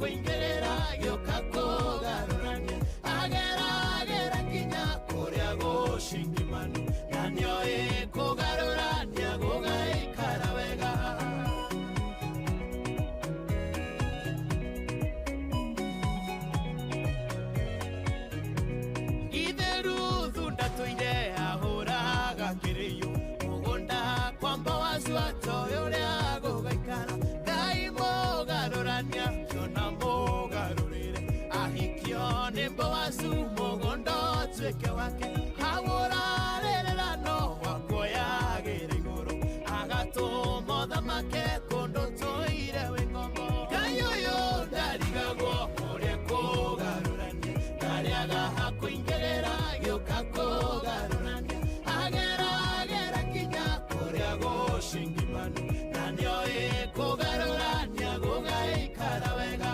kũingĩrĩra gĩũka kũgarũrania ageragera nginya kũrĩa gũcingimanu na nĩoĩ kũgarũrania gũgaikara wega. Ithe Ruthu ndatũire ahũraga kĩrĩyo mũgũnda kwa Boazu atoĩ ũrĩa gũgaikara. Ngai mũgarũrania kĩona mũgarũrĩre ahikio nĩ Boazu mũgũnda ũtuĩke wake. Hau ũrarĩrĩra no wakuoyagĩra igũrũ agatũma ũthamake kũndũ tũire wĩ ngombo. Ngai ũyũ ndarigagwo ũrĩa kũgarũrania ndarĩaga hakũingĩrĩra gĩũka kũgarũrania ageragera nginya kũrĩa gũcingimanu na nĩoĩ kũgarũrania gũgaikara wega.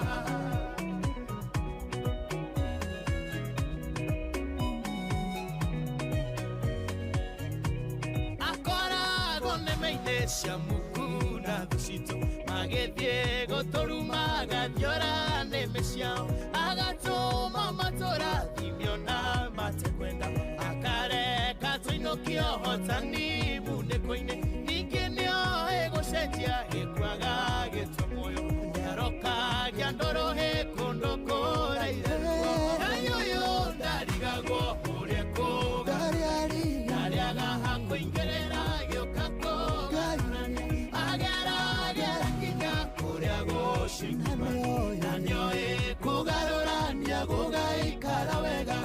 Akoragwo nĩme-inĩ cia muku na thũ citũ magĩthiĩ gũtũruma agathiora nĩmĩ ciao agatũma matũrathimio na matekwenda akareka tũinũkio hotani munĩko-inĩ ningĩ nĩoĩ gũcenjia gĩkuaga gĩtwe muoyo nĩarokagia ndũrũhĩ kũndũ kũraire ruo. Ngai ũyũ ndarigagwo ũrĩa kũgarũrania ndarĩaga hakũingĩrĩra gĩũka kũgarũrania ageragera nginya kũrĩa gũcingimanu na nĩoĩ kũgarũrania gũgaikara wega.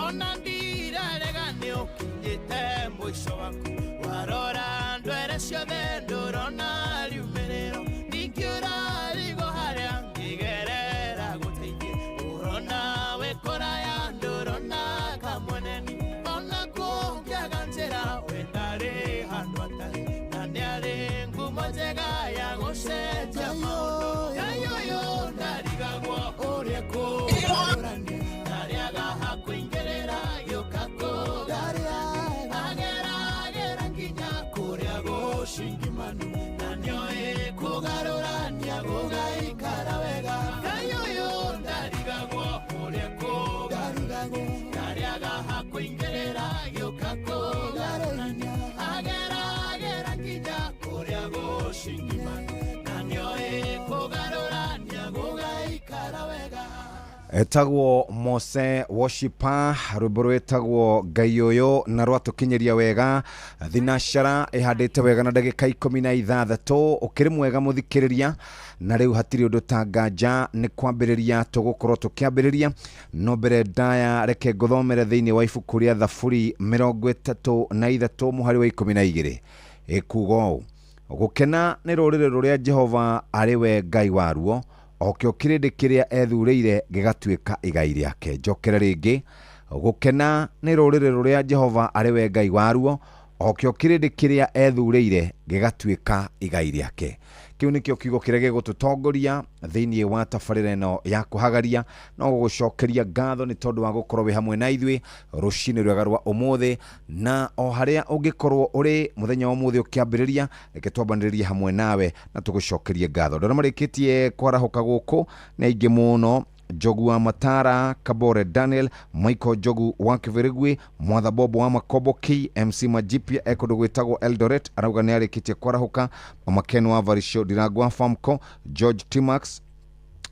Ona ndirarega nĩ ũkinyĩte mũico waku warora ndwere ciothe ndũrona riumĩrĩro ningĩ ũrarigwo harĩa ngĩgerera gũteithie ũrona wĩ kũraya ndũrona kamweneni ona kũngĩaga njĩra we ndarĩ handũ atarĩ na nĩarĩ ngumo njega ya gũcenjia maũndũ. Ngai ũyũ ndarigagwo ũrĩa kũgarũrania ndarĩaga hakũingĩrĩra gĩũka kũgarũrania ageragera nginya kũrĩa gũcingimanu na nĩoĩ kũgarũrania gũgaikara wega. Ngai ũyũ ndarigagwo ũrĩa kũgarũrania ndarĩaga hakũingĩrĩra gĩũka kũgarũrania ageragera nginya kũrĩa gũcingimanu na nĩoĩ kũgarũrania gũgaikara wega. Etagwo Mose Worshiper rwĩmbo rwĩtagwo Ngai ũyũ na rwatũkinyĩria wega thinacara ĩhandĩte wega na ndagĩka 16 ũkĩrĩ mwega mũthikĩrĩria na rĩu hatirĩ ũndũ ta nganja nĩ kwambĩrĩria tũgũkorwo tũkĩambĩrĩria no mbere ndaya reke ngũthomere thĩinĩ wa ibuku rĩa Thaburi 33 mũhari wa 12 ĩkuga ũũ: gũkena nĩ rũrĩrĩ rũrĩa Jehova arĩ we Ngai waruo okĩo kĩrĩndĩ kĩrĩa ethurĩire gĩgatuĩka igai rĩake. Njokere rĩngĩ, gũkena nĩ rũrĩrĩ rũrĩa Jehova arĩ we Ngai waruo okĩo kĩrĩndĩ kĩrĩa ethurĩire gĩgatuĩka igai rĩake. Kĩu nĩkĩo kiugo kĩrĩa gĩgũtũtongoria thĩinĩ wa tabarĩra ĩno ya kũhagaria no gũgũcokeria ngatho nĩ tondũ wa gũkorwo wĩ hamwe na ithuĩ rũcinĩ rwega rwa ũmũthĩ na o harĩa ũngĩkorwo ũrĩ mũthenya wa ũmũthĩ ũkĩambĩrĩria reke twambanĩrĩrie hamwe nawe na tũgũcokerie ngatho. Ndona marĩkĩtie kwarahũka gũkũ nĩ aingĩ mũno: Njogu wa Matara, Kabore Daniel, Michael Njogu wa Kĩbĩrĩgui, Mwatha Bobo wa Makoboki, MC Majipia ekũndũ gwĩtagwo Eldoret arauga nĩ arĩkĩtie kwarahũka, Mama Ken wa Varisho Ndirangwa Famco, George Timax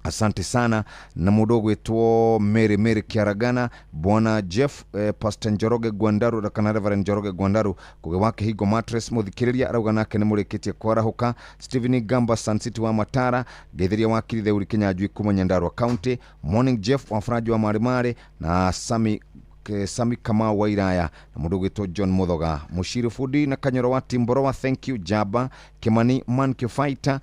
asante sana na mũndũ ũgwĩtwo Mary Mary Kiaragana, Bwana Jeff Pastor Njoroge Gwandaru kana Reverend Njoroge Gwandaru Ngugi wa Kĩhingo Mattress mũthikĩrĩria arauga nake nĩ mũrĩkĩtie kwarahũka, Stephen Gamba Sun City wa Matara, Ngeithiria wa Kiritheuri Kinyanjui kuma Nyandarua County, Morning Jeff wa Franji wa Marĩ na Sami Sami Kamau wa Iraya na mũndũ ũgwĩtwo John Muthoga Mũciru Fundi na Kanyoro wa Timborowa, thank you Jaba Kimani Monkey Fighter,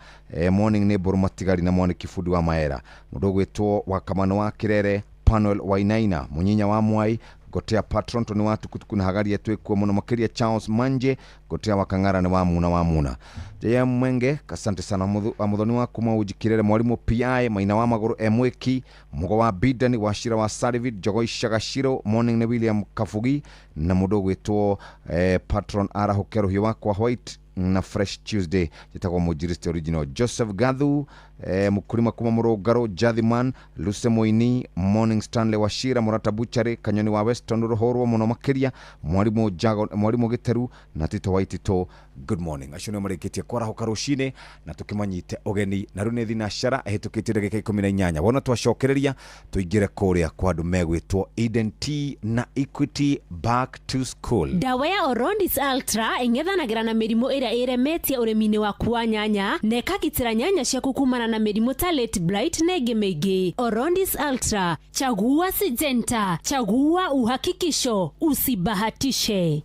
morning nĩ Mbũrũ Matigari na Mwaniki Fundi wa Maera, mũndũ ũgwĩtwo wa Kamano wa Kirere, Panuel Wainaina Munyinya wa Mwai Gotea Patron Tony wa Tukutuku na Hagaria twĩkuo mũno makĩria Charles Manje. Gotea wa Kang'ara nĩ wa muna wa muna. JM Mwenge, asante sana. Muthoni wa kuma Ujikirere, mwalimu PI Maina wa Maguru, Emweki Mugo wa Bidani wa Shira wa Sarivit, Jogo Ishagashiro morning nĩ William Kabugi na mũndũ ũgwĩtwo Patron Arahuke Rũhiũ wakwa White na Fresh Tuesday, njĩtagwo Mũnjiriste Original. Joseph Gathu, Mũkulima kuma Mũrũngarũ, Jathiman Luce Moini morning, Stanley Washira Mũrata Buchari Kanyoni wa Weston rũhũrwo mũno makĩria, mwarimũ Jago, mwarimũ Gĩteru na Tito wa Itito, good morning. Acio nĩo marĩkĩtie kwarahũka rũcinĩ na tũkĩmanyite ũgeni, na rĩu nĩ thinacara ĩhĩtũkĩtie ndagĩka 18. Wona twacokereria tũingĩre kũrĩa kwa andũ megwĩtwo Eden Tea na Equity back to school. Ndawa ya Orondis Ultra ĩng'ethanagĩra na mĩrimũ ĩrĩa ĩremetie ũrĩmi-inĩ waku wa nyanya na ĩkagitĩra nyanya ciaku kumana na mĩrimũ ta late blight na ĩngĩ mĩingĩ. Orondis Ultra, chagua Syngenta, chagua uhakikisho, usibahatishe.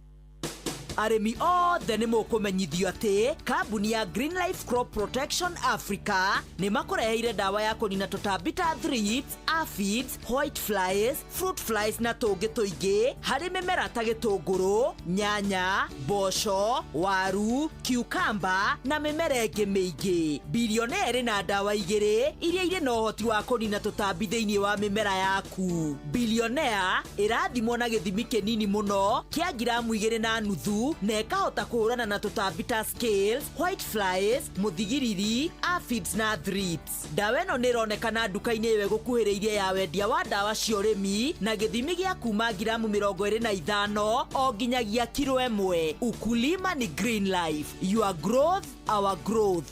Arĩmi othe nĩ mũkũmenyithio atĩ kambuni ya Green Life Crop Protection Africa nĩ makũreheire ndawa ya kũnina tũtambi ta thrips, aphids, white flies, fruit flies na tũngĩ tũingĩ harĩ mĩmera ta gĩtũngũrũ, nyanya, mboco, waru, cucumber na mĩmera ĩngĩ mĩingĩ. Bilionea ĩrĩ na ndawa igĩrĩ iria irĩ na ũhoti wa kũnina tũtambi thĩinĩ wa mĩmera yaku. Bilionea ĩrathimwo na gĩthimi kĩnini mũno kĩa ngiramu 2.5 na ĩkahota kũhũrana na tũtambi ta scales, white flies, mũthigiriri, aphids na thrips. Ndawa ĩno nĩ ĩronekana nduka-inĩ ĩyo ĩgũkuhĩrĩirie ya wendia wa ndawa cia ũrĩmi na gĩthimi gĩa kuma ngiramu 25 o nginyagia kiro 1. Ukulima ni Green Life. Your growth, our growth.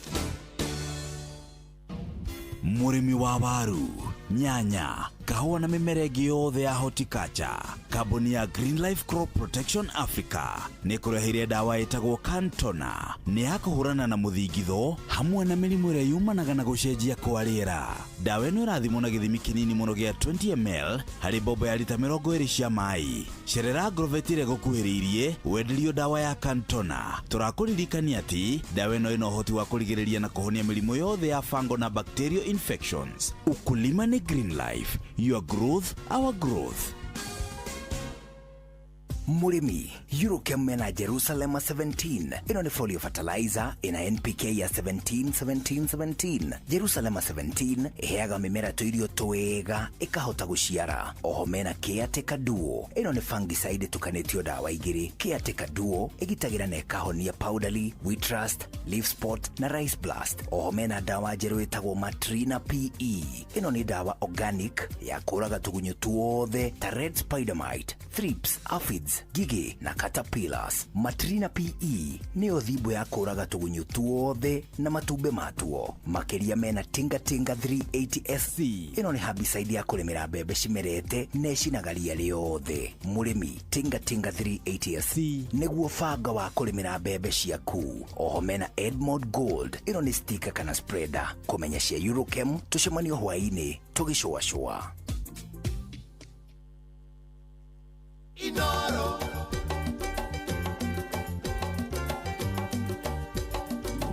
Mũrĩmi wa waru, nyanya, kahũa na mĩmera ĩngĩ yothe ya horticulture, kambuni ya Green Life Crop Protection Africa nĩ kũreheire ndawa ĩtagwo Cantona, nĩ ya kũhũrana na mũthingitho hamwe na mĩrimũ ĩrĩa yumanaga na gũcenjia kwa rĩera. Ndawa ĩno ĩrathimwo na gĩthimi kĩnini mũno gĩa 20 ml harĩ mbombo ya rita 20 cia maĩ. Cerera Agrovet ĩrĩa ĩgũkuhĩrĩirie wenderio ndawa ya Cantona. Tũrakũririkania atĩ ndawa ĩno ĩna ũhoti wa kũrigĩrĩria na kũhonia mĩrimũ yothe ya fungal na bacterial infections. Ukulima ni Green Life. Your growth, our growth. Mũrĩmi, Eurochem mena Jerusalem 17. Ĩno nĩ folio fertilizer ĩna NPK ya 17 17 17. Jerusalem 17 ĩheaga mĩmera tũirio twega ĩkahota gũciara. Oho mena Caretaker Duo. Ĩno nĩ fungicide ĩtukanĩtio ndawa igĩrĩ. Caretaker Duo ĩgitagĩra na ĩkahonia powdery, wheat rust, leaf spot na rice blast. Oho mena ndawa njerũ ĩtagwo Matrina PE. Ĩno nĩ ndawa organic ya kũraga tũgunyũ tuothe ta red spider mite, thrips, aphids, ngigĩ na caterpillars. Matrina PE nĩyo thimbo ya kũraga tũgunyũ tuothe na matumbĩ matuo. Makĩria mena Tinga Tinga 380 SC. Ĩno nĩ herbicide ya kũrĩmĩra mbembe cimerete na ĩcinaga ria rĩothe. Mũrĩmi, Tinga Tinga 380 SC nĩguo banga wa kũrĩmĩra mbembe ciaku. Oho mena Edmond Gold. Ĩno nĩ sticker kana spreader. Kũmenya cia Eurochem tũcemanio hwaĩ-inĩ tũgĩcũacũa. Inoro.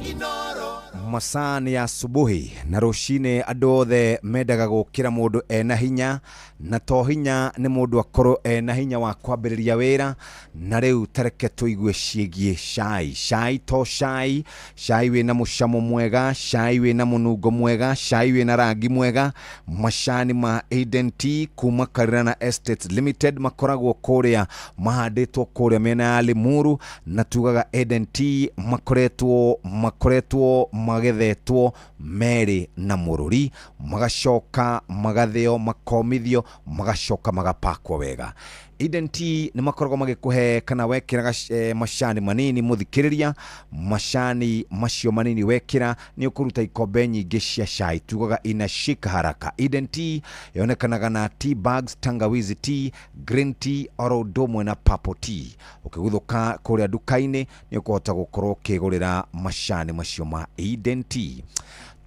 Inoro. Masaa nĩ ya asubuhi na rũcinĩ andũ othe mendaga gũkĩra mũndũ ena hinya, na to hinya nĩ mũndũ akorwo ena hinya wa kwambĩrĩria wĩra. Na rĩu tareke tũigue ciĩgiĩ cai. Cai to cai, cai wĩna mũcamo mwega, cai wĩna mũnungo mwega, cai wĩna rangi mwega. Macani ma Eden Tea kuma Karirana Estates Limited makoragwo kũrĩa mahandĩtwo kũrĩa mĩena ya Limuru, na tugaga Eden Tea makoretwo magethetwo merĩ na mũrũri, magacoka magathĩo, makomithio, magacoka magapakwo wega. Eden Tea nĩ makoragwo magĩkũhe kana wekĩra macani manini mũthikĩrĩria, macani macio manini wekĩra nĩ ũkũruta ikombe nyingĩ cia cai, tugaga inashika haraka. Eden Tea yonekanaga na tea bags, tangawizi tea, green tea oro ũndũ ũmwe na purple tea. Ũkĩguthũka kũrĩa nduka-inĩ nĩ ũkũhota gũkorwo ũkĩgũrĩra macani macio ma Eden Tea.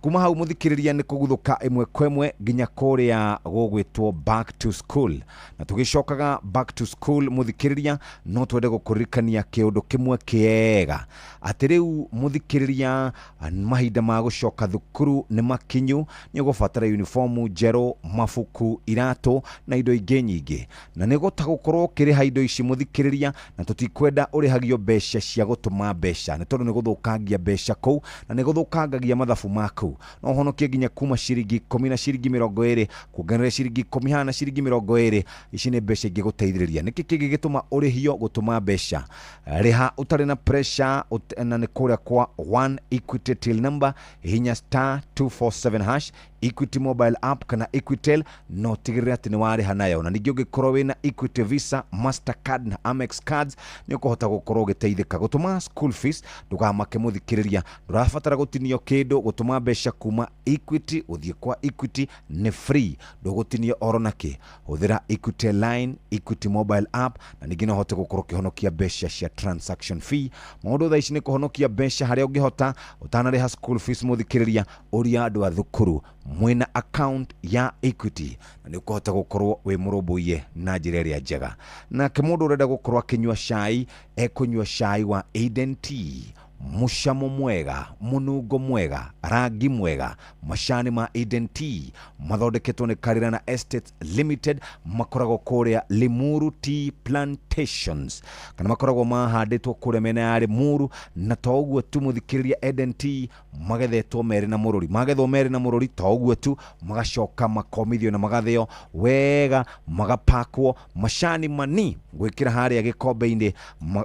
Kuma hau, mũthikĩrĩria, nĩ kũguthũka ĩmwe kwa ĩmwe nginya kũrĩa gũgwĩtwo back to school. Na tũgĩcokaga back to school, mũthikĩrĩria, no twende gũkũririkania kĩũndũ kĩmwe kĩega, atĩ rĩu, mũthikĩrĩria, mahinda ma gũcoka thukuru nĩ makinyu. Nĩ ũgũbatara uniform njerũ, mabuku, iratũ na indo ingĩ nyingĩ, na nĩ gũta gũkorwo ũkĩrĩha indo ici, mũthikĩrĩria, na tũtikwenda ũrĩhagio mbeca cia gũtũma mbeca, nĩ tondũ nĩ gũthũkangia mbeca kũu na nĩ gũthũkangagia mathabu maku. No ũhonokie nginya kuma ciringi 10 na ciringi 20, kuongerera ciringi 10 haha na ciringi 20. Ici nĩ mbeca ingĩgũteithĩrĩria. Nĩkĩ kĩngĩ gĩtũma ũrĩhio gũtũma mbeca? Rĩha ũtarĩ na pressure na nĩ kũrĩa kwa One Equity till number, hihinya *247#, Equity mobile app kana Equitel, no tigĩrĩre atĩ nĩ warĩha nayo. Na ningĩ ũngĩkorwo wĩna Equity Visa, Mastercard na Amex cards, nĩ ũkũhota gũkorwo ũgĩteithĩka gũtũma school fees. Ndũgamake, mũthikĩrĩria, ndũrabatara gũtinio kĩndũ. Gũtũma mbeca kuma Equity gũthiĩ kwa Equity nĩ free, ndũgũtinio oro nakĩ. Hũthĩra Equity line, Equity mobile app, na ningĩ no ũhote gũkorwo ũkĩhonokia mbeca cia transaction fee. Maũndũ thaa ici nĩ kũhonokia mbeca harĩa ũngĩhota. Ũtanarĩha school fees, mũthikĩrĩria, ũria andũ a thukuru mwĩna account ya Equity, na nĩ ũkũhota gũkorwo wĩ mũrũmbũiye na njĩra ĩrĩa njega. Nake mũndũ ũrenda gũkorwo akĩnyua cai, ekũnyua cai wa Eden Tea, mũcamo mwega, mũnungo mwega, rangi mwega. Macani ma Eden Tea mathondeketwo nĩ Karirana Estates Limited, makoragwo kũrĩa Limuru Tea Plantations, kana makoragwo mahandĩtwo kũrĩa mĩena ya Limuru. Na to ũguo tu, mũthikĩrĩria, Eden Tea magethetwo merĩ na mũrũri, magethwo merĩ na mũrũri. To ũguo tu, magacoka makomithio na magathĩo wega, magapakwo macani mani gwĩkĩra harĩa gĩkombe-inĩ,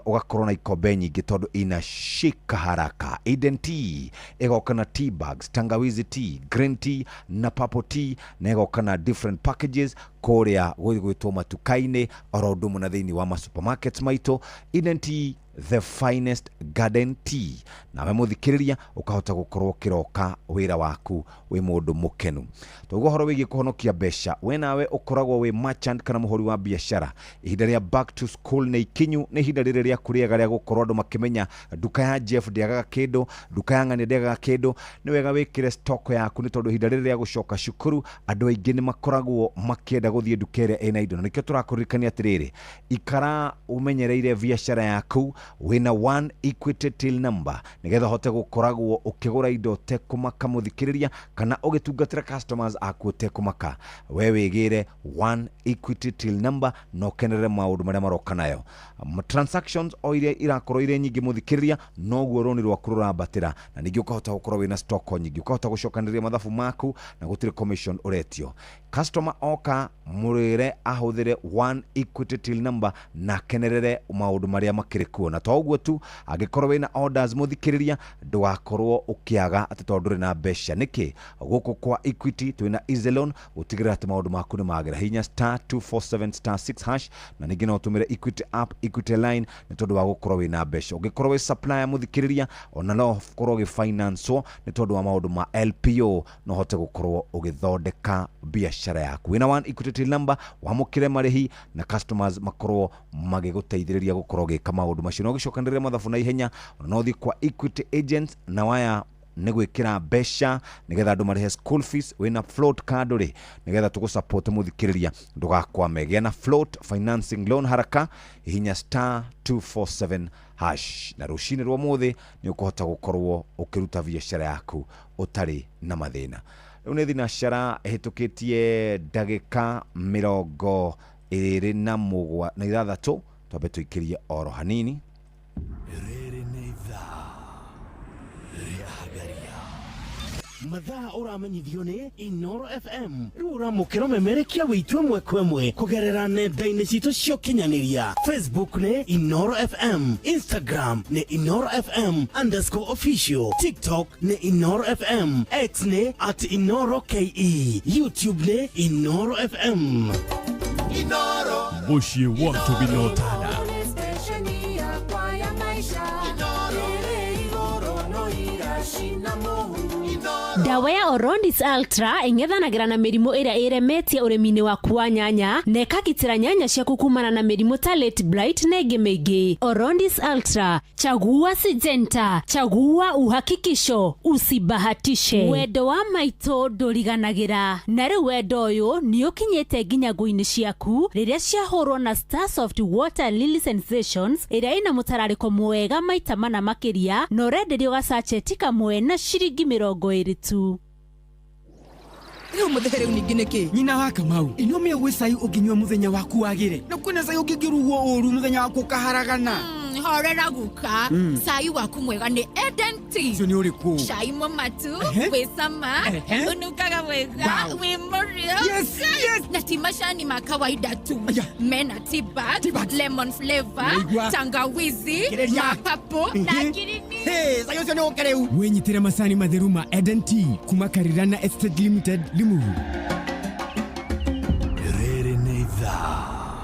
ũgakorwo na ikombe nyingĩ tondũ inashika haraka. Eden Tea ĩgoka na tea bags, tangawizi tea, green tea na purple tea, na ĩgoka na different packages kũrĩa gwĩtwo matuka-inĩ oro ũndũ ũmwe na thĩinĩ wa masupermarkets maitũ. Eden Tea, the finest garden tea. Nawe mũthikĩrĩria, ũkahota gũkorwo ũkĩroka wĩra waku wĩ mũndũ mũkenu. Twaigua ũhoro wĩgiĩ kũhonokia mbeca. We nawe ũkoragwo wĩ merchant kana mũhũri wa biacara, ihinda rĩa back to school nĩ ikinyu. Nĩ ihinda rĩrĩ rĩaku rĩega rĩa gũkorwo andũ makĩmenya nduka ya Jeff ndĩagaga kĩndũ, nduka ya ng'ania ndĩagaga kĩndũ. Nĩ wega wĩkĩre stock yaku, nĩ tondũ ihinda rĩrĩ rĩa gũcoka cukuru andũ aingĩ nĩ makoragwo makĩenda gũthiĩ nduka ĩrĩa ĩna indo. Na nĩkĩo tũrakũririkania atĩrĩrĩ, ikara ũmenyereire biacara yaku wĩna One Equity till number, nĩgetha ũhote gũkoragwo ũkĩgũra indo ũtekũmaka, mũthikĩrĩria, kana ũgĩtungatĩra customers aku ũtekũmaka. We wĩgĩre One Equity till number na ũkenerere maũndũ marĩa maroka nayo. Transactions o iria irakorwo irĩ nyingĩ, mũthikĩrĩria, noguo rũni rwaku rũrambatĩra, na ningĩ ũkahota gũkorwo wĩna stock nyingĩ, ũkahota gũcokanĩrĩria mathabu maku na gũtirĩ commission ũretio. Customer oka, mũrĩre ahũthĩre One Equity till number na akenerere maũndũ marĩa makĩrĩ kuo. Na to ũguo tu, angĩkorwo wĩna orders, mũthikĩrĩria, ndũgakorwo ũkĩaga atĩ tondũ ndũrĩ na mbeca. Nĩkĩ gũkũ kwa Equity twĩna easy loan gũtigĩrĩra atĩ maũndũ maku nĩ magĩra. Hinya *247*6#, na ningĩ no ũtũmĩre Equity app, Equity line, nĩ tondũ wa gũkorwo wĩna mbeca. Ũngĩkorwo wĩ supplier, mũthikĩrĩria, ona no ũkorwo ũgĩfinancewo nĩ tondũ wa maũndũ ma LPO, no ũhote gũkorwo ũgĩthondeka biacara yaku wĩna One Equity till number. Wamũkĩre marĩhi na customers makorwo magĩgũteithĩrĩria gũkorwo ũgĩka maũndũ macio na ũgĩcokanĩrĩria mathabu na ihenya. Ona no ũthiĩ kwa Equity agents na waya nĩ gwĩkĩra mbeca nĩgetha andũ marĩhe school fees. Wĩna float card rĩ, nĩgetha tũgũsupport, mũthikĩrĩria, ndũgakwame. Gĩa na float financing loan haraka, hihinya *247#, na rũcinĩ rwa mũthĩ nĩ ũkũhota gũkorwo ũkĩruta biacara yaku ũtarĩ na mathĩna. Rĩu nĩ thinacara ĩhĩtũkĩtie ndagĩka 26, twambe tũikĩrie oro hanini. Rĩrĩ nĩ ithaa rĩa Hagaria. Mathaa ũramenyithio nĩ Inoro FM. Rĩu ũramũkĩra ũmemerekia witũ ĩmwe kwa ĩmwe kũgerera nenda-inĩ citũ cia ũkinyanĩria. Facebook nĩ Inoro FM, Instagram nĩ InoroFM_official, TikTok nĩ Inoro FM, X nĩ @InoroKE, YouTube nĩ Inoro FM. Inoro. Mũciĩ wa Tũbinotana. Stesheni yakwa ya maisha. Inoro. Ĩrĩ igũrũ no iracina mũhu. Inoro. Ndawa ya Orondis Ultra ĩng'ethanagĩra na mĩrimũ ĩrĩa ĩremetie ũrĩmi-inĩ waku wa nyanya na ĩkagitĩra nyanya ciaku kumana na mĩrimũ ta late blight na ĩngĩ mĩingĩ. Orondis Ultra, chagua Syngenta, chagua uhakikisho, usibahatishe. Wendo wa maitũ ndũriganagĩra, na rĩu wendo ũyũ nĩ ũkinyĩte nginya ngũ-inĩ ciaku rĩrĩa ciahũrwo na Starsoft Water Lily Sensations ĩrĩa ĩna mũtararĩko mwega maita mana makĩria na ũrenderio gacacheti kamwe na ciringi 20 tu. Rĩu mũthee rĩu ningĩ nĩkĩ? Nyina wa Kamau, ino mĩũgwĩ cai ũngĩnyua mũthenya waku wagĩre, na kwĩna cai ũngĩngĩrugwo ũru mũthenya waku ũkaharagana. Horera guka. Cai waku mwega nĩ Eden Tea. Ũcio nĩ ũrĩkũ? Cai mũmatu, wĩ cama, ũnungaga wega, wĩ mũrĩo. Yes, yes. Na ti macani ma kawaida tu. Aya. Mena tea bag, Tea bags. lemon flavor, Naigua. tangawizi, Kĩrĩria. mapapo na ngirini. Hey, cai ũcio nĩ ũke rĩu. Wĩnyitĩre macani matheru ma Eden Tea kuma Karirana Estate Limited, Limuru. Rĩrĩ nĩ ithaa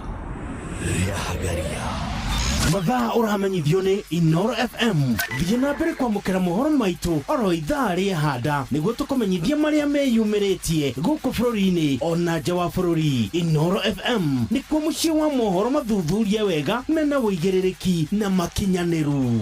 rĩa Hagaria. Mathaa ũramenyithio nĩ Inoro FM. Thiĩ na mbere kwamũkĩra mohoro maitũ oro ithaa rĩehanda nĩguo tũkũmenyithie marĩa meyumĩrĩtie gũkũ bũrũri-inĩ ona nja wa bũrũri. Inoro FM nĩkuo mũciĩ wa mohoro mathuthurie wega mena ũigĩrĩrĩki na makinyanĩru.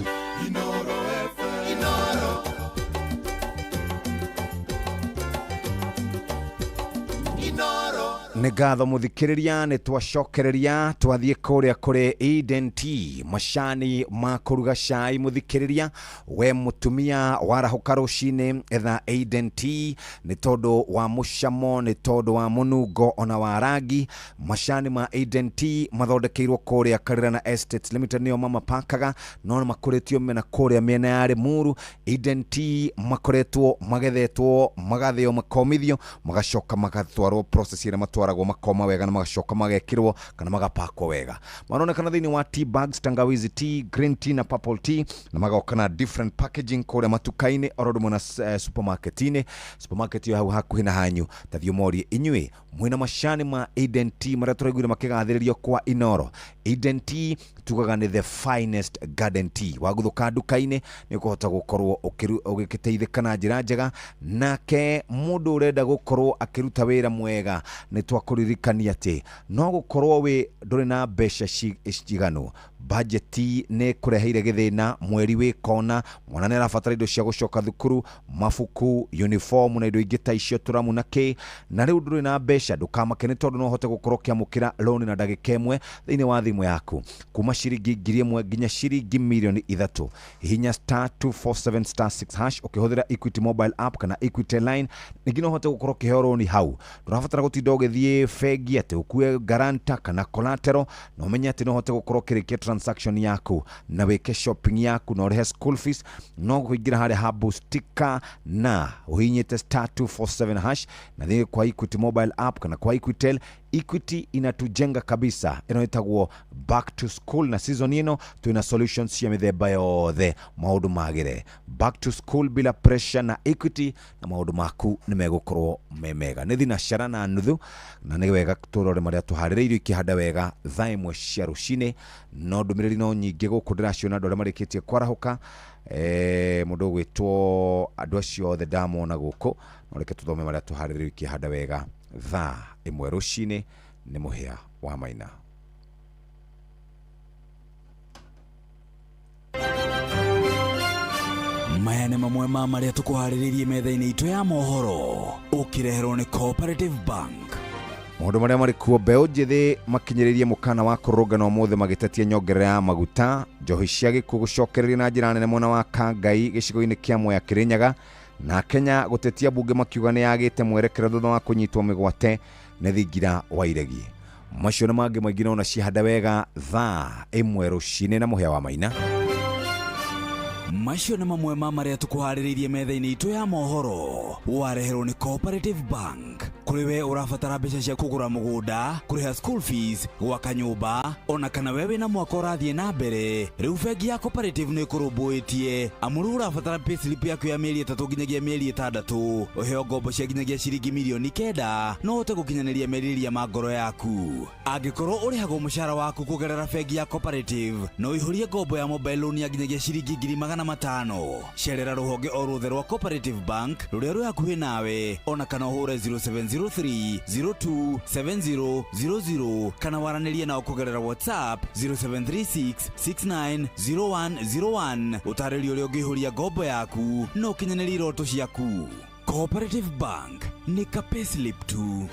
Nĩ ngatho mũthikĩrĩria, nĩ twacokereria twathiĩ kũrĩa kũrĩ Eden Tea, macani ma kũruga cai. Mũthikĩrĩria, we mũtumia warahũka rũcinĩ, etha Eden Tea nĩ tondũ wa mũcamo, nĩ tondũ wa mũnungo ona wa rangi. Macani ma Eden Tea mathondekeirwo kũrĩa Karirana Estates Limited, nĩo mamapakaga no nĩ makũrĩtio mena kũrĩa mĩena ya Limuru. Eden Tea makoretwo magethetwo, magathĩo, makomithio, magacoka magatwarwo process ĩrĩa matwaragwo, makoma wega na magacoka magekĩrwo kana magapakwo wega. Maronekana thĩinĩ wa tea bags, tangawizi tea, green tea na purple tea, na magoka na different packaging kũrĩa matuka-inĩ oro ũndũ ũmwe na supermarket-inĩ. Supermarket ĩyo hau hakuhĩ na hanyu, tathiĩ ũmorie inyuĩ mwĩna macani ma Eden Tea marĩa tũraiguire makĩgathĩrĩrio kwa Inoro. Eden Tea tugaga nĩ the finest garden tea. Waguthũka nduka-inĩ nĩ ũkũhota gũkorwo ũgĩteithĩka na njĩra njega. Nake mũndũ ũrenda gũkorwo akĩruta wĩra mwega, nĩ twakũririkania atĩ no gũkorwo wĩ ndũrĩ na mbeca ciganu, bajeti nĩ kũreheire gĩthĩna, mweri wĩ kona, mwana nĩ arabatara indo cia gũcoka thukuru, mabuku, uniform na indo ingĩ ta icio, tũramu na kĩ, na rĩu ndũrĩ na mbeca, ndũkamake nĩ tondũ no ũhote gũkorwo ũkĩamũkĩra loan na ndagĩka ĩmwe thĩinĩ wa thimũ yaku, kuma ciringi 1,000 nginya ciringi 3 mirioni. Hihinya *247*6# ũkĩhũthĩra Equity mobile app kana Equity line, ningĩ no ũhote gũkorwo ũkĩheo rũni hau. Ndũrabatara gũtinda ũgĩthiĩ bengi atĩ ũkue guarantor kana collateral, na ũmenye atĩ no ũhote gũkorwo ũkĩrĩkia transaction yaku na wĩke shopping yaku na ũrĩhe school fees. No kũingĩra harĩa ha Boostika na ũhihinyĩte *247# na thiĩ kwa Equity mobile app kana kwa Equitel. Equity inatujenga kabisa. Ĩno ĩtagwo back to school, na season ĩno twĩna solutions cia mĩthemba yothe, maũndũ magĩre back to school bila pressure na Equity, na maũndũ maku nĩ megũkorwo me mega. Nĩ thinacara na nuthu, na nĩ wega tũrore marĩa tũharĩrĩirio ikĩhanda wega thaa 1 cia rũcinĩ. No ndũmĩrĩri no nyingĩ gũkũ ndĩraciona, andũ arĩa marĩkĩtie kwarahũka, mũndũ ũgwĩtwo, andũ acio othe ndamona gũkũ, no reke tũthome marĩa tũharĩrĩirio ikĩhanda wega thaa 1 rũcinĩ. Nĩ mũhĩa wa Maina. Maya nĩ mamwe ma marĩa tũkũharĩrĩirie metha-inĩ itũ ya mohoro, ũkĩreherwo nĩ Cooperative Bank. Maũndũ marĩa marĩ kuo: mbeũ njĩthĩ makinyĩrĩirie mũkana wa kũrũrũngana ũmũthĩ magĩtetia nyongerera ya maguta, njohi cia gĩkuũ gũcokereria na njĩra nene mwena wa Kangai gĩcigo-inĩ kĩa Mwea Kĩrĩnyaga, na Kenya gũtetia mbunge makiuga nĩ yagĩte mwerekero thutha wa kũnyitwo mĩgwate nĩ thingira wa iregi. Macio na mangĩ maingĩ nona cihanda wega thaa 1 rũcinĩ na mũhĩa wa Maina. Macio nĩ mamwe ma marĩa tũkũharĩrĩirie metha-inĩ itũ ya mohoro, wareherwo nĩ Cooperative Bank. Kũrĩ we ũrabatara mbeca cia kũgũra mũgũnda, kũrĩha school fees, gwaka nyũmba, ona kana we wĩna mwaka ũrathiĩ na mbere, rĩu bengi ya Cooperative nĩ ĩkũrũmbũĩtie, amu rĩu ũrabatara payslip yaku ya mĩeri 3 nginyagia mĩeri 6, ũheo ngombo cia nginyagia ciringi 9 mirioni no ũhote gũkinyanĩria merirĩria ma ngoro yaku. Angĩkorwo ũrĩhagwo mũcara waku kũgerera bengi ya Cooperative, no ũihũrie ngombo ya mobile loan ya nginyagia ciringi ngiri magana 500. Cerera rũhonge o ruothe rwa Cooperative Bank rũrĩa rwĩ hakuhĩ nawe, ona kana ũhũre 0703 027000 kana waranĩrie nao kũgerera WhatsApp 0736 690101. Ũtarĩrio ũrĩa ũngĩihũria ngombo yaku na ũkinyanĩrie iroto ciaku. Cooperative Bank nĩ ka payslip tu.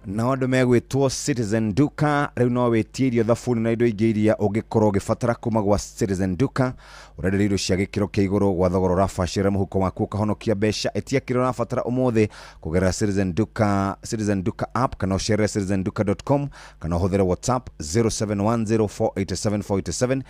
Nao andũ megwĩtwo Citizen Duka rĩu no wĩtie irio, thabuni na indo ingĩ iria ũngĩkorwo ũgĩbatara kuma gwa Citizen Duka. Ũrenderio indo cia gĩkĩro kĩa igũrũ gwa thogora ũrabacĩrĩra mũhuko waku, ũkahonokia mbeca. Ĩtia kĩrĩa ũrabatara ũmũthĩ kũgerera Citizen Duka, Citizen Duka app, kana ũcerere citizenduka.com, kana ũhũthĩre WhatsApp 0710487487.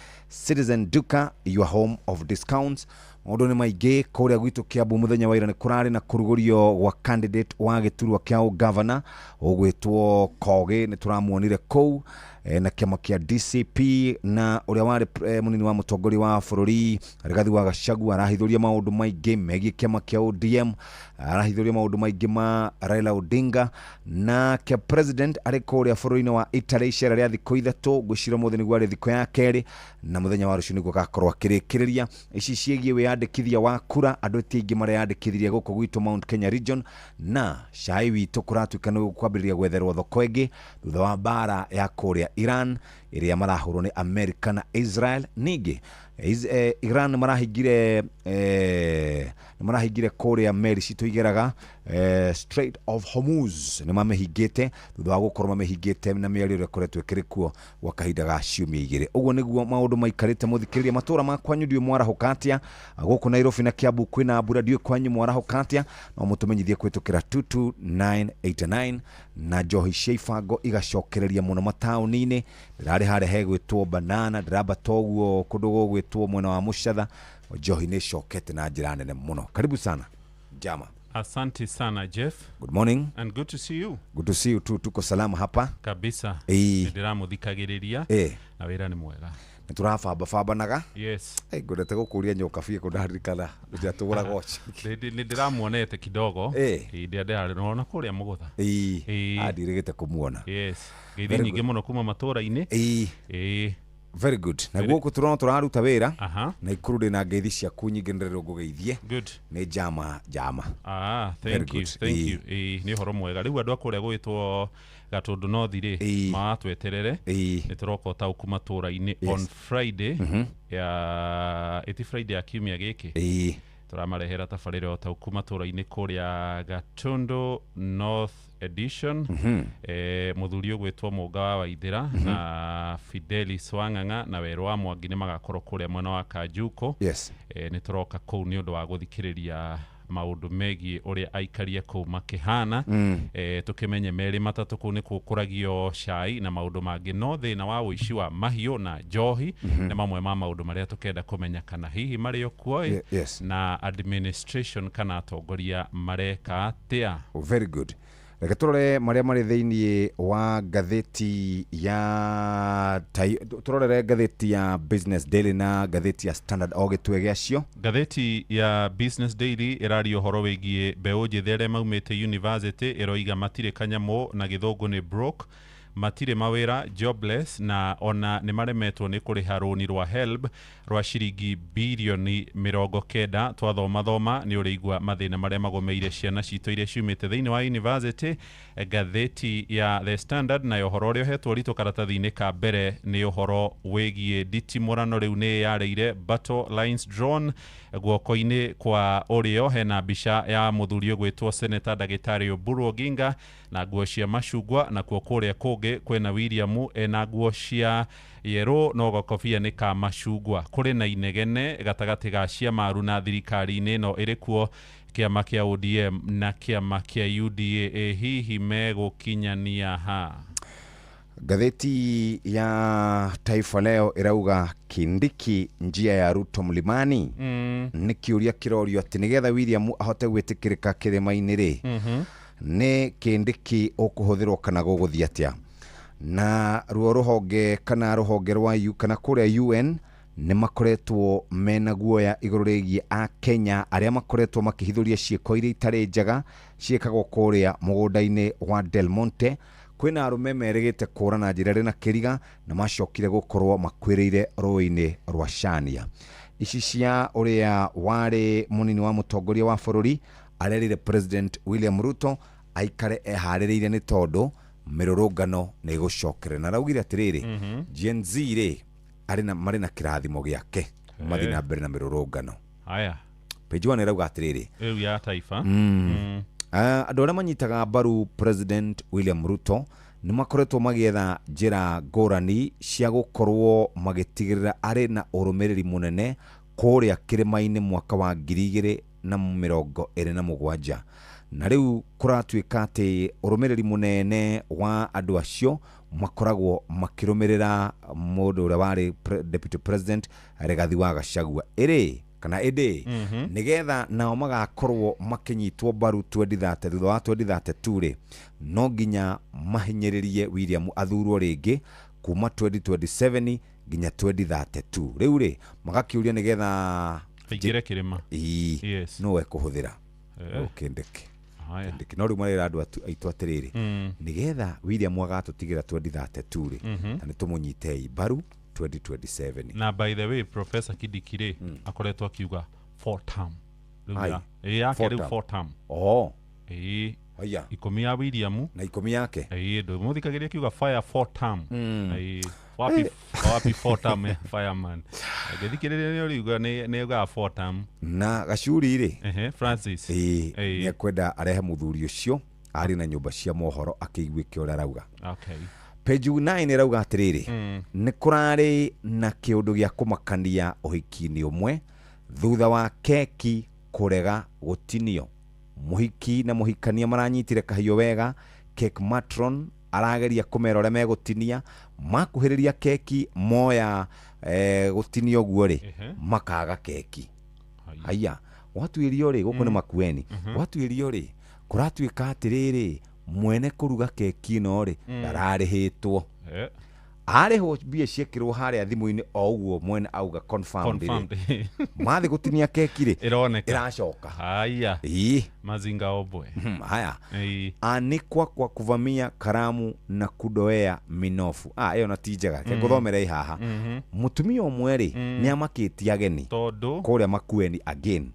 Citizen Duka, your home of discounts. Maũndũ nĩ maingĩ kũrĩa gwitũ Kiambu. Mũthenya wa ira nĩ kũrarĩ na kũrugũrio gwa candidate wa gĩturwa kĩa ũgavana ũgwĩtwo Kogi. Nĩ tũramuonire kũu na kĩama kĩa DCP, na ũrĩa warĩ mũnini wa mũtongoria wa bũrũri Rigathi wa Gachagua arahithũria maũndũ maingĩ megiĩ kĩama kĩa ODM, arahithũria maũndũ maingĩ ma Raila Odinga, na kĩa president arĩ kũrĩa bũrũri-inĩ wa Italy icera rĩa thikũ 3. Ngwĩciria ũmũthĩ nĩguo arĩ thikũ ya kerĩ, na mũthenya wa rũciũ nĩguo agakorwo akĩrĩkĩrĩria. Ici ciĩgiĩ wĩyandĩkithia wa kura, andũ ti aingĩ mareyandĩkithirie gũkũ gwitũ Mount Kenya region, na cai witũ kũratuĩka nĩ kwambĩrĩria gwetherwo thoko ĩngĩ thutha wa mbara ya kũrĩa Iran ĩrĩa marahũrwo nĩ America na Israel. Ningĩ Iran marahingire kũrĩa meri citũ igeraga Strait of Hormuz, nĩ mamĩhingĩte thutha wa gũkorwo mamĩhingĩte na mĩario ĩrĩa ĩkoretwo ĩkĩrĩ kuo gwa kahinda ga ciumia 2. Ũguo nĩguo maũndũ maikarĩte. Mũthikĩrĩria, matũra ma kwanyu ndiũĩ mwarahũka atĩa. Gũkũ Nairobi na Kiambu kwĩna mbura, ndiũĩ kwanyu mwarahũka atĩa. No mũtũmenyithie kũhĩtũkĩra 22989. Na njohi cia ibango igacokereria mũno mataũni-inĩ. Ndĩrarĩ harĩa hegwĩtwo Banana, ndĩrambata ũguo kũndũ gũgwĩtwo mwena wa Mũcatha, njohi nĩ ĩcokete na njĩra nene mũno. Karibu sana Jama. Asante sana Jeff. Good morning. And good to see you. Good to see you too. Tuko salama hapa. Kabisa. Ndĩramuthikagĩrĩria na wĩra nĩ mwega. Nĩ tũrabambabambanaga. Yes. Ngwendete gũkũria nyoka biũ kũndaririkana rĩrĩa tũgũraga oci. Nĩ ndĩramuonete kidogo. Hĩndĩ ĩrĩa ndĩrarĩ na kũrĩa Mũgũtha. Ndirĩgĩte kũmuona. Yes. Ngeithi nyingĩ mũno kuma matũra-inĩ. Very good. Na guku turona turaruta wira na ikuru ndina ngeithi ciaku nyingĩ ndĩrerwo ngũgeithie. Good. Nĩ jama jama. Thank you. Thank you. Nĩ ũhoro mwega. Rĩu andũ a kũrĩa gwĩtwo Gatũndũ North rĩ matweterere nĩ tũroka ũtaũku matũra-inĩ on Friday ya ĩti Friday ya kiumia gĩkĩ. Tũramarehera tabarĩra ũtaũku matũra-inĩ kũrĩa Gatũndũ North Edition. Mũthuri ũgwĩtwo Mũnga wa Waithĩra na Fidelis Wang'ang'a na Werũ wa Mwangi nĩ magakorwo kũrĩa mwena wa Kanjuko. Yes. Nĩ tũroka kũu nĩ ũndũ wa gũthikĩrĩria maũndũ megiĩ ũrĩa aikaria kũu makĩhana. Tũkĩmenye merĩ matatũ kũu nĩ gũkũragio cai na maũndũ mangĩ, no thĩna wa ũici wa mahiũ na njohi nĩ mamwe ma maũndũ marĩa tũkenda kũmenya kana hihi marĩ o kuo yes. na administration kana atongoria mareka atĩa. Oh, very good. Reke tũrore marĩa marĩ thĩinĩ wa ngathĩti ya tũrorere ngathĩti ya Business Daily na ngathĩti ya Standard o gĩtwe gĩacio. Ngathĩti ya Business Daily ĩraria ũhoro wĩgiĩ mbeũ njĩthĩ arĩa maumĩte university, ĩroiga matirĩ kanyamũ na gĩthũngũ nĩ broke, matirĩ mawĩra, jobless, na ona nĩ maremetwo nĩ kũrĩha rũni rwa HELB rwa ciringi birioni 90. Twathomathoma nĩ ũrĩigua mathĩna marĩa magomeire ciana citũ iria ciumĩte thĩinĩ wa university. Ngathĩti ya The Standard nayo ũhoro ũrĩa ũhetwo ritũ karatathi-inĩ ka mbere nĩ ũhoro wĩgiĩ nditimũrano rĩu nĩ yarĩire battle lines drawn. Guoko-inĩ kwa ũrĩo hena mbica ya mũthuri ũgwĩtwo Senator Ndagĩtarĩ Oburu Oginga na nguo cia macungwa, na kuo kũrĩa kũngĩ kwĩna William ena nguo cia yerũ no gakobia nĩ ka macungwa. Kũrĩ na inegene gatagatĩ ga ciamaru na thirikari-inĩ ĩno ĩrĩ kuo, kĩama kĩa ODM na kĩama kĩa UDA. Hihi megũkinyania ha? Ngathĩti ya Taifa Leo ĩrauga Kindiki njia ya Ruto mlimani. Nĩ kĩũria kĩrorio atĩ nĩgetha William ahote gwĩtĩkĩrĩka kĩrĩma-inĩ rĩ, nĩ Kindiki ũkũhũthĩrwo kana gũgũthiĩ atĩa. Na ruo rũhonge kana rũhonge rwa U kana kũrĩa UN nĩ makoretwo mena guoya igũrũ rĩgiĩ a Kenya arĩa makoretwo makĩhithũria ciĩko iria itarĩ njega ciĩkagwo kũrĩa mũgũnda-inĩ wa Del Monte. Kwĩna arũme merĩgĩte kũra na njĩra ĩrĩ na kĩriga na macokire gũkorwo makuĩrĩire rũĩ-inĩ rwa Shania. Ici cia ũrĩa warĩ mũnini wa mũtongoria wa bũrũri arerire President William Ruto aikare eharĩrĩirie nĩ tondũ mĩrũrũngano nĩ ĩgũcokerera, na araugire atĩrĩrĩ, Gen Z rĩ marĩ na kĩrathimo gĩake mathiĩ na mbere na mĩrũrũngano. Haya. Page 1 ĩrauga atĩrĩrĩ, rĩu ya Taifa. Andũ arĩa manyitaga mbaru President William Ruto nĩ makoretwo magĩetha njĩra ngũrani cia gũkorwo magĩtigĩrĩra arĩ na ũrũmĩrĩri mũnene kũrĩa kĩrĩma-inĩ mwaka wa 2027, na rĩu kũratuĩka atĩ ũrũmĩrĩri mũnene wa andũ acio makoragwo makĩrũmĩrĩra mũndũ ũrĩa warĩ Deputy President Rigathi wa Gachagua ĩrĩ kana ĩndĩ, nĩgetha nao magakorwo makĩnyitwo mbaru 2030, thutha wa 2032 rĩ, no nginya mahinyĩrĩrie William athurwo rĩngĩ kuma 2027 nginya 2032. Rĩu rĩ magakĩũria nĩgetha aingĩre kĩrĩma. Ĩĩ. Yes. No ekũhũthĩra ũkĩndĩke no rĩu marera andũ aitũ atĩrĩrĩ, nĩgetha William agatũtigĩra 2032 rĩ, na nĩ tũmũnyitei mbaru 2027. Na by the way, Professor Kindiki rĩ, akoretwo akiuga four term. Rĩu yake rĩu four term. Oh. Ĩĩ. Haya. 10 ya William na 10 yake. Ĩĩ, ndũmũthikagĩria akiuga fire four term. Ĩĩ. Wapi four term ya fireman. Ngĩthikĩrĩria nĩ ũriuga nĩ ugaga four term. Na Gacuri rĩ. Francis. Ĩĩ, nĩ ekwenda arehe mũthuri ũcio arĩ na nyũmba cia mohoro akĩiguĩke ũrĩa arauga. Okay. Page 9 ĩrauga atĩrĩrĩ, nĩ kũrarĩ na kĩũndũ gĩa kũmakania ũhiki-inĩ ũmwe thutha wa keki kũrega gũtinio. Mũhiki na mũhikania maranyitire kahiũ wega, cake matron arageria kũmera ũrĩa megũtinia, makuhĩrĩria keki moya gũtinio ũguo rĩ, makaga keki. Haya, gwatuĩrio rĩ, gũkũ nĩ Makueni, gwatuĩrio rĩ, kũratuĩka atĩrĩrĩ, mwene kũruga keki ĩno rĩ, ndararĩhĩtwo. Arĩhwo mbia ciekĩrwo harĩa thimũ-inĩ o ũguo mwene auga confirmed rĩ. Mathiĩ gũtinia keki rĩ, ĩroneka ĩracoka. Haya. Ĩĩ. Mazinga obwe. Haya. Anikwa kwa kuvamia karamu na kudoea minofu. Ĩyo na ti njega. Reke ngũthomere haha. Mũtumia ũmwe rĩ, nĩ amakĩtie ageni tondũ kũrĩa Makueni again,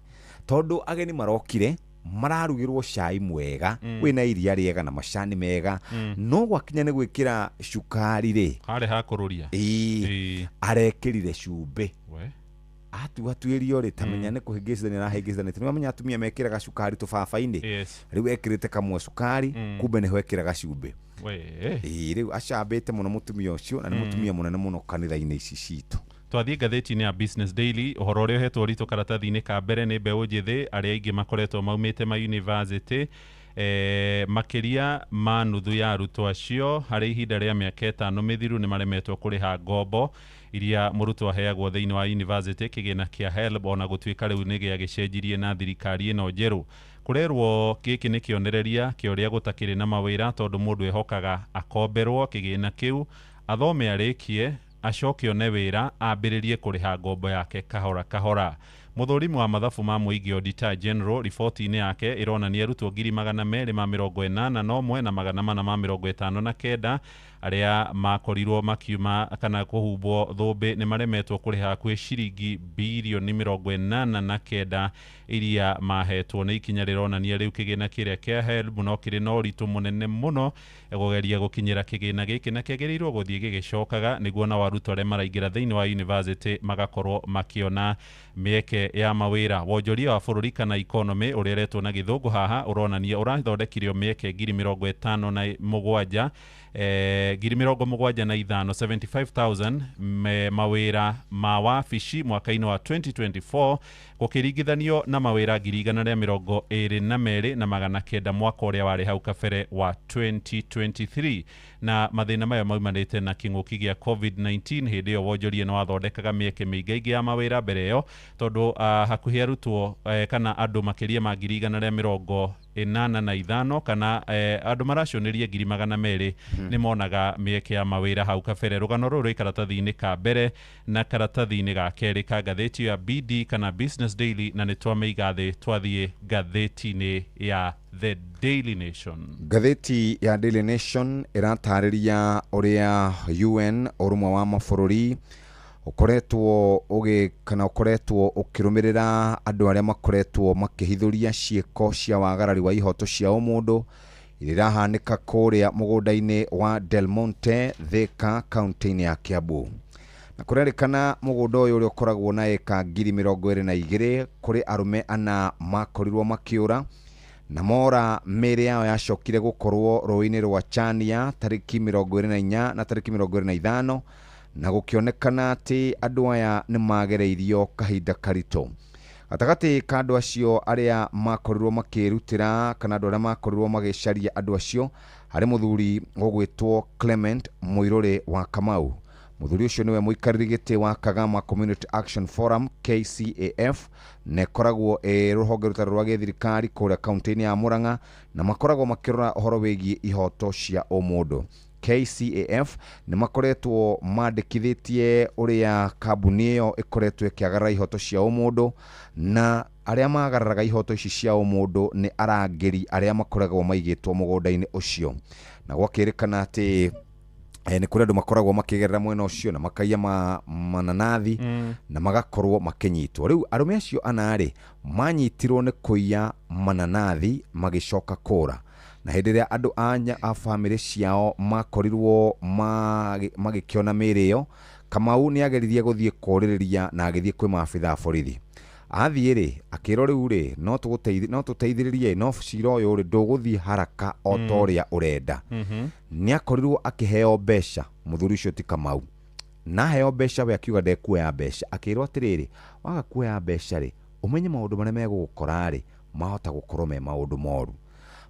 tondũ ageni marokire mararugĩrwo cai mwega wĩna iria rĩega na macani mega, no gwakinya nĩ gwĩkĩra cukari rĩ, harĩ ha kũrũria. Ĩĩ, arekĩrire cumbĩ. Atuatuĩrio rĩ, tamenya nĩ kũhĩngĩcithania arahĩngĩcithanĩtie. Nĩwamenya atumia mekĩraga cukari tũbaba-inĩ. Rĩu ekĩrĩte kamwe cukari, kumbe nĩho ekĩraga cumbĩ. Ĩĩ, rĩu acambĩte mũno mũtumia ũcio, na nĩ mũtumia mũnene mũno kanitha-inĩ ici citũ. Twathiĩ ngathĩti-inĩ ya Business Daily, ũhoro ũrĩa ũhetwo ũritũ karatathi-inĩ ka mbere nĩ mbeũ njĩthĩ arĩa aingĩ makoretwo maumĩte ma university, makĩria ma nuthu ya arutwo acio harĩ ihinda rĩa mĩaka 5 mĩthiru nĩ maremetwo kũrĩha ngombo iria mũrutwo aheagwo thĩinĩ wa university kĩgĩna kĩa HELB, ona gũtuĩka rĩu nĩ gĩagĩcenjirie na thirikari ĩno njerũ. Kũrerwo gĩkĩ nĩ kĩonereria kĩa ũrĩa gũtakĩrĩ na mawĩra, tondũ mũndũ ehokaga akomberwo kĩgĩna kĩu athome arĩkie acoke one wĩra ambĩrĩrie kũrĩha ngombo yake kahora kahora. Mũthũrimi wa mathabu ma mũingĩ Auditor General riboti-inĩ yake ĩronania arutwo 281 na 459 arĩa makorirwo makiuma kana kũhumbwo thũmbĩ nĩ maremetwo kũrĩha hakuhĩ ciringi birioni 89 iria mahetwo. Nĩ ikinya rĩronania rĩu kĩgĩna kĩrĩa kĩa HELB no kĩrĩ na ũritũ mũnene mũno kũgeria gũkinyĩra kĩgĩna gĩkĩ, na kĩagĩrĩirwo gũthiĩ gĩgĩcokaga nĩguo nao arutwo arĩa maraingĩra thĩinĩ wa university magakorwo makĩona mĩeke ya mawĩra. Wonjoria wa bũrũri kana economy ũrĩa ũretwo na gĩthũngũ haha ũronania ũrathondekirio mĩeke 57,000 75,000 75,000 mawĩra ma wabici mwaka-inĩ wa 2024 gũkĩringithanio na mawĩra 122 na 900 mwaka ũrĩa warĩ hau kabere wa 2023. Na mathĩna maya maumanĩte na kĩng'ũki gĩa COVID-19. Hĩndĩ ĩyo wonjoria nĩ wathondekaga mĩeke mĩingaingĩ ya mawĩra mbere ĩyo, tondũ hakuhĩ arutwo kana andũ makĩria ma 185 kana andũ maracionĩria 200,000 nĩ monaga mĩeke ya mawĩra hau kabere. Rũgano rũrũ rwĩ karatathi-inĩ ka mbere na karatathi-inĩ ga kerĩ ka ngathĩti ya BD kana Business Daily, na nĩ twamĩiga thĩ twathiĩ ngathĩti-inĩ ya The Daily Nation. Ngathĩti ya Daily Nation ĩratarĩria ũrĩa UN, ũrũmwe wa mabũrũri, ũkoretwo ũgĩ kana ũkoretwo ũkĩrũmĩrĩra andũ arĩa makoretwo makĩhithũria ciĩko cia wagarari wa ihoto cia ũmũndũ iria irahanĩka kũrĩa mũgũnda-inĩ wa Del Monte, Thika, kaunti-inĩ ya Kiambu. Na kũrerĩkana mũgũnda ũyũ ũrĩa ũkoragwo na ĩka 22,000 kũrĩ arũme ana makorirwo makĩũra na mora mĩĩrĩ yao yacokire gũkorwo rũĩ-inĩ rwa Chania tarĩki 24 na tarĩki 25, na gũkĩonekana atĩ andũ aya nĩ magereirio kahinda karitũ. Gatagatĩ ka andũ acio arĩa makorirwo makĩrutĩra kana andũ arĩa makorirwo magĩcaria andũ acio harĩ mũthuri ũgwĩtwo Clement Mũirũrĩ wa Kamau. Mũthuri ũcio nĩwe mũikarĩri gĩtĩ wa Kagama Community Action Forum KCAF, na ĩkoragwo ĩ rũhonge rũtarĩ rwa gĩthirikari kũrĩa kaunti-inĩ ya Murang'a, na makoragwo makĩrora ũhoro wĩgiĩ ihoto cia ũmũndũ. KCAF nĩ makoretwo mandĩkithĩtie ũrĩa kambuni ĩyo ĩkoretwo ĩkĩagarara ihoto cia ũmũndũ, na arĩa magararaga ihoto ici cia ũmũndũ nĩ arangĩri arĩa makoragwo maigĩtwo mũgũnda-inĩ ũcio. Na gwakĩrĩkana atĩ nĩ kũrĩ andũ makoragwo makĩgerera mwena ũcio na makaiya mananathi na magakorwo makĩnyitwo. Rĩu arũme acio ana-rĩ manyitirwo nĩ kũiya mananathi magĩcoka kũra, na hĩndĩ ĩrĩa andũ a bamĩrĩ ciao makorirwo magĩkĩona mĩĩrĩ ĩyo, Kamau nĩ ageririe gũthiĩ kũrĩrĩria na agĩthiĩ kwĩ maabitha a borithi. Athiĩ rĩ akĩrwo rĩu rĩ no tũteithĩrĩrie, no cira ũyũ rĩ ndũgũthiĩ haraka o ta ũrĩa ũrenda. Nĩ akorirwo akĩheo mbeca mũthuri ũcio ti Kamau, na aheo mbeca we akiuga ndekuoya mbeca. Akĩrwo atĩrĩrĩ, waga kuoya mbeca rĩ ũmenye maũndũ marĩa megũgũkora rĩ mahota gũkorwo me maũndũ moru.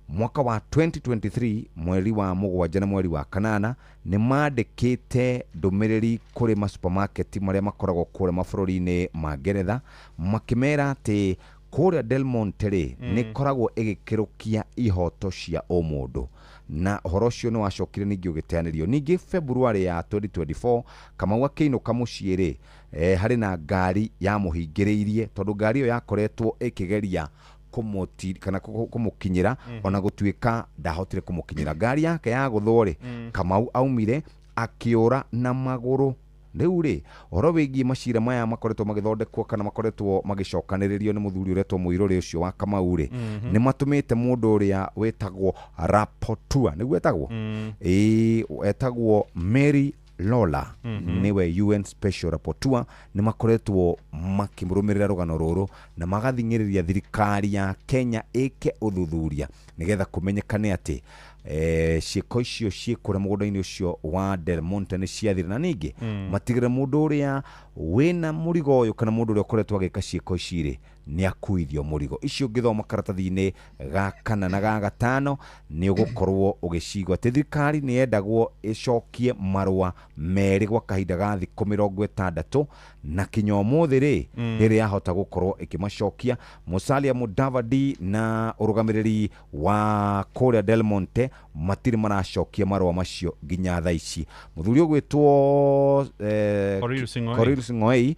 Mwaka wa 2023 mweri wa 7 na mweri wa 8 nĩ mandĩkĩte ndũmĩrĩri kũrĩ masupermarket marĩa makoragwo kũrĩa mabũrũri-inĩ ma Ngeretha, makĩmera atĩ kũrĩa Del Monte rĩ nĩ ĩkoragwo ĩgĩkĩrũkia ihoto cia ũmũndũ, na ũhoro ũcio nĩ wacokire ningĩ ũgĩteanĩrio. Ningĩ February ya 2024 Kamau akĩinũka mũciĩ rĩ, harĩ na ngari yamũhingĩrĩirie tondũ ngari ĩyo yakoretwo ĩkĩgeria kana kũmũkinyĩra, ona gũtuĩka ndahotire kũmũkinyĩra. Ngari yake yagũthwo rĩ, Kamau aumire akĩũra na magũrũ. Rĩu rĩ ũhoro wĩgiĩ macira maya makoretwo magĩthondekwo kana makoretwo magĩcokanĩrĩrio nĩ mũthuri ũretwo Mũirũrĩ ũcio wa Kamau rĩ, nĩ matũmĩte mũndũ ũrĩa wĩtagwo Rapporteur, nĩguo etagwo, etagwo Mary Lola, nĩwe UN Special Rapporteur, nĩ makoretwo makĩrũmĩrĩra rũgano rũrũ na magathing'ĩrĩria thirikari ya Kenya ĩke ũthuthuria nĩgetha kũmenyekane atĩ ciĩko icio ciĩ kũrĩa mũgũnda-inĩ ũcio wa Del Monte nĩ ciathira, na ningĩ matigĩrĩre mũndũ ũrĩa wĩna mũrigo ũyũ kana mũndũ ũrĩa ũkoretwo agĩka ciĩko ici rĩ nĩ akuithio mũrigo. Icio ũngĩthoma karatathi-inĩ ga 4 na ga 5 nĩ ũgũkorwo ũgĩcigua atĩ thirikari nĩ yendagwo ĩcokie marũa merĩ gwa kahinda ga thikũ 60, na kinya ũmũthĩ rĩ rĩrĩ yahota gũkorwo ĩkĩmacokia. Musalia Mudavadi na ũrũgamĩrĩri wa kũrĩa Del Monte matirĩ maracokia marũa macio nginya thaa ici. Mũthuri ũgwĩtwo Korir Sing'oei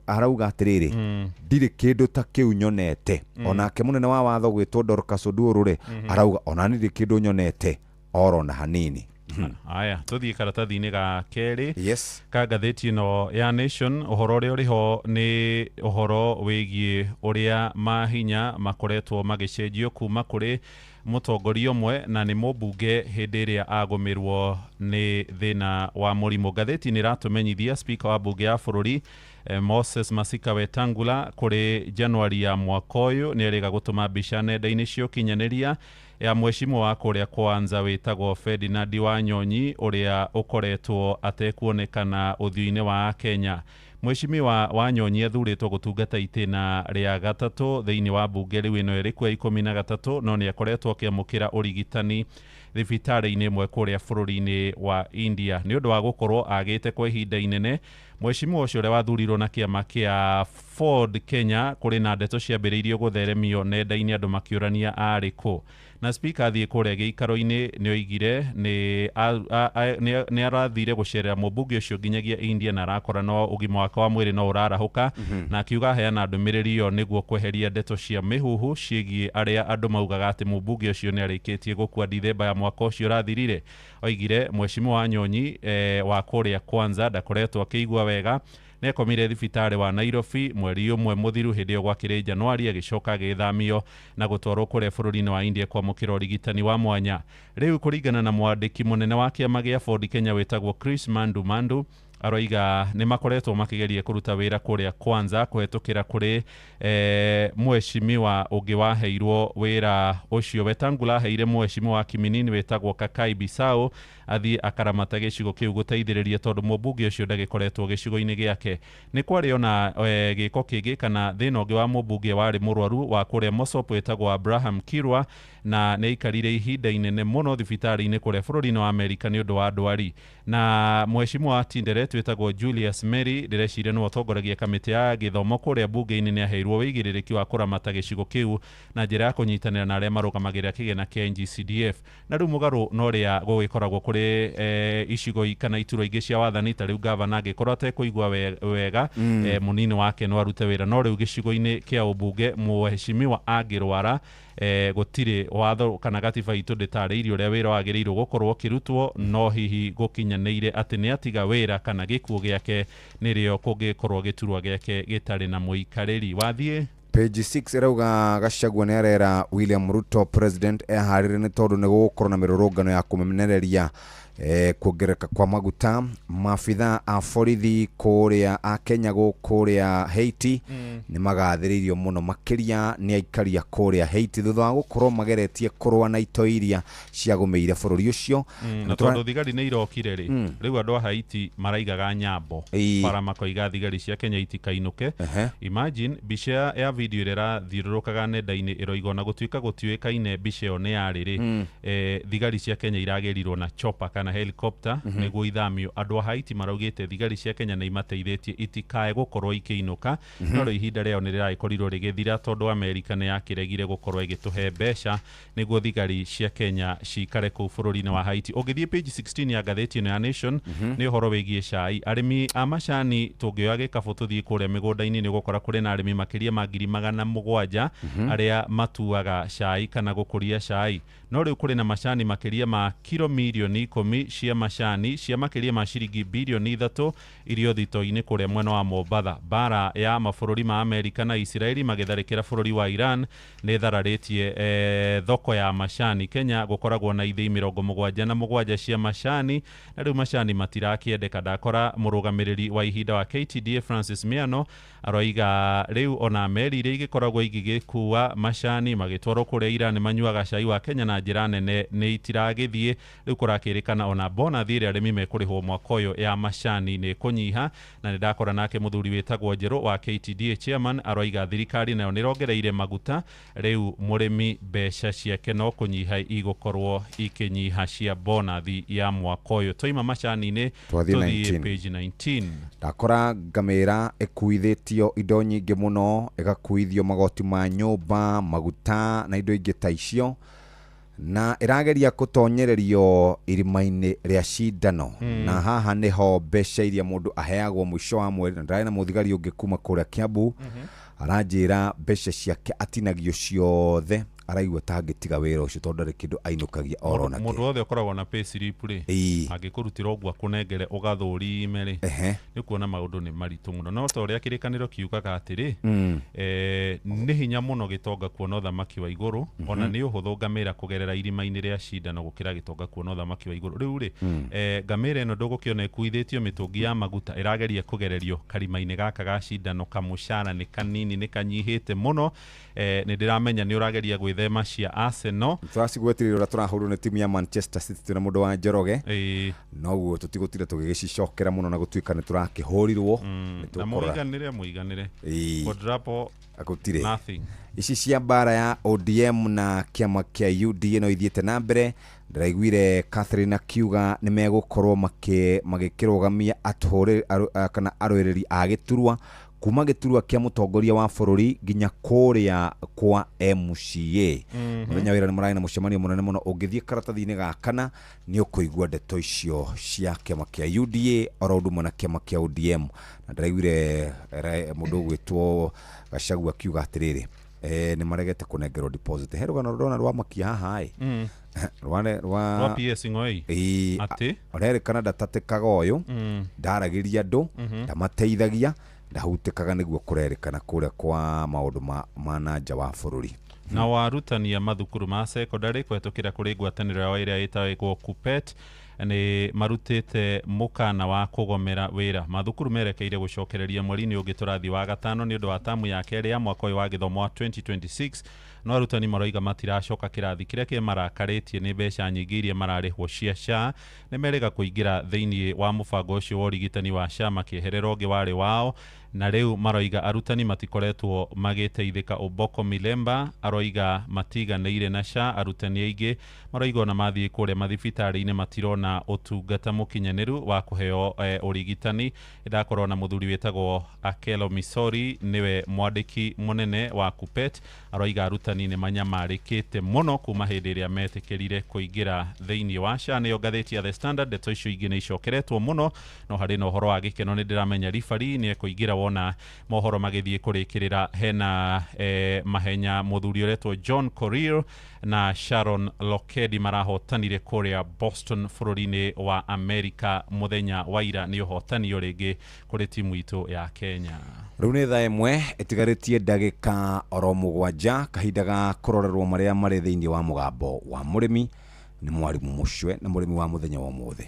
arauga atĩrĩrĩ, ndirĩ kĩndũ ta kĩu nyonete. Onake mũnene wa watho gwĩtwo Dorcas Oduor rĩ arauga ona ndirĩ kĩndũ nyonete oro na hanini. Aya, tũthiĩ karatathi-inĩ ga kerĩ ka ngathĩti ĩno ya Nation. Ũhoro ũrĩa ũrĩho nĩ ũhoro wĩgiĩ ũrĩa mahinya makoretwo magĩcenjio kuma kũrĩ mũtongoria ũmwe na nĩ mũmbunge hĩndĩ ĩrĩa agũmĩrwo nĩ thĩna wa mũrimũ. Ngathĩti nĩ ĩratũmenyithia speaker wa mbunge ya bũrũri Moses Masika Wetangula kũrĩ Januari ya mwaka ũyũ nĩ erĩga gũtũma mbica nenda-inĩ cia ũkinyanĩria ya mweshimo wa kũrĩa Kwanza wĩtagwo Ferdinand Wanyonyi ũrĩa ũkoretwo atekuonekana ũthiũ-inĩ wa Kenya. Mweshimiwa Wanyonyi athurĩtwo gũtungata itĩna rĩa gatatũ thĩinĩ wa mbunge rĩu ĩno ĩrĩ kwa 13, no nĩ akoretwo akĩamũkĩra ũrigitani thibitarĩ-inĩ ĩmwe kũrĩa bũrũri-inĩ wa India nĩ ũndũ wa gũkorwo agĩte kwa ihinda inene. Mheshimiwa ũcio ũrĩa wathurirwo na kĩama kĩa Ford Kenya, kũrĩ na ndeto ciambĩrĩirio gũtheremio nenda-inĩ andũ makĩũrania arĩ kũ, na speaker athiĩ kũrĩa gĩikaro-inĩ nĩ oigire nĩ arathire gũcerera mũmbunge ũcio nginyagia India na arakora no ũgima wake wa mwĩrĩ no ũrarahũka, na akiuga aheana ndũmĩrĩri ĩyo nĩguo kweheria ndeto cia mĩhuhu ciĩgiĩ arĩa andũ maugaga atĩ mũmbunge ũcio nĩ arĩkĩtie gũkua Dithemba ya mwaka ũcio ũrathirire. Oigire mheshimiwa Wanyonyi wa kũrĩa Kwanza ndakoretwo akĩigua wega, nĩakomire thibitarĩ wa Nairobi mweri ũmwe mũthiru hĩndĩ ĩyo gwakĩrĩ Januari, agĩcoka agĩthamio na gũtwarwo kũrĩa bũrũri-inĩ wa India kwamũkĩra ũrigitani wa mwanya. Rĩu kũringana na mwandĩki mũnene wa kĩama gĩa Ford Kenya wĩtagwo Chris Mandu Mandu, aroiga nĩ makoretwo makĩgeria kũruta wĩra kũrĩa Kwanza kũhetũkĩra kũrĩ mheshimiwa ũngĩ waheirwo wĩra ũcio. Wetangula aheire mheshimiwa wa Kiminini wĩtagwo Kakai Bisau athiĩ akaramata gĩcigo kĩu gũteithĩrĩria tondũ mũmbunge ũcio ndagĩkoretwo gĩcigo-inĩ gĩake. Nĩ kwarĩ ona gĩko kĩngĩ kana thĩna ũngĩ wa mũmbunge warĩ mũrwaru wa kũrĩa Mosop wĩtagwo Abraham Kirwa, na nĩ aikarire ihinda inene mũno thibitarĩ-inĩ kũrĩa bũrũri-inĩ wa Amerika nĩ ũndũ wa ndwari. Na mheshimiwa wa Tinderet wĩtagwo Julius Mary, ndĩreciria nĩwe ũtongoragia kamĩtĩ ya gĩthomo kũrĩa mbunge-inĩ, nĩ aheirwo wĩigĩrĩrĩki wa kũramata gĩcigo kĩu na njĩra ya kũnyitanĩra na arĩa marũgamagĩrĩra kĩgĩna kĩa NGCDF. Na rĩu mũgarũ na ũrĩa gũgĩkoragwo kũrĩ icigo kana iturwa ingĩ cia wathani, ta rĩu gavana angĩkorwo atekũigua wega mũnini wake no arute wĩra, no rĩu gĩcigo-inĩ kĩa ũmbunge mheshimiwa angĩrwara gũtirĩ watho kana gatiba itũ ndĩtarĩirie ũrĩa wĩra wagĩrĩirwo gũkorwo ũkĩrutwo, no hihi gũkinyanĩire atĩ nĩ atiga wĩra kana gĩkuũ gĩake nĩrĩo kũngĩkorwo gĩturwa gĩake gĩtarĩ na mũikarĩri. Wathiĩ page 6 ĩrauga Gachagua nĩ arera William Ruto president eharĩre nĩ tondũ nĩ gũgũkorwo na mĩrũrũngano ya kũmenereria kuongerereka kwa maguta. Maabitha a borithi kũrĩa a Kenya kũrĩa Haiti nĩ magathĩrĩirio mũno makĩria nĩ aikaria kũrĩa Haiti thutha wa gũkorwo mageretie kũrũa na itoi iria ciagũmĩire bũrũri ũcio. Na tondũ thigari nĩ irokire rĩ, rĩu andũ a Haiti maraigaga nyambo bara makoiga thigari cia Kenya itikainũke. Imagine mbica ya video ĩrĩa ĩrathiũrũrũkaga nenda-inĩ ĩroiga ona gũtuĩka gũtiũĩkaine mbica ĩyo nĩ yarĩ rĩ, thigari cia Kenya iragĩrirwo na chopper kana helicopter nĩguo ithamio. Andũ a Haiti maraugĩte thigari cia Kenya nĩ imateithĩtie itikae gũkorwo ikĩinũka, no rĩu ihinda rĩao nĩ rĩragĩkorirwo rĩgĩthira tondũ Amerika nĩ yakĩregire gũkorwo ĩgĩtũhe mbeca nĩguo thigari cia Kenya cikare kũu bũrũri-inĩ wa Haiti. Ũngĩthiĩ page 16 ya ngathĩti ĩno ya Nation nĩ ũhoro wĩgiĩ cai. Arĩmi a macani tũngĩoya gĩkabũ tũthiĩ kũrĩa mĩgũnda-inĩ nĩ ũgũkora kũrĩ na arĩmi makĩria ma 700,000 arĩa matuaga cai kana gũkũria cai, no rĩu kũrĩ na macani makĩria ma kiro mirioni 10 cia macani cia makĩria ma ciringi bilioni 3 irio thito-inĩ kũrĩa mwena wa Mombatha. Bara ya mabũrũri ma Amerika na Isiraeli magĩtharĩkĩra bũrũri wa Iran nĩ thararĩtie thoko ya macani. Kenya gũkoragwo na ithĩi 77 cia macani, na rĩu macani matirakĩendeka. Ndakora mũrũgamĩrĩri wa ihinda wa KTDA Francis Miano aroiga rĩu ona meri iria igĩkoragwo igĩgĩkua macani magĩtwarwo kũrĩa Iran manyuaga cai wa Kenya na njĩra nene nĩ itiragĩthiĩ. Rĩu kũrakĩrĩkana ona bonathi ĩrĩa arĩmi mekũrĩhwo mwaka ũyũ ya macani nĩ kũnyiha. Na nĩ ndakora nake mũthuri wĩtagwo Njerũ wa KTDA chairman aroiga thirikari nayo nĩ ĩrongereire maguta, rĩu mũrĩmi mbeca ciake no kũnyiha igũkorwo ikĩnyiha cia bonathi ya mwaka ũyũ. Twaima macani-inĩ tũthiĩ page 19. Ndakora ngamĩra ĩkuithĩtio indo nyingĩ mũno, ĩgakuithio magoti ma nyũmba, maguta na indo ingĩ ta icio, na ĩrageria gũtonyererio irima-inĩ rĩa cindano. Na haha nĩho mbeca iria mũndũ aheagwo mũico wa mweri. Na ndarĩ na mũthigari ũngĩ kuma kũrĩa Kiambu aranjĩra mbeca ciake atinagio ciothe, araigua ta angĩtiga wĩra ũcio tondũ ndarĩ kĩndũ ainũkagia oro nake. Mũndũ wothe ũkoragwo na pay slip rĩ, angĩkũrutĩra ũguo akũnengere ũgathũrime rĩ, nĩ kuona maũndũ nĩ maritũ mũno. No ta ũrĩa kĩrĩkanĩro kiugaga atĩrĩ, nĩ hinya mũno gĩtonga kuona ũthamaki wa igũrũ, ona nĩ ũhũthũ ngamĩra kũgerera irima-inĩ rĩa cindano gũkĩra gĩtonga kuona ũthamaki wa igũrũ. Rĩu rĩ, ngamĩra ĩno ndũgũkĩona ĩkuithĩtio mĩtũngi ya maguta, ĩrageria kũgererio karima-inĩ gaka ga cindano, kamũcara nĩ kanini, nĩ kanyihĩte mũno. Nĩ ndĩramenya nĩ ũrageria gwĩthema cia Arsenal. Tũracigwetirire ũrĩa tũrahũrwo nĩ timu ya Manchester City na mũndũ wa Njoroge, noguo tũtigũtira tũgĩgĩcicokera mũno na gũtuĩka nĩ tũrakĩhũrirwo. Na mũiganĩre mũiganĩre Quadruple gũtirĩ nothing. Ici cia mbara ya ODM na kĩama kĩa UDA no ithiĩte na mbere. Ndĩraiguire Catherine akiuga nĩ megũkorwo magĩkĩrũgamia kana arũĩrĩri a gĩturwa kuma gĩturwa kĩa mũtongoria wa bũrũri nginya kũrĩa kwa MCA. Mũthenya wĩra nĩ mũrarĩ na mũcemanio mũnene mũno, ũngĩthiĩ karatathi-inĩ ga kana nĩ ũkũigua ndeto icio cia kĩama kĩa UDA oro ũndũ ũmwe na kĩama kĩa ODM. Na ndĩraiguire mũndũ ũgwĩtwo Gachagua akiuga atĩrĩrĩ, nĩ maregete kũnengerwo deposit. He rũgano rũrona rwa makia haha ĩ rwa PS Ng'oi atĩ ũrerĩkana ndatatĩkaga ũyũ, ndaragĩria andũ, ndamateithagia, ndahutĩkaga nĩguo kũrerĩkana kũrĩa kwa maũndũ ma na nja wa bũrũri. Na warutani a mathukuru ma secondary kũhetũkĩra kũrĩ ngwatanĩro yao ĩrĩa ĩtagwo KUPPET nĩ marutĩte mũkana wa kũgomera wĩra. Mathukuru merekeire gũcokereria mweri-inĩ ũngĩ tũrathiĩ wa gatano nĩ ũndũ wa tamu ya kerĩ ya mwaka ũyũ wa gĩthomo wa 2026. No arutani maroiga matiracoka kĩrathi kĩrĩa kĩmarakarĩtie nĩ mbeca nyingĩ iria mararĩhwo cia SHA. Nĩ merĩga kũingĩra thĩinĩ wa mũbango ũcio wa ũrigitani wa SHA makĩeherera ũngĩ warĩ wao, na rĩu maroiga arutani matikoretwo magĩteithĩka. Oboko Milemba aroiga matiganĩire na SHA. Arutani aingĩ maroiga ona mathiĩ kũrĩa mathibitarĩ-inĩ matirona ũtungata mũkinyanĩru wa kũheo ũrigitani. Ndakorwo na mũthuri wĩtagwo Akelo Misori, nĩwe mwandĩki mũnene wa KUPPET, aroiga arutani nĩ manyamarĩkĩte mũno kuma hĩndĩ ĩrĩa metĩkĩrire kũingĩra thĩinĩ wa SHA. Nĩyo ngathĩti ya The Standard. Ndeto icio ingĩ nĩ icokeretwo mũno, no harĩ na ũhoro wa gĩkeno nĩ ndĩramenya ribari nĩ ekũingĩra wona mohoro magĩthiĩ kũrĩkĩrĩra. Hena mahenya mũthuri ũretwo John Korir na Sharon Lokedi marahotanire kũrĩa Boston bũrũri-inĩ wa Amerika mũthenya wa ira. Nĩ ũhotani rĩngĩ kũrĩ timu itũ ya Kenya. Rĩu nĩ thaa ĩmwe ĩtigarĩtie ndagĩka oro mũgwanja, kahinda ga kũrorerwo marĩa marĩ thĩinĩ wa mũgambo wa mũrĩmi nĩ mwarimũ Mũcwe na mũrĩmi wa mũthenya wa ũmũthĩ.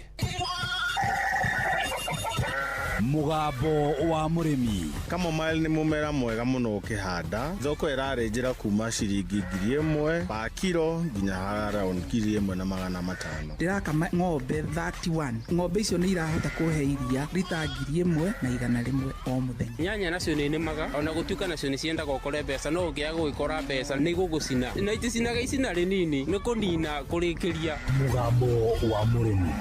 Mũgambo wa mũrĩmi. Chamomile nĩ mũmera mwega mũno ũkĩhanda. Thoko ĩrarĩ njĩra kuma ciringi 1000 pa kiro nginya around 1500. Ndĩrakama ng'ombe 31. Ng'ombe icio nĩ irahota kũhe iria rita 1100 o mũthenya. Nyanya nacio nĩ nĩmaga ona gũtuĩka nacio nĩ ciendaga ũkore mbeca, no ũngĩaga gũgĩkora mbeca nĩ igũgũcina na iticinaga icina rĩnini nĩ kũnina kũrĩkĩria. Mũgambo wa mũrĩmi.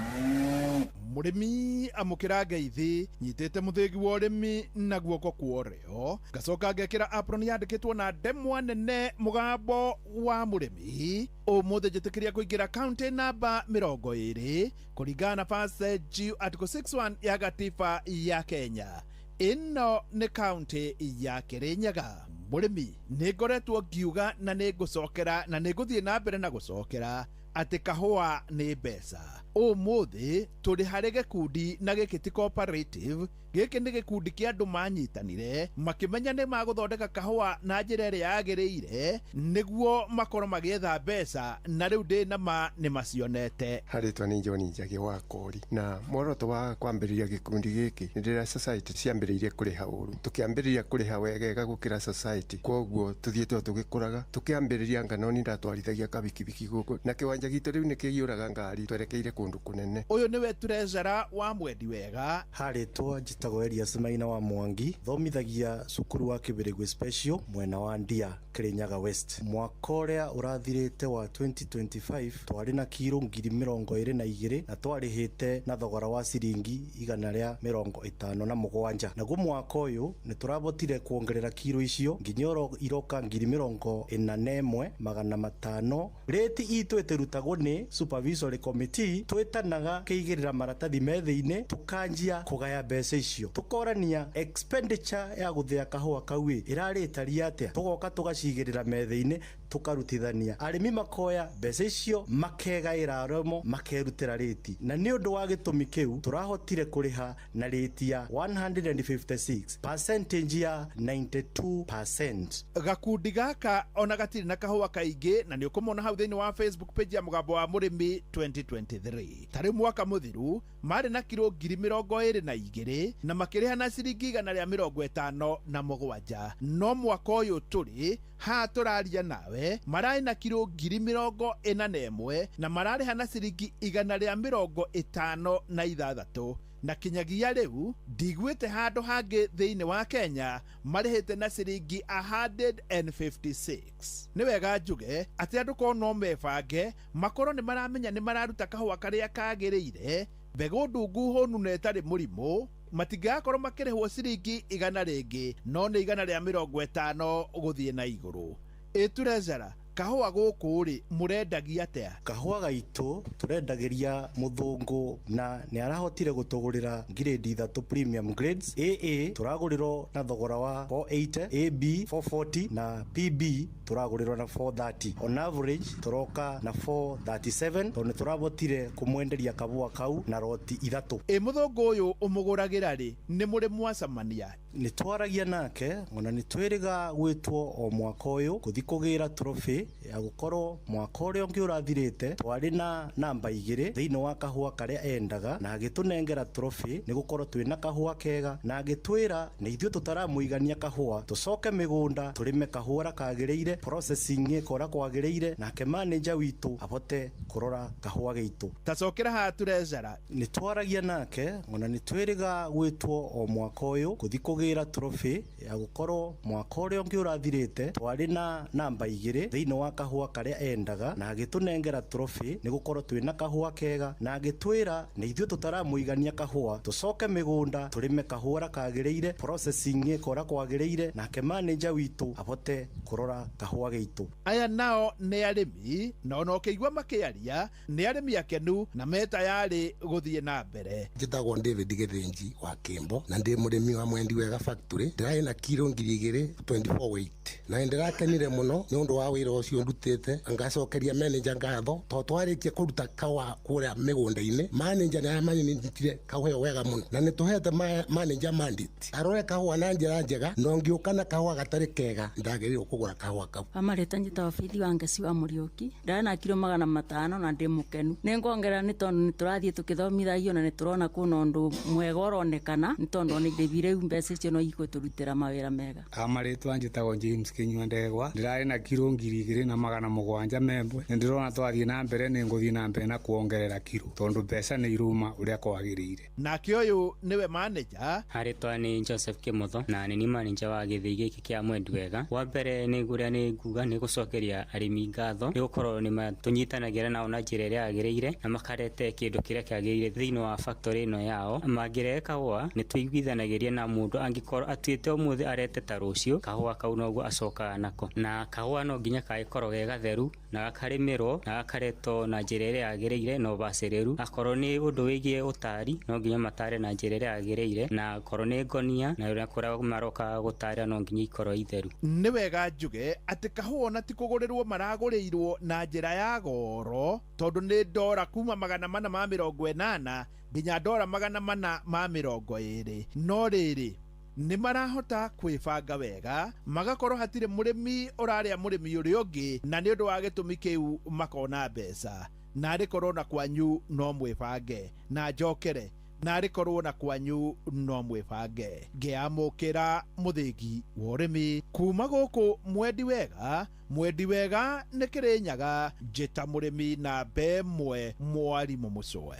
Mũrĩmi amũkĩra ngeithi nyitĩte mũthĩgi wa ũrĩmi na guoko kwa ũrĩo, ngacoka ngekĩra apron yandĩkĩtwo na ndemwa nene mũgambo wa mũrĩmi. Ũmũthĩ njĩtĩkĩria kũingĩra kaunti namba 20 kũringana na Verse G Article 61 ya gatiba ya Kenya. Ĩno nĩ kaunti ya Kirinyaga. Mũrĩmi nĩ ngoretwo ngiuga na nĩ ngũcokera na nĩ ngũthiĩ na mbere na gũcokera atĩ kahũa nĩ mbeca. Ũmũthĩ tũrĩ harĩ gĩkundi na gĩkĩ ti cooperative, gĩkĩ nĩ gĩkundi kĩa andũ manyitanire makĩmenya nĩ magũthondeka kahũa na njĩra ĩrĩa yagĩrĩire nĩguo makorwo magĩetha mbeca, na rĩu ndĩ na ma nĩ macionete. Harĩtwa nĩ John Njagi wa Kori, na muoroto wa kwambĩrĩria gĩkundi gĩkĩ nĩ rĩrĩa society ciambĩrĩirie kũrĩha ũru, tũkĩambĩrĩria kũrĩha wegega gũkĩra society, kwoguo tũthiĩte o tũgĩkũraga. Tũkĩambĩrĩria nganoni ndatwarithagia kabikibiki gũkũ na kĩwanja gitũ rĩu nĩ kĩiyũraga ngari twerekeire kũndũ kũnene. Ũyũ nĩwe treasurer wa Mwendi Wega. Harĩtwa njĩtagwo Elias Maina wa Mwangi, thomithagia cukuru wa Kĩbĩrĩgwe Special mwena wa Ndia, Kirinyaga West. Mwaka ũrĩa ũrathirĩte wa 2025 twarĩ na kiro 22,000 na twarĩhĩte na thogora wa ciringi 157. Naguo mwaka ũyũ nĩ tũrabotire kuongerera kiro icio nginya iroka 41,500. Rĩti itũ ĩtĩrutagwo nĩ supervisory committee, twĩtanaga kĩigĩrĩra maratathi methĩ-inĩ tũkanjia kũgaya mbeca icio, tũkorania expenditure ya gũthĩa kahũa kau ĩrarĩ ĩtariĩ atĩa, tũgoka tũgacigĩrĩra methĩ-inĩ tũkarutithania arĩmi makoya mbeca icio makegaĩra aremo makerutĩra rĩti, na nĩ ũndũ wa gĩtũmi kĩu tũrahotire kũrĩha na rĩti ya 156 percentage ya 92%. Gakundi gaka ona gatirĩ na kahũa kaingĩ, na nĩ ũkũmona hau thĩinĩ wa Facebook page ya Mũgambo wa Mũrĩmi 2023. Tarĩ mwaka mũthiru marĩ na kiro 22,000 na makĩrĩha na ciringi 157. No mwaka ũyũ tũrĩ haha tũraria nawe nawe mararĩ na kiro 41,000 na mararĩha na ciringi 156 na kinyagia rĩu ndiguĩte handũ hangĩ thĩinĩ wa Kenya marĩhĩte na ciringi 156. Nĩ wega njuge atĩ andũ korwo no mebange makorwo nĩ maramenya nĩ mararuta kahũa karĩa kagĩrĩire, mbegũ ndungu hũnu na ĩtarĩ mũrimũ, matingĩgakorwo makĩrĩhwo ciringi 100 rĩngĩ no nĩ 150 gũthiĩ na igũrũ. Ĩturezara kahũa gũkũ rĩ mũrendagia atĩa? Kahũa gaitũ tũrendagĩria mũthũngũ na nĩ arahotire gũtũgũrĩra grade 3 premium grades. AA tũragũrĩrwo na thogora wa 480, AB 440 na PB tũragũrĩrwo na 430. On average tũroka na 437 tondũ nĩ tũrabotire kũmwenderia kahũa kau na roti 3. Ĩ mũthũngũ ũyũ ũmũgũragĩra rĩ nĩ mũrĩ mwacemania? Nĩ twaragia nake ona nĩ twĩrĩga gwĩtwo o mwaka ũyũ gũthiĩ kũgĩra trophy ya gũkorwo mwaka ũrĩa ũngĩ ũrathirĩte twarĩ na namba 2 thĩinĩ wa kahũa karĩa endaga na agĩtũnengera trophy nĩ gũkorwo twĩna kahũa kega na agĩtwĩra nĩ ithuĩ tũtaramũigania kahũa tũcoke mĩgũnda tũrĩme kahũa ũrĩa kagĩrĩire, processing ĩkora kwagĩrĩire, nake manager witũ abote kũrora kahũa gaitũ. Tacokera haha Turezara. Nĩ twaragia nake ona nĩ twĩrĩga gwĩtwo o mwaka ũyũ gũthiĩ kũgĩra trophy ya gũkorwo mwaka ũrĩa ũngĩ ũrathirĩte twarĩ na namba 2 thĩinĩ wa kahũa karĩa endaga na agĩtũnengera trophy nĩ gũkorwo twĩna kahũa kega na agĩtwĩra nĩ ithuĩ tũtaramũigania kahũa tũcoke mĩgũnda tũrĩme kahũa ũrĩa kagĩrĩire, processing ĩkora kwagĩrĩire, nake manager witũ abote kũrora kahũa gaitũ. Aya nao nĩ arĩmi na ona ũkĩigua makĩaria nĩ arĩmi akenu na me tayarĩ gũthiĩ na mbere. Njĩtagwo David Gĩthĩnji wa Kĩmbo na ndĩ mũrĩmi wa Mwendi Wega Factory. Ndĩrarĩ na kiro 2,024 weight na ndĩrakenire mũno nĩ ũndũ wa wĩra ũcio ndutĩte. Ngacokeria manager ngatho tondũ twarĩkia kũruta kahũa kũrĩa mĩgũnda-inĩ, manager nĩ aramanyitire kahũa ĩyo wega mũno na nĩ tũhete manager mandate arore kahũa na njĩra njega, na ũngĩũka na kahũa gatarĩ kega ndagĩrĩirwo kũgũra kahũa kau. Amarĩtwa njĩtagwo Faith wa Ngeci wa Mũriũki, ndĩrarĩ na kiro 500 na ndĩ mũkenu. Nĩ nguongerera nĩ tondũ nĩ tũrathiĩ tũkĩthomithagio na nĩ tũrona kwĩna ũndũ mwega ũronekana nĩ tondũ ona irĩhi rĩu mbeca icio no igũtũrutĩra mawĩra mega. Amarĩtwa njĩtagwo James Kinyua Ndegwa, ndĩrarĩ na kiro 2,701. Nĩ ndĩrona twathiĩ na mbere nĩ ngũthiĩ na mbere na kuongerera kiro tondũ mbeca nĩ iruma ũrĩa kwagĩrĩire. Nake ũyũ nĩwe manager. Arĩtwa nĩ Joseph Kimotho na nĩ manager wa gĩthĩi gĩkĩ kĩa Mwendi Wega. Wa mbere nĩ ũrĩa nĩ nguga nĩ gũcokeria arĩmi ngatho nĩ gũkorwo nĩ tũnyitanagĩra nao na njĩra ĩrĩa yagĩrĩire na makarete kĩndũ kĩrĩa kĩagĩrĩire thĩinĩ wa factory ĩno yao. Mangĩrehe kahũa nĩ tũiguithanagĩria na mũndũ angĩkorwo atuĩte ũmũthĩ arete ta rũciũ kahũa kau noguo acokaga nako, na kahũa no nginya kagĩkorwo ge gatheru na gakarĩmĩrwo na gakaretwo na njĩra ĩrĩa yagĩrĩire na ũbacĩrĩru. Akorwo nĩ ũndũ wĩgiĩ ũtari no nginya matare na njĩra ĩrĩa yagĩrĩire, na akorwo nĩ ngonia na ũrĩa kũrĩa maroka gũtara no nginya ikorwo itheru. Nĩ wega njuge atĩ kahũa ona ti kũgũrĩrwo maragũrĩirwo na njĩra ya goro tondũ nĩ ndora kuma 480 nginya ndora 420. No rĩrĩ nĩ marahota kwĩbanga wega magakorwo hatirĩ mũrĩmi ũrarĩa mũrĩmi ũrĩa ũngĩ, na nĩ ũndũ wa gĩtũmi kĩu makona mbeca. Na arĩ korwo na kwanyu no mwĩbange, na njokere na arĩ korwo na kwanyu no mwĩbange. Ngĩamũkĩra mũthĩgi wa ũrĩmi kuma gũkũ Mwendi Wega. Mwendi Wega nĩ Kĩrĩnyaga, njĩta mũrĩmi na 1 mwarimũ mũcoe.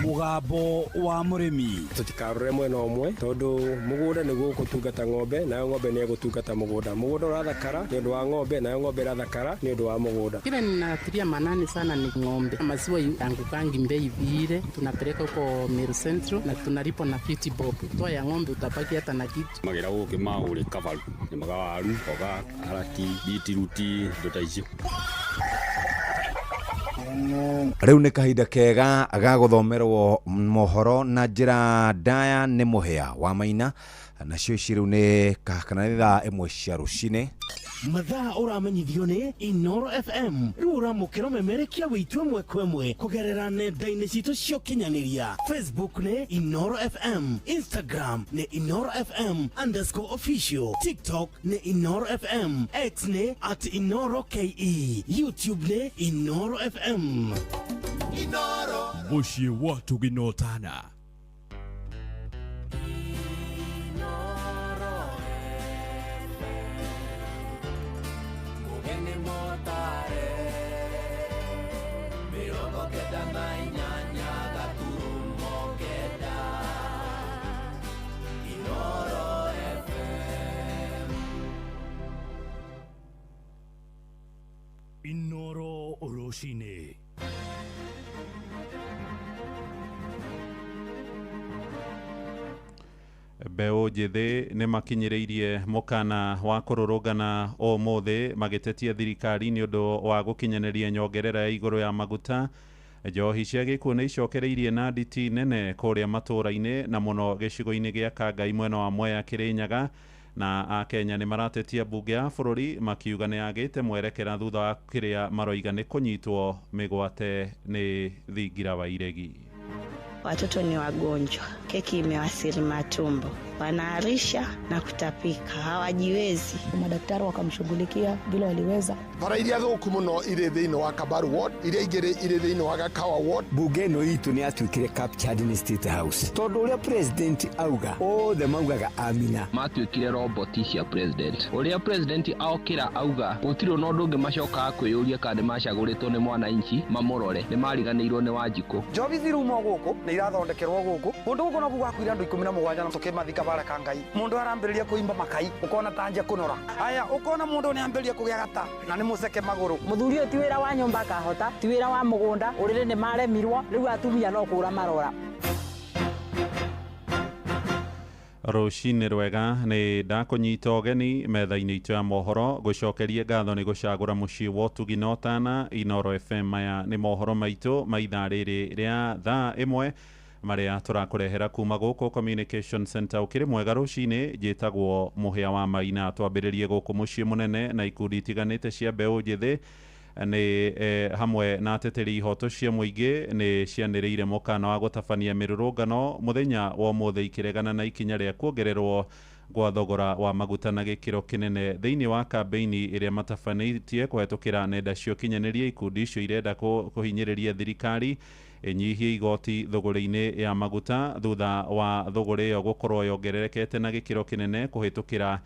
Mũgambo wa mũrĩmi. Tũtikarore mwena ũmwe tondũ mũgũnda nĩguo ũgũtungata ng'ombe nayo ng'ombe nĩ ĩgũtungata mũgũnda. Mũgũnda ũrathakara nĩ ũndũ wa ng'ombe nayo ng'ombe ĩrathakara nĩ ũndũ wa mũgũnda. Kile ninatilia manani sana ni ng'ombe. Maziwa yangukangi mbei vile tunapeleka huko Meru Central na tunalipo na 50 bob. Toa ya ng'ombe utabaki hata na kitu. Magira gũkĩ maũrĩ kabaru nĩmaga waru, mboga, karati, bitiruti, indo ta icio. Rĩu nĩ kahinda kega ga gũthomerwo mohoro na njĩra ndaya nĩ Mũhĩa wa Maina, nacio ici rĩu nĩ kana nĩ thaa 1 cia rũcinĩ. Mathaa ũramenyithio nĩ Inoro FM. Rĩu ũramũkĩra ũmemerekia wĩitũ ĩmwe kwa ĩmwe kũgerera nenda-inĩ citũ cia ũkinyanĩria. Facebook nĩ Inoro FM, Instagram nĩ Inoro FM _official, TikTok nĩ Inoro FM, X nĩ @InoroKE, YouTube nĩ Inoro FM. Inoro mũciĩ wa tũginotana. Rũcinĩ. Mbeũ njĩthĩ nĩ makinyĩrĩirie mũkana wa kũrũrũngana ũmũthĩ magĩtetia thirikari nĩ ũndũ wa gũkinyanĩria nyongerera ya igũrũ ya maguta. Njohi cia gĩkuũ nĩ icokereirie na nditi nene kũrĩa matũũra-inĩ na mũno gĩcigo-inĩ gĩa Kangai mwena wa Mwea Kĩrĩnyaga, na akenya nĩ maratetia mbunge ya bũrũri makiuga nĩ yagĩte mwerekera thutha wa kĩrĩa maroiga nĩ kũnyitwo mĩgwate nĩ thingira wa iregi. Watoto ni wagonjwa, keki imewasili matumbo, wanaharisha na kutapika, hawajiwezi. Madaktari wakamshughulikia vile waliweza. Bara iria thũku mũno irĩ thĩinĩ wa Kabaru ward, iria igĩrĩ irĩ thĩinĩ wa Gakawa ward. Bunge ĩno itũ nĩ yatuĩkire captured nĩ State House tondũ ũrĩa president auga othe maugaga amina. Matuĩkire roboti cia president. Ũrĩa president aokĩra auga gũtirĩ ona ũndũ ũngĩ macokaga kwĩyũria kana nĩ macagũrĩtwo nĩ mwananchi mamũrore, nĩ mariganĩirwo nĩ Wanjikũ. Njobi ciruma gũkũ nĩ irathondekerwo gũkũ kũndũ gũkũ noguo gwakuire andũ 17 na tũkĩmathika bara ka Ngai. Mũndũ arambĩrĩria kũimba makai ũkona tanja kũnora, aya ũkona mũndũ nĩ ambĩrĩria kũgĩa gata na nĩ mũceke magũrũ. Mũthuri ũyũ ti wĩra wa nyũmba akahota, ti wĩra wa mũgũnda, ũrĩrĩ nĩ maremirwo, rĩu atumia no kũra marora. Rũcinĩ rwega, nĩ ndakũnyita ũgeni metha-inĩ itũ ya mohoro gũcokerie ngatho nĩ gũcagũra mũciĩ wa ũtugi na ũtana Inoro FM. Maya nĩ mohoro maitũ ma ithaa rĩrĩ rĩa thaa 1 marĩa tũrakũrehera kuma gũkũ Communication Center. Ũkĩrĩ mwega rũcinĩ, njĩtagwo Mũhĩa wa Maina. Twambĩrĩrie gũkũ mũciĩ mũnene na ikundi itiganĩte cia mbeũ njĩthĩ nĩ hamwe na ateteri ihoto cia mũingĩ nĩ cianĩrĩire mũkana wa gũtabania mĩrũrũngano mũthenya wa ũmũthĩ ikĩregana na ikinya rĩa kuongererwo gwa thogora wa maguta na gĩkĩro kĩnene thĩinĩ wa kambeini ĩrĩa matabanĩtie kũhetũkĩra nenda cia ũkinyanĩria. Ikundi icio irenda kũhinyĩrĩria thirikari ĩnyihie igoti thũgũrĩ-inĩ ya maguta thutha wa thũgũrĩ ĩyo gũkorwo yongererekete na gĩkĩro kĩnene kũhĩtũkĩra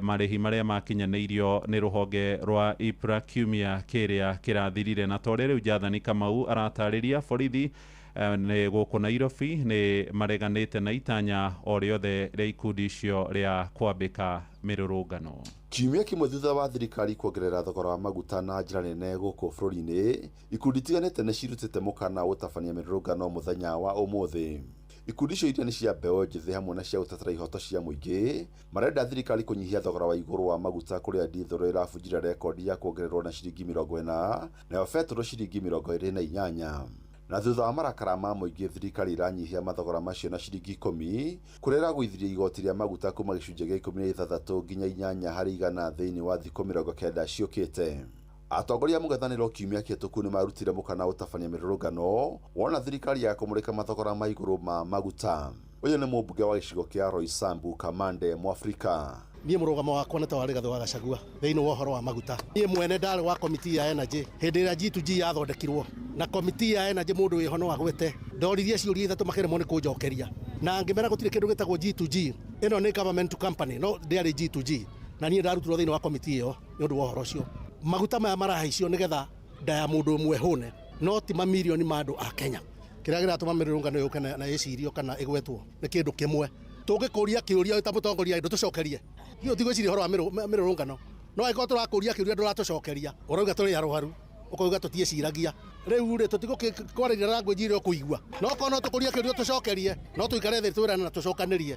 marĩhi marĩa makinyanĩirio nĩ rũhonge rwa IPRA kiumia kĩrĩa kĩrathirire. Na torĩa rĩu Jathani Kamau aratarĩria, borithi nĩ gũkũ Nairobi nĩ mareganĩte na itanya o rĩothe rĩa ikundi icio rĩa kwambĩka mĩrũrũngano. Kiumia kĩmwe thutha wa thirikari kuongerera thogora wa maguta na njĩra nene gũkũ bũrũri-inĩ, ikundi itiganĩte nĩ cirutĩte mũkana wa gũtabania mĩrũrũngano mũthenya wa ũmũthĩ. Ikundi icio iria nĩ cia mbeũ njĩthĩ hamwe na cia gũtetera ihoto cia mũingĩ marenda thirikari kũnyihia thogora wa igũrũ wa maguta kũrĩa ndithũrũ ĩrabunjire rekondi ya kuongererwo na ciringi 40 nayo betũrũ ciringi 28. Na thutha wa marakara ma mũingĩ thirikari ĩranyihia mathogora macio na ciringi 10 kũrĩa ĩragũithirie igoti rĩa maguta kuma gĩcunjĩ gĩa 16 nginya 8 harĩ igana thĩinĩ wa thikũ 90 ciũkĩte. Atongoria a mũng'ethanĩro kiumia kĩhĩtũku nĩ marutire mũkana wa gũtabania mĩrũrũngano wona thirikari ya kũmũrĩka mathogora ma igũrũ ma maguta. Ũyũ nĩ mũmbunge wa gĩcigo kĩa Roysambu Kamande Mwafrika. Niĩ mũrũgamo wakwa nĩ ta wa Rigathĩ wa Gachagua thĩinĩ wa ũhoro wa maguta. Niĩ mwene ndarĩ wa komiti ya energy hĩndĩ ĩrĩa G2G yathondekirwo, na komiti ya energy mũndũ wĩho no agwete ndoririe ciũria 3 makĩremwo nĩ kũnjokeria, na ngĩmera gũtirĩ kĩndũ gĩtagwo G2G, ĩno nĩ government to company, no ndĩarĩ G2G, na niĩ ndarutirwo thĩinĩ wa komiti ĩyo nĩ ũndũ wa ũhoro ũcio. Maguta maya marahaicio nĩgetha nda ya mũndũ ũmwe hũne, no ti mamirioni ma andũ a Kenya. Kĩrĩa kĩratũma mĩrũrũngano yũke na ĩcirio kana ĩgwetwo nĩ kĩndũ kĩmwe. Tũngĩkũria kĩũria ta mũtongoria ndũtũcokerie. Ithuĩ tũtigwĩciria ũhoro wa mĩrũrũngano, no angĩkorwo tũrakũria kĩũria ndũratũcokeria, ũrauga tũrĩ arwaru, ũkauga tũtiĩciragia. Rĩu rĩ tũtigũkwarĩria language ĩrĩa ũkũigua, no korwo no tũkũrie kĩũria tũcokerie, no tũikare thĩ twĩrane na tũcokanĩrie.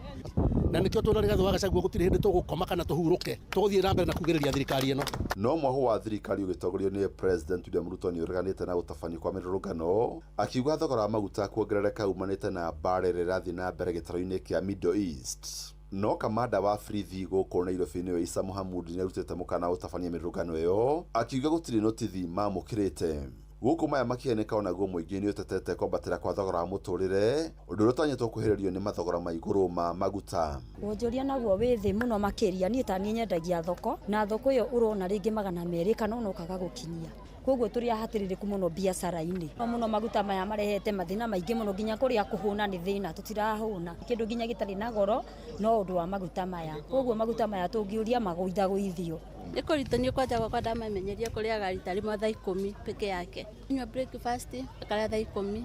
Na nĩkĩo twĩna Rigathĩ wa Gachagua gũtirĩ hĩndĩ tũgũkoma kana tũhurũke, tũgũthiĩ na mbere na kugĩrĩria thirikari ĩno. No mwahu wa thirikari ũgĩtongorio nĩ President William Ruto nĩ ũreganĩte na gũtabanio kwa mĩrũrũngano, akiuga thogora wa maguta kuongerereka umanĩte na mbara ĩrĩa ĩrathiĩ na mbere gĩtarũ-inĩ kĩa Middle East. No kamanda wa borithi gũkũ Nairobi nĩwe Issa Mohamud nĩarutĩte mũkana wa gũtabania mĩrũrũngano ĩyo, akiuga gũtirĩ notithi mamũkĩrĩte. Gũkũ maya makĩhanĩka onaguo mũingĩ nĩ ũtetete kwambatĩra kwa thogora wa mũtũrĩre, ũndũ ũrĩa ũtanyĩtwo kwĩhĩrĩrio nĩ mathogora ma igũrũ ma maguta. Wonjoria naguo wĩ thĩ mũno makĩria, niĩ ta niĩ nyendagia thoko, na thoko ĩyo ũrona rĩngĩ 200 kana ona ũkaga gũkinyia. Koguo tũrĩ ahatĩrĩrĩku mũno biacara-inĩ. No mũno maguta maya marehete mathĩna maingĩ mũno, nginya kũrĩa kũhũna nĩ thĩna, tũtirahũna. Kĩndũ nginya gĩtarĩ na goro no ũndũ wa maguta maya. Koguo maguta maya tũngĩũria magũithagũithio. Nĩ kũritũ niĩ kwanja gwakwa ndamamenyeria kũrĩaga rita rĩmwe thaa 10 peke yake. Nyua breakfast akarĩa thaa 10.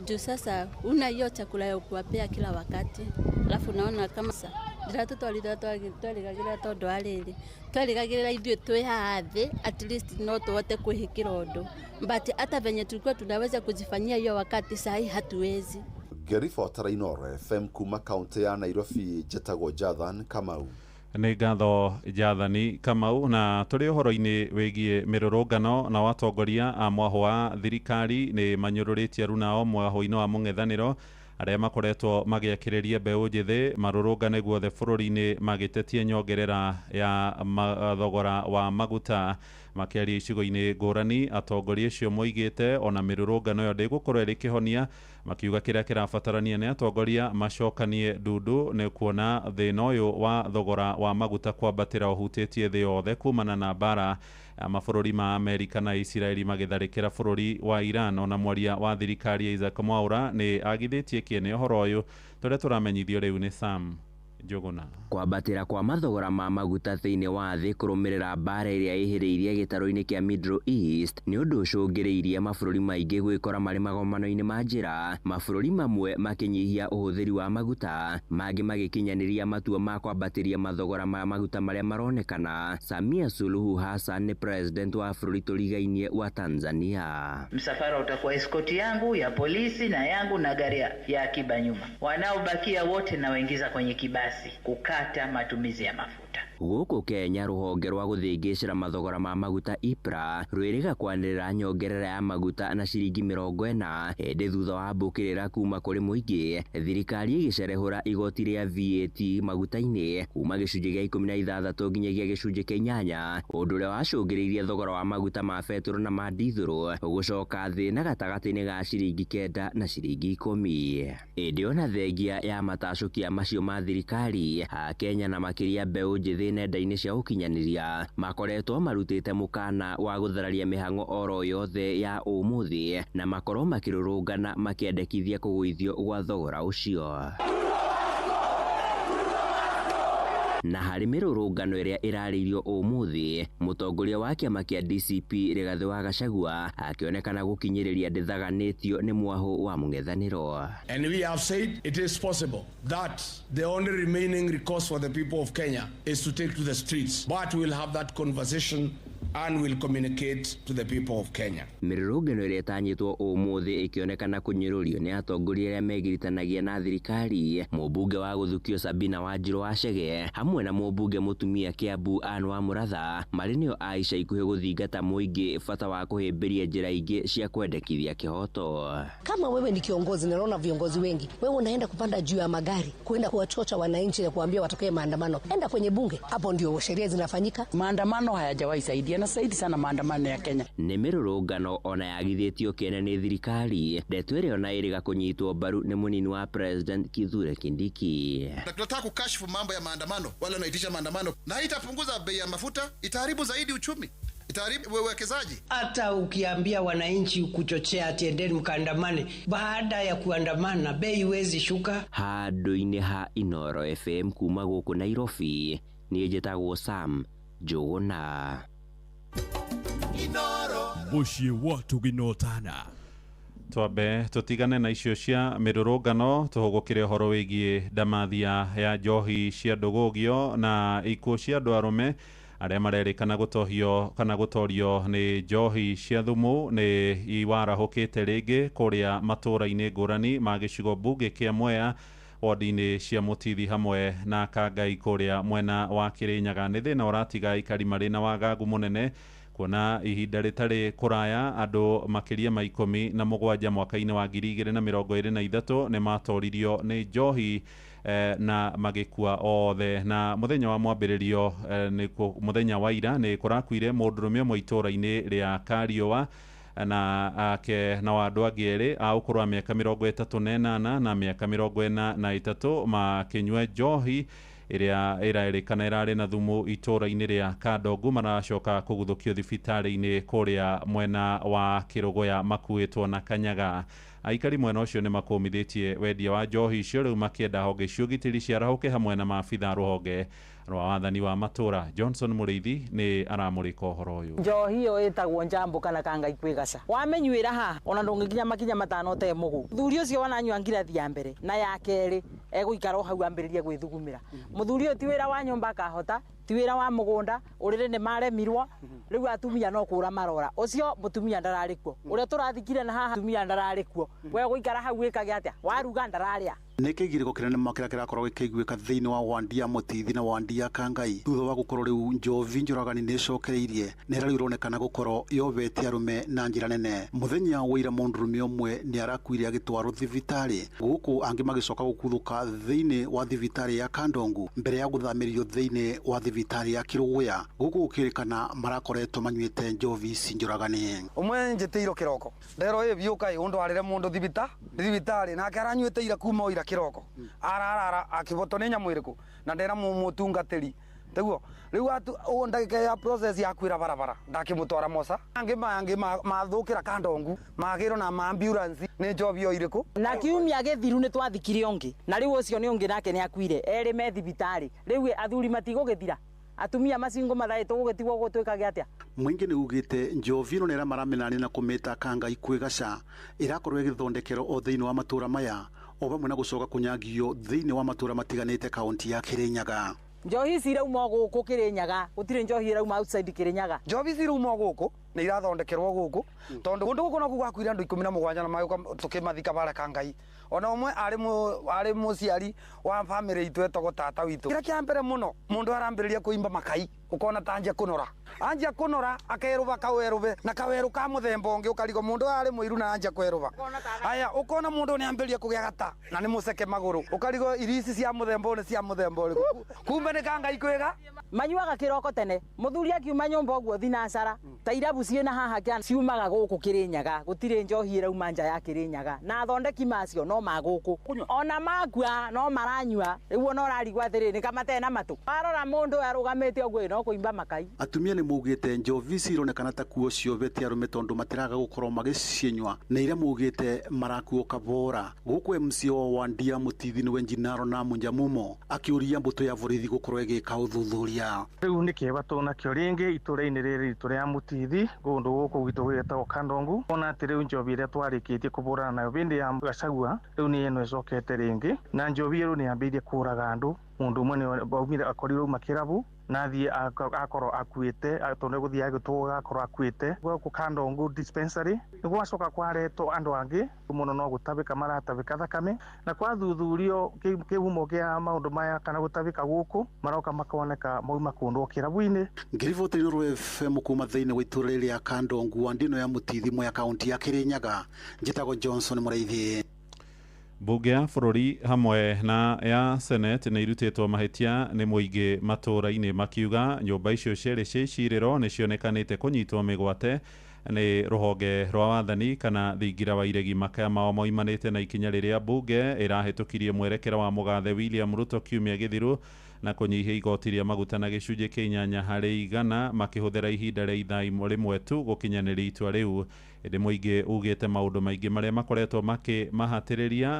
Juu sasa una hiyo chakula ya kuwapea kila wakati, alafu naona kama Ndiratũtwarithia twerĩgagĩrĩra tondũ wa rĩrĩ, twerĩgagĩrĩra ithuĩ twĩ haha thĩ at least no tũhote kwĩhĩkĩra ũndũ, but hata venye tulikuwa tunaweza kujifanyia hiyo wakati, sahi hatuwezi. Ngĩribotera Inooro FM kuma kaunti ya Nairobi, njĩtagwo Jathan Kamau. Nĩ ngatho Jathani Kamau. Na tũrĩ ũhoro-inĩ wĩgiĩ mĩrũrũngano, na watongoria a mwahũ wa thirikari nĩ manyũrũrĩtie arunao mwahũ-inĩ wa mũng'ethanĩro arĩa makoretwo magĩakĩrĩria mbeũ njĩthĩ marũrũngane guothe bũrũri-inĩ magĩtetia nyongerera ya thogora wa maguta. Makĩaria icigo-inĩ ngũrani, atongoria acio moigĩte ona mĩrũrũngano ĩyo ndĩgũkorwo ĩrĩ kĩhonia, makiuga kĩrĩa kĩrabatarania nĩ atongoria macokanie ndundu nĩ kuona thĩna ũyũ wa thogora wa maguta kwambatĩra ũhutĩtie thĩ yothe kumana na mbara ya mabũrũri ma Amerika na Isiraeli magĩtharĩkĩra bũrũri wa Iran. Ona mwaria wa thirikari Isaac Mwaura nĩ agithĩtie kĩene ũhoro ũyũ tũrĩa tũramenyithio rĩu nĩ Sam Njuguna. Kwambatĩra kwa mathogora ma maguta thĩinĩ wa thĩ kũrũmĩrĩra mbara ĩrĩa ĩhĩrĩirie gĩtarũ-inĩ kĩa Middle East nĩ ũndũ ũcũngĩrĩirie mabũrũri maingĩ gwĩkora marĩ magomano-inĩ ma njĩra, mabũrũri mamwe makĩnyihia ũhũthĩri wa maguta, mangĩ magĩkinyanĩria matua ma kwambatĩria mathogora ma maguta marĩa maronekana. Samia Suluhu Hassan nĩ president wa bũrũri tũrigainie wa Tanzania. Msafara utakuwa eskoti yangu ya polisi na yangu na gari ya akiba nyuma, wanaobakia wote nawaingiza kwenye kibasi kukata matumizi ya mafuta. Gũkũ Kenya, rũhonge rwa gũthĩngĩcĩra mathogora ma maguta IPRA rwĩrĩga kwanĩrĩra nyongerera ya maguta na ciringi 40 ĩndĩ thutha wa mbũkĩrĩra kuma kũrĩ mũingĩ, thirikari ĩgĩcerehũra igoti rĩa VAT maguta-inĩ kuma gĩcunjĩ gĩa 16 nginyagia gĩcunjĩ kĩa 8, ũndũ ũrĩa wacũngĩrĩirie thogora wa maguta ma betũrũ na ma ndithũrũ gũcoka thĩ na gatagatĩ-inĩ ga ciringi 9 na ciringi 10. Ĩndĩ ona thengia ya matacũkia macio ma thirikari, Akenya na makĩria mbeũ njĩthĩ nenda-inĩ cia ũkinyanĩria makoretwo marutĩte mũkana wa gũthararia mĩhang'o oro yothe ya ũmũthĩ na makorwo makĩrũrũngana makĩendekithia kũgũithio gwa thogora ũcio. Na harĩ mĩrũrũngano ĩrĩa ĩrarĩirio ũmũthĩ, mũtongoria wa kĩama kĩa DCP Rigathĩ wa Gachagua akĩonekana gũkinyĩrĩria ndĩthaganĩtio nĩ mwahũ wa mũng'ethanĩro. And we have said it is possible that the only remaining recourse for the people of Kenya is to take to the streets, but we'll have that conversation and will communicate to the people of Kenya. Mĩrũrũngano ĩrĩa ĩtanyĩtwo ũmũthĩ ĩkĩonekana kũnyũrũrio nĩ atongoria arĩa megiritanagia na thirikari, mũmbunge wa gũthukio Sabina Wanjiru wa Chege hamwe na mũmbunge mũtumia Kiambu Anne wa Mũratha marĩ nĩo a ica ikuhĩ gũthingata mũingĩ bata wa kũhĩmbĩria njĩra ingĩ cia kwendekithia kĩhoto. Kama wewe ni kiongozi, naona viongozi wengi, wewe unaenda kupanda juu ya magari kuenda kuwachocha wananchi na kuambia watokee maandamano. Enda kwenye bunge, hapo ndio sheria zinafanyika. Maandamano hayajawahi saidia na saidi sana maandamano ya Kenya. Nĩ mĩrũrũngano ona yagithĩtio kĩene nĩ thirikari, ndeto ĩrĩa ona ĩrĩga kũnyitwo mbaru nĩ mũnini wa President Kithure Kindiki. Tunataka kukashifu mambo ya maandamano, wale wanaitisha maandamano, na itapunguza bei ya mafuta, itaharibu zaidi uchumi, itaharibu uwekezaji. Hata ukiambia wananchi kuchochea ati endeni mkaandamane, baada ya kuandamana bei iwezi shuka. Handũ-inĩ ha Inooro FM kuma gũkũ Nairobi, niĩ njĩtagwo Sam Njuguna. Mũciĩ wa Tũginotana. Twambe tũtigane na icio cia mĩrũrũngano, tũhũgũkĩre ũhoro wĩgiĩ ndamathia ya njohi cia ndũgũgio na ikuũ cia andũ arũme arĩa marerĩkana gũtohio kana gũtorio nĩ njohi cia thumu nĩ iwarahũkĩte rĩngĩ kũrĩa matũũra-inĩ ngũrani ma gĩcigo mbunge kĩa Mwea, wodi-inĩ cia Mũtithi hamwe na Kangai kũrĩa mwena wa Kĩrĩnyaga. Nĩ thĩna ũratiga aikari marĩ na wagagu mũnene kuona ihinda rĩtarĩ kũraya andũ makĩria ma 17 mwaka-inĩ wa 2023 nĩ matoririo nĩ njohi na magĩkua othe. Na mũthenya wa mwambĩrĩrio mũthenya wa ira nĩ kũrakuire mũndũrũme ũmwe itũũra-inĩ rĩa Kariũa na ake na andũ angĩ erĩ a ũkũrũ wa mĩaka 38 na mĩaka 43 makĩnyua njohi ĩrĩa ĩrerĩkana ĩrarĩ na thumu itũũra-inĩ rĩa Kandongu, maracoka kũguthũkio thibitarĩ-inĩ kũrĩa mwena wa Kĩrũgũya makuĩtwo na kanyaga. Aikari mwena ũcio nĩ makũmithĩtie wendia wa njohi icio rĩu makĩenda honge cia ũgitĩri ciarahũke hamwe na maabitha a rũhonge rwa wathani wa matũra. Johnson Mũrĩithi nĩ aramũrĩka ũhoro ũyũ. Njohi ĩyo ĩtagwo njambo kana kangai kwĩgaca. Wamĩnyuĩra haha ona ndũngĩkinya makinya matano ũte mũgũ. Mũthuri ũcio wananyua ngirathi ya mbere na ya kerĩ egũikara o hau ambĩrĩrie gwĩthugumĩra. Mũthuri ũyũ ti wĩra wa nyũmba akahota, ti wĩra wa mũgũnda, ũrĩrĩ nĩ maremirwo, rĩu atumia no kũra marora. Ũcio mũtumia ndararĩ kuo. Ũrĩa tũrathikire na haha atumia ndararĩ kuo. We gũikara hau wĩkage atĩa? Waruga ndararĩa. Nĩ kĩgirĩko kĩnene mũno kĩrĩa kĩrakorwo gĩkĩiguĩka thĩinĩ wa wandi ya Mũtithi na wandi ya Kangai thutha wa gũkorwo rĩu njovi njũragani nĩ ĩcokereirie na ĩrĩa rĩu ĩronekana gũkorwo yobete arũme na njĩra nene. Mũthenya wa ira mũndũrũme ũmwe nĩ arakuire agĩtwarwo thibitarĩ gũkũ angĩ magĩcoka gũkuthũka thĩinĩ wa thibitarĩ ya Kandongu mbere ya gũthamĩrio thĩinĩ wa thibitarĩ ya Kĩrũgũya gũkũ gũkĩrĩkana marakoretwo manyuĩte njovi ici njũragani. Ũmwe njĩtĩirwo kĩroko nderwo ĩ biũka ĩ ũndwarĩre mũndũ thibitarĩ nake aranyuĩte ira kuma o ira kĩroko ararara akĩbotwo nĩ nyamũ ĩrĩkũ na ndera mũtungatĩri tiguo rĩu ndagĩka ya process ya kwĩra barabara ndakĩmũtwara Moca angĩ mangĩ mathũkĩra Kandongu magĩrwo na ambulance nĩ njobi o irĩkũ. Na kiumia gĩthiru nĩ twathikire ũngĩ na rĩu ũcio nĩ ũngĩ nake nĩ akuire erĩ me thibitarĩ. Rĩu athuri matigũgĩthira, atumia macingo mathaĩtwo gũgĩtigwo gũtwĩkage atĩa? Mũingĩ nĩ ugĩte njovi ĩno nĩ ĩrĩa maramĩnania na kũmĩta Kangai kwĩgaca ĩrakorwo ĩgĩthondekerwo o thĩinĩ wa matũra maya o vamwe na gũcoka kũnyangio thĩinĩ wa matũra matiganĩte kaunti ya Kĩrĩnyaga. Njohi ici irauma gũkũ Kĩrĩnyaga, gũtirĩ njohi irauma outside Kĩrĩnyaga. Njohi ici irauma gũkũ nĩ irathondekerwo gũkũ tondũ kũndũ gũkũ nokuo gwakuire andũ 17 na magĩũka tũkĩmathika bara Kangai. Ona ũmwe arĩ mũciari wa bamĩrĩ itũ etagwo tata witũ. Kĩrĩa kĩa mbere mũno mũndũ arambĩrĩria kũimba makai ũkona ta anjia kũnora, anjia kũnora akerũba kawerũbe na kawerũ ka mũthemba ũngĩ ũkarigwo mũndũ ũyũ arĩ mũiru na anjia kwerũba. Aya ũkona mũndũ nĩ ambĩrĩria kũgĩa gata na nĩ mũceke magũrũ ũkarigwo irio ici cia mũthemba ũyũ nĩ cia mũthemba ũrĩkũ, kumbe nĩ Kangai kwĩga. Manyuaga kĩroko tene mũthuri akiuma nyũmba ũguo thinacara ta irabu ciĩna haha kĩa ciumaga gũkũ Kĩrĩnyaga, gũtirĩ njohi ĩrauma nja ya Kĩrĩnyaga na athondeki macio no ma gũkũ ona makua no maranyua. Rĩu ona ũrarigwo atĩrĩ nĩ kamate na matũ warora mũndũ ũyũ arũgamĩte ũguo no kũimba makai. Atumia nĩ maugĩte njovi ici ironekana ta kuo ciobete arũme tondũ matiraga gũkorwo magĩcinyua na iria maugĩte marakuo kabora. Gũkũ MC wa wandi ya Mũtithi nĩwe Njinaro na Munjamumo akĩũria mbũtũ ya borithi gũkorwo ĩgĩka ũthuthuria. Rĩu nĩ kĩeba tũnakĩo rĩngĩ itũra-inĩ rĩrĩ ritũ rĩa Mũtithi kũndũ gũkũ gwitũ gwĩtagwo Kandongu ona atĩ rĩu njovi ĩrĩa twarĩkĩtie kũbũrana nayo bĩndĩ ya Gachagua rĩu nĩ ĩno ĩcokete rĩngĩ na njovi rĩu nĩ yambĩrĩirie kũraga andũ. Mũndũ ũmwe nĩ aumire akorirwo auma kĩrabu na athiĩ akorwo akuĩte tondũ gũthiĩ agĩtũgũga akorwo akuĩte gũkũ Kandongu dispensary. Nĩ gwacoka kwaretwo andũ angĩ mũno no gũtabĩka maratabĩka thakame na kwathuthurio kĩhumo kĩa maũndũ maya kana gũtabĩka gũkũ maroka makoneka mauma kũndũ kĩrabu-inĩ. Ngĩriboti Inooro FM kuma thĩinĩ wa itũra rĩrĩa Kandongu wandi ĩno ya Mũtithi Mwea kaunti ya Kĩrĩnyaga. Njĩtagwo Johnson Mũrĩithi. Mbunge ya bũrũri hamwe na ya Senate nĩ irutĩtwo mahĩtia nĩ mũingĩ matũra-inĩ makiuga nyũmba icio cierĩ cia icirĩro nĩ cionekanĩte kũnyitwo mĩgwate nĩ rũhonge rwa wathani kana thingira wa iregi. Makaya mao moimanĩte na ikinya rĩrĩa mbunge ĩrahĩtũkirie mwerekera wa mũgathe William Ruto kiumia gĩthiru na kũnyihia igoti rĩa maguta na gĩcunjĩ kĩa 8% makĩhũthĩra ihinda rĩa ithaa rĩmwe tu gũkinyanĩria itua rĩu. Ĩndĩ mũingĩ ugĩte maũndũ maingĩ marĩa makoretwo makĩmahatĩrĩria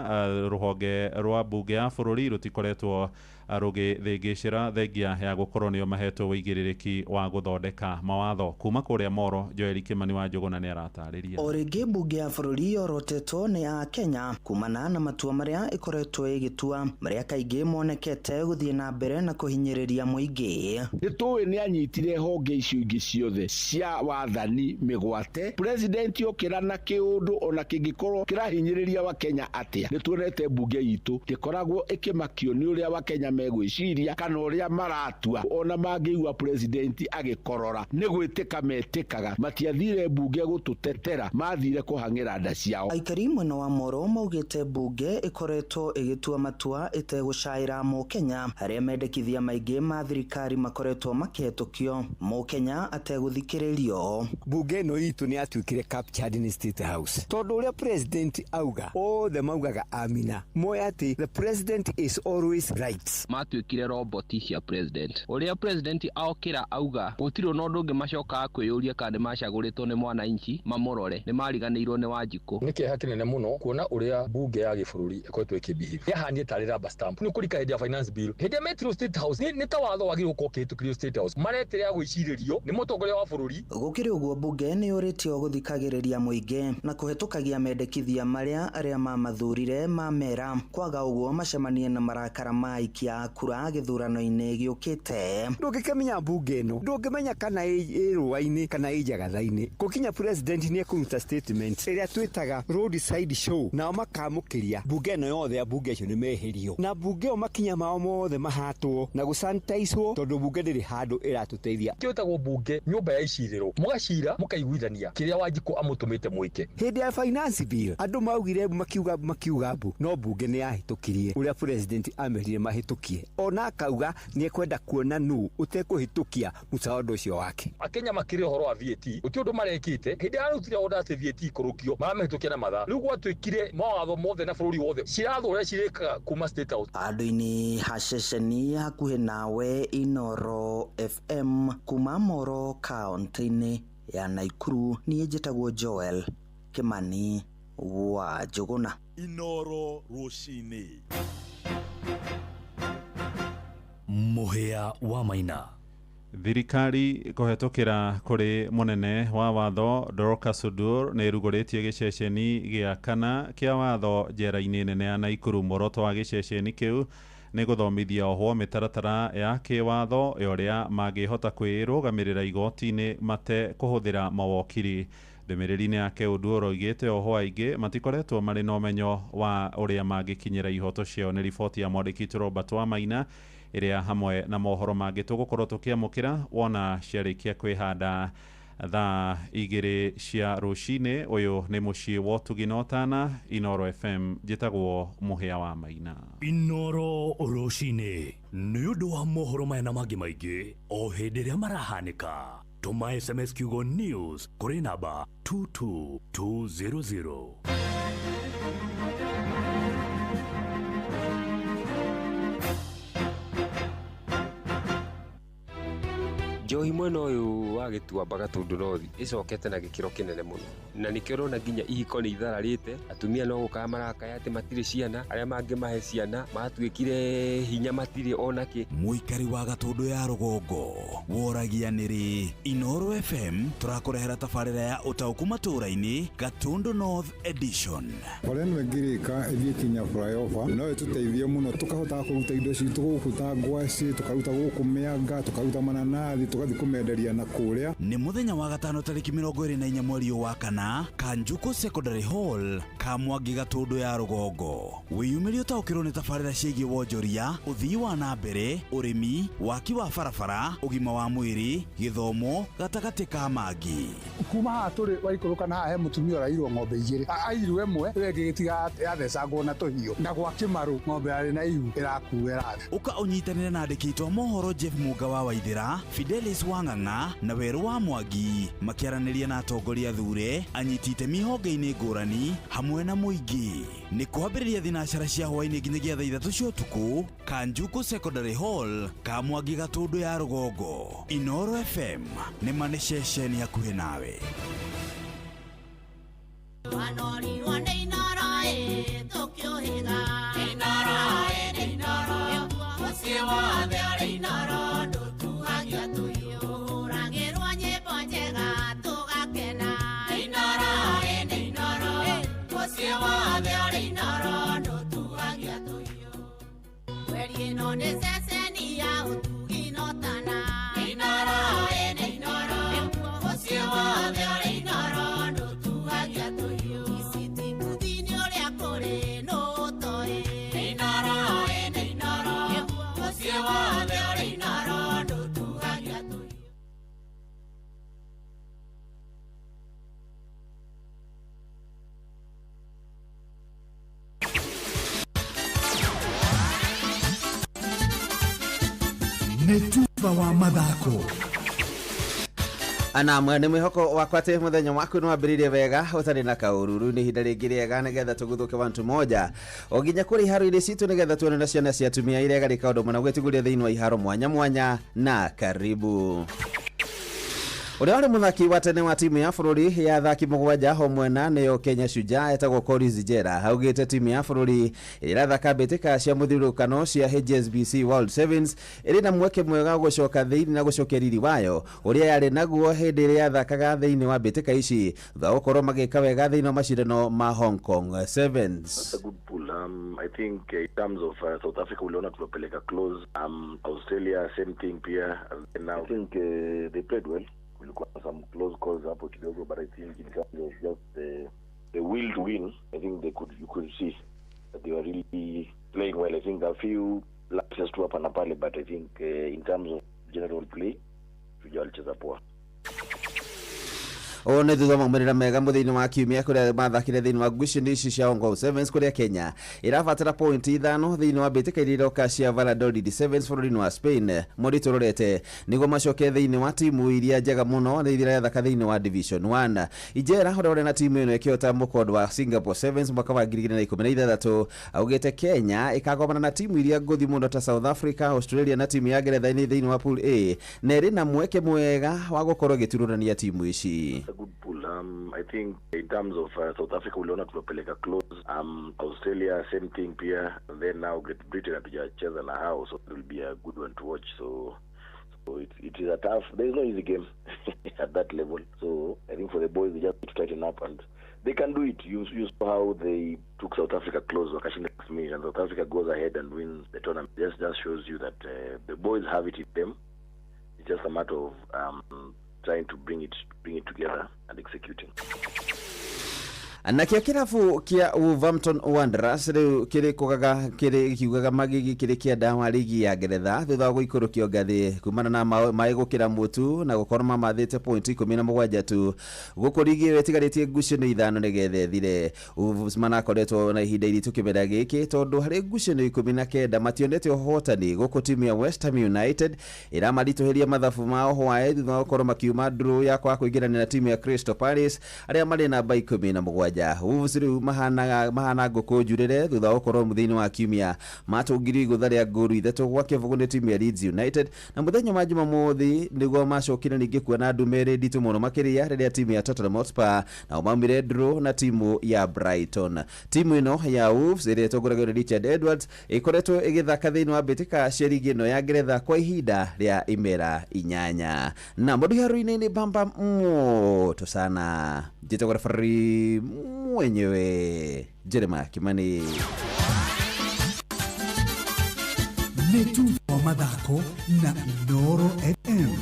rũhonge rwa mbunge ya bũrũri rũtikoretwo rũgĩthĩngĩcĩra thengia ya gũkorwo nĩo mahetwo ũigĩrĩrĩki wa gũthondeka mawatho. Kuma kũrĩa Moro, Joel Kimani wa Njũgũna nĩ aratarĩria. O rĩngĩ mbunge ya bũrũri yorotetwo nĩ a Kenya kumana na matua marĩa ĩkoretwo ĩgĩtua marĩa kaingĩ monekete gũthiĩ na mbere na kũhinyĩrĩria mũingĩ. Nĩ tũĩ nĩ anyitire honge icio ingĩ ciothe cia wathani mĩgwate. President okĩra na kĩũndũ ona kĩngĩkorwo kĩrahinyĩrĩria wa Kenya atĩa, nĩ tuonete mbunge itũ ndĩkoragwo ĩkĩmakio nĩ ũrĩa wa Kenya megwĩciria kana ũrĩa maratua. Ona mangĩigua president agĩkorora nĩ gwĩtĩka metĩkaga, matiathire mbunge gũtũtetera, mathire kũhang'ĩra nda ciao. Aikari mwena wa Moro maugĩte mbunge ĩkoretwo ĩgĩtua matua ĩtegũcaĩra mũkenya arĩa mendekithia maingĩ ma thirikari makoretwo makĩhetũkio mũkenya ategũthikĩrĩrio. Mbunge ĩno itũ nĩ yatuĩkire captured in State House tondũ ũrĩa president auga othe maugaga amina moya atĩ the president is always right. Matuĩkire roboti cia president. Ũrĩa president aokĩra auga gũtirĩ ona ũndũ ũngĩ macokaga kwĩyũria kana nĩ macagũrĩtwo nĩ mwananchi mamũrore, nĩ mariganĩirwo nĩ Wanjikũ. Nĩ kĩeha kĩnene mũno kuona ũrĩa bunge ya gĩbũrũri ĩkoretwo ĩkĩbehave. Yahanie tarĩ rubber stamp. Nĩ kũrika hĩndĩ ya finance bill, hĩndĩ ya metirwo State House, nĩ ta watho wagĩrĩirwo gũkorwo ũkĩhĩtũkĩrio State House, maretĩra ya gwĩcirĩrio nĩ mũtongoria wa bũrũri. Gũkĩrĩ ũguo, bunge nĩ yũrĩtio gũthikagĩrĩria mũingĩ na kũhĩtũkagia mendekithia marĩa arĩa mamathurire mamera, kwaga ũguo macemanie na marakara ma aikia a kura gĩthurano-inĩ gĩũkĩte. Ndũngĩkĩmenya bunge ĩno, ndũngĩmenya kana ĩ rũa-inĩ kana ĩ njagatha-inĩ. Gũkinya president nĩ ekũruta statement ĩrĩa twĩtaga roadside show, nao makamũkĩria bunge ĩno yothe, ambunge acio nĩ meherio na bunge ĩyo makinya mao mothe mahatwo na gũsanitaicwo, tondũ bunge ndĩrĩ handũ ĩratũteithia. Kĩo ĩtagwo bunge, nyũmba ya icirĩro, mũgacira mũkaiguithania kĩrĩa Wanjikũ amũtũmĩte mwĩke. Hĩndĩ ya finance bill andũ maugire makiuga mbu, no bunge nĩ yahĩtũkirie ũrĩa president amerire mahĩtũkie, ona akauga nĩ ekwenda kuona nũ ũtekũhĩtũkia mũcaonda ũcio wake. Akenya makĩrĩ ũhoro wa VAT, gũtirĩ ũndũ marekĩte. Hĩndĩ yarutire order atĩ VAT ikũrũkio, maramĩhĩtũkia na mathaa. Rĩu gwatuĩkire mawatho mothe na bũrũri wothe cirathwo ũrĩa cirĩkaga kuma State House. Handũ-inĩ ha ceceni hakuhĩ nawe, Inoro FM kuma Moro kaunti-inĩ ya Naikuru, niĩ njĩtagwo Joel Kimani wa Njũgũna. Inoro rũcinĩ. Mũhĩa wa Maina. Thirikari kũhetũkĩra kũrĩ mũnene wa watho Dorcas Odur nĩ ĩrugũrĩtie gĩceceni gĩa kana kĩa watho njera-inĩ nene ya Naikuru. Muoroto wa gĩceceni kĩu nĩ gũthomithia ohwo mĩtaratara ya kĩwatho ya ũrĩa mangĩhota kwĩrũgamĩrĩra igoti-inĩ mate kũhũthĩra mawokiri. Ndũmĩrĩri-inĩ yake Odur oigĩte ohwo aingĩ matikoretwo marĩ na ũmenyo wa ũrĩa mangĩkinyĩra ihoto ciao. Nĩ riboti ya mwandĩki witũ Robert Wamaina, ĩrĩa hamwe na mohoro mangĩ tũgũkorwo tũkĩamũkĩra wona ciarĩkia kwĩhanda thaa 2 cia rũcinĩ. Ũyũ nĩ mũciĩ wa ũtugi na ũtana, Inoro FM. Njĩtagwo Mũhĩa wa Maina. Inoro rũcinĩ nĩ ũndũ wa mohoro maya na mangĩ maingĩ o hĩndĩ ĩrĩa marahanĩka. Tũma SMS kiugo news kũrĩ namba 22200. Njohi mwena ũyũ wa Gĩtuamba Gatũndũ North ĩcokete na gĩkĩro kĩnene mũno, na nĩkĩo ũrona nginya ihiko nĩ ithararĩte, atumia no gũkaya marakaya atĩ matirĩ ciana, arĩa mangĩmahe ciana matuĩkire hinya matirĩ onakĩ. Mũikari wa Gatũndũ ya rũgongo woragia nĩrĩ? Inoro FM tũrakũrehera tabarĩra ya ũtaũku matũũra-inĩ, Gatũndũ North Edition. Bara ĩno ĩngĩrĩka ĩthiĩ kinya flyover no ĩtũteithie mũno, tũkahotaga kũruta indo citũ gũkũ ta ngwacĩ, tũkaruta gũkũ mĩanga, tũkaruta mananathi, tũgathiĩ kũmenderia na kũrĩa. Nĩ mũthenya wa gatano tarĩki 24 mweri wa kana, Kanjuku Secondary Hall, Kamwangi Gatũndũ ya rũgongo. Wĩyumĩrie ũtaũkĩrwo nĩ tabarĩra ciĩgiĩ wonjoria, ũthii wa na mbere, ũrĩmi, waki wa barabara, ũgima wa mwĩrĩ, gĩthomo, gatagatĩ ka mangĩ. Kuma haha tũrĩ waikũrũka na haha he mũtumia ũrairwo ng'ombe igĩrĩ, airwo ĩmwe ĩyo ĩngĩ gĩtiga yathecangwo na tũhiũ, na gwa Kĩmarũ ng'ombe yarĩ na ihu ĩrakua ĩrathiĩ. Ũka ũnyitanĩre na andĩki aitũ a mohoro Jeff Munga wa Waithĩra, Fidelis Wang'ang'a na Werũ wa Mwangi makĩaranĩria na atongoria thure, anyiti itemi honge-inĩ ngũrani hamwe na mũingĩ. Nĩ kwambĩrĩria thinacara cia hwaĩ-inĩ nginyagia thaa 3 cia ũtukũ, Kanjuku Secondary Hall, Kamwangi Gatũndũ ya rũgongo. Inoro FM nĩ ma nĩ ceceni hakuhĩ nawe. Wanorirwo nĩ Inoro ĩ tũkĩũhĩga. Inoro ĩ nĩ Inoro, mũciĩ wothe ũrĩ Inoro, ndũtuhagia tũhiũ. Ũhũragĩrwo nyĩmbo njega tũgakena. Inoro ĩ nĩ Inoro, mũciĩ wothe ũrĩ Inoro, ndũtuhagia tũhiũ. Mweri ĩno nĩ ceceni ya ũtugi na ũtana. Inoro ĩ nĩ Inoro, mũciĩ wothe ũrĩ Inoro, ndũtuhagia tũhiũ. Iciti ũrĩa kũrĩ nũ ũtoĩ. Inoro ĩ nĩ Inoro, mũciĩ wothe ũrĩ Inoro, ndũtuhagia tũhiũ. Nĩ tuba wa mathako. Anamwe nĩ mwĩhoko wakwa atĩ mũthenya waku nĩ wambĩrĩirie wega ũtarĩ na kaũruru. Nĩ ihinda rĩngĩ rĩega nĩgetha tũguthũke wantu moja o nginya kũrĩ iharo-inĩ citũ nĩgetha tuone na ciana cia atumia iria igarĩka ũndũ mũna gwĩtugũria thĩinĩ wa iharo mwanya mwanya. Na karibu. Ũrĩa warĩ mũthaki wa tene wa timu ya bũrũri ya athaki mũgwanja hamwe na nĩyo Kenya Shujaa etagwo Collins Injera augĩte timu ya bũrũri ĩrathaka mbĩtĩka cia mũthiũrũrũkano cia HSBC World Sevens ĩrĩ na mweke mwega wa gũcoka thĩinĩ na gũcokia riri wayo ũrĩa yarĩ naguo hĩndĩ ĩrĩa yathakaga thĩinĩ wa mbĩtĩka ici thutha wa gũkorwo magĩka wega thĩinĩ wa macindano ma Hong Kong Sevens. That's a good pool. I think in terms of South Africa uliona tuliwapeleka close. Australia same thing pia. And now I think they played well. Kulikuwa some close calls hapo kidogo, but I think in terms of just the will to win, I think they could you could see that they were really playing well. I think a few lapses tu hapa na pale, but I think in terms of general play Shujaa walicheza poa. Ũũ nĩ thutha wa maumĩrĩra mega mũthia-inĩ wa kiumia kũrĩa mathakire thĩinĩ wa ngucanio ici cia Hong Kong Sevens kũrĩa Kenya ĩrabatara pointi 5 thĩinĩ wa mbĩtĩka iria iroka cia Valladolid Sevens bũrũri-inĩ wa Spain mweri tũrorete nĩguo macoke thĩinĩ wa timu iria njega mũno nĩ iria irathaka thĩinĩ wa Division 1. Injera ũrĩa ũrĩ na timu ĩno ĩkĩhota mũkondo wa Singapore Sevens mwaka wa 2016 augĩte Kenya ĩkagomana na timu iria ngũthi mũno ta South Africa, Australia na timu ya Ngeretha thĩinĩ wa Pool A na ĩrĩ na mweke mwega wa gũkorwo ĩgĩturũrania timu ici. A good pool. I think in terms of South Africa uliona tuliwapeleka close. Australia same thing pia. And then now Great Britain hatujacheza na hao, so it will be a good one to watch. So it is a tough. There is no easy game at that level. So I think for the boys they just need to tighten up and they can do it. You saw how they took South Africa close, wakashinda last minute, and South Africa goes ahead and wins the tournament. Just shows you that the boys have it in them. It's just a matter of trying to bring it together and executing. Nakĩo kĩrabu kĩa Wolverhampton Wanderers rĩu kĩrĩ kũgaga kĩrĩ kiugaga magigi kĩrĩ kĩanda wa rigi ya Ngeretha thutha wa gũikũrũkio ngathĩ kumana na maĩ gũkĩra mũtu na gũkorwo mamathĩte pointi 17 tu gũkũ rigi ĩyo ĩtigarĩtie ngucanio 5 nĩgetha ĩthire. Wolves manakoretwo na ihinda iritũ kĩmera gĩkĩ tondũ harĩ ngucanio 19 mationete ũhotani gũkũ timu ya West Ham United ĩramaritũhĩria mathabu mao hwaĩ thutha wa gũkorwo makiuma draw ya kwaga kũingĩrania na timu ya Crystal Palace arĩa marĩ namba 17. Wolves rĩu mahana ngũkũ njurĩre thutha wa gũkorwo mũthia-inĩ wa kiumia matũngirio igũtha rĩa ngũru 3-0 nĩ timu ya Leeds United na mũthenya wa Jumamothi nĩguo macokire ningĩ kuona ndũmĩrĩri nditũ mũno makĩria rĩrĩa timu ya Tottenham Hotspur nao maumire draw na timu ya Brighton. Timu ĩno ya Wolves ĩrĩa ĩtongoragio nĩ Richard Edwards ĩkoretwo ĩgĩthaka thĩinĩ wa mbĩtĩka cia rigi ĩno ya Ngeretha kwa ihinda rĩa imera 8. Na mũndũ iharo-inĩ nĩ bamba moto sana. Njĩtagwo referee mwenyewe Jeremiah Kimani. Nĩ wa mathako na Inooro FM.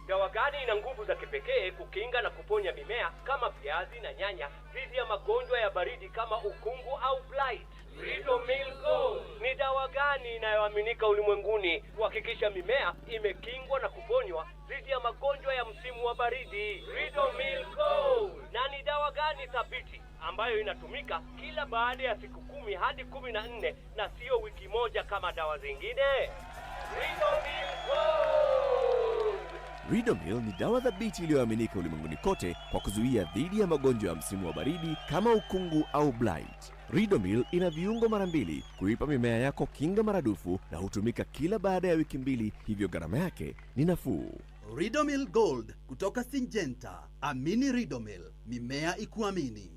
Dawa gani ina nguvu za kipekee kukinga na kuponya mimea kama viazi na nyanya dhidi ya magonjwa ya baridi kama ukungu au blight? Ridomil Gold. Ni dawa gani inayoaminika ulimwenguni kuhakikisha mimea imekingwa na kuponywa dhidi ya magonjwa ya msimu wa baridi? Ridomil Gold. Na ni dawa gani thabiti ambayo inatumika kila baada ya siku 10 hadi 14 na sio wiki moja kama dawa zingine? Ridomil Gold. Ridomil ni dawa thabiti iliyoaminika ulimwenguni kote kwa kuzuia dhidi ya magonjwa ya msimu wa baridi kama ukungu au blight. Ridomil ina viungo mara 2 kuipa mimea yako kinga maradufu na hutumika kila baada ya wiki 2, hivyo gharama yake ni nafuu. Ridomil Gold kutoka Syngenta. Amini Ridomil, mimea ikuamini.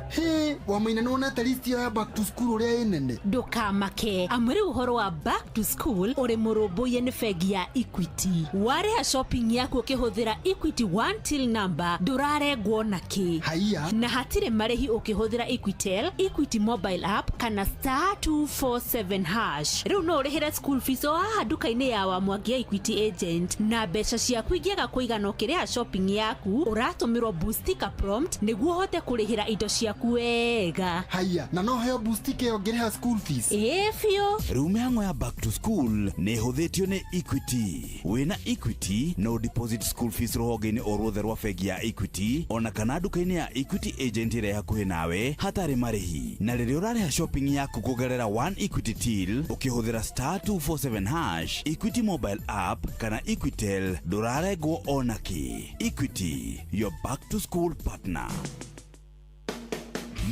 Hey, wamaina nĩwonete list ya back to school ũrĩa ĩ nene. Ndũkamake amwĩre ũhoro wa back to school ũrĩ mũrũmbũiye nĩ bengi ya Equity. Warĩha shopping yaku ũkĩhũthĩra Equity One Till number ndũrarengwo na kĩ. Haiya. Na hatirĩ marĩhi ũkĩhũthĩra Equitel, Equity mobile app kana *247#. Rĩu no ũrĩhĩre school fees o haha nduka-inĩ ya Wamwangi ya Equity agent na mbeca ciaku ingĩaga kũigana ũkĩrĩha shopping yaku ũratũmĩrwo Boostika prompt nĩguo ũhote kũrĩhĩra indo ciaku wega. Haya, na no heo boost ĩyo ngĩrĩha school fees. Ĩĩ biũ. Rĩu mĩhang'o ya back to school nĩ ĩhũthĩtio nĩ Equity. Wĩna Equity no deposit school fees rũhonge-inĩ o ruothe rwa bengi ya Equity ona kana nduka-inĩ ya Equity agent ĩrĩa ĩ hakuhĩ nawe hatarĩ marĩhi. Na rĩrĩa ũrarĩha shopping yaku kũgerera One Equity Till ũkĩhũthĩra *247# Equity mobile app kana Equitel ndũrarengwo ona kĩ. Equity, your back to school partner.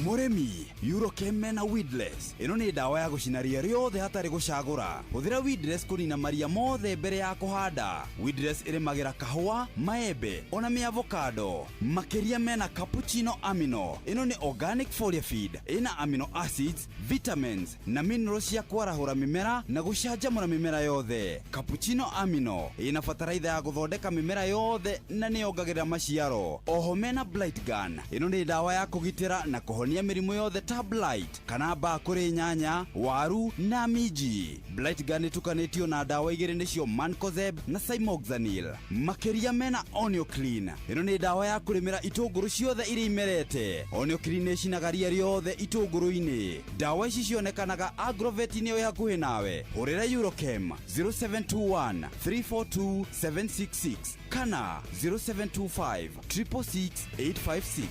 Mũrĩmi, Eurochem mena weedless. Ĩno nĩ ndawa ya gũcina ria rĩothe hatarĩ gũcagũra. Hũthĩra weedless kũnina maria mothe mbere ya kũhanda. Weedless ĩrĩmagĩra kahũa, maembe ona mĩavocado. Makĩria mena cappuccino amino. Ĩno nĩ organic foliar feed. Ĩna amino acids, vitamins na minerals cia kwarahũra mĩmera na gũcanjamũra mĩmera yothe. Cappuccino amino ĩna bataraitha ya gũthondeka mĩmera yothe na nĩyongagĩrĩra maciaro. Oho mena blight gun. Ĩno nĩ ndawa ya kũgitĩra na kũhonia mĩrimũ yothe ta blight kana mbaa kũrĩ nyanya, waru na minji. Blight gun ĩtukanĩtio na ndawa igĩrĩ nĩcio Mancozeb na Cymoxanil. Makĩria mena Onioclean. Ĩno nĩ ndawa ya kũrĩmĩra itũngũrũ ciothe iria imerete. Onioclean ĩcinaga ria rĩothe itũngũrũ-inĩ. Ndawa ici cionekanaga agrovet-inĩ ĩ hakuhĩ nawe. Hũrĩra Eurochem 0721 342 766 kana 0725 666 856.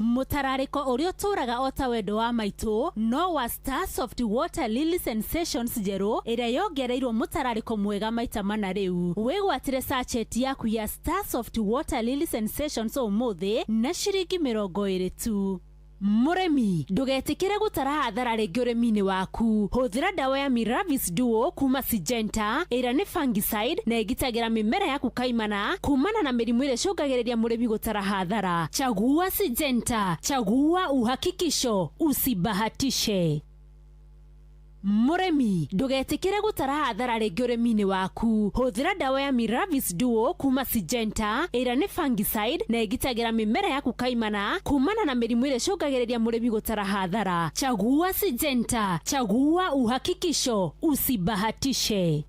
Mũtararĩko ũrĩa ũtũũraga o ta wendo wa maitũ no wa Star Soft Water Lily Sensations njerũ ĩrĩa yongereirwo mũtararĩko mwega maita mana. Rĩu wĩgwatĩre sachet yaku ya Star Soft Water Lily Sensations ũmũthĩ na ciringi 20 tu. Mũrĩmi, ndũgetĩkĩre gũtara hathara rĩngĩ ũrĩmi-inĩ waku. Hũthĩra ndawa ya Miravis Duo kuma Syngenta ĩrĩa nĩ fungicide na ĩgitagĩra mĩmera yaku kaimana kumana na mĩrimũ ĩrĩa ĩcũngagĩrĩria mũrĩmi gũtara hathara. Chagua Syngenta, chagua uhakikisho, usibahatishe. Mũrĩmi, ndũgetĩkĩre gũtara hathara rĩngĩ ũrĩmi-inĩ waku. Hũthĩra ndawa ya Miravis Duo kuma Syngenta ĩrĩa nĩ fungicide na ĩgitagĩra mĩmera yaku kaimana kumana na mĩrimũ ĩrĩa ĩcũngagĩrĩria mũrĩmi gũtara hathara. Chagua Syngenta, chagua uhakikisho, usibahatishe.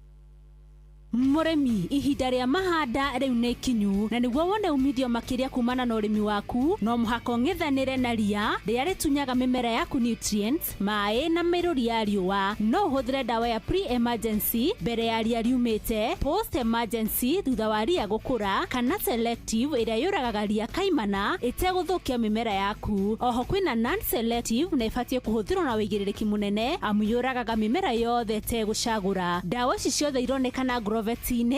Mũrĩmi, ihinda rĩa mahanda rĩu nĩ ikinyu na nĩguo wone umithio makĩria kumana na ũrĩmi waku no mũhaka ũng'ethanĩre na ria rĩrĩa rĩtunyaga mĩmera yaku nutrients, maĩ na mĩrũri ya riũa. No ũhũthĩre ndawa ya pre-emergency mbere ya ria riumĩte, post-emergency thutha wa ria gũkũra, kana selective ĩrĩa yũragaga ria kaimana ĩtegũthũkia mĩmera yaku. Oho kwĩna non-selective na ĩbatiĩ kũhũthĩrwo na wĩigĩrĩrĩki mũnene amu yũragaga mĩmera yothe ĩtegũcagũra. Ndawa ici ciothe ironekana agrovet-inĩ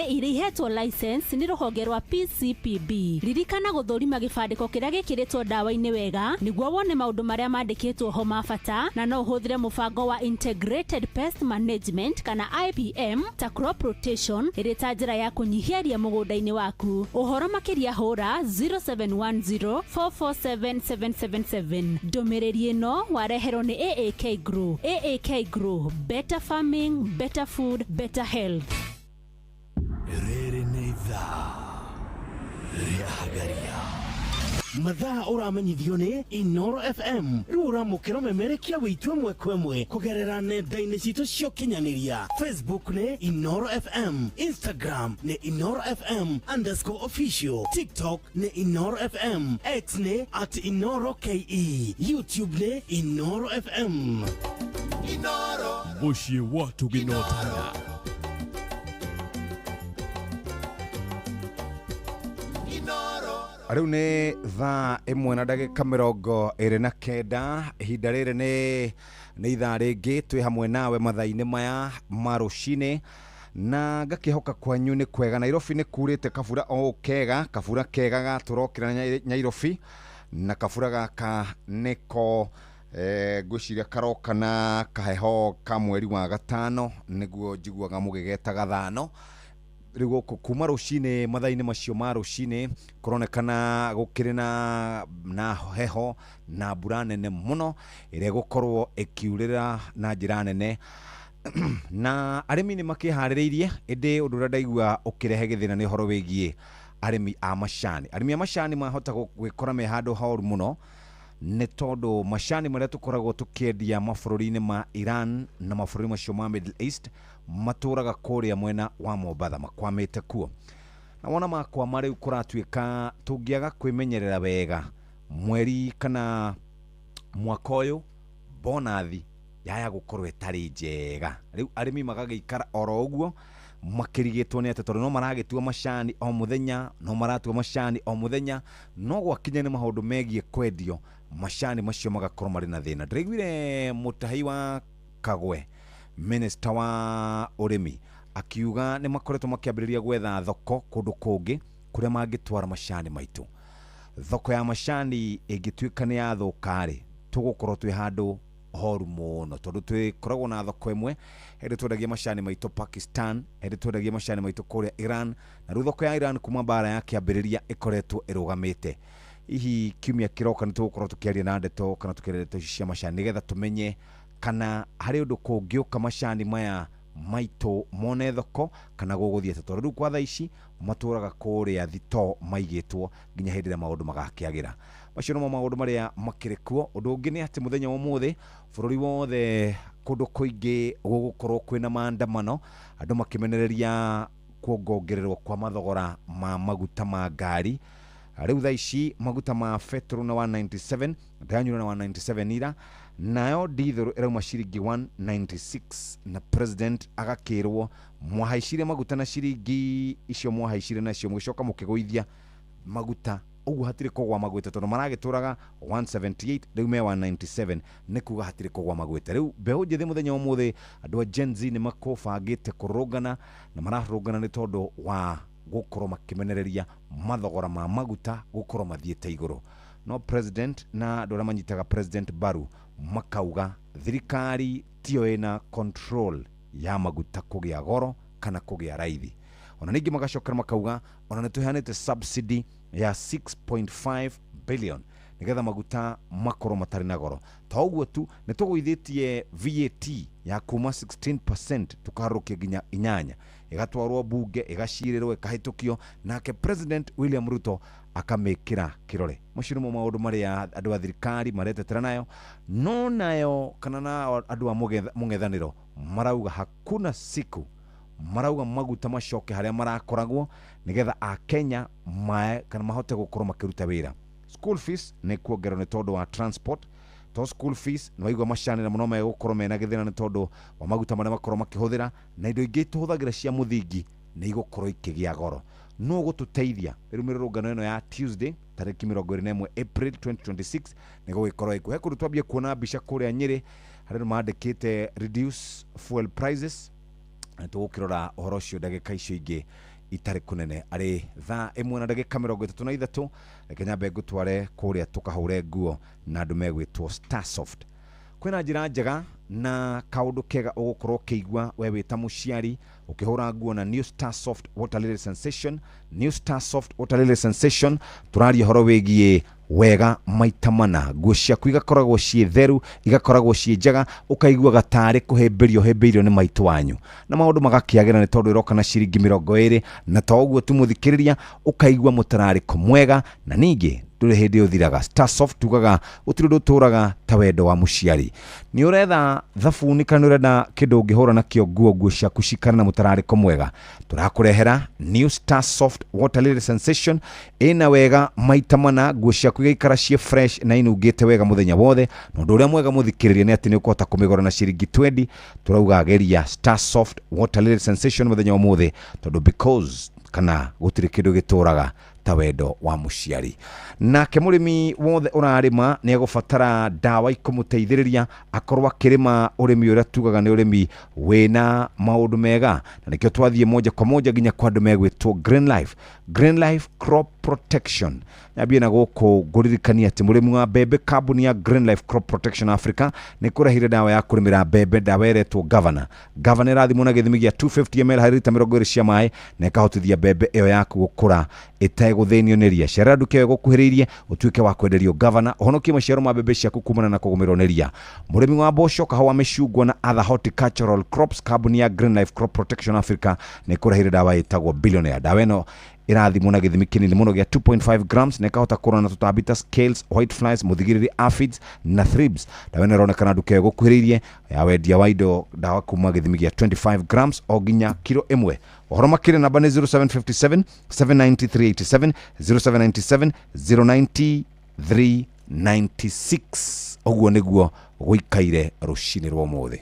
iria ihetwo license nĩ rũhonge rwa PCPB. Ririkana gũthũrima gĩbandĩko kĩrĩa gĩkĩrĩtwo ndawa-inĩ wega nĩguo wone maũndũ marĩa mandĩkĩtwo ho ma bata, na no ũhũthĩre mũbango wa Integrated Pest Management kana IPM ta crop rotation ĩrĩ ta njĩra ya kũnyihia ria mũgũnda-inĩ waku. Ũhoro makĩria hũra 0710 447 777. Ndũmĩrĩri ĩno wareherwo nĩ AAK Grow. AAK Grow, better farming, better food, better health. Rĩrĩ nĩ ithaa rĩa Hagaria. Mathaa ũramenyithio nĩ Inoro FM. Rĩu ũramũkĩra memerekia witũ ĩmwe kwa ĩmwe kũgerera nenda-inĩ citũ cia ũkinyanĩria. Facebook nĩ Inoro FM, Instagram nĩ Inoro FM _official, TikTok nĩ Inoro FM, X nĩ @InoroKE, YouTube nĩ Inoro FM. Inoro. Mũciĩ wa tũgĩnotana. Rĩu nĩ thaa 1 na ndagĩka 29. Ihinda rĩrĩ nĩ ithaa rĩngĩ twĩ hamwe nawe mathaa-inĩ maya ma rũcinĩ, na ngakĩhoka kwanyu nĩ kwega. Nairobi nĩ kurĩte kabura o kega, kabura kega gatũrokĩra Nairobi, na kabura gaka nĩko ngwĩciria karoka na kaheho ka mweri wa gatano, nĩguo njiguaga mũgĩgeta gathano. Rĩu gũkũ kuma rũcinĩ mathaa-inĩ macio ma rũcinĩ kũronekana gũkĩrĩ na heho na mbura nene mũno ĩrĩa ĩgũkorwo ĩkiurĩra na njĩra nene na arĩmi nĩ makĩharĩrĩirie, ĩndĩ ũndũ ũrĩa ndaigua ũkĩrehe gĩthĩna nĩ ũhoro wĩgiĩ arĩmi a macani. Arĩmi a macani mahota gwĩkora me handũ horu mũno nĩ tondũ macani marĩa tũkoragwo tũkĩendia mabũrũri-inĩ ma Iran na mabũrũri macio ma Middle East matũraga kũrĩa mwena wa Mombatha, makwamĩte kuo. Na wona makwama rĩu kũratuĩka tũngĩaga kwĩmenyerera wega Mweri kana mwaka ũyũ bonathi yaya gũkorwo ĩtarĩ njega. Rĩu arĩmi magagĩikara oro ũguo makĩrigĩtwo nĩ atĩ tondũ no maragĩtua macani o mũthenya, no maratua macani o mũthenya, no gwakinya nĩ maũndũ megiĩ kwendio macani macio magakorwo marĩ na thĩna. Ndĩraiguire Mũtahi wa Kagwe, minister wa ũrĩmi, akiuga nĩ makoretwo makĩambĩrĩria gwetha thoko kũndũ kũngĩ kũrĩa mangĩtwara macani maitũ. Thoko ya macani ĩngĩtuĩka nĩ yathũka-rĩ, tũgũkorwo twĩ handũ horu mũno, tondũ twĩkoragwo na thoko ĩmwe hĩndĩ twendagia macani maitũ Pakistan, hĩndĩ twendagia macani maitũ kũrĩa Iran, na rĩu thoko ya Iran kuma mbara yakĩambĩrĩria ĩkoretwo ĩrũgamĩte. Hihi kiumia kĩroka nĩ tũgũkorwo tũkĩaria na ndeto kana tũkĩaria ndeto ici cia macani nĩgetha tũmenye kana harĩ ũndũ kũngĩũka macani maya maitũ mone thoko kana gũgũthiĩ atĩa, tondũ rĩu kwa thaa ici matũraga kũrĩa thitoo maigĩtwo nginya hĩndĩ ĩrĩa maũndũ magakĩagĩra. Macio nĩmo maũndũ marĩa makĩrĩ kuo. Ũndũ ũngĩ nĩ atĩ mũthenya wa ũmũthĩ bũrũri wothe kũndũ kũingĩ gũgũkorwo kwĩna maandamano, andũ makĩmenereria kuongongererwo kwa mathogora ma maguta ma ngari. Rĩu thaa ici maguta ma betũrũ na 197, ndĩranyura na 197 ira, nayo dithũrũ ĩrauma ciringi 196, na president agakĩrwo mwahaicire maguta na ciringi icio mwahaicire nacio mũgĩcoka mũkĩgũithia maguta ũguo hatirĩ kũgwa magwĩte, tondũ maragĩtũraga 178 rĩu me 197, nĩ kuga hatirĩ kũgwa magwĩte. Rĩu mbeũ njĩthĩ mũthenya wa ũmũthĩ andũ a Gen Z nĩ makũbangĩte kũrũrũngana, na mararũrũngana nĩ tondũ wa gũkorwo makĩmenereria mathogora ma maguta gũkorwo mathiĩte igũrũ. No president na andũ arĩa manyitaga president mbaru makauga thirikari tiyo ĩna control ya maguta kũgĩa goro kana kũgĩa raithi. Ona ningĩ magacokera makauga ona nĩ tũheanĩte subsidy ya 6.5 billion nĩgetha maguta makorwo matarĩ na goro. To ũguo tu, nĩ tũgũithĩtie VAT ya kuma 16% tũkaharũkia nginya 8, ĩgatwarwo bunge, ĩgacirĩrwo, ĩkahĩtũkio, nake President William Ruto akamĩkĩra kĩrore. Macio nĩmo maũndũ marĩa andũ a thirikari maretetera nayo, no nayo kana na andũ a mũng'ethanĩro marauga hakuna siku, marauga maguta macoke harĩa marakoragwo nĩgetha akenya mae kana mahote gũkorwo makĩruta wĩra. School fees nĩ kuongererwo nĩ tondũ wa transport, to school fees nĩ waigua macanĩra mũno megũkorwo mena gĩthĩna nĩ tondũ wa maguta marĩa makorwo makĩhũthĩra, na indo ingĩ tũhũthagĩra cia mũthingi nĩ igũkorwo ikĩgĩa goro. No gũtũteithia rĩu mĩrũrũngano ĩno ya Tuesday tarĩki 21 April 2026 nĩ gũgĩkorwo ĩkuo. He kũndũ twambie kuona mbica kũrĩa Nyĩrĩ harĩa andũ mandĩkĩte reduce fuel prices, na tũgũkĩrora ũhoro ũcio ndagĩka icio ingĩ itarĩ kũnene. Arĩ thaa 1 na ndagĩka 33, reke nyambe ngũtware kũrĩa tũkahũre nguo na andũ megwĩtwo Starsoft. Kwĩna njĩra njega na kaũndũ kega ũgũkorwo ũkĩigua we wĩ ta mũciari ũkĩhũra nguo na New Starsoft Water Lily Sensation. New Starsoft Water Lily Sensation, tũraria ũhoro wĩgiĩ wega maita mana, nguo ciaku igakoragwo ciĩ theru, igakoragwo ciĩ njega, ũkaiguaga tarĩ kũhĩmbĩrio hĩmbĩirio nĩ maitũ wanyu, na maũndũ magakĩagĩra nĩ tondũ ĩroka na ciringi 20, na to ũguo tu mũthikĩrĩria, ũkaigua mũtararĩko mwega, na ningĩ ndũrĩ hĩndĩ ũthiraga. Starsoft tugaga gũtirĩ ũndũ ũtũraga ta wendo wa mũciari. Nĩ ũretha thabuni kana nĩ ũrenda kĩndũ ũngĩhũra nakĩo nguo, nguo ciaku cikare na mũtararĩko mwega, tũrakũrehera New Starsoft Water Lily Sensation. Ĩna wega maita mana, nguo ciaku igaikara ciĩ fresh na inungĩte wega mũthenya wothe. Na ũndũ ũrĩa mwega mũthikĩrĩria nĩ atĩ nĩ ũkũhota kũmĩgũra na ciringi 20. Tũrauga geria Starsoft Water Lily Sensation mũthenya wa ũmũthĩ, tondũ because kana gũtirĩ kĩndũ gĩtũraga ta wendo wa mũciari. Nake mũrĩmi wothe ũrarĩma nĩ egũbatara ndawa ikũmũteithĩrĩria akorwo akĩrĩma ũrĩmi ũrĩa tugaga nĩ ũrĩmi wĩna maũndũ mega, na nĩkĩo twathiĩ moja kwa moja nginya kwa andũ megwĩtwo Green Life. Green Life Crop Protection. Nyambie na gũkũ ngũririkania atĩ mũrĩmi wa mbembe, kambuni ya Green Life Crop Protection Africa nĩ kũrehire ndawa ya kũrĩmĩra mbembe, ndawa ĩretwo Governor. Governor ĩrathimwo na gĩthimi gĩa 250 ml harĩ rita 20 cia maĩ, na ĩkahotithia mbembe ĩyo yaku gũkũra ĩtegũthĩnio nĩ ria. Cerera nduka ĩyo ĩgũkuhĩrĩirie ũtuĩke wa kwenderio Governor, ũhonokie maciaro ma mbembe ciaku kumana na kũgũmĩrwo nĩ ria. Mũrĩmi wa mboco, kahũa, mĩcungwa na other horticultural crops, kambuni ya Green Life Crop Protection Africa nĩ kũrehire ndawa ĩtagwo Billionaire. Ndawa ĩno ĩrathimwo na gĩthimi kĩnini mũno gĩa 2.5 grams na ĩkahota kũrũa na tũtambi ta scales, white flies, mũthigiriri, aphids na thrips. Ndawa ĩno ĩronekana nduka ĩyo ĩgũkuhĩrĩirie ya wendia wa indo ndawa kuma gĩthimi gĩa 25 grams o nginya kiro 1. Ũhoro makĩria namba nĩ 0757 790 387, 0797 090 396. Ũguo nĩguo gũikaire rũcinĩ rwa ũmũthĩ.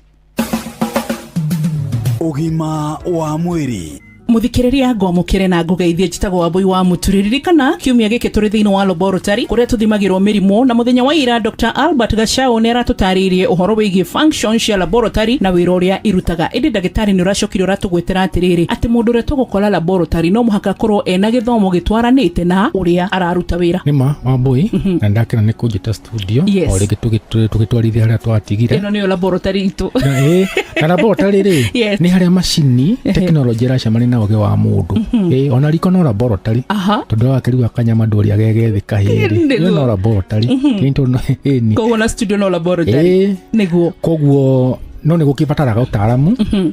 Ũgima wa mwĩrĩ. Muthikiriria, ngwamukire na ngugeithie. Njitagwo Wambui wa Muturi. Ririkana kiumia giki turi thiini wa laboratory kuria tuthimagirwo mirimu, na muthenya wa ira Dr Albert Gachau ni aratutarĩirie uhoro wigie function cia laboratory na wira uria irutaga. Indi ndagitari ni uracokire uratugwetera atiriri ati mundu uria tugukora laboratory no muhaka akorwo ena githomo gitwaranite na uria araruta wira. Nĩ ma, Wambui, na ndakena nĩ kũnjĩta studio. Yes. O rĩngĩ tũgĩtwarithia harĩa twatigire. Ĩno nĩyo laboratory itũ. Na ĩ, na laboratory rĩ, nĩ harĩa macini, tekinoronjĩ ĩracemania na ũgĩ wa mũndũ. Ĩ, ona riko no laboratory, tondũ wakĩruga kanyama ndũrĩa gegethĩ kahĩrĩ. Ĩyo no laboratory. Ĩ, tondũ ĩni. Koguo na studio no laboratory. Ĩ. Nĩguo. Koguo no nĩ gũkĩbataraga ũtaaramu,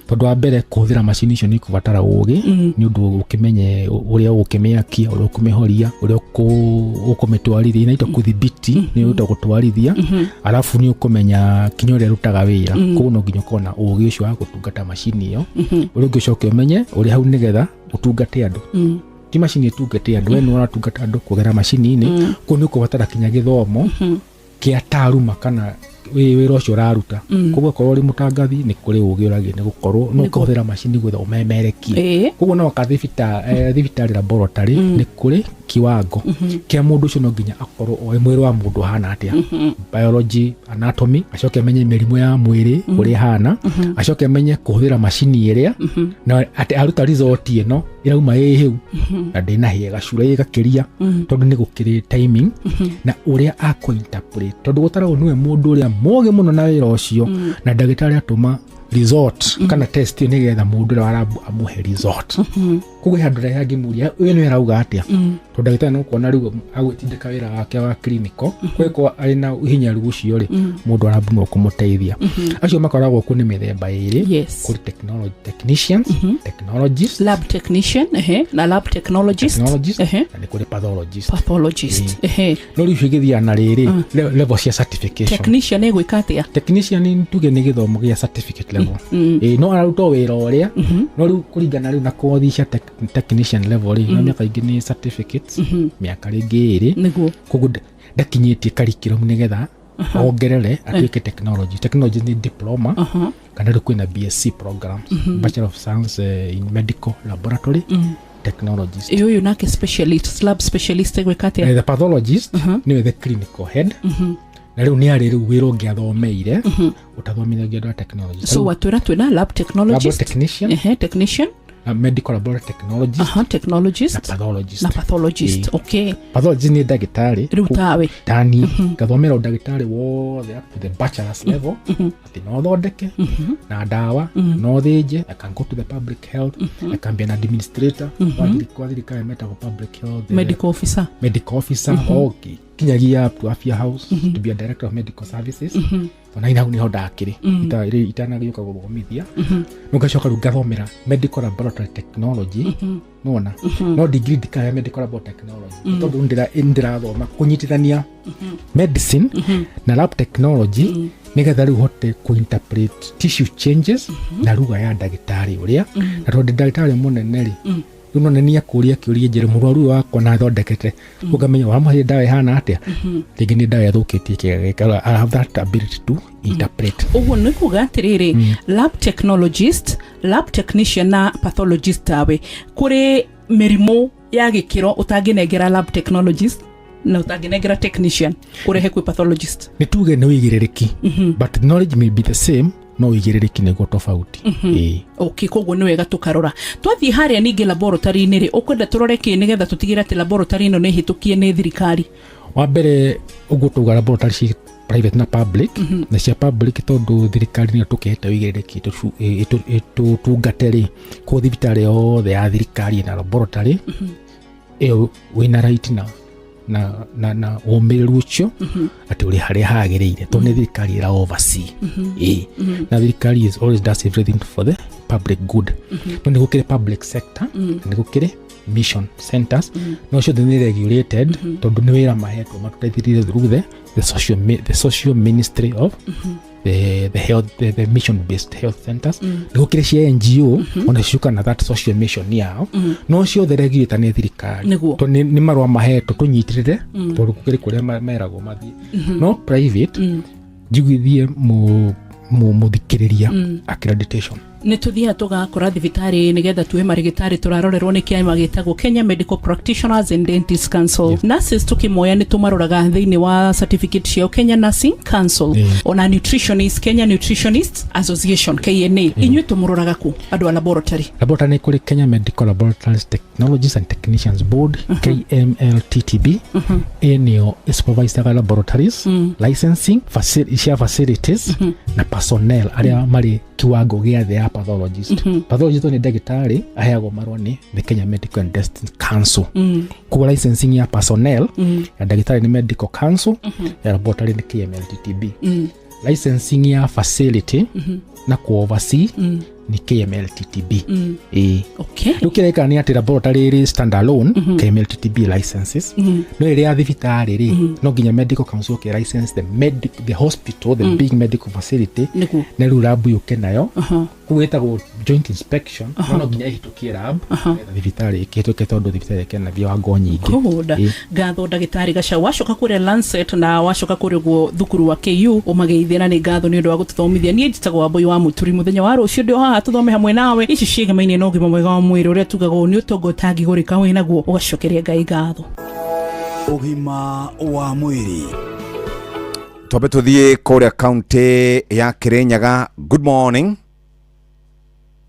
tondũ wa mbere kũhũthĩra macini icio nĩ ikũbatara ũgĩ, nĩ ũndũ ũkĩmenye ũrĩa ũgũkĩmĩakia, ũrĩa ũkũmĩhoria, ũrĩa ũkũmĩtwarithia. Inaitwo kũthibiti, nĩ ũtwa gũtwarithia. Arabu nĩ ũkũmenya kinya ũrĩa ĩrutaga wĩra. Koguo no nginya ũkorwo na ũgĩ ũcio wa gũtungata macini ĩyo. Ũrĩa ũngĩ ũcoke ũmenye ũrĩ hau nĩgetha ũtungate andũ. Ti macini ĩtungate andũ, we nĩ ũratungata andũ kũgerera macini-inĩ. Koguo nĩ ũkũbatara kinya gĩthomo kĩa taruma kana wĩra ũcio ũraruta. Koguo okorwo ũrĩ mũtangathi, nĩ kũrĩ ũgĩ ũragĩ nĩ gũkorwo no ũkũhũthĩra macini gwetha ũmemerekie. Koguo no ka thibitarĩ laboratory, nĩ kũrĩ kiwango kĩa mũndũ ũcio no nginya akorwo oĩ mwĩrĩ wa mũndũ ũhana atĩa, biology, anatomy, acoke amenye mĩrimũ ya mwĩrĩ ũrĩa ĩhana, acoke amenye kũhũthĩra macini ĩrĩa, na atĩ aruta result ĩno ĩrauma ĩ hĩu na ndĩnahĩa gacura ĩgakĩria, tondũ nĩ gũkĩrĩ timing na ũrĩa akũ-interpret, tondũ gũtaragwo nĩwe mũndũ ũrĩa mũgĩ mũno na wĩra ũcio. Na ndagĩtarĩ atũma result kana test ĩyo nĩgetha mũndũ ũrĩa wa lab amũhe result. Koguo he handũ harĩa angĩmũria, ũyũ nĩwe arauga atĩa, tondũ ndagĩtarĩ no kuona rĩu agwĩtindĩka wĩra wake wa clinical. Kwĩkwo arĩ na hinya rĩu ũcio rĩ, mũndũ wa lab no kũmũteithia. Acio makoragwo kuo nĩ mĩthemba ĩrĩ. Kũrĩ technology technicians, technologists. Lab technician, ehe, na lab technologist. Technologist. Ehe. Na nĩ kũrĩ pathologist. Pathologist, ehe. No rĩu icio igĩthiaga na rĩrĩ level cia certification. Technician ĩgwĩka atĩa? Technician nĩ tuge nĩ gĩthomo gĩa certificate level. Ĩ, no araruta o wĩra ũrĩa, no rĩu kũringana rĩu na kothi cia technician level rĩ, no mĩaka ingĩ nĩ certificates, mĩaka rĩngĩ ĩrĩ. Koguo ndakinyĩtie curriculum nĩgetha ongerere atuĩke technology. Technology nĩ diploma, kana rĩu kwĩna BSc programs, Bachelor of Science in Medical Laboratory Technologist. Ĩ, ũyũ nake specialist, lab specialist ĩgwĩka atĩa? The pathologist nĩwe the clinical head, na rĩu nĩ arĩ rĩu wĩra ũngĩ athomeire ũtathomithagia andũ a technology. So watwĩra twĩna lab technologist, lab technician, ehe, technician, na medical laboratory technologist, technologist, na pathologist. Na pathologist. Ĩĩ. Pathologist nĩ ndagĩtarĩ. Rĩu tawe. Tani ngathomera ũndagĩtarĩ wothe up to the bachelor's level, atĩ no thondeke na ndawa, no thĩnje. I can go to the public health, I can be an administrator wa thirikari metagwo public health medical officer. Medical officer, o kinyagia up to afya house, to be a director of medical services. Ona hau niho ndakĩrĩ itanagĩũka gũthomithia. No ngacoka rĩu ngathomera medical laboratory technology, nona no degree ndikaya medical laboratory technology, tondũ ndĩrathoma kũnyitithania medicine na lab technology, nĩgetha rĩu hote kũ-interpret tissue changes na lugha ya ndagĩtarĩ ũrĩa. Na tondũ ndagĩtarĩ mũnene rĩ, rĩu no nĩ akũria kĩũria, njĩre mũrwaru ũyũ wakwa na thondekete, ũkamenya wamũhe ndawa ĩhana atĩa, rĩngĩ nĩ ndawa ĩthũkĩtie kĩga gĩkĩ. I have that ability to interpret. Ũguo nĩ kuga atĩrĩrĩ, lab technologist, lab technician na pathologist, tawe kũrĩ mĩrimũ ya gĩkĩro ũtangĩnengera lab technologist na ũtangĩnengera technician ũrehe kwĩ pathologist. Nĩ tuge nĩ ũigĩrĩrĩki, but knowledge may be the same, no ũigĩrĩrĩki nĩguo tofauti. Ĩĩ. Okay, koguo nĩ wega tũkarora twathiĩ harĩa ningĩ laboratory-inĩ rĩ, ũkwenda tũrore kĩ nĩgetha tũtigĩre atĩ laboratory ĩno nĩ ĩhĩtũkie nĩ thirikari? Wa mbere, ũguo tauga, laboratory ci private na public. Na cia public, tondũ thirikari nĩyo tũkĩhete ũigĩrĩrĩki ĩtũtungate rĩ, koguo thibitarĩ yothe ya thirikari ĩna laboratory ĩyo, wĩna right na ũmĩrĩru ũcio atĩ ũrĩ harĩa hagĩrĩire, tondũ nĩ thirikari ĩra oversee. Ĩĩ. Na thirikari is always does everything for the public good. No nĩ gũkĩrĩ public sector, na nĩ gũkĩrĩ mission centers, no ciothe nĩ regulated, tondũ nĩ wĩra mahetwo matũteithĩrĩrie through the social ministry of the health the mission based health centers. Nĩ gũkĩrĩ cia NGO ona ciũka na that social mission yao, no ciothe regulator nĩ thirikari. Nĩguo. Tondũ nĩ marũa mahetwo tũnyitĩrĩre, tondũ gũkĩrĩ kũrĩa meragwo mathiĩ. No private njiguithie mũthikĩrĩria accreditation. Nä tå thiaga tå gakora thibitarä nä getha tuhe marĩgĩtarĩ tũrarorerwo nĩ kĩama gĩtagwo Kenya Medical Practitioners and Dentists Council. Nurses tũkĩmoya nĩ tũmaroraga thĩinĩ wa certificate ciao Kenya Nursing Council, ona nutritionist Kenya Nutritionists Association KNA. Inyuĩ tũmũroraga kũ andũ a laboratory? Laboratory nĩ kũrĩ Kenya Medical Laboratories Technologies and Technicians Board, KMLTTB. Ĩ nĩyo ĩsupervisaga laboratories licensing cia facilities na personnel arĩa marĩ kiwango gĩa thĩ ya pathologist. Pathologist nĩ ndagĩtarĩ aheagwo marũa nĩ the Kenya Medical and Dentist Council. Koguo licensing ya personnel ya ndagĩtarĩ nĩ Medical Council, ya laboratory nĩ KMLTTB. Licensing ya facility na ku oversee nĩ KMLTTB. Ĩĩ. Rĩu kĩrĩa gĩkaga nĩ atĩ laboratory ĩrĩ standalone, KMLTTB licenses, no ĩrĩ ya thibitarĩ rĩ, no nginya Medical Council ũke license the medic, the hospital, the big medical facility, na rĩu lab yũke nayo. Koguo ĩtagwo joint inspection, no nginya ĩhĩtũkie lab nĩgetha thibitarĩ ĩkĩhĩtũke, tondũ thibitarĩ ĩkĩna viwango nyingĩ. Good. Ĩĩ. Ngatho ndagĩtarĩ Gacau, wacoka kũrĩa Lancet na wacoka kũrĩa ũguo thukuru wa KU ũmageithie, na nĩ ngatho nĩ ũndũ wa gũtũthomithia. Niĩ njĩtagwo Wambui wa Mũturi, mũthenya wa rũciũ ndĩ o haha tũthome hamwe nawe ici ciĩgemaine na ũgima mwega wa mwĩrĩ, ũrĩa tugaga ũũ nĩ ũtonga ũtangĩgũrĩka wĩ naguo ũgacokeria Ngai ngatho. Ũgima wa mwĩrĩ. Twambe tuthiĩ kũrĩa kaunti ya Kirinyaga. Good morning.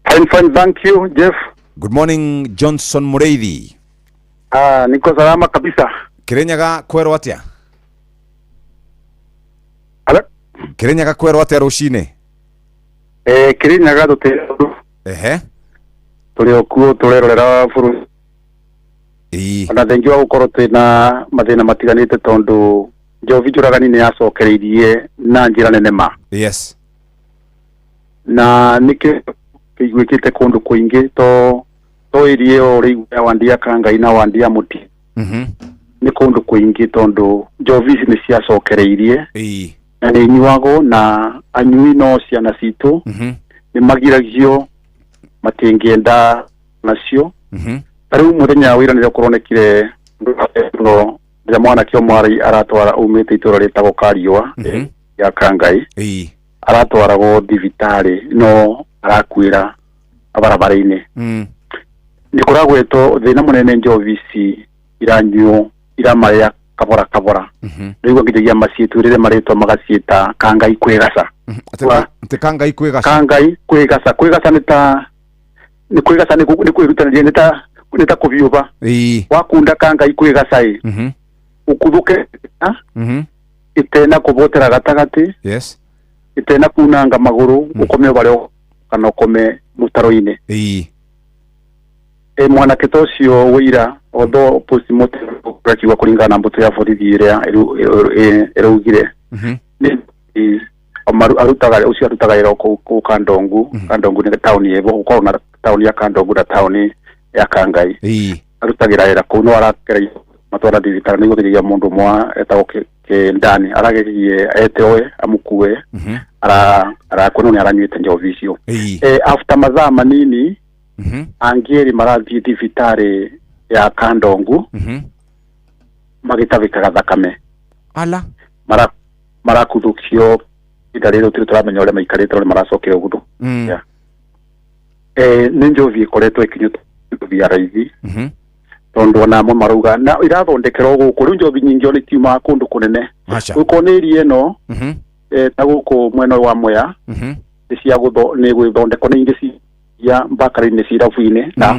Fine, fine, thank you, Jeff. Good morning, Johnson Mureithi. Ah, niko salama kabisa. Kirinyaga kwerwo atia? Hello? Kirinyaga kwerwo atia rũcinĩ? Kirinyaga tũtirĩ Ehe. tũrĩ o kuo tũrerorera bũrũri. Ĩĩ. Ona thengia wa gũkorwo twĩna mathĩna matiganĩte, tondũ njobi njũragani nĩ yacokereirie na njĩra nene ma. Na nĩkĩo kĩiguĩkĩte kũndũ kũingĩ to ĩria ĩyo ũrĩigua ya Wandia Kangai na Wandia Mũti. Nĩ kũndũ kũingĩ tondũ njobi ici nĩ ciacokereirie. Na nĩ inyuagwo na anyui no ciana citũ nĩ magiragio matingĩenda nacio. Ta rĩu mũthenya wa ira nĩrĩo kũronekire mũno rĩrĩa mwanake ũmwe aratwara aumĩte itũũra rĩtagwo Kariũa ya Kangai. Aratwaragwo thibitarĩ no arakuĩra barabara-inĩ. Nĩ kũragwetwo thĩna mũnene njobi ici iranyuo iramarĩa kabora kabora. Rĩu nginyagia maciĩtwĩrĩre marĩtwa magaciĩta Kangai kwĩgaca. Atĩ Kangai kwĩgaca. Kangai kwĩgaca. Kwĩgaca nĩ ta nĩ kwĩgaca nĩ kwĩrutanĩria nĩ ta kũhiũha. Wakunda Kangai kwĩgaca ĩ ũkuthũke ĩtena kũbotera gatagatĩ. Ĩtena kunanga magũrũ, ũkome barĩa kana ũkome mũtaro-inĩ. Mwanake ta ũcio wĩira although postmortem ũrakiuga kũringana na mbũtũ ya borithi ĩrĩa ĩraugire nĩ arutaga ũcio arutaga wĩra kũu Kandongu. Kandongu nĩ taũni ĩbo gũkorwo na taũni ya Kandongu na taũni ya Kangai. Arutagĩra wĩra kũu no arageria matwara thibitarĩ nĩguo nginyagia mũndũ ũmwe etagwo Kĩndani arageririe etewe amũkue arakua no nĩ aranyuĩte njobi icio. After mathaa manini angĩ erĩ marathiĩ thibitarĩ ya Kandongu magĩtabĩkaga thakame. Ala. Marakuthũkio ihinda rĩrĩ tũtirĩ tũramenya ũrĩa maikarĩte no nĩ maracokire ũguo. Nĩ njobi ĩkoretwo ĩkinyũtwo njobi ya raithi tondũ ona amwe marauga na irathondekerwo gũkũ rĩu njobi nyingĩ ona itiumaga kũndũ kũnene. Gũkorwo nĩ iria ĩno ta gũkũ mwena wa Mwea nĩ cia nĩ gwĩthondekwo nĩ ingĩ cia mbakari-inĩ cirabu-inĩ na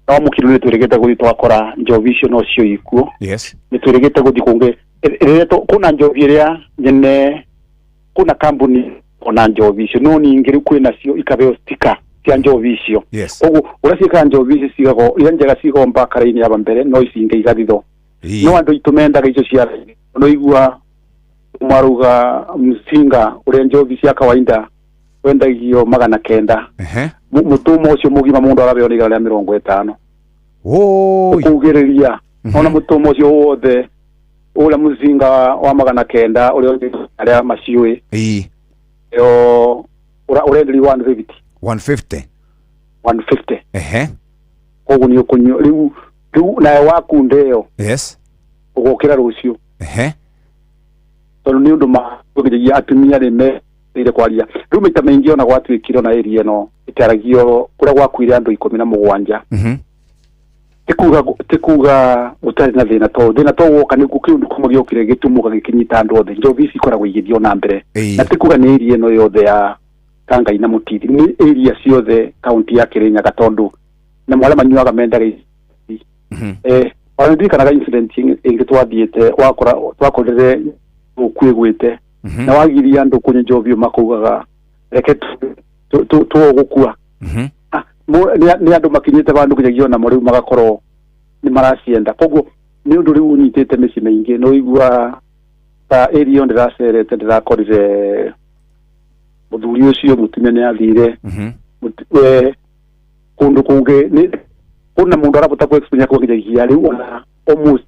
no mũkiro nĩ twĩrĩgĩte gũthiĩ twakora njobi icio no cio ikuo. Nĩ twĩrĩgĩte gũthiĩ kũngĩ rĩrĩa kwĩna njobi ĩrĩa nyene kwĩna kambuni ona njobi icio no ningĩ rĩu kwĩna cio ikabeo stika cia njobi icio. Koguo ũrĩa ciĩkaga njobi ici cigagwo iria njega cigagwo mbakara-inĩ ya mbere no ici ingĩ igathithwo. No andũ aitũ mendaga icio cia raithi no igua mwaruga msinga ũrĩa njobi cia kawaida wendagio 900. Mũtũmwo ũcio mũgima mũndũ arabeo nĩ 150. Ũkugĩrĩria ona mũtũmwo ũcio wothe ũrĩa mũcinga wa 900 ũrĩa arĩa maciũĩ Yo ũrenderio 150. 150. 150. Ehe. Koguo nĩ ũkũnyua rĩu nayo wakunda ĩyo. Yes. Ũgokĩra rũciũ. Ehe. Tondũ nĩ ũndũ ma atumia rĩ meire kwaria rĩu maita maingĩ ona gwatuĩkire ona area ĩno ĩtaragio kũrĩa gwakuire andũ 17. Ti kuga gũtarĩ na thĩna to thĩna to woka nĩ kĩũndũ kĩmwe gĩokire gĩtumũka gĩkĩnyita andũ othe. Njohi ici ikoragwo igĩthiĩ na mbere na ti kuga nĩ area ĩno yothe ya Kangai na Mutithi, nĩ area ciothe kaunti ya Kirinyaga tondũ na arĩa manyuaga mendaga ici. Ona ndirikanaga incident ĩngĩ twathiĩte twakorire ũkuĩgwĩte na wagiria andũ kũnyua njohi makaugaga reke tũgũkua. Nĩ andũ makinyĩte bandũ nginyagia onamo rĩu magakorwo nĩ maracienda. Koguo nĩ ũndũ rĩu ũnyitĩte mĩciĩ mĩingĩ nĩ ũigua ta area ĩyo ndĩracerete ndĩrakorire mũthuri ũcio mũtumia nĩ athire kũndũ kũngĩ kuna mũndũ arabota kũ explain kwa nginyagia rĩu ona almost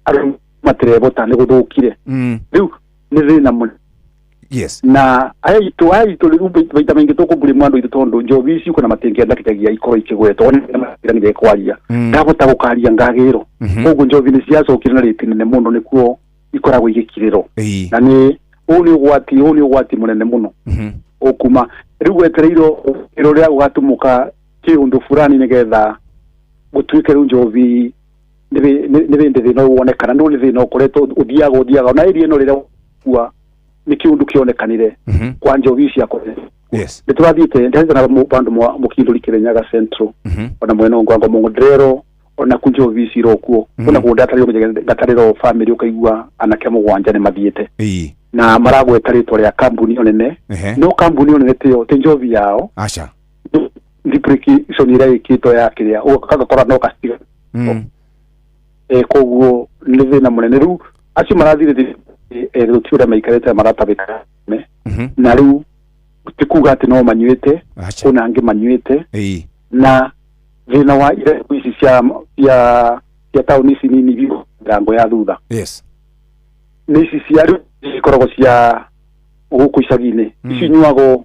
andũ matirebota nĩ gũthũkire. Rĩu nĩ thĩna mũno. Yes. Na aya itũ rĩu maita maingĩ tũkũmbũrĩmwo andũ aitũ tondũ njohi ici kuna matingĩenda kinyagia ikorwo ikĩgwetwo nĩ kwaria ndabota gũkaria ngagĩrwo. Koguo njohi nĩ ciacokire na rĩti nene mũno nĩkuo ikoragwo igĩkirĩrwo na nĩ ũũ nĩ ũgwati mũnene mũno ũkuma rĩu wetereirwo ĩro rĩa gũgatumũka kĩũndũ fulani nĩgetha gũtuĩke rĩu njohi nĩ bĩndĩ thĩna wonekana nĩ thĩna ũkoretwo ũthiaga ona area ĩno rĩrĩa kua nĩ kĩũndũ kĩonekanire kwa njohi ciakwa. Yes. Nĩ tũrathiĩte ndĩrathiĩte na bandũ mũkindũri Kirinyaga Central ona mwena ũngĩ wa Ngomongo ndĩrerwo ona ku njohi ici irokuo kuna kũndũ ndatarĩrwo ngatarĩrwo family ũkaigua anake mũgwanja nĩ mathiĩte na maragweta rĩtwa rĩa kambuni ĩyo nene no kambuni ĩyo nene tiyo ti njohi yao. Aca. Duplication ĩrĩa ĩkĩtwo ya kĩrĩa ũgakora no kaciga. Koguo nĩ thĩna mũnene rĩu acio marathire gũtirĩ ũrĩa maikarĩte maratabĩka na rĩu ti kuga atĩ no manyuĩte kuna angĩ manyuĩte na thĩna wa irabu ici cia taũni ici nini biũ mĩrango ya thutha. Yes. Nĩ ici cia rĩu ikoragwo cia gũkũ icagi-inĩ ici inyuagwo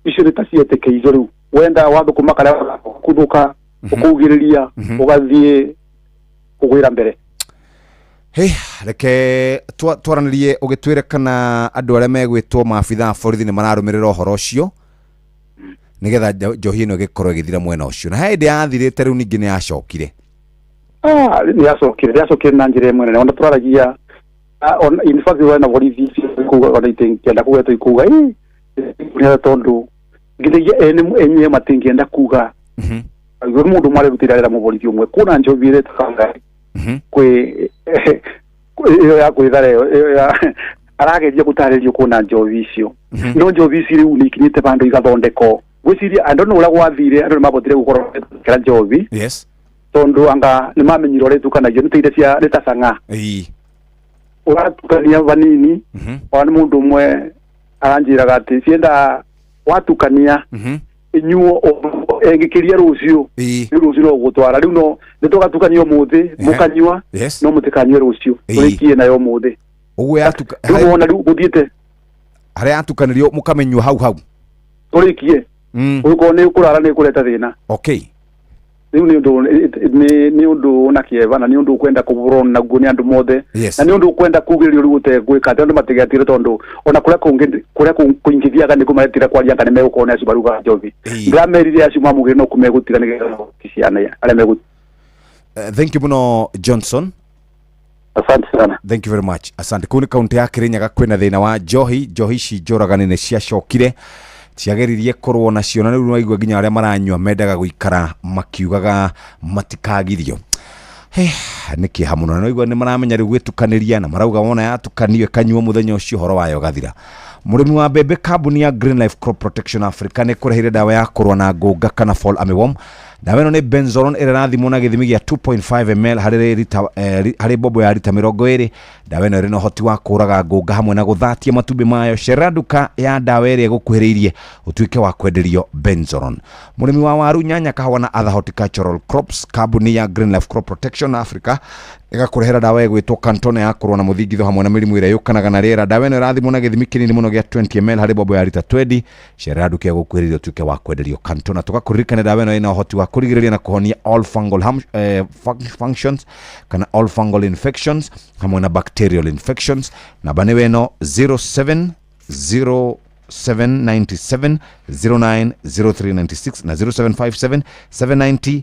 icio nĩ ta cietĩkĩirio rĩu wenda wathũkũma karĩa kũthũka ũkũugĩrĩria ũgathiĩ kũgwĩra mbere. Hey, reke twaranĩrie ũgĩtwĩre kana andũ arĩa megwĩtwo maabithaa borithi nĩ mararũmĩrĩra ũhoro ũcio nĩgetha njohi ĩno ĩgĩkorwo ĩgĩthira mwena ũcio na hĩndĩ yathirĩte rĩu ningĩ nĩ yacokire. Nĩ yacokire na njĩra ĩmwe nene ona tũraragia in fact wena borithi kuga ona itingĩenda kũgwetwo ikuga ĩ tondũ nginyagia ene enyewe matingĩenda kuga ũguo mũndũ mwarerutĩra wĩra mũborithi ũmwe kuna njohi ĩreta Ngai kwĩ ĩyo ya kwĩthara ĩyo ya arageria gũtarĩrio kuna njohi icio no njohi ici rĩu nĩ ikinyĩte bandũ igathondekwo gwĩciria andũ nĩ ũrĩa gwathire andũ nĩ mabotire gũkorwo kĩra njohi. Yes. Tondũ anga nĩ mamenyire ũrĩa ĩtukanagio nĩ ta cia nĩ ta cang'a ũratukania vanini ona nĩ mũndũ ũmwe aranjĩraga atĩ cienda watukania inyuo ĩngĩkĩria rũciũ rĩu rũciũ no gũtwara rĩu no nĩ tũgatukania ũmũthĩ mũkanyua no mũtikanyue rũciũ tũrĩkie nayo ũmũthĩ. Ũguo rĩu wona rĩu gũthiĩte harĩa yatukanĩrio mũkamenyua hau hau tũrĩkie ũgĩkorwo nĩ kũrara nĩ kũreta thĩna. Okay. Rĩu nĩ ũndũ na kĩeva na nĩ ũndũ ũkwenda kũbũrwo naguo nĩ andũ mothe na nĩ ũndũ ũkwenda kugĩrĩrio rĩu ũtegwĩka atĩ andũ matigetire tondũ ona kũrĩa kũngĩ kũrĩa kũingĩthiaga nĩ kũmaretire kwaria kana megũkorwo nĩ acio marugaga njohi ndĩramerire acio mamugĩre no kũmegũtiga nĩgetha ciana arĩa megũ. Thank you mũno Johnson. Asante sana. Thank you very much. Asante. Kũu nĩ kaunti ya Kirinyaga kwĩna thĩna wa njohi njohi ici njũragani nĩ ciacokire ciageririe kũrũo nacio na rĩu waigua nginya arĩa maranyua mendaga gũikara makiugaga matikagirio. Nĩ kĩeha mũno na waigua nĩ maramenya rĩu gwĩtukanĩria na marauga wona yatukanio ĩkanyuo mũthenya ũcio ũhoro wayo ũgathira. Mũrĩmi wa mbembe kambuni ya Green Life Crop Protection Africa nĩ kũreheire ndawa ya kũrũa na ngũnga kana fall armyworm. Ndawa ĩno nĩ benzoron ĩrĩa ĩrathimwo na gĩthimi gĩa 2.5 ml harĩ bobo ya rita 20. Ndawa ĩno ĩrĩ na ũhoti wa kũũraga ngũnga hamwe na gũthatia matumbĩ mayo. Cerera nduka ya ndawa ĩrĩa ĩgũkuhĩrĩirie ũtuĩke wa kwenderio benzoron. Mũrĩmi wa waru, nyanya, kahũa na other horticultural crops, kambuni ya Green Life Crop Protection Africa Ĩgakũrehera ndawa ĩgwĩtwo Cantona ya kũrũa na mũthingitho hamwe na mĩrimũ ĩrĩa yũkanaga na rĩera. Ndawa ĩno ĩrathimwo na gĩthimi kĩnini mũno gĩa 20 ml harĩ mbombo ya rita 20. Cerera nduka ĩgũkuhĩrĩria ũtuĩke wa kwenderio Cantona. Tũgakũririkania ndawa ĩno ĩna ũhoti wa kũrigĩrĩria na kũhonia all fungal functions kana all fungal infections hamwe na bacterial infections. Namba nĩwe ĩno 07 0797 090396 na 0757 790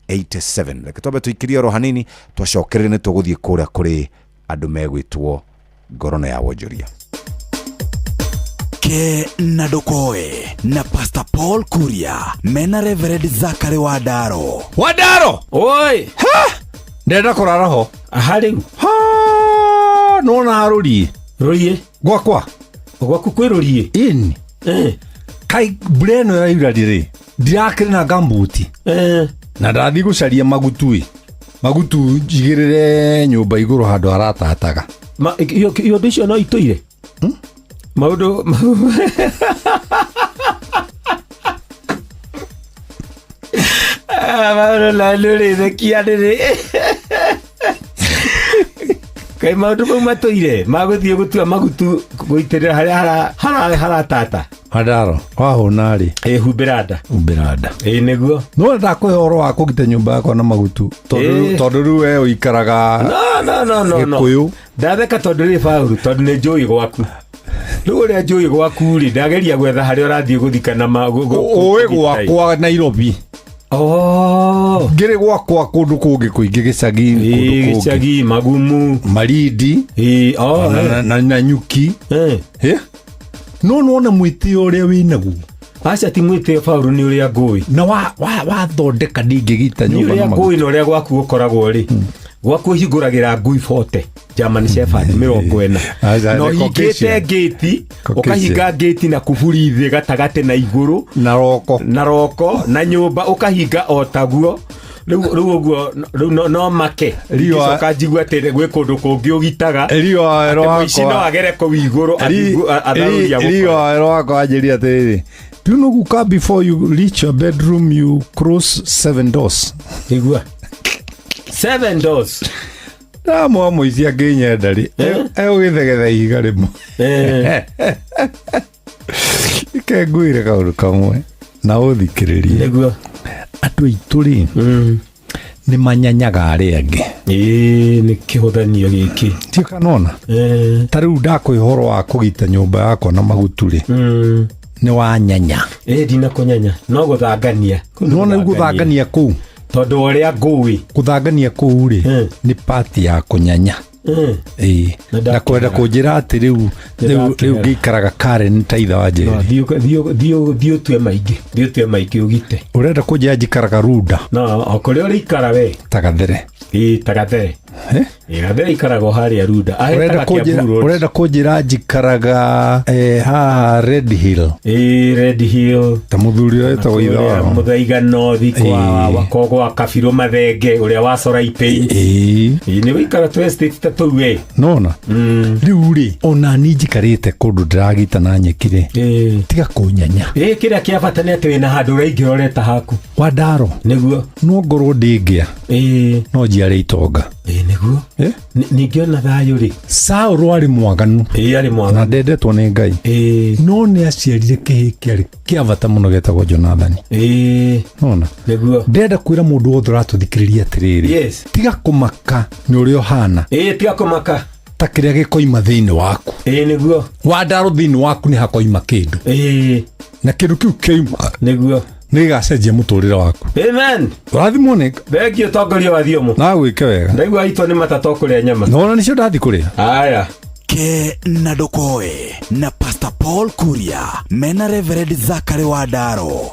387. Reke twambe tũikirie oro hanini, twacokerere nĩ tũgũthiĩ kũrĩa kũrĩ andũ megwĩtwo ngorono ya wonjoria. Ke na Ndukoe na Pastor Paul Kuria mena Reverend Zachary Wandaro. Wandaro! Oi! Ha! Ndĩrenda kũrara ho. Aha rĩu. Ha! Nĩwona rũriĩ? Rũriĩ? Gwakwa. Gwaku kwĩ rũriĩ? Ĩni. Kai mbura ĩno ĩraura rĩ, ndirakĩrĩ na gambuti. Na ndathiĩ gũcaria magutu ĩ. Magutu njigĩrĩre nyũmba igũrũ handũ haratataga. Iondo icio no itũire? Maũndũ maũndũ na nĩũrĩthekia rĩrĩ. Kaĩ maũndũ mau matũire ma gũthiĩ gũtua magutu gũitĩrĩra harĩa haratata. Wandaro, wahũna rĩ? Ĩ, humbĩra nda. Humbĩra nda. Ĩ, nĩguo. No ndakũhe ũhoro wa kũgita nyũmba yakwa na magutu. Tondũ rĩu we ũikaraga No, no, no, no, no. Gĩkũyũ. Ndatheka tondũ rĩ Paũlũ, tondũ nĩ njũĩ gwaku. Rĩu ũrĩa njũĩ gwaku rĩ, ndageria gwetha harĩa ũrathiĩ gũthikana Ũĩ gwakwa Nairobi. Oh. Ngĩrĩ gwakwa kũndũ kũngĩ kũingĩ gĩcagi, kũndũ kũngĩ. Gĩcagi, Magumu, Malindi, oh, na Nyuki. No nĩwona mwĩtĩo ũrĩa wĩnaguo. Aca ti mwĩtĩo Paũlũ, nĩ ũrĩa ngũĩ. Na wathondeka ndingĩgita Nĩ nyũmba ũrĩa na maguta. ngũĩ na ũrĩa gwaku gũkoragwo rĩ. Gwaku ũhingũragĩra ngui 40. German Shepherd 40. Aca, Na nĩ ũhingĩte Caucasian. ngĩti, Caucasian. ũkahinga ngĩti na kuburi thĩ gatagatĩ na igũrũ. Na roko. Na roko, na nyũmba ũkahinga o taguo. Rĩu ũguo, rĩu no make. Ngĩcoka njigua atĩ gwĩ kũndũ kũngĩ ũgitaga. Rio Atĩ wakwa. mũici no agere kũu igũrũ, atharũria gũkora. Rio wakwa anjĩrire atĩrĩrĩ, do you know guka before you reach your bedroom you cross 7 doors. Igua. 7 doors. Ndamwa mũici angĩnyenda rĩ, egũgĩthegetha ihiga rĩmwe. Ike ngwĩre kaũndũ kamwe na ũthikĩrĩrie. Nĩguo. Andũ aitũ rĩ, nĩ manyanyaga arĩa angĩ. Ĩĩ, nĩ kĩhũthanio gĩkĩ. Ndiũ kana ona? Ta rĩu ndakũhe ũhoro wa kũgita nyũmba yakwa na magutu rĩ, nĩ wanyanya. Ĩĩ, ndinakũnyanya, no gũthangania. Nĩwona rĩu gũthangania kũu? Tondũ ũrĩa ngũĩ. Gũthangania kũu rĩ, nĩ pati ya kũnyanya. Ĩĩ. Na kwenda kũnjĩra atĩ rĩu ngĩikaraga Karen ta ithe wa Njeri. Thiĩ ũtue maingĩ, thiĩ ũtue maingĩ ũgite. Ũrenda kũnjĩra njikaraga Runda? No, o kũrĩa ũrĩikara we. Ta Gathere. Ĩĩ, ta Gathere. Ĩĩ, Gathere ikaragwo harĩa Runda. Ahetaga Kiambu Road. Ũrenda kũnjĩra njikaraga haha Red Hill. Ĩĩ, Red Hill. Ta mũthuri ũrĩa wĩtagwo ithe wao. Mũthaiga North kwa gwa Kabirũ Mathenge ũrĩa wa Sorai Paint. Ĩĩ. Ĩĩ, nĩ gũikara tũ estate ta tũu we. Nona. Rĩu rĩ, ona niĩ njikarĩte kũndũ ndĩragita na nyeki rĩ. Tiga kũnyanya. Ĩĩ, kĩrĩa kĩa bata nĩ atĩ wĩna handũ ũraingĩra ũreta haku. Wandaro. Nĩguo. No ngorwo ndĩngĩa. Ĩĩ. No njiare itonga. Ĩĩ, nĩguo. Ningĩ ona thayũ rĩ. Saũlũ arĩ mwaganu. Ĩĩ, arĩ mwaganu. Na ndendetwo nĩ Ngai. Ĩĩ. No nĩ aciarire kĩhĩĩ kĩarĩ kĩa bata mũno gĩtagwo Jonathani. Ĩĩ. Nona. Nĩguo. Ndĩrenda kwĩra mũndũ wothe ũratũthikĩrĩria atĩrĩrĩ. Yes. Tiga kũmaka nĩ ũrĩa ũhana. Ĩĩ, tiga kũmaka. Ta kĩrĩa gĩkoima thĩinĩ waku. Ĩĩ, nĩguo. Wandaro thĩinĩ waku nĩ hakoima kĩndũ. Ĩĩ. Na kĩndũ kĩu kĩoima. Nĩguo. Nĩ gĩgacenjia mũtũrĩre waku. Amen. Ũrathimwo nĩ Thengiũ tongoria wa thiomo. Na gwĩke wega. Ndaigua aitwo nĩ matata ũkũrĩa nyama. Nona nĩcio ndathi kũrĩa. Aya. Ke na Ndukoe na Pastor Paul Kuria mena Reverend Zachary Wandaro.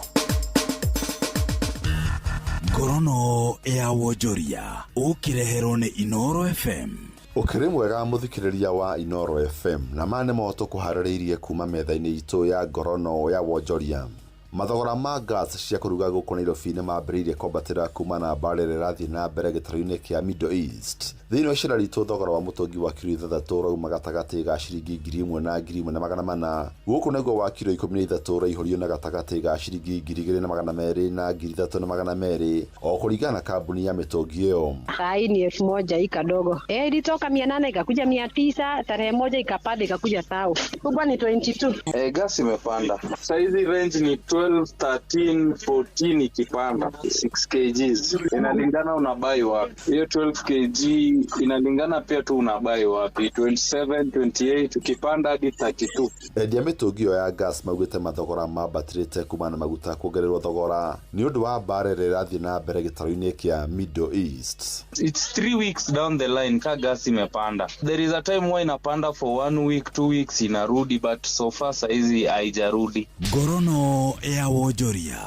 Ngorono ya wonjoria ũkĩreherwo nĩ Inoro FM. Ũkĩrĩ mwega mũthikĩrĩria wa Inoro FM, na maya nĩmo tũkũharĩrĩirie kuma metha-inĩ itũ ya ngorono ya wonjoria. Mathogora ma gas cia kũruga gũkũ Nairobi nĩ mambĩrĩirie kwambatĩra kuma na mbara ĩrĩa ĩrathiĩ na mbere gĩtarũ-inĩ kĩa Middle East. Thĩinĩ wa icera ritũ thogora wa mũtũngi wa kiro ithathatũ ũrauma gatagatĩ ga ciringi 1000 na 1400. Gũkũ naguo wa kiro 13 ũraihũrio na gatagatĩ ga ciringi 2200 na 3200 o kũringana na kambuni ya mĩtũngi ĩyo. Saa ni 1000 hii kadogo. Ilitoka 800 ikakuja 900, tarehe moja ikapanda ikakuja tao. Kubwa ni 22. Gas imepanda. Saizi range ni 12, 13, 14 ikipanda 6 kgs. Inalingana unabai wapi. Hiyo 12 kg inalingana pia tu unabai wapi. 27, 28 ukipanda hadi 32. Endia mĩtũngi ĩyo ya gas maugĩte mathogora mambatĩrĩte kumana na maguta kuongererwo thogora nĩ ũndũ wa mbara ĩrĩa ĩrathiĩ na mbere gĩtarũ-inĩ kĩa Middle East. It's 3 weeks down the line ka gas imepanda. There is a time why inapanda for 1 week, 2 weeks inarudi, but so far saizi haijarudi. Ngorono ya wonjoria.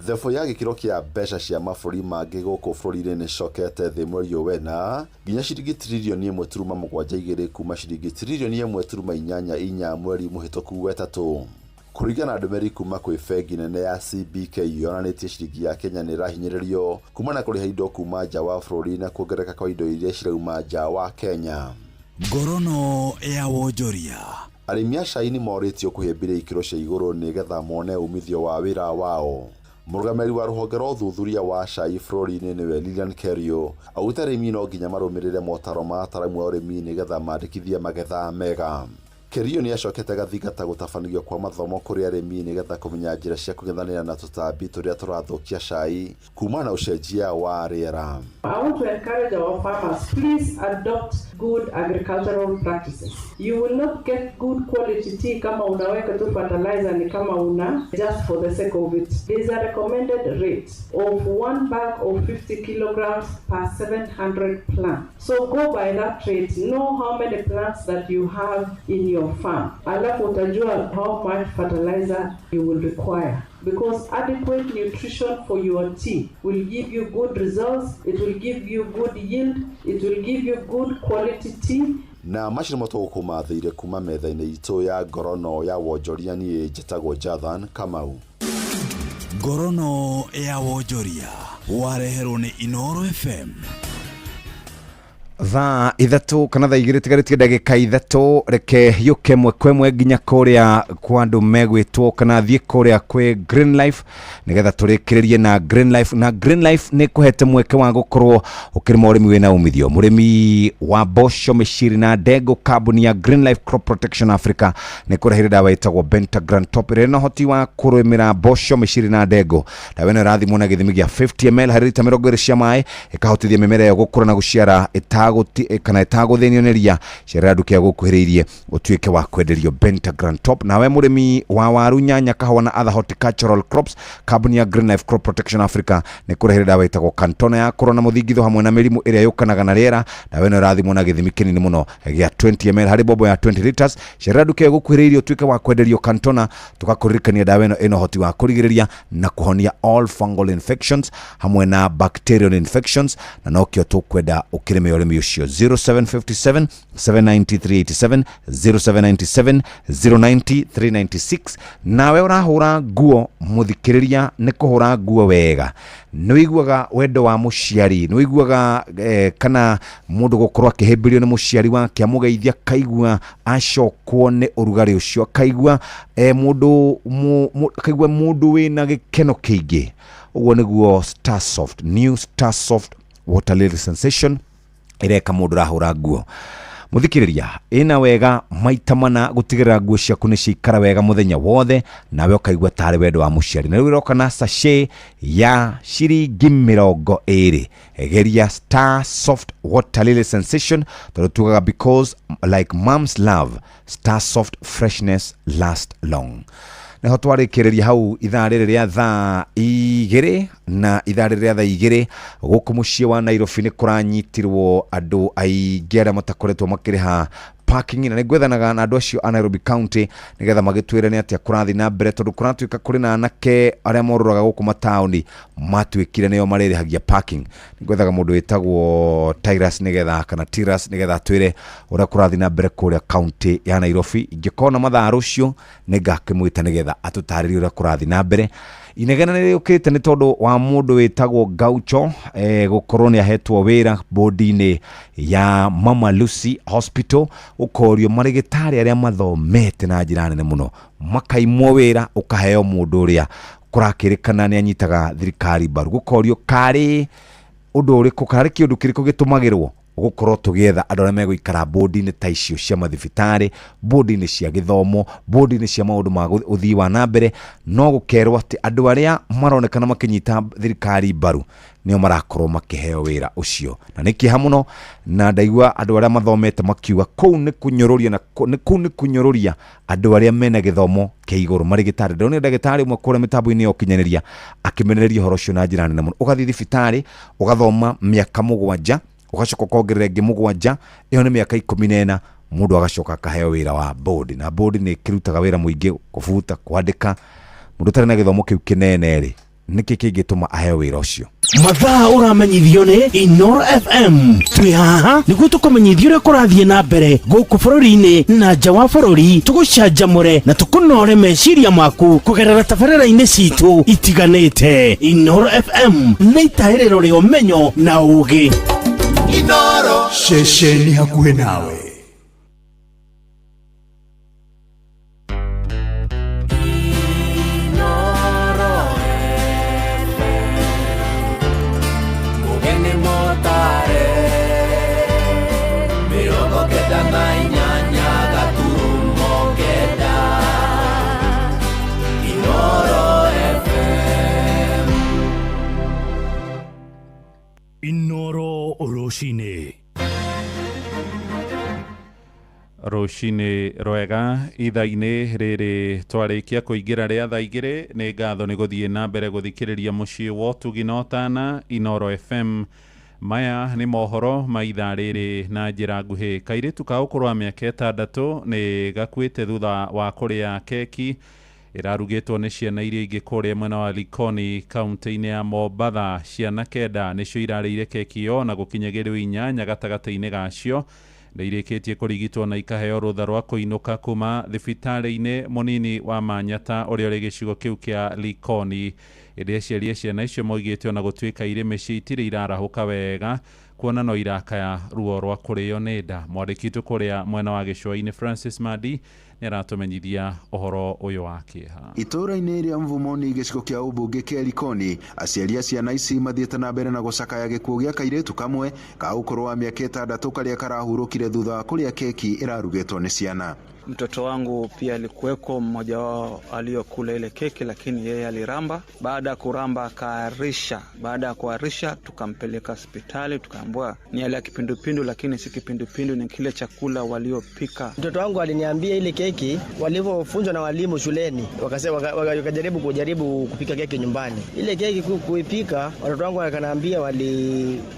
Thebo ya gĩkĩro kĩa mbeca cia mabũrũri mangĩ gũkũ bũrũri-inĩ nĩcokete thĩ mweri ũyũ wena nginya ciringi tiririoni 1.72 kuma ciringi tiririoni 1.84 mweri mũhĩtũku wetatũ. Kũringana na ndũmĩrĩri kuma kwĩ bengi nene ya CBK yonanĩtie ciringi ya Kenya nĩ ĩrahinyĩrĩrio kumana na kũrĩha indo kuma nja wa bũrũri na kuongerereka kwa indo iria cirauma nja wa Kenya. Ngorono ya wonjoria. Arĩmi a cai nĩ morĩtio kũhĩmbĩria ikĩro cia igũrũ nĩgetha mone umithio wa wĩra wao. Mũrũgamĩrĩri wa rũhonge rwa ũthuthuria wa cai bũrũri-inĩ nĩwe Lilian Kerio augĩte arĩmi no nginya marũmĩrĩre motaro ma ataaramu a ũrĩmi nĩgetha mandĩkithie magetha mega. Kerio nĩ acokete agathingata gũtabanĩrio kwa mathomo kũrĩ arĩmi nĩgetha kũmenya njĩra cia kũng'ethanĩra na tũtambi tũrĩa tũrathũkia cai kumana na ũcenjia wa rĩera. I want to encourage our farmers, please adopt good agricultural practices. You will not get good quality tea kama unaweka tu fertilizer ni kama una just for the sake of it. There is a recommended rate of 1 bag of 50 kilograms per 700 plants. So go by that rate. Know how many plants that you have in your farm. Alafu utajua how much fertilizer you will require. Because adequate nutrition for your tea will give you good results, it will give you good yield, it will give you good quality tea. Na macio nĩmo tũgũkũmathĩire kuma metha-inĩ itũ ya ngorono ya wonjoria. Niĩ njĩtagwo Jathan Kamau. Ngorono ya wonjoria wareherwo nĩ Inooro FM. Thaa ithatũ kana thaa igĩrĩ tigarĩtie ndagĩka ithatũ, reke yũke mwe kwa ĩmwe nginya kũrĩa kwa andũ megwĩtwo kana thiĩ kũrĩa kwĩ Green Life nĩgetha tũrĩkĩrĩrie na Green Life. Na Green Life nĩ kũhete mweke wa gũkorwo ũkĩrĩma ũrĩmi wĩna umithio. Mũrĩmi wa mboco, mĩciri na ndengũ, kambuni ya Green Life Crop Protection Africa nĩ kũreheire ndawa ĩtagwo Bentagram Top ĩrĩa ĩna ũhoti wa kũrĩmĩra mboco, mĩciri na ndengũ. Ndawa ĩno ĩrathimwo na gĩthimi kĩa 50 ml harĩ rita 20 cia maĩ, ĩkahotithia mĩmera ĩyo gũkũra na gũciara kana ĩtagũthĩnio nĩ ria. Cerera nduka ĩyo gũkuhĩrĩirie ũtuĩke wa kwenderio Bentagram Top. Nawe mũrĩmi wa waru, nyanya, kahũa na other horticultural crops, kambuni ya Green Life Crop Protection Africa nĩ kũrehere ndawa ĩtagwo Cantona ya kũrũa na mũthingitho hamwe na mĩrimũ ĩrĩa yũkanaga na rĩera. Ndawa ĩno ĩrathimwo na gĩthimi kĩnini mũno gĩa 20 ml harĩ bobo ya 20 liters. Cerera nduka ĩyo gũkuhĩrĩirie ũtuĩke wa kwenderio Cantona. Tũgakũririkania ndawa ĩno ĩna ũhoti wa kũrigĩrĩria na kũhonia all fungal infections hamwe na bacterial infections, na nokĩo tũkwenda ũkĩrĩme ũrĩmi ũcio. 0757 790 387 0797 090 396. Nawe ũrahũra nguo mũthikĩrĩria, nĩ kũhũra nguo wega, nĩ ũiguaga wendo wa mũciari, nĩ ũiguaga kana mũndũ gũkorwo akĩhĩmbĩrio nĩ mũciari wake amũgeithia kaigua acokwo nĩ ũrugarĩ ũcio, akaigua mũndũ akaigua mũndũ wĩna gĩkeno kĩingĩ. Ũguo nĩguo Starsoft, new Starsoft Water Lily Sensation ĩreka mũndũ ũrahũra nguo. Mũthikĩrĩria, ĩna wega maita mana gũtigĩrĩra nguo ciaku nĩ ciaikara wega mũthenya wothe, nawe ũkaigua tarĩ wendo wa mũciari. Na rĩu ĩroka na sachet ya ciringi 20. Geria Star Soft Water Lily Sensation, tondũ tugaga because like mom's love, Star Soft freshness last long. Niho twarĩkĩrĩria hau ithaa rĩrĩ rĩa thaa igĩrĩ, na ithaa rĩrĩ rĩa thaa igĩrĩ gũkũ mũciĩ wa Nairobi nĩ kũranyitirwo andũ aingĩ arĩa matakoretwo makĩrĩha parking, na nĩ ngwethanaga na andũ acio a Nairobi County nĩgetha magĩtwĩre nĩ atĩa kũrathiĩ na mbere, tondũ kũratuĩka kũrĩ na anake arĩa morũraga gũkũ mataũni matuĩkire nĩo marĩrĩhagia parking. Nĩ ngwethaga mũndũ wĩtagwo Tyrus nĩgetha kana Tiras nĩgetha atwĩre ũrĩa kũrathiĩ na mbere kũrĩa county ya Nairobi. Ingĩkorwo na mathaa rũciũ nĩ ngakĩmwĩta nĩgetha atũtarĩrie ũrĩa kũrathiĩ na mbere. Inegene nĩ rĩũkĩte nĩ tondũ wa mũndũ wĩtagwo Gaucho gũkorwo nĩ ahetwo wĩra bodi-inĩ ya Mama Lucy Hospital, ũkorio marĩgĩtarĩ arĩa mathomete na njĩra nene mũno makaimwo wĩra, ũkaheo mũndũ ũrĩa kũrakĩrĩkana nĩ anyitaga thirikari mbaru. Gũkorio karĩ ũndũ ũrĩkũ, karĩ kĩũndũ kĩrĩkũ gĩtũmagĩrwo gũkorwo tũgĩetha andũ arĩa megũikara bodi-inĩ ta icio cia mathibitarĩ, bodi-inĩ cia gĩthomo, bodi-inĩ cia maũndũ ma ũthii wa na mbere, no gũkerwo atĩ andũ arĩa maronekana makĩnyita thirikari mbaru nĩo marakorwo makĩheo wĩra ũcio. Na nĩ kĩeha mũno, na ndaigua andũ arĩa mathomete makiuga kũu nĩ kũnyũrũria, na kũu nĩ kũnyũrũria andũ arĩa mena gĩthomo kĩa igũrũ marĩ gĩtarĩ. Ndĩronire ndagĩtarĩ ũmwe kũrĩa mĩtambo-inĩ ya ũkinyanĩria akĩmenereria ũhoro ũcio na njĩra nene mũno. Ũgathiĩ thibitarĩ ũgathoma mĩaka 7, ũgacoka ũkongerera ĩngĩ 7, ĩyo nĩ mĩaka 14, mũndũ agacoka akaheo wĩra wa bodi, na bodi nĩ ĩkĩrutaga wĩra mũingĩ, kũbuta, kwandĩka. Mũndũ ũtarĩ na gĩthomo kĩu kĩnene rĩ, nĩkĩ kĩngĩtũma aheo wĩra ũcio? Mathaa ũramenyithio nĩ Inoro FM. Twĩ haha nĩguo tũkũmenyithie ũrĩa kũrathiĩ na mbere gũkũ bũrũri-inĩ na nja wa bũrũri, tũgũcanjamũre na tũkũnore meciria maku kũgerera tabarĩra-inĩ citũ itiganĩte. Inoro FM nĩ itahĩrĩro rĩa ũmenyo na ũũgĩ. Inoro ceceni hakuhĩ nawe. Inoro rũcinĩ. Rũcinĩ rwega ithaa-inĩ rĩrĩ twarĩkia kũingĩra rĩa thaa 2. Nĩ ngatho nĩ gũthiĩ na mbere gũthikĩrĩria mũciĩ wa ũtugi na ũtana Inoro FM. Maya nĩ mohoro ma ithaa rĩrĩ na njĩra nguhĩ. Kairĩtu ka ũkũrũ wa mĩaka 6 nĩ gakuĩte thutha wa kũrĩa keki ĩrarugĩtwo nĩ ciana iria ingĩ kũrĩa mwena wa Likoni kaunti-inĩ ya Mombatha. Ciana 9 nĩcio irarĩire keki ĩyo na gũkinyagĩrio 8 gatagatĩ-inĩ gacio. Nĩ irĩkĩtie kũrigitwo na ikaheo rũtha rwa kũinũka kuma thibitarĩ-inĩ mũnini wa Manyata ũrĩa ũrĩ gĩcigo kĩu kĩa Likoni. Ĩndĩ aciari a ciana icio moigĩte ona gũtuĩka irĩ mĩciĩ itirĩ irarahũka wega, kuona no irakaya ruo rwa kũrĩo nĩ nda. Mwandĩki witũ kũrĩa mwena wa gĩcũa-inĩ Francis Madi nĩ aratũmenyithia ũhoro ũyũ wa kĩeha. Itũũra-inĩ rĩa Mvumoni gĩcigo kĩa ũmbunge kĩa Likoni, aciari a ciana ici mathiĩte na mbere na gũcakaya gĩkuũ gĩa kairĩtu kamwe ka ũkũrũ wa mĩaka 6 karĩa karahurũkire thutha wa kũrĩa keki ĩrarugĩtwo nĩ ciana. Mtoto wangu pia alikuweko, mmoja wao aliyokula ile keki, lakini yeye aliramba. Baada ya kuramba akaarisha. Baada ya kuarisha tukampeleka hospitali, tukaambiwa ni hali ya kipindupindu, lakini si kipindupindu, ni kile chakula waliopika. Mtoto wangu aliniambia ile keki walivyofunzwa na walimu shuleni, wakasema wakajaribu kujaribu kupika keki nyumbani. Ile keki kuipika, watoto wangu wakaniambia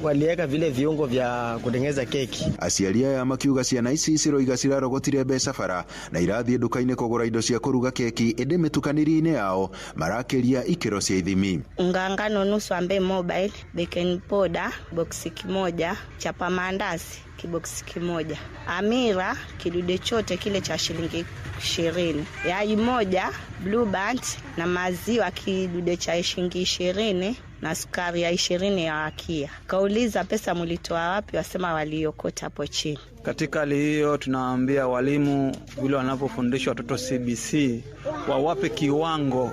waliweka vile viungo vya kutengeneza keki. Aciari aya makiuga ciana ici ciroiga cirarogotire mbeca bara na irathiĩ nduka-inĩ kũgũra indo cia kũruga keki, ĩndĩ mĩtukanĩrie-inĩ yao marakĩria ikĩro cia ithimi. Unga ngano nusu ambaye mobile, baking powder boksi kimoja, chapa maandazi kiboksi kimoja, amira kidude chote kile cha shilingi 20, yai moja, blue band na maziwa kidude cha shilingi 20 na sukari ya 20 ya wakia. Kauliza pesa mlitoa wapi, wasema waliokota hapo chini. Katika hali hiyo tunaambia walimu vile wanapofundisha watoto CBC wawape kiwango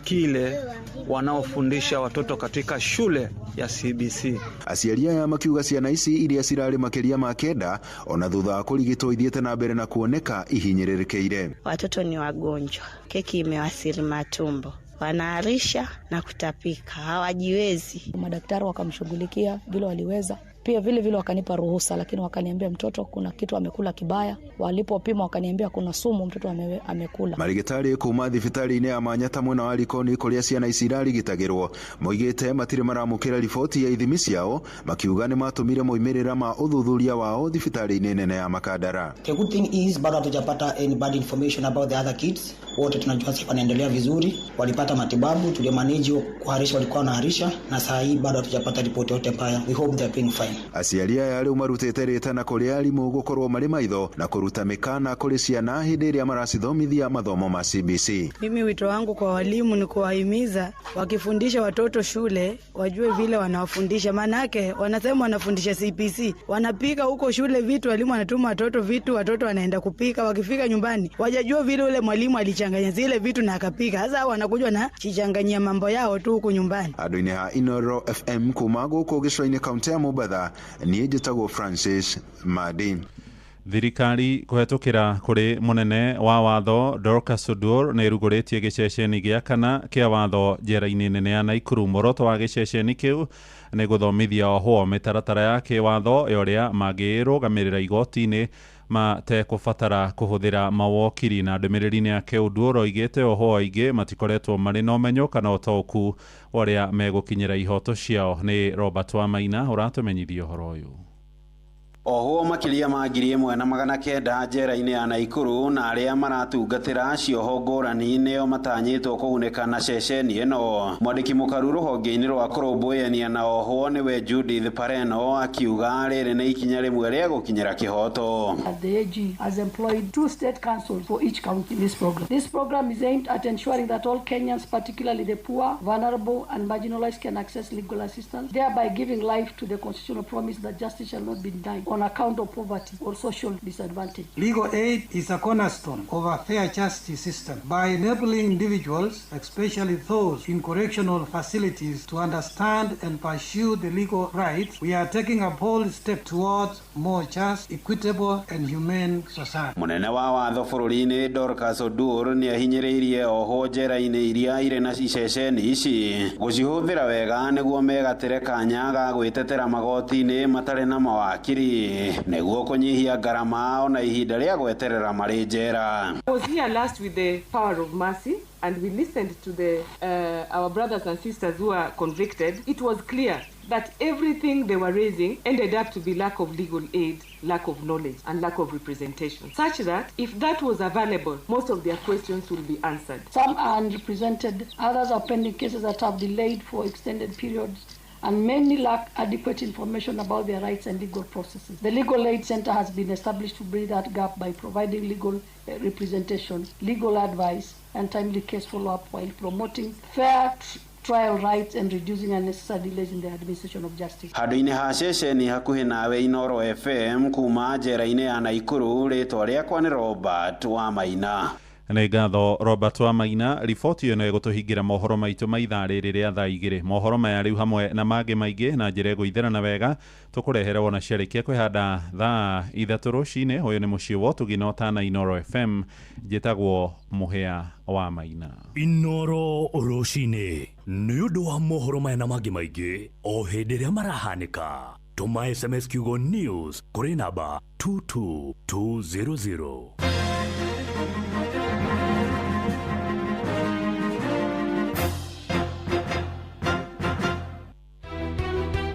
kile wanaofundisha watoto katika shule ya CBC. Aciari aya makiuga ciana ici iria cirarĩ makĩria ma 9 ona thutha wa kũrigitwo ithiĩte na mbere na kuoneka ihinyĩrĩrĩkĩire. Watoto ni wagonjwa, keki imewasiri matumbo, wanaarisha na kutapika, hawajiwezi. Madaktari wakamshughulikia vile waliweza, pia vile vile wakanipa ruhusa, lakini wakaniambia mtoto kuna kitu amekula kibaya. Walipopima wakaniambia kuna sumu mtoto amekula. Marigitari kuma thibitarĩ-inĩ ya Manyata mwena wa Likoni kũrĩa ciana ici irarigitagĩrwo moigĩte matirĩ maramũkĩra riboti ya ithimi ciao, makiuga nĩ matũmire moimĩrĩra ma ũthuthuria wao thibitarĩ-inĩ nene ya Makandara. The good thing is bado hatujapata any bad information about the other kids. Wote tunajua wanaendelea vizuri, walipata matibabu, tulimanage kuharisha, walikuwa wanaharisha, na saa hii bado hatujapata ripoti yote mbaya. We hope they are doing fine. Aciari aya rĩu marutĩte rĩtana kũrĩ arimũ gũkorwo marĩ maitho na kũruta mĩkana kũrĩ ciana hĩndĩ ĩrĩa maracithomithia mathomo ma CBC. Mimi wito wangu kwa walimu ni kuwahimiza wakifundisha watoto shule wajue vile wanawafundisha, maanake wanasema wanafundisha CBC, wanapika huko shule vitu, walimu wanatuma watoto vitu, watoto wanaenda kupika, wakifika nyumbani wajajua vile ule mwalimu alichanganya zile vitu na akapika. Sasa wanakuja na chichanganyia mambo yao tu huku nyumbani. Andũ-inĩ ha Inoro FM kuma gũkũ gĩcũa-inĩ kaunti ya Mombatha, niĩ njĩtagwo Francis Madi. Thirikari kũhetũkĩra kũrĩ mũnene wa watho Dorcas Oduor nĩ ĩrugũrĩtie gĩceceni gĩa kana kĩa watho njera-inĩ nene ya Naikuru. Muoroto wa gĩceceni kĩu nĩ gũthomithia ohwo mĩtaratara ya kĩwatho ya ũrĩa mangĩrũgamĩrĩra igoti-inĩ matekũbatara kũhũthĩra mawokiri. Na ndũmĩrĩri-inĩ yake Oduor oigĩte ohwo aingĩ matikoretwo marĩ na ũmenyo kana ũtaũku wa ũrĩa megũkinyĩra ihoto ciao. Nĩ Robert Wamaina ũratũmenyithia ũhoro ũyũ. Ohwo makĩria ma 1900 njera-inĩ ya Naikuru na arĩa maratungatĩra cioho ngũrani nĩo matanyĩtwo kũgunĩka na ceceni ĩno. Mwandĩki mũkaru rũhonge-inĩ rwa kũrũmbũyania na ohwo nĩwe Judith Pareno akiuga rĩrĩ nĩ ikinya rĩmwe rĩa gũkinyĩra kĩhoto. The AG has employed 2 state councils for each county in this program. This program is aimed at ensuring that all Kenyans, particularly the poor, vulnerable and marginalized, can access legal assistance, thereby giving life to the constitutional promise that justice shall not be denied on account of poverty or social disadvantage. Legal aid is a cornerstone of a fair justice system by enabling individuals, especially those in correctional facilities, to understand and pursue the legal rights. We are taking a bold step towards more just, equitable and humane society. Munene wa watho bũrũri-inĩ Dorcas Oduor nĩ ahinyĩrĩirie ohwo njera-inĩ iria irĩ na iceceni ici gũcihũthĩra wega nĩguo megatĩre kanya ga gwĩtetera magoti-inĩ matarĩ na mawakiri nĩguo kũnyihia ngarama ona ihinda rĩa gweterera marĩ njera. I was here last with the power of mercy and we listened to the our brothers and sisters who are convicted. It was clear that everything they were raising ended up to be lack of legal aid, lack of knowledge and lack of representation, such that if that was available, most of their questions will be answered. Some are unrepresented, others are pending cases that have delayed for extended periods, and many lack adequate information about their rights and legal processes. The Legal Aid Center has been established to bridge that gap by providing legal representation, legal advice, and timely case follow-up while promoting fair trial rights and reducing unnecessary delays in the administration of justice. Handũ-inĩ ha ceceni hakuhĩ nawe Inoro FM kuma njera-inĩ ya Naikuru, rĩtwa rĩakwa nĩ Robert Wamaina. Nĩ ngatho Robert Wamaina. Riboti ĩno ĩgũtũhingĩra mohoro maitũ ma ithaa rĩrĩ rĩa thaa igĩrĩ. Mohoro maya rĩu hamwe na mangĩ maingĩ na njĩra ĩgũitherana wega tũkũrehere wona ciarĩkia kwĩhanda thaa 3 rũcinĩ. Ũyũ nĩ mũciĩ wa ũtugi na ũtana Inoro FM. Njĩtagwo Mũhĩa wa Maina. Inoro rũcinĩ nĩ ũndũ wa mohoro maya na mangĩ maingĩ o hĩndĩ ĩrĩa marahanĩka. Tũma SMS kiugo news kũrĩ namba 22200.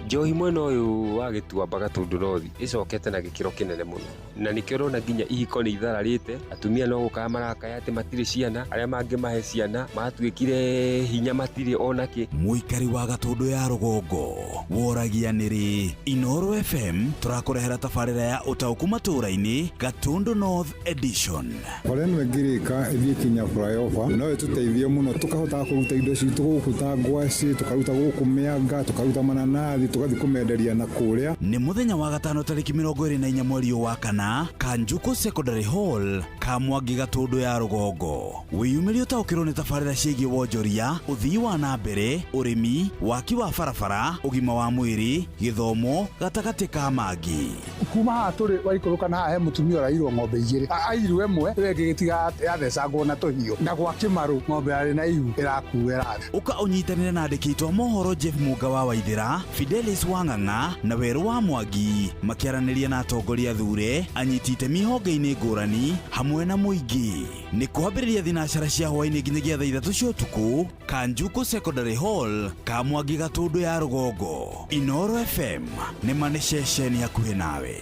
Njohi mwena ũyũ wa Gĩtuamba Gatũndũ North ĩcokete na gĩkĩro kĩnene mũno, na nĩkĩo ũrona nginya ihiko nĩ ithararĩte, atumia no gũkaya marakaya atĩ matirĩ ciana, arĩa mangĩmahe ciana matuĩkire hinya matirĩ onakĩ. Mũikari wa Gatũndũ ya rũgongo woragia nĩrĩ Inoro FM tũrakũrehera tabarĩra ya ũtaũku matũũra-inĩ Gatũndũ North Edition. Bara ĩno ĩngĩrĩka ĩthiĩ kinya flyover no ĩtũteithie mũno, tũkahotaga kũruta indo citũ gũkũ ta ngwacĩ, tũkaruta gũkũ mĩanga, tũkaruta mananathi, tũgathiĩ kũmenderia na kũrĩa. Nĩ mũthenya wa gatano tarĩki 24 mweri wa kana, Kanjuku Secondary Hall, Kamwangi Gatũndũ ya rũgongo. Wĩyumĩrie ũtaũkĩrwo nĩ tabarĩra ciĩgiĩ wonjoria, ũthii wa na mbere, ũrĩmi, waki wa barabara, ũgima wa mwĩrĩ, gĩthomo, gatagatĩ ka mangĩ. Kuma haha tũrĩ waikũrũka na haha he mũtumia ũrairwo ng'ombe igĩrĩ, airwo ĩmwe ĩrĩa ĩngĩ gĩtiga yathecangwo na tũhiũ, na gwa Kĩmarũ ng'ombe yarĩ na ihu ĩrakua ĩrathiĩ. Ũka ũnyitanĩre na andĩki aitũ a mohoro Jeff Mũnga wa Waithĩra, Fidelis Wang'ang'a na Werũ wa Mwangi makĩaranĩria na atongoria thure, anyiti itemi honge-inĩ ngũrani hamwe na mũingĩ. Nĩ kwambĩrĩria thinacara cia hwaĩ-inĩ nginyagia thaa 3 cia ũtukũ, Kanjuku Secondary Hall, Kamwangi Gatũndũ ya rũgongo. Inoro FM nĩ ma nĩ ceceni hakuhĩ nawe.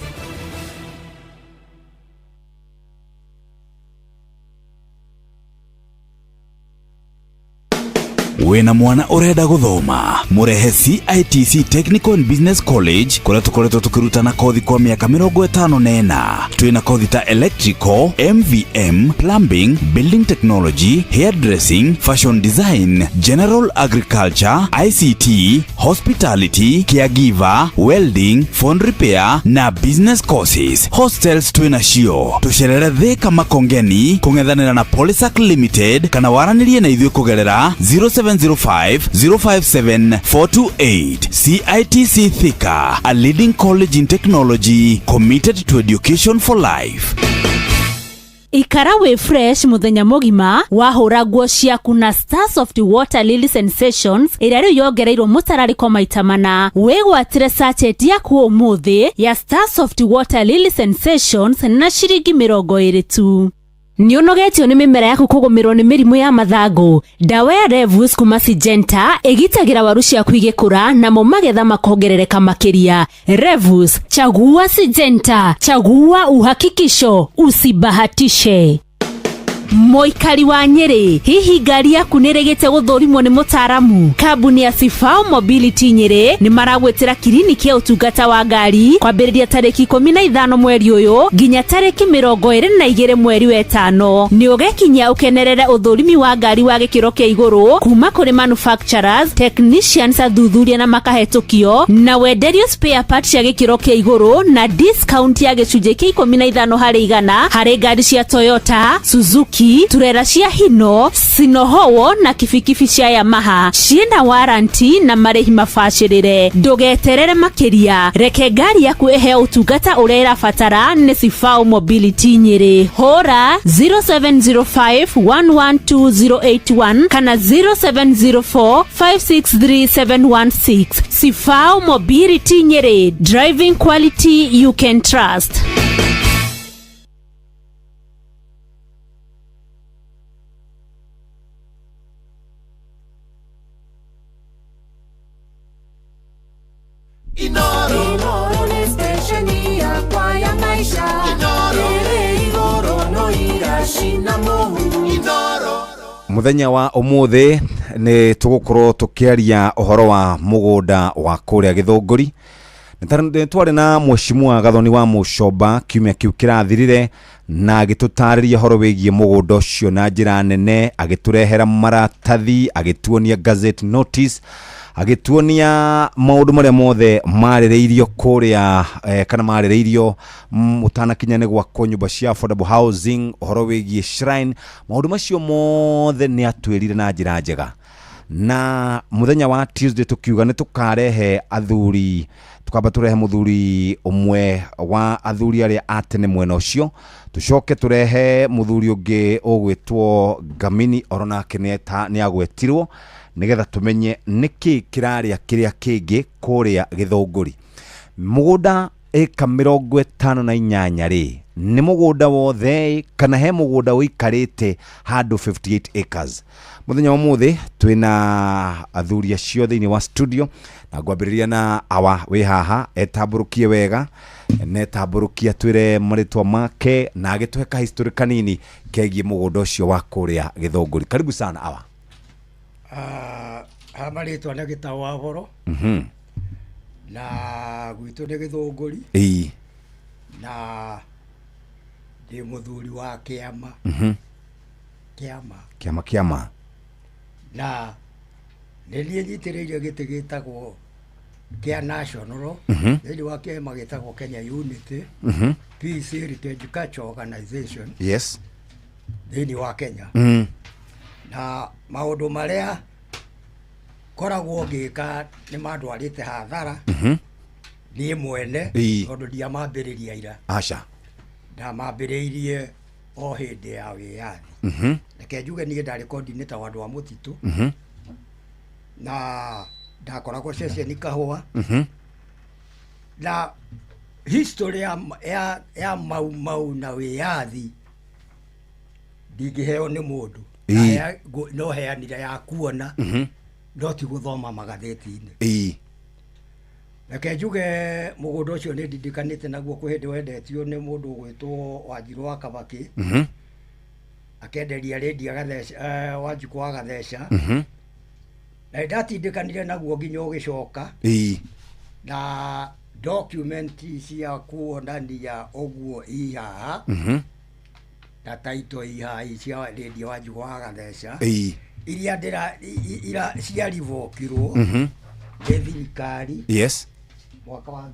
Wĩna mwana ũrenda gũthoma, mũrehe CITC Technical and Business College kũrĩa tũkoretwo tũkĩrutana kothi kwa mĩaka 54. Twĩna kothi ta electrical, MVM, plumbing, building technology, hairdressing, fashion design, general agriculture, ICT, hospitality, caregiver, welding, phone repair na business courses. Hostels twĩna cio. Tũcerere Thika Makongeni kũng'ethanĩra na Polysac Limited kana waranĩrie na ithuĩ kũgerera 0705 057 428. CITC Thika, a leading college in technology committed to education for life. Ikara wĩ fresh mũthenya mũgima wahũra nguo ciaku na Starsoft Water Lily Sensations ĩrĩa rĩu yongereirwo mũtararĩko maita mana. Wĩgwatĩre sachet yaku ũmũthĩ ya Starsoft Water Lily Sensations na ciringi 20 tu. Nĩ ũnogetio nĩ mĩmera yaku kũgũmĩrwo nĩ mĩrimũ ya mathangũ? Ndawa ya Revus kuma Syngenta ĩgitagĩra waru ciaku igĩkũra namo magetha makongerereka makĩria. Revus, chagua Syngenta, chagua uhakikisho, usibahatishe. Mũikari wa Nyĩrĩ, hihi ngari yaku nĩ ĩrĩgĩte gũthũrimwo nĩ mũtaaramu? Kambuni ya Sifao Mobility Nyĩrĩ nĩ maragwĩtĩra kiriniki ya ũtungata wa ngari kwambĩrĩria tarĩki 15 mweri ũyũ nginya tarĩki 22 mweri wa 5. Nĩ ũgekinyia ũkenerere ũthũrimi wa ngari wa gĩkĩro kĩa igũrũ kuma kũrĩ manufacturers, technicians, athuthuria na makahetũkio, na wenderio spare parts cia gĩkĩro kĩa igũrũ na discount ya gĩcunjĩ kĩa 15 harĩ igana harĩ ngari cia Toyota, Suzuki, turera cia Hino, Sinohowo na kibikibi cia Yamaha ciĩna waranti na marĩhi mabacĩrĩre. Ndũgeterere makĩria, reke ngari yaku ĩheo ũtungata ũrĩa ĩrabatara nĩ Sifao Mobility Nyĩrĩ. Hũra 0705 112 081 kana 0704 563 716. Sifao Mobility Nyĩrĩ, driving quality you can trust. Inoro nĩ stesheni yakwa ya maisha. Ĩrĩ igũrũ no iracina mũhu. Muthenya wa umuthi ni tugukorwo tukiaria uhoro wa mugunda wa kuria Githunguri. Nĩ twarĩ na mheshimiwa Gathoni wa Mucomba kiumia kiu kĩrathirire na agĩtũtarĩria ũhoro wĩgiĩ mũgũnda ũcio na njĩra nene, agĩtũrehera maratathi, agĩtuonia gazette notice, agĩtuonia maũndũ marĩa mothe marĩrĩirio kũrĩa kana marĩrĩirio ũtanakinya nĩ gwakwo nyũmba cia affordable housing, ũhoro wĩgiĩ shrine, maũndũ macio mothe nĩ atwĩrire na njĩra njega. Na muthenya wa Tuesday tukiuga nĩ tukarehe athuri, tukamba turehe muthuri umwe wa athuri arĩa a tene mwena ũcio, tucoke turehe muthuri ũngĩ ũgwĩtwo Ngamini oro nake nĩ agwetirwo nigetha tumenye nĩkĩ kĩrarĩa kĩrĩa kĩngĩ kũrĩa Githũngũri. Mũgũnda ĩka 58 rĩ, nĩ mũgũnda wothe kana he mũgũnda ũikarĩte handũ 58 acres. Mũthenya wa ũmũthĩ twĩna athuri acio thĩinĩ wa studio na ngwambĩrĩria na awa wĩ haha etambũrũkie wega na etambũrũkia twĩre marĩtwa make na agĩtũhe ka history kanini kegiĩ mũgũnda ũcio wa kũrĩa Githũngũri. Karibu sana awa. Ha marĩtwa nĩ Gĩtaũ wa Boro. Na gwitũ nĩ Gĩthũngũri. Na ndĩ mũthuri wa kĩama. Kĩama. Kĩama kĩama. Na nĩ niĩ nyitĩrĩire gĩtĩ gĩtagwo kĩa national thĩinĩ wa kĩama gĩtagwo Kenya Unity Peace Heritage Culture Organization. Yes. Thĩinĩ wa Kenya. Na maũndũ marĩa koragwo ngĩka nĩ mandwarĩte hathara. Niĩ mwene tondũ ndiamambĩrĩria ira. Aca. Ndamambĩrĩirie o hĩndĩ ya wĩyathi. Reke njuge niĩ ndarĩ coordinator wa andũ a mũtitũ. Na ndakoragwo ceceni Kahũa. Na history ya Mau Mau na wĩyathi ndingĩheo nĩ mũndũ. No heanire ya kuona no ti gũthoma magathĩti-inĩ. Reke njuge mũgũnda ũcio nĩ ndindikanĩte naguo kwĩ hĩndĩ wendetio nĩ mũndũ ũgwĩtwo Wanjirũ wa Kabakĩ. Akenderia Lady Gatheca, Wanjikũ wa Gatheca. Na ndatindĩkanire naguo nginya ũgĩcoka. Na document cia kuonania ũguo i haha. Na taito i haha cia Lady Wanjigũ wa Gatheca. Iria ndĩra ira ciarivokirwo nĩ thirikari. Mwaka wa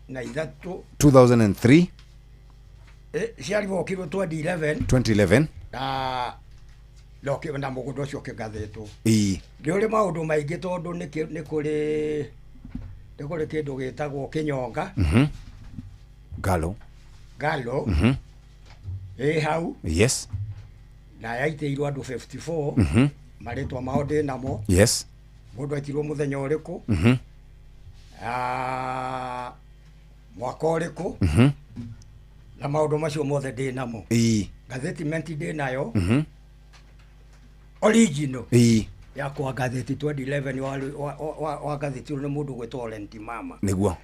2003. 2003. Ciarivokirwo 2011. 2011. Na na mũgũnda ũcio ũkĩgathĩtwo. Nĩ ũrĩ maũndũ maingĩ tondũ nĩ kũrĩ kĩndũ gĩtagwo kĩnyonga. Galo. Galo. Ĩ hau. Na yaitĩirwo andũ 54. Marĩtwa mao ndĩ namo. Mũndũ aitirwo mũthenya ũrĩkũ. Mwaka ũrĩkũ. Na maũndũ macio mothe ndĩ namo. Gathĩti ndĩ nayo. Original. Ya kwa gathĩti 2011 wa gathĩtirwo nĩ mũndũ gwĩtwo Lenti Mama. Nĩguo.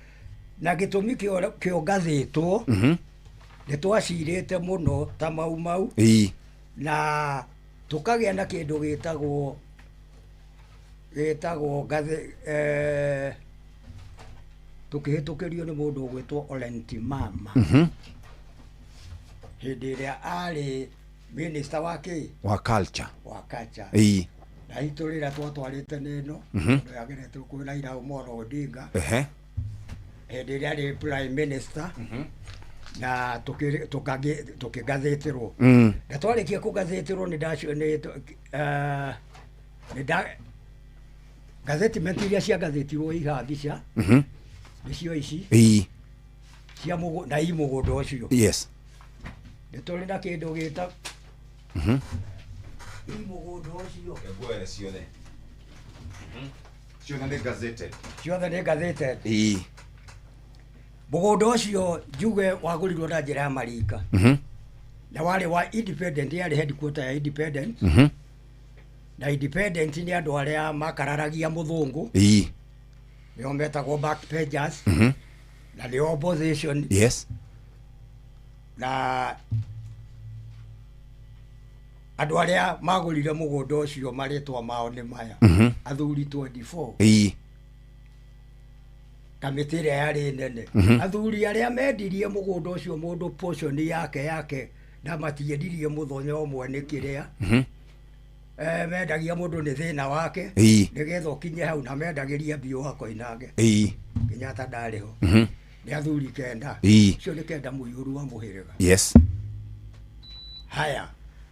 Na gĩtũmi kĩo gathĩtwo nĩ twacirĩte mũno ta Mau Mau. Na tũkagĩa na kĩndũ gĩtagwo tũkĩhĩtũkĩrio nĩ mũndũ ũgwĩtwo Olenti Mama. Hĩndĩ ĩrĩa arĩ minister wa kĩ? Wa culture. Wa culture. Na itũ rĩrĩa twatwarĩte nĩ ĩno, tondũ yageretwo kwĩ Raila Amolo Odinga. Hĩndĩ ĩrĩa arĩ prime minister. Na tũkĩgathĩtĩrwo. Na twarĩkia kũgathĩtĩrwo nĩ gathĩtiment iria ciagathĩtirwo ihaha mbica. Nĩcio ici. Cia na i mũgũnda ũcio. Nĩ tũrĩ na kĩndũ gĩta i mũgũnda ũcio. Nguoere ciothe. Ciothe nĩ gazetted. Ciothe nĩ gazetted. Mũgũnda ũcio njuge wagũrirwo na njĩra ya marika. Na warĩ wa independent, yarĩ headquarter ya independent. Na independent nĩ andũ arĩa makararagia mũthũngũ. Nĩo metagwo backpagers. Na nĩo opposition. Na andũ arĩa magũrire mũgũnda ũcio marĩtwa mao nĩ maya. Athuri 24. Kamĩtĩ ĩrĩa yarĩ nene. Athuri arĩa mendirie mũgũnda ũcio mũndũ portion yake na matiendirie mũthenya ũmwe nĩ kĩrĩa. Mendagia mũndũ nĩ thĩna wake. Nĩgetha ũkinye hau na mendagĩria Biũ wa Koinange. Kenyatta ndarĩ ho. Nĩ athuri 9. Ũcio nĩ 9 mũiyũru wa mũhĩrĩga. Haya.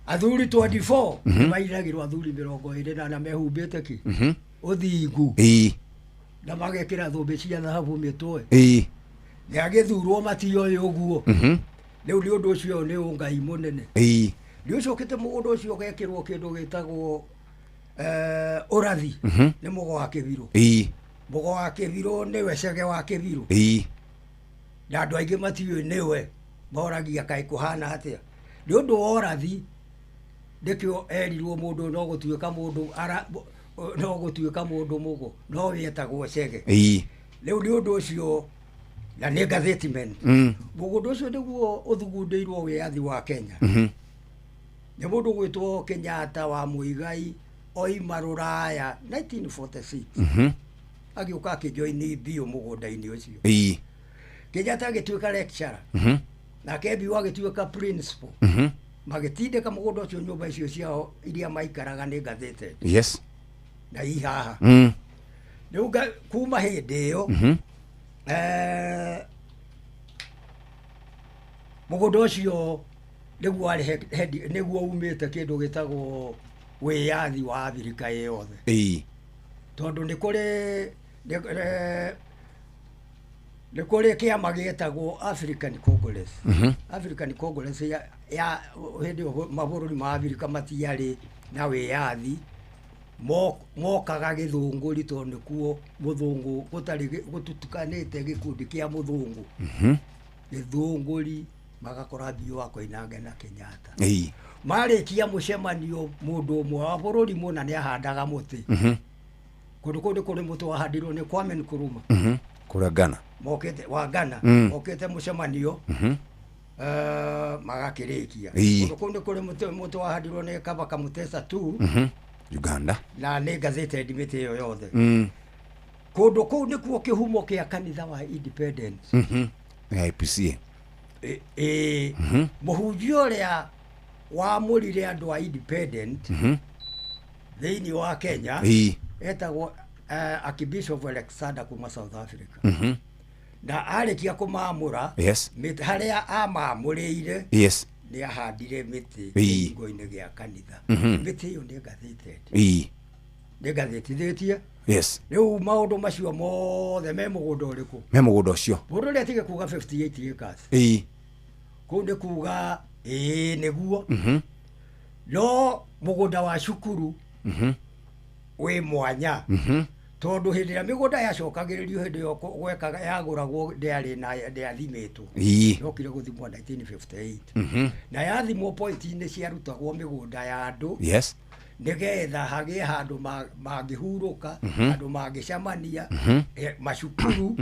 Athuri 24 mairagĩrwo athuri 24 mehumbĩte kĩ? Ũthingu. Na magekĩra thũmbĩ cia thahabu mĩtwe. Nĩ agĩthurwo matioĩ ũguo. Rĩu nĩ ũndũ ũcio nĩ ũngai mũnene. Nĩ ũcokete mũgũnda ũcio ũgekĩrwo kĩndũ gĩtagwo ũrathi. Nĩ Mũgo wa Kĩbirũ. Mũgo wa Kĩbirũ nĩwe Cege wa Kĩbirũ. Na andũ aingĩ matiũĩ nĩwe, moragia kaĩ kũhana atĩa. Nĩ ũndũ wa ũrathi nĩkĩo erirwo mũndũ no gũtuĩka mũndũ no gũtuĩka mũndũ mũgo no wetagwo Cege. Rĩu nĩ ũndũ ũcio na nĩ gazetiment. Mũgũnda ũcio nĩguo ũthugundĩirwo wĩyathi wa Kenya. Nĩ mũndũ gwĩtwo Kenyatta wa Muigai oima Rũraya 1946. Agĩũka akĩjoini Biũ mũgũnda-inĩ ũcio. Kenyatta agĩtuĩka lecturer. Nake Biũ agĩtuĩka principal. Magĩtindĩka mũgũnda ũcio nyũmba icio ciao iria maikaraga nĩ gazetted. Na i haha. Rĩu kuma hĩndĩ ĩyo mũgũnda ũcio nĩguo warĩ nĩguo umĩte kĩndũ gĩtagwo wĩyathi wa Abirika yothe. Tondũ nĩ kũrĩ kĩama gĩtagwo African Congress. African Congress ya hĩndĩ ĩyo mabũrũri ma Abirika matiarĩ na wĩyathi, mokaga gĩthũngũri tondũ nĩkuo mũthũngũ gũtarĩ gũtutukanĩte gĩkundi kĩa mũthũngũ. Gĩthũngũri magakora Biũ wa Koinange na Kenyatta. Marĩkia mũcemanio mũndũ ũmwe wa bũrũri mũna nĩ ahandaga mũtĩ. Kũndũ kũu nĩ kũrĩ mũtĩ wahandirwo nĩ Kwame Nkrumah. Kũrĩa Ghana. Mokĩte wa Ghana. Mokĩte mũcemanio. Magakĩrĩkia. Kũndũ kũu nĩ kũrĩ mũtĩ wahandirwo nĩ Kabaka Mutesa II. Uganda. Na nĩ gazetted mĩtĩ ĩyo yothe. Kũndũ kũu nĩkuo kĩhumo kĩa kanitha wa Independent. IPCA. Ĩ mũhunjia ũrĩa wamũrire andũ a Independent thĩinĩ wa Kenya etagwo Archbishop Alexander kuma South Africa. Na arĩkia kũmamũra, harĩa amamũrĩire, nĩ ahandire mĩtĩ kĩhingo-inĩ gĩa kanitha. Mĩtĩ ĩyo nĩ gazetted, nĩ gazetithĩtie. Rĩu maũndũ macio mothe me mũgũnda ũrĩkũ? Me mũgũnda ũcio. Mũndũ ũrĩa atige kuga 58 acres, kũu nĩ kuga ĩĩ nĩguo. No mũgũnda wa cukuru wĩ mwanya, tondũ hĩndĩ ĩrĩa mĩgũnda yacokagĩrĩrio, hĩndĩ ĩyo gwekaga yagũragwo, ndĩarĩ na ndĩathimĩtwo. Yokire gũthimwo 1958. Na yathimwo, point-inĩ ciarutagwo mĩgũnda ya andũ, nĩgetha hagĩe handũ mangĩhurũka, handũ mangĩcemania. Macukuru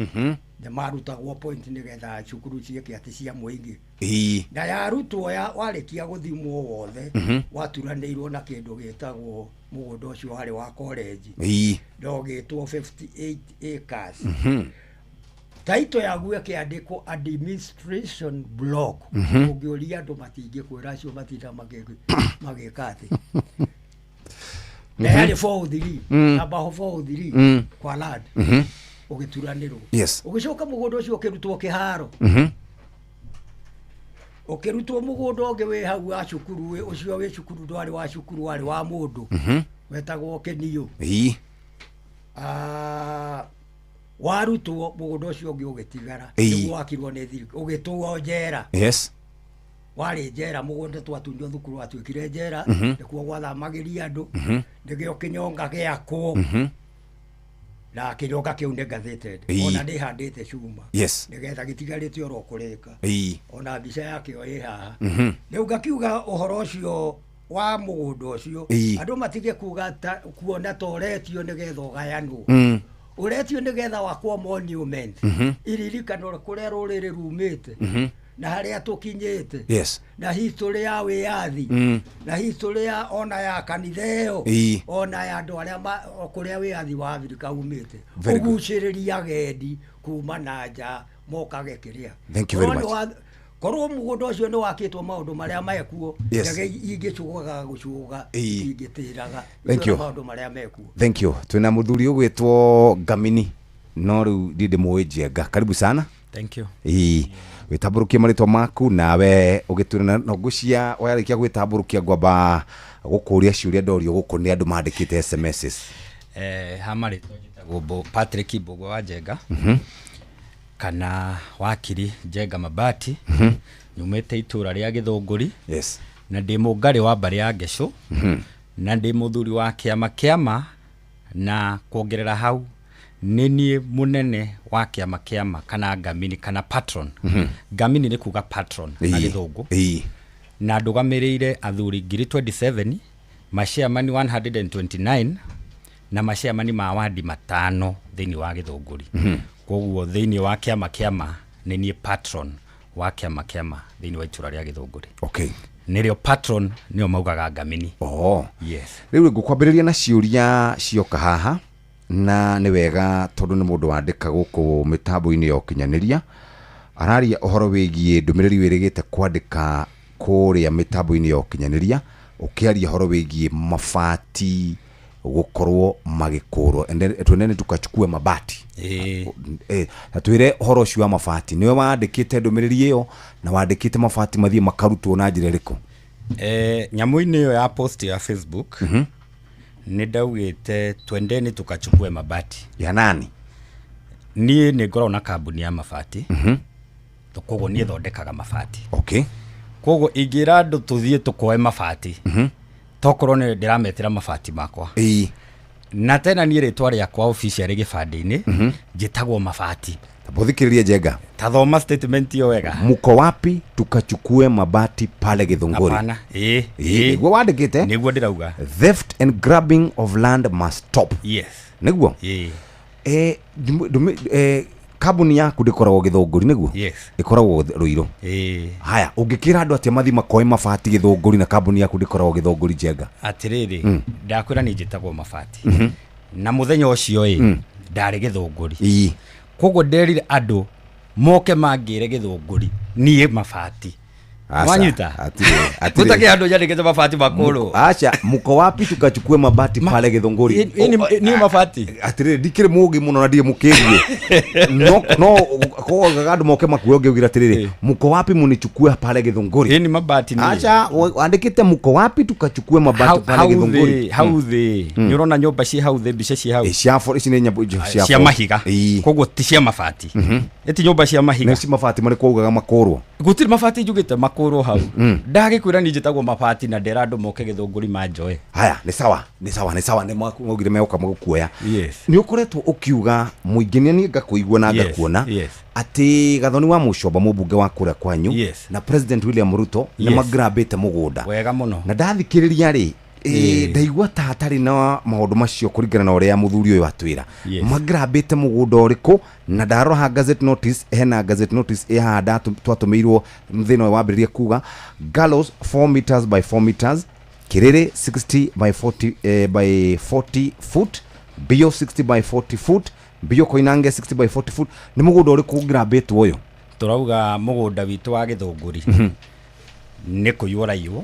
nĩ marutagwo point nĩgetha cukuru ciĩke atĩ cia mũingĩ. Na yarutwo ya warĩkia gũthimwo wothe, waturanĩirwo na kĩndũ gĩtagwo mũgũnda ũcio warĩ wa college, no gĩtwo 58 acres. Taito yaguo ĩkĩandĩkwo administration block. Ũngĩũria andũ matingĩkwĩra, acio matinda magĩka atĩ na yarĩ 403, namba 403 kwa land, ũgĩturanĩrwo. Ũgĩcoka mũgũnda ũcio ũkĩrutwo kĩharo, ũkĩrutwo mũgũnda ũngĩ wĩ hau wa cukuru. Ũcio wĩ cukuru ndwarĩ wa cukuru, warĩ wa mũndũ wetagwo Kĩniũ. Ah, warutwo mũgũnda ũcio ũngĩ ũgĩtigara. Nĩguo wakirwo nĩ thirikari, ũgĩtũo njera. Warĩ njera mũgũnda, twatunywo thukuru watuĩkire njera. Nĩkuo gwathamagĩria andũ. Nĩkĩo kĩnyonga gĩakwo. Na kĩnyonga kĩu nĩ gazetted. Ona nĩ handĩte cuma nĩgetha gĩtigarĩte oro kũrĩka. Ona mbica yakĩo ĩ haha. Rĩu ngakiuga ũhoro ũcio wa mũgũnda ũcio, andũ matige kuga ta kuona ta ũretio nĩgetha ũgayanwo. Ũretio nĩgetha wakwo monument, iririkano kũrĩa rũrĩrĩ rumĩte na harĩa tũkinyĩte, na history ya wĩyathi, na history ya ona ya kanitha ĩyo, ona ya andũ arĩa kũrĩa wĩyathi wa Afrika umĩte. Very good. Ũgucĩrĩria agendi kuma na nja mokage kĩrĩa. Thank you very Korwo much. Korwo mũgũnda ũcio nĩ wakĩtwo maũndũ marĩa mekuo, ndege ingĩcũgaga gũcũga, ingĩtĩraga. Thank you. Maũndũ marĩa mekuo. Thank you. Twina muthuri ũgwĩtwo Ngamini, no rĩu ndiĩ ndĩmũĩ Njenga. Karibu sana. Thank you. Ĩĩ, wĩtambũrũkie marĩtwa maku nawe ũgĩtwĩra na ngũcia warĩkia gwĩtambũrũkia ngwamba gũkũria ciũria ndorio gũkũ nĩ andũ mandĩkĩte SMSs. Ha marĩtwa njĩtagwo Patrick Mbũgua wa Njenga, kana wakiri Njenga Mabati. Nyumĩte itũra rĩa Gĩthũngũri. Na ndĩ mũngarĩ wa mbarĩ ya Ngecũ. Na ndĩ mũthuri wa kĩama kĩama, na kuongerera hau nĩ niĩ mũnene wa kĩama kĩama kana ngamini kana patron. Ngamini nĩ kuga patron na Gĩthũngũ. Na ndũgamĩrĩire athuri 27,000, maciamani 129 na maciamani ma wandi matano thĩinĩ wa Gĩthũngũri. Koguo thĩinĩ wa kĩama kĩama nĩ niĩ patron wa kĩama kĩama thĩinĩ wa itũra rĩa Gĩthũngũri. Nĩrĩo patron, nĩo maugaga ngamini. Oh. Yes. Rĩu ngũkwambĩrĩria na ciũria cioka haha, na nĩ wega tondũ nĩ mũndũ wandĩka gũkũ mĩtambo-inĩ ya ũkinyanĩria, araria ũhoro wĩgiĩ ndũmĩrĩri wĩrĩgĩte kwandĩka kũrĩa mĩtambo-inĩ ya ũkinyanĩria, ũkĩaria ũhoro wĩgiĩ mabati gũkorwo magĩkũrwo. Twendeni tukachukue mabati. Na twĩre ũhoro ũcio wa mabati, nĩwe wandĩkĩte ndũmĩrĩri ĩyo, na wandĩkĩte mabati mathiĩ makarutwo na njĩra ĩrĩkũ? Nyamũ-inĩ ĩyo ya post ya Facebook, nĩ ndaugĩte twendeni tukachukue mabati. Ya nani? Niĩ nĩ ngoragwo na kambuni ya mabati. Koguo niĩ thondekaga mabati. Koguo ingĩra andũ tũthiĩ tũkoe mabati, tokorwo nĩ ndĩrametĩra mabati makwa. Na tena niĩ rĩtwa rĩakwa official gĩbandĩ-inĩ njĩtagwo Mabati. Tũthikĩrĩrie Njenga. Tathoma statement ĩyo wega. Mko wapi tukachukue mabati pale Githunguri? Hapana. Ĩĩ. Ĩĩ, nĩguo wandĩkĩte. Nĩguo ndĩrauga. Theft and grabbing of land must stop. Yes. Nĩguo. Ĩĩ. Kambuni yaku ndĩkoragwo Gĩthũngũri nĩguo? Yes. Ĩkoragwo Rũirũ. Ĩĩ. Haya, ũngĩkĩra andũ atĩa mathi makoe mabati Gĩthũngũri na kambuni yaku ndĩkoragwo Gĩthũngũri, Njenga? Atĩrĩrĩ, ndakwĩra niĩ njĩtagwo Mabati. Na mũthenya ũcio ĩ, ndarĩ Gĩthũngũri. Koguo nderire andũ moke mangĩre Gĩthũngũri niĩ Mabati. Aca, Wanyita? Atirĩ, atirĩ. Gũtakĩ andũ nyandĩkĩte mabati makũrũ. Aca, mko wapi tukachukue mabati pale Githunguri? Ni mabati. Atirĩ, ndikĩrĩ mũgĩ mũno na ndirĩ mũkĩrie, no no kogaga andũ moke makue ũngĩugire atĩrĩrĩ, mko wapi munichukue pale Githunguri? Ni mabati ni. Aca, wandĩkĩte mko wapi tukachukue mabati pale Hau Githunguri. thĩ, hau thĩ nĩ ũrona nyũmba ciĩ hau thĩ, mbica ciĩ hau. Cia ici nĩ nyamũ cia cia mahiga, koguo ti cia mabati. Ĩti nyũmba cia mahiga. Nĩ ci mabati marĩkũ augaga makũrwo? Gũtirĩ mabati njugĩte makũrwo hau. Ndagĩkwĩra niĩ njĩtagwo Mabati na ndera andũ moke Gĩthũngũri manjoe. Haya, nĩ sawa, nĩ sawa, nĩ sawa, nĩ maugire megoka magũkuoya. Yes. Nĩ ũkoretwo ũkiuga mũingĩ nĩ niĩ ngakũigua na ngakuona atĩ Gathoni wa Mũcomba, mũmbunge wa kũrĩa kwanyu, na President William Ruto nĩ magrabĩte mũgũnda. Wega mũno. Na ndathikĩrĩria rĩ, ndaigua ta hatarĩ na maũndũ macio kũringana na ũrĩa mũthuri ũyũ atwĩra. Magrabĩte mũgũnda ũrĩkũ? Na ndarora ha gazette notice, hena gazette notice ĩ haha twatũmĩirwo thĩna ũyũ wambĩrĩria kuga Gallows 4 meters by 4 meters, Kiriri 60 by 40, by 40 foot, Bio 60 by 40 foot, Bio Koinange 60 by 40 foot. Nĩ mũgũnda ũrĩkũ ũgrabĩtwo ũyũ? Tũrauga mũgũnda witũ wa Gĩthũngũri nĩ kũiywo ũraiywo,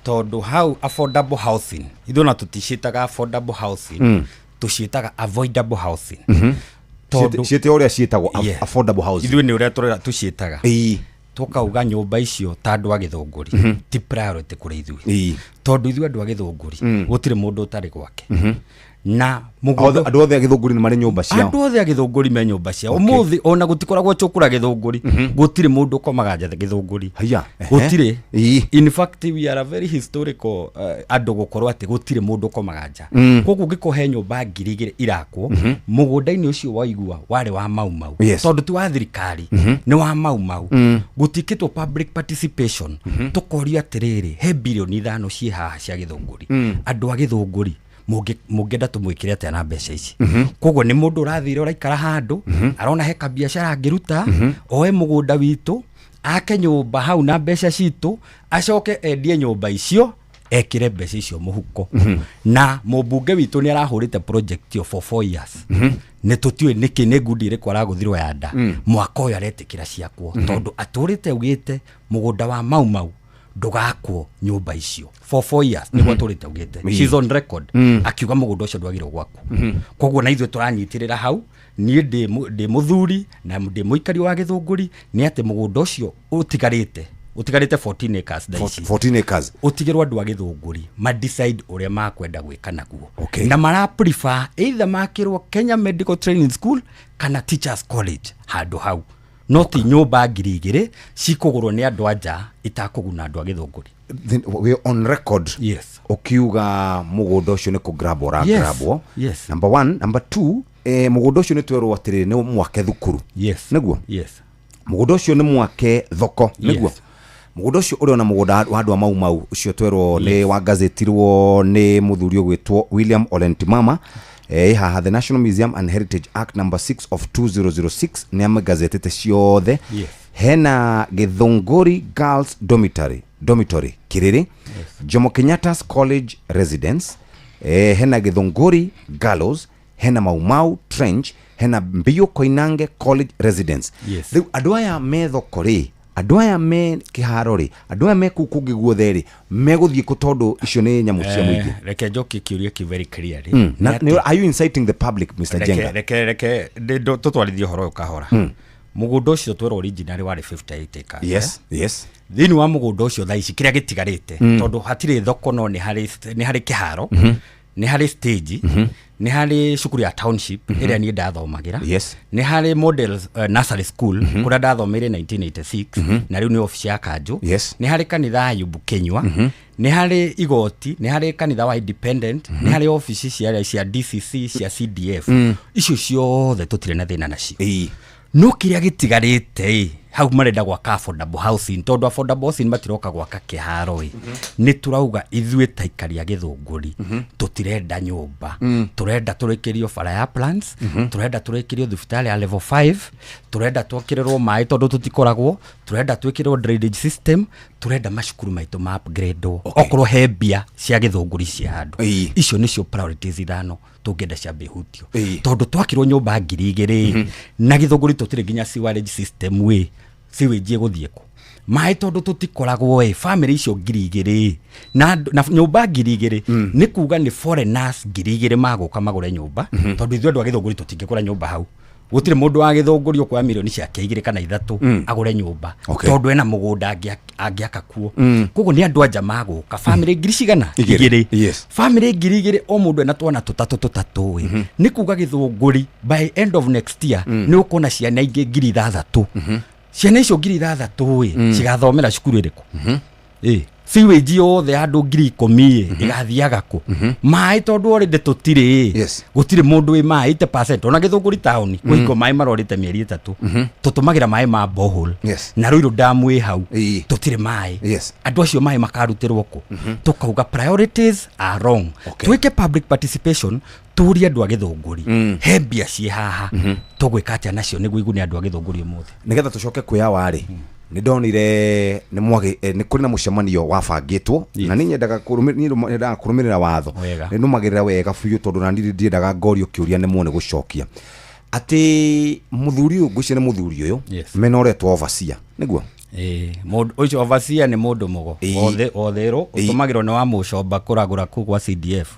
tondũ hau affordable housing, ithuĩ ona tũticiĩtaga affordable housing, tũciĩtaga avoidable housing. Tondũ Ciĩte ũrĩa ciĩtagwo affordable housing. Ithuĩ nĩ ũrĩa tũciĩtaga. Tũkauga nyũmba icio ta andũ a Gĩthũngũri ti priority kũrĩ ithuĩ, tondũ ithuĩ andũ a Gĩthũngũri gũtirĩ mũndũ ũtarĩ gwake. Na mũgũnda Andũ othe a Gĩthũngũri nĩ marĩ nyũmba ciao. Andũ othe a Gĩthũngũri me nyũmba ciao. Ũmũthĩ ona gũtikoragwo cũkũra Gĩthũngũri, gũtirĩ mũndũ ũkomaga nja Gĩthũngũri. Haya. Gũtirĩ. In fact, we are a very historical andũ gũkorwo atĩ gũtirĩ mũndũ ũkomaga nja. Koguo ũngĩkorwo he nyũmba 2000 irakwo mũgũnda-inĩ ũcio, waigua warĩ wa Mau Mau, tondũ ti wa thirikari, nĩ wa Mau Mau, gũtiĩkĩtwo public participation. Tũkorio atĩrĩrĩ, he birioni 5 ciĩ haha cia Gĩthũngũri. Andũ a Gĩthũngũri mũngĩenda tũmwĩkĩre atĩa na mbeca ici? Koguo nĩ mũndũ ũrathire ũraikara handũ, arona he kabiacara angĩruta, oe mũgũnda witũ ake nyũmba hau na mbeca citũ, acoke endie nyũmba icio ekĩre mbeca icio mũhuko. Na mũmbunge witũ nĩ arahũrĩte project ĩyo for 4 years. Nĩ tũtiũĩ nĩkĩ, nĩ ngundi ĩrĩkũ aragũthirwo ya nda. Mwaka ũyũ aretĩkĩra ciakwo, tondũ atũrĩte augĩte mũgũnda wa Mau Mau ndũgakwo nyũmba icio for 4 years. Nĩguo atũrĩte augĩte. She's on record akiuga mũgũnda ũcio ndwagĩrĩirwo gwakwo. Koguo na ithuĩ tũranyitĩrĩra hau. Niĩ ndĩ mũthuri na ndĩ mũikari wa Gĩthũngũri, nĩ atĩ mũgũnda ũcio ũtigarĩte 14 acres thaa ici. 14 acres. Ũtigĩrwo andũ a Gĩthũngũri ma decide ũrĩa makwenda gwĩka naguo. Na mara prefer either makĩrwo Kenya Medical Training School kana Teachers College handũ hau, no ti nyũmba 2000 cikũgũrwo nĩ andũ a nja itakũguna andũ a Gĩthũngũri. Then we on record ukiuga mũgũnda ũcio nĩ kũgrabwo ũragrabwo. Number one. Number two, mũgũnda ũcio nĩ twerwo atĩrĩrĩ, nĩ mwake thukuru. Nĩguo? Yes. Mũgũnda ũcio nĩ mwake thoko. Nĩguo? Mũgũnda ũcio ũrĩ ona mũgũnda wa andũ a Mau Mau ũcio twerwo nĩ wagazetirwo nĩ mũthuri ũgwĩtwo William Olentimama. Haha the National Museum and Heritage Act number 6 of 2006 nĩ amagazetete ciothe. Hena Githunguri Girls Dormitory Kiriri, Jomo Kenyatta's College Residence, hena Githunguri Gallows, hena Mau Mau Trench, hena Mbio Koinange College Residence. Rĩu andũ aya me thoko rĩ, andũ aya me kĩharo rĩ, andũ aya me kũu kũngĩ guothe rĩ, megũthiĩ kũ? Tondũ icio nĩ nyamũ cia mũingĩ. Reke njokie kĩũria kĩu very clearly. Na, Nĩ atĩ- are you inciting the public, Mr. Jenga? Reke tũtwarithie ũhoro ũyũ kahora. Mũgũnda ũcio twerwo originally warĩ 58 acres. Thĩinĩ wa mũgũnda ũcio thaa ici kĩrĩa gĩtigarĩte, tondũ hatirĩ thoko, no nĩ harĩ kĩharo, nĩ harĩ stage, nĩ harĩ cukuru ya township ĩrĩa niĩ ndathomagĩra, nĩ harĩ model nursery school kũrĩa ndathomeire 1986, na rĩu nĩ obici ya kanjũ, nĩ harĩ kanitha ya Ayubu Kenywa, nĩ harĩ igoti, nĩ harĩ kanitha wa Independent, nĩ harĩ obici cia DCC, cia CDF. Icio ciothe tũtirĩ na thĩna nacio, no kĩrĩa gĩtigarĩte ĩ Hau marenda gwaka affordable housing, tondũ affordable housing matiroka gwaka kĩharo ĩ. Nĩ tũrauga ithuĩ ta aikari a Gĩthũngũri tũtirenda nyũmba. Tũrenda tũrĩkĩrio bara ya plans, tũrenda tũrĩkĩrio thibitarĩ ya level 5, tũrenda twakĩrĩrwo maĩ tondũ tũtikoragwo, tũrenda twĩkĩrwo drainage system, tũrenda macukuru maitũ ma upgrade okorwo he mbia cia Gĩthũngũri cia handũ. Icio nĩcio priorities ithano tũngĩenda ciambe ihutio, tondũ twakĩrwo nyũmba 2000 na Gĩthũngũri tũtirĩ nginya sewerage system ĩ, sewage ĩgũthiĩ kũ? Maĩ tondũ tũtikoragwo ĩ, family icio 2000 na nyũmba 2000 nĩ kuga nĩ foreigners 2000 magũka magũre nyũmba, tondũ ithuĩ andũ a Gĩthũngũri tũtingĩgũra nyũmba hau. Gũtirĩ mũndũ wa Gĩthũngũri ũkuoya mirioni ciake 2 kana 3 agũre nyũmba, tondũ ena mũgũnda angĩaka kuo. Koguo nĩ andũ anja magũka family ngiri cigana? Igĩrĩ. Igĩrĩ. Yes. Family 2000 o mũndũ ena twana tũtatũ tũtatũ ĩ, nĩ kuga Gĩthũngũri by end of next year nĩ ũkuona ciana ingĩ 6000. Ciana icio 6000 ĩ, cigathomera cukuru ĩrĩkũ? Ĩ sewage yothe ya andũ 10,000 ĩ ĩgathiaga kũ? Maĩ tondũ already tũtirĩ ĩ, gũtirĩ mũndũ wĩ maĩ 80%. Ona Gĩthũngũri taũni kũhingo maĩ marorĩte mĩeri 3, tũtũmagĩra maĩ ma borehole na Ruiru damu ĩ hau, tũtirĩ maĩ. Andũ acio maĩ makarutĩrwo kũ? Tũkauga priorities are wrong. Twĩke public participation, tũrie andũ a Gĩthũngũri, he mbia ciĩ haha, tũgwĩka atĩa nacio nĩguo igune andũ a Gĩthũngũri ũmũthĩ? Nĩgetha tũcoke kwĩ awa-rĩ, nĩ ndonire nĩ mwagĩ nĩ kũrĩ na mũcemanio wabangĩtwo, na niĩ nyendaga niĩ nyendaga kũrũmĩrĩra watho. Wega. Nĩ nũmagĩrĩra wega biũ, tondũ na niĩ ndiendaga ngorio kĩũria nĩ muone gũcokia atĩ mũthuri ũyũ, ngwĩciria nĩ mũthuri ũyũ mena ũretwo overseer, nĩguo? Ĩĩ, mũndũ ũcio overseer nĩ mũndũ mũgo otherũ ũtũmagĩrwo nĩ wa mũcomba kũragũra kũu gwa CDF.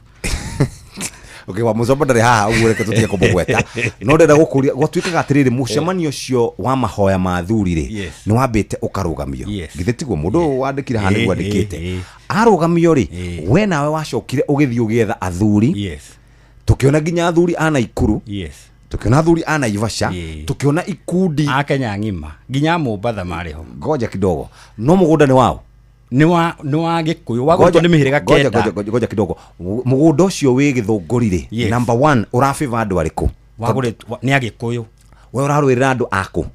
Okay, wa mũcomba ndarĩ haha, ũguo reke tũtige kũmũgweta, no ndĩrenda gũkũria, gwatuĩkaga atĩrĩrĩ, mũcemanio ũcio wa mahoya ma athuri rĩ, nĩ wambĩte ũkarũgamio. Githĩ tiguo mũndũ ũyũ wandĩkire haha nĩguo andĩkĩte? Arũgamio rĩ, we nawe wacokire ũgĩthiĩ ũgĩetha athuri. Tũkĩona nginya athuri a Naikuru, tũkĩona athuri a Naivasha, tũkĩona ikundi a Kenya ng'ima, nginya Mombatha marĩ ho. Ngoja kidogo, no mũgũnda nĩ wao? Nĩ wa Gĩkũyũ, wagũrĩtwo nĩ mĩhĩrĩga Ngoja, 9. Ngoja, ngoja kidogo, mũgũnda ũcio wĩ Gĩthũngũri rĩ, number one, ũrabĩva andũ arĩkũ? Wagũrĩtwo nĩ Agĩkũyũ. We ũrarũĩrĩra andũ akũ?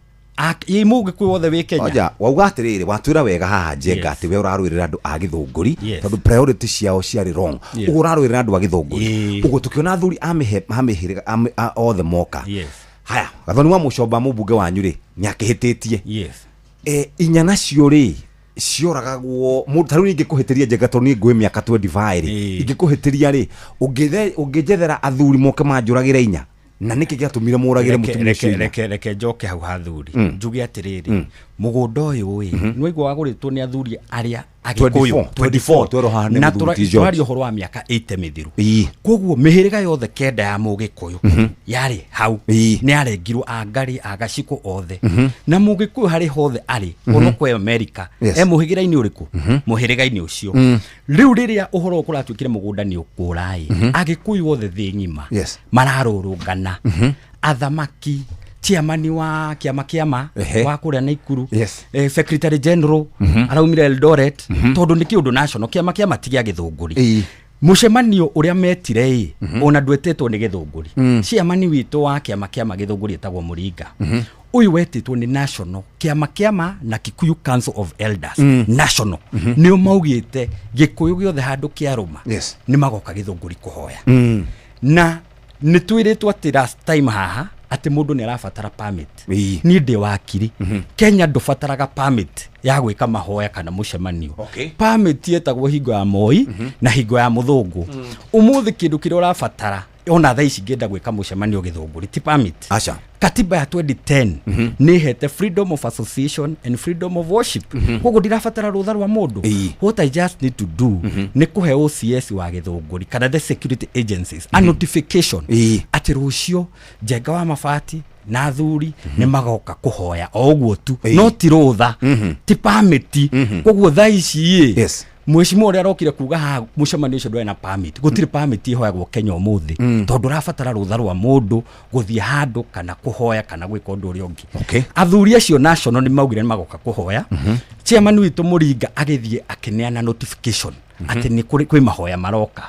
Ĩ, mũgĩkũyũ wothe wĩ Kenya. Oja, wauga atĩrĩrĩ, watwĩra wega haha Njenga atĩ we ũrarũĩrĩra andũ a Gĩthũngũri, tondũ priority ciao ciarĩ wrong. Ũguo ũrarũĩrĩra andũ a Gĩthũngũri, ũguo tũkĩona athuri a mĩhĩrĩga othe moka. Haya, Gathoni wa Mũcomba, mũmbunge wanyu rĩ, nĩ akĩhĩtĩtie. Inya nacio rĩ cioragagwo mũndũ ta rĩu ingĩkũhĩtĩria Njenga, tondũ niĩ ngũĩ mĩaka 25 rĩ, ingĩkũhĩtĩria rĩ, ũngĩnjethera athuri moke manjũragĩre inya, na nĩkĩ gĩatũmire mũragĩre mũtumia ũcio inya? Reke njoke hau hathuri, njuge atĩrĩrĩ, mũgũnda ũyũ ĩ, nĩwaigua wagũrĩtwo nĩ athuri arĩa Agĩkũyũ. 24, 24, twerwo haha nĩ Na mũthuri ti George. tũraria ũhoro wa mĩaka 80 mĩthiru. Koguo mĩhĩrĩga yothe 9 ya mũgĩkũyũ yarĩ hau, nĩ yarengirwo Angarĩ, Agacikũ othe. Na mũgĩkũyũ harĩ hothe arĩ, ona kwĩ America, e mũhĩrĩga-inĩ ũrĩkũ? Mũhĩrĩga-inĩ ũcio. Rĩu rĩrĩa ũhoro ũyũ kũratuĩkire mũgũnda nĩ ũkũra ĩ, Agĩkũyũ othe thĩ ng'ima mararũrũngana, athamaki, chairman wa kĩama wa kũrĩa Naikuru, secretary general araumire Eldoret, tondũ nĩ kĩũndũ national, kĩama ti gĩa Gĩthũngũri. Mũcemanio ũrĩa metire ĩ, ona ndwetĩtwo nĩ Gĩthũngũri. Chairman witũ wa kĩama Gĩthũngũri etagwo Mũringa. Ũyũ wetĩtwo nĩ national kĩama na Kikuyu Council of Elders, national, nĩo maugĩte Gĩkũyũ gĩothe handũ kĩarũma nĩ magoka Gĩthũngũri kũhoya. Na nĩ twĩrĩtwo atĩ last time haha atĩ mũndũ nĩ arabatara permit. Niĩ ndĩ wakiri. Kenya ndũbataraga permit ya gwĩka mahoya kana mũcemanio. Permit yetagwo hingo ya Moi na hingo ya mũthũngũ. Ũmũthĩ kĩndũ kĩrĩa ũrabatara, ona thaa ici ngĩenda gwĩka mũcemanio Gĩthũngũri, ti permit. Aca. Katiba ya 2010 nĩ ĩhete freedom of association and freedom of worship, koguo ndirabatara rũtha rwa mũndũ. What I just need to do nĩ kũhe OCS wa Gĩthũngũri kana the security agencies a notification atĩ rũciũ Njenga wa Mabati na athuri nĩ magoka kũhoya, o ũguo tu, no ti rũtha, ti permit. Koguo thaa ici ĩ, mwĩcimwa ũrĩa arokire kuga haha mũcemanio ũcio ndwarĩ na permit, gũtirĩ permit ĩhoyagwo Kenya ũmũthĩ, tondũ ũrabatara rũtha rwa mũndũ gũthiĩ handũ kana kũhoya kana gwĩka ũndũ ũrĩa ũngĩ. Athuri acio national nĩ maugire nĩ magoka kũhoya. Chairman witũ Mũringa agĩthiĩ akĩneana notification atĩ nĩ kũrĩ kwĩ mahoya maroka.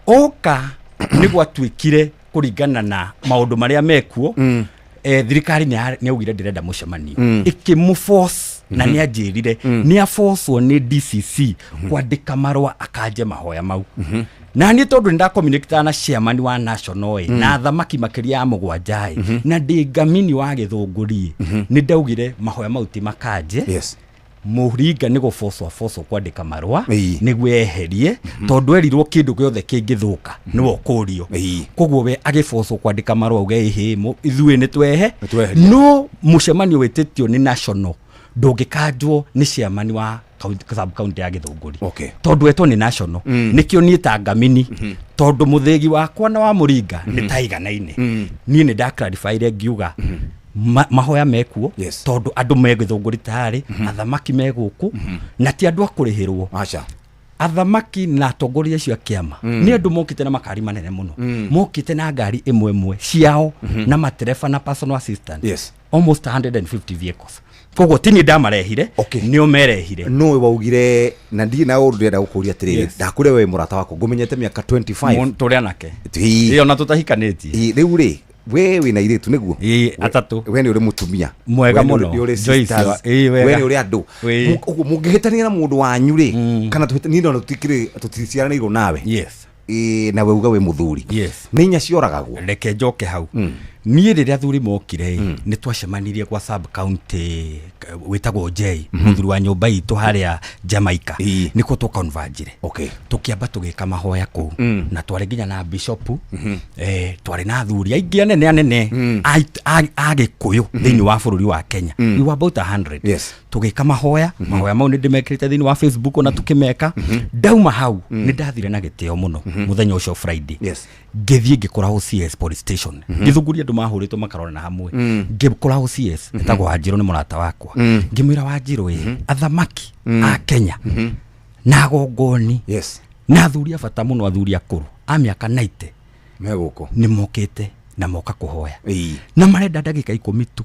Oka nĩ gwatuĩkire kũringana na maũndũ marĩa mekuo. Thirikari nĩ yaugire ndĩrenda mũcemanio, ĩkĩmũforce, na nĩ anjĩrire nĩ aforcwo nĩ DCC kwandĩka marũa akanje mahoya mau. Na niĩ tondũ nĩ ndacommunicate na chairman wa national ĩ, na athamaki makĩria ya 7 ĩ, na ndĩ ngamini wa Gĩthũngũri, nĩ ndaugire mahoya mau ti makanje. Mũringa nĩ gũbocwo abocwo kwandĩka marũa nĩguo eherie, tondũ erirwo kĩndũ gĩothe kĩngĩthũka nĩwe ũkũrio. Koguo we agĩbocwo kwandĩka marũa auge ĩhĩ, ithuĩ nĩ twehe. No mũcemanio wĩtĩtio nĩ national ndũngĩkanjwo nĩ chairman wa sub county ya Gĩthũngũri, tondũ etwo nĩ national. Nĩkĩo niĩ ta ngamini, tondũ mũthĩgi wakwa na wa Mũringa nĩ taiganaine, niĩ nĩ ndaclarifyire ngiuga mahoya mekuo, tondũ andũ me Gĩthũngũri tarĩ athamaki me gũkũ, na ti andũ a kũrĩhĩrwo. Athamaki na atongoria acio a kĩama nĩ andũ mokĩte na makari manene mũno, mokĩte na ngari ĩmwe ĩmwe ciao na matereba na personal assistant, almost 150 vehicles. Koguo ti niĩ ndamarehire, nĩo merehire. Nũĩ waugire na ndirĩ na ũndũ ndĩrenda gũkũria atĩrĩrĩ, ndakũrĩa we mũrata wakwa ngũmenyete mĩaka 25. Tũrĩ anake. Ĩĩ, ona tũtahikanĩtie. Rĩu rĩ, we wĩna airĩtu nĩguo? Ĩĩ, atatũ. We nĩ ũrĩ mũtumia mwega mũno. We nĩ ũrĩ andũ. Ũguo mũngĩhĩtania na mũndũ wanyu rĩ, kana niĩ no tũtikĩrĩ tũticiaranĩirwo nawe. Na we uga wĩ mũthuri. Nĩ inya cioragagwo. Reke njoke hau. Niĩ rĩrĩa athuri mokire, nĩ twacemanirie kwa sub county wĩtagwo J, mũthuri wa nyũmba itũ harĩa Jamaica, nĩkuo tũconvergire. Tũkĩamba tũgĩka mahoya kũu, na twarĩ nginya na bishop, twarĩ na athuri aingĩ anene anene a Gĩkũyũ thĩinĩ wa bũrũri wa Kenya. We were about 100. Tũgĩka mahoya, mahoya mau nĩ ndĩmekĩrĩte thĩinĩ wa Facebook ona tũkĩmeka. Ndauma hau nĩ ndathire na gĩtĩo mũno mũthenya ũcio Friday. Ngĩthiĩ ngĩkora OCS police station, Gĩthũngũri andũ mahũrĩtwo makarorana hamwe. Ngĩkora OCS etagwo Wanjirũ, nĩ mũrata wakwa. Ngĩmwĩra Wanjirũ, ĩ athamaki a Kenya na agongoni na athuri a bata mũno, athuri akũrũ a mĩaka 90 me gũkũ nĩ mokĩte na moka kũhoya, na marenda ndagĩka 10 tu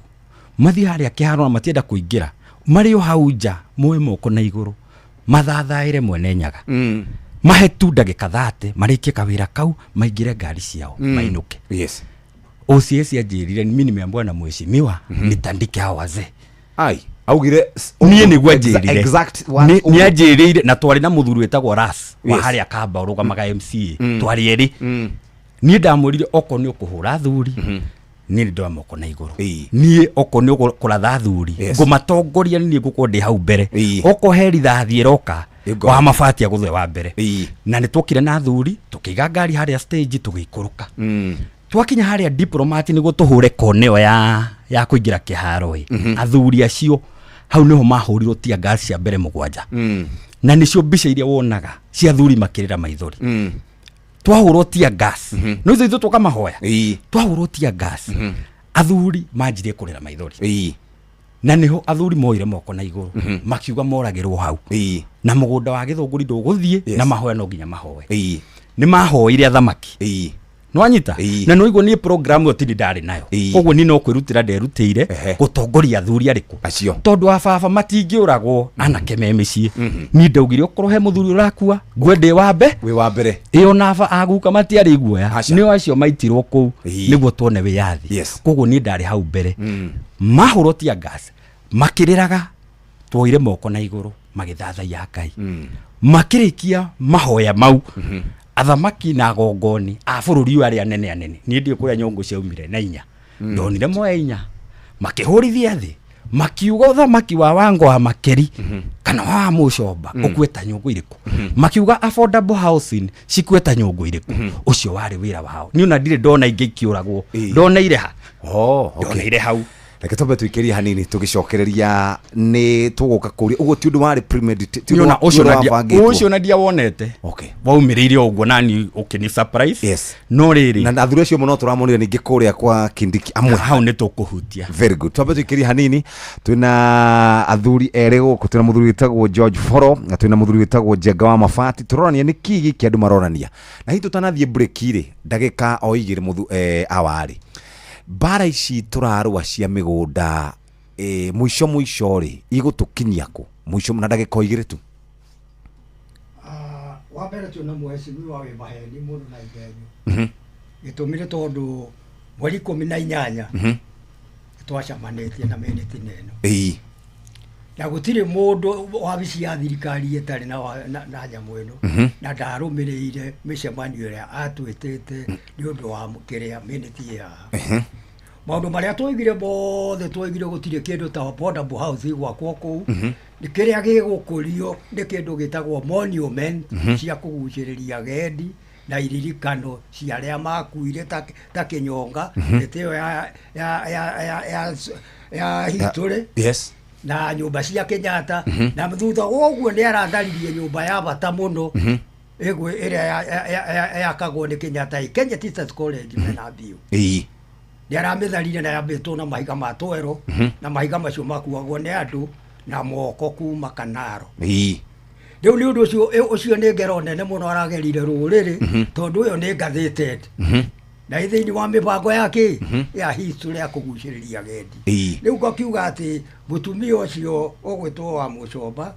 mathiĩ harĩa kĩharo, na matienda kũingĩra, marĩ o hau nja moe moko na igũrũ mathathaĩre mwene Nyaga, mahe tu ndagĩka 30 marĩkie kawĩra kau, maingĩre ngari ciao, mainũke. OCS anjĩrire mimi nimeambiwa na mheshimiwa nitandike hao wazee. Ai, augire niĩ nĩguo anjĩrire. Nĩ anjĩrĩire, na twarĩ na mũthuri wĩtagwo Ras wa harĩa Kamba ũrũgamaga MCA, twarĩ erĩ. Niĩ ndamwĩrire okorwo nĩ ũkũhũra athuri, niĩ nĩ ndoya moko na igũrũ. Niĩ okorwo nĩ ũkũratha athuri, ngũmatongoria, niĩ ngũkorwo ndĩ hau mbere. Okorwo he rithathi ĩroka, wa mabati agũthe wa mbere. Na nĩ twokire na athuri, tũkĩiga ngari harĩa stage, tũgĩikũrũka. Twakinya harĩa diplomat nĩguo tũhũre kona ĩyo ya kũingĩra kĩharo ĩ, athuri acio hau nĩho mahũrirwo tear gas cia mbere 7. Na nĩcio mbica iria wonaga cia athuri makĩrĩra maithori. Twahũrwo tear gas, no ithuĩ twoka mahoya, twahũrwo tear gas, athuri manjirie kũrĩra maithori. Na nĩho athuri moire moko na igũrũ makiuga moragĩrwo hau, na mũgũnda wa Gĩthũngũri ndũgũthiĩ, na mahoya no nginya mahoe. Nĩ mahoire athamaki. Nwanyita na no igwo niĩ program ĩyo tini ndarĩ nayo, koguo niĩ no kwĩrutĩra nderutĩire gũtongoria athuri arĩkũ acio, tondũ a baba matingĩũragwo anake me mĩciĩ. Niĩ ndaugire okorwo he mũthuri ũrakua ngue ndĩ wa wĩ wa mbere, ĩyo na aguka matiarĩ iguoya, nĩo acio maitirwo kũu nĩguo tuone wĩyathi. Koguo niĩ ndarĩ hau mbere. Mahũrwo tear gas makĩrĩraga, twoire moko na igũrũ magĩthathaiya Ngai. Makĩrĩkia mahoya mau, athamaki na agongoni a bũrũri ũyũ arĩa anene anene, niĩ ndiũ kũrĩa nyũngũ ciaumire na inya, ndonire moya inya, makĩhũrithia thĩ, makiuga ũthamaki wa Wango wa Makeri kana wa Mũcomba ũkue ta nyũngũ irĩkũ, makiuga affordable housing cikue ta nyũngũ irĩkũ. Ũcio warĩ wĩra wao. Niĩ ona ndirĩ ndona ingĩ ikĩũragwo, ndoneire ha, ndoneire hau. Reke twambe tũikĩrie hanini tũgĩcokereria nĩ tũgũka kũria ũguo ti ũndũ warĩ premeditated, ũcio na ndiawonete, waumĩrĩire ũguo nani ũkĩni surprise. No rĩrĩ, na athuri acio mũno tũramonire ningĩ kũrĩa kwa Kindiki amwe, hau nĩ tũkũhutia. Very good. Twambe tũikĩrie hanini, twĩna athuri erĩ gũkũ, twĩna mũthuri wĩtagwo George Foro na twĩna mũthuri wĩtagwo Njenga wa Mabati. Tũrorania nĩ kĩ gĩkĩ andũ maronania, na hihi tũtanathiĩ break rĩ, ndagĩka o 2 mũthu awarĩ mbara ici tũrarũa cia mĩgũnda, mũico mũico rĩ igũtũkinyia kũ mũico na ndagĩka 2 tu? Wa mbere tuona mheshimiwa wĩ maheni mũno na igenyo. Gĩtũmi nĩ tondũ mweri 18 Twacemanĩtie na minute ĩno. Na gũtirĩ mũndũ wabici ya thirikari ĩtarĩ na, na, na nyamũ ĩno. Na ndarũmĩrĩire mĩcemanio ĩrĩa atwĩtĩte nĩ ũndũ wa kĩrĩa minute ĩ haha. Maũndũ marĩa twoigire mothe, twoigire gũtirĩ kĩndũ ta affordable house gwakwo kũu. Nĩ kĩrĩa gĩgũkũrio nĩ kĩndũ gĩtagwo monument cia kũgucĩrĩria agendi na iririkano cia arĩa makuire ta Kĩnyonga, mĩtĩ ĩyo ya history na nyũmba cia Kenyatta. Na thutha wa ũguo nĩ aratharirie nyũmba ya bata mũno ĩgwe ĩrĩa yakagwo nĩ Kenyatta ĩ Kenya Teachers College mena mbiũ. Nĩ aramĩtharire na yambĩtwo na mahiga ma twero, na mahiga macio makuagwo nĩ andũ na moko kuma Kanaro. Rĩu nĩ ũndũ ũcio, ũcio nĩ ngero nene mũno aragerire rũrĩrĩ, tondũ ĩyo nĩ gazetted na ĩ thĩinĩ wa mĩbango yake ya history ya kũgucĩrĩria agendi. Rĩu ngakiuga atĩ mũtumia ũcio ũgwĩtwo wa Mũcomba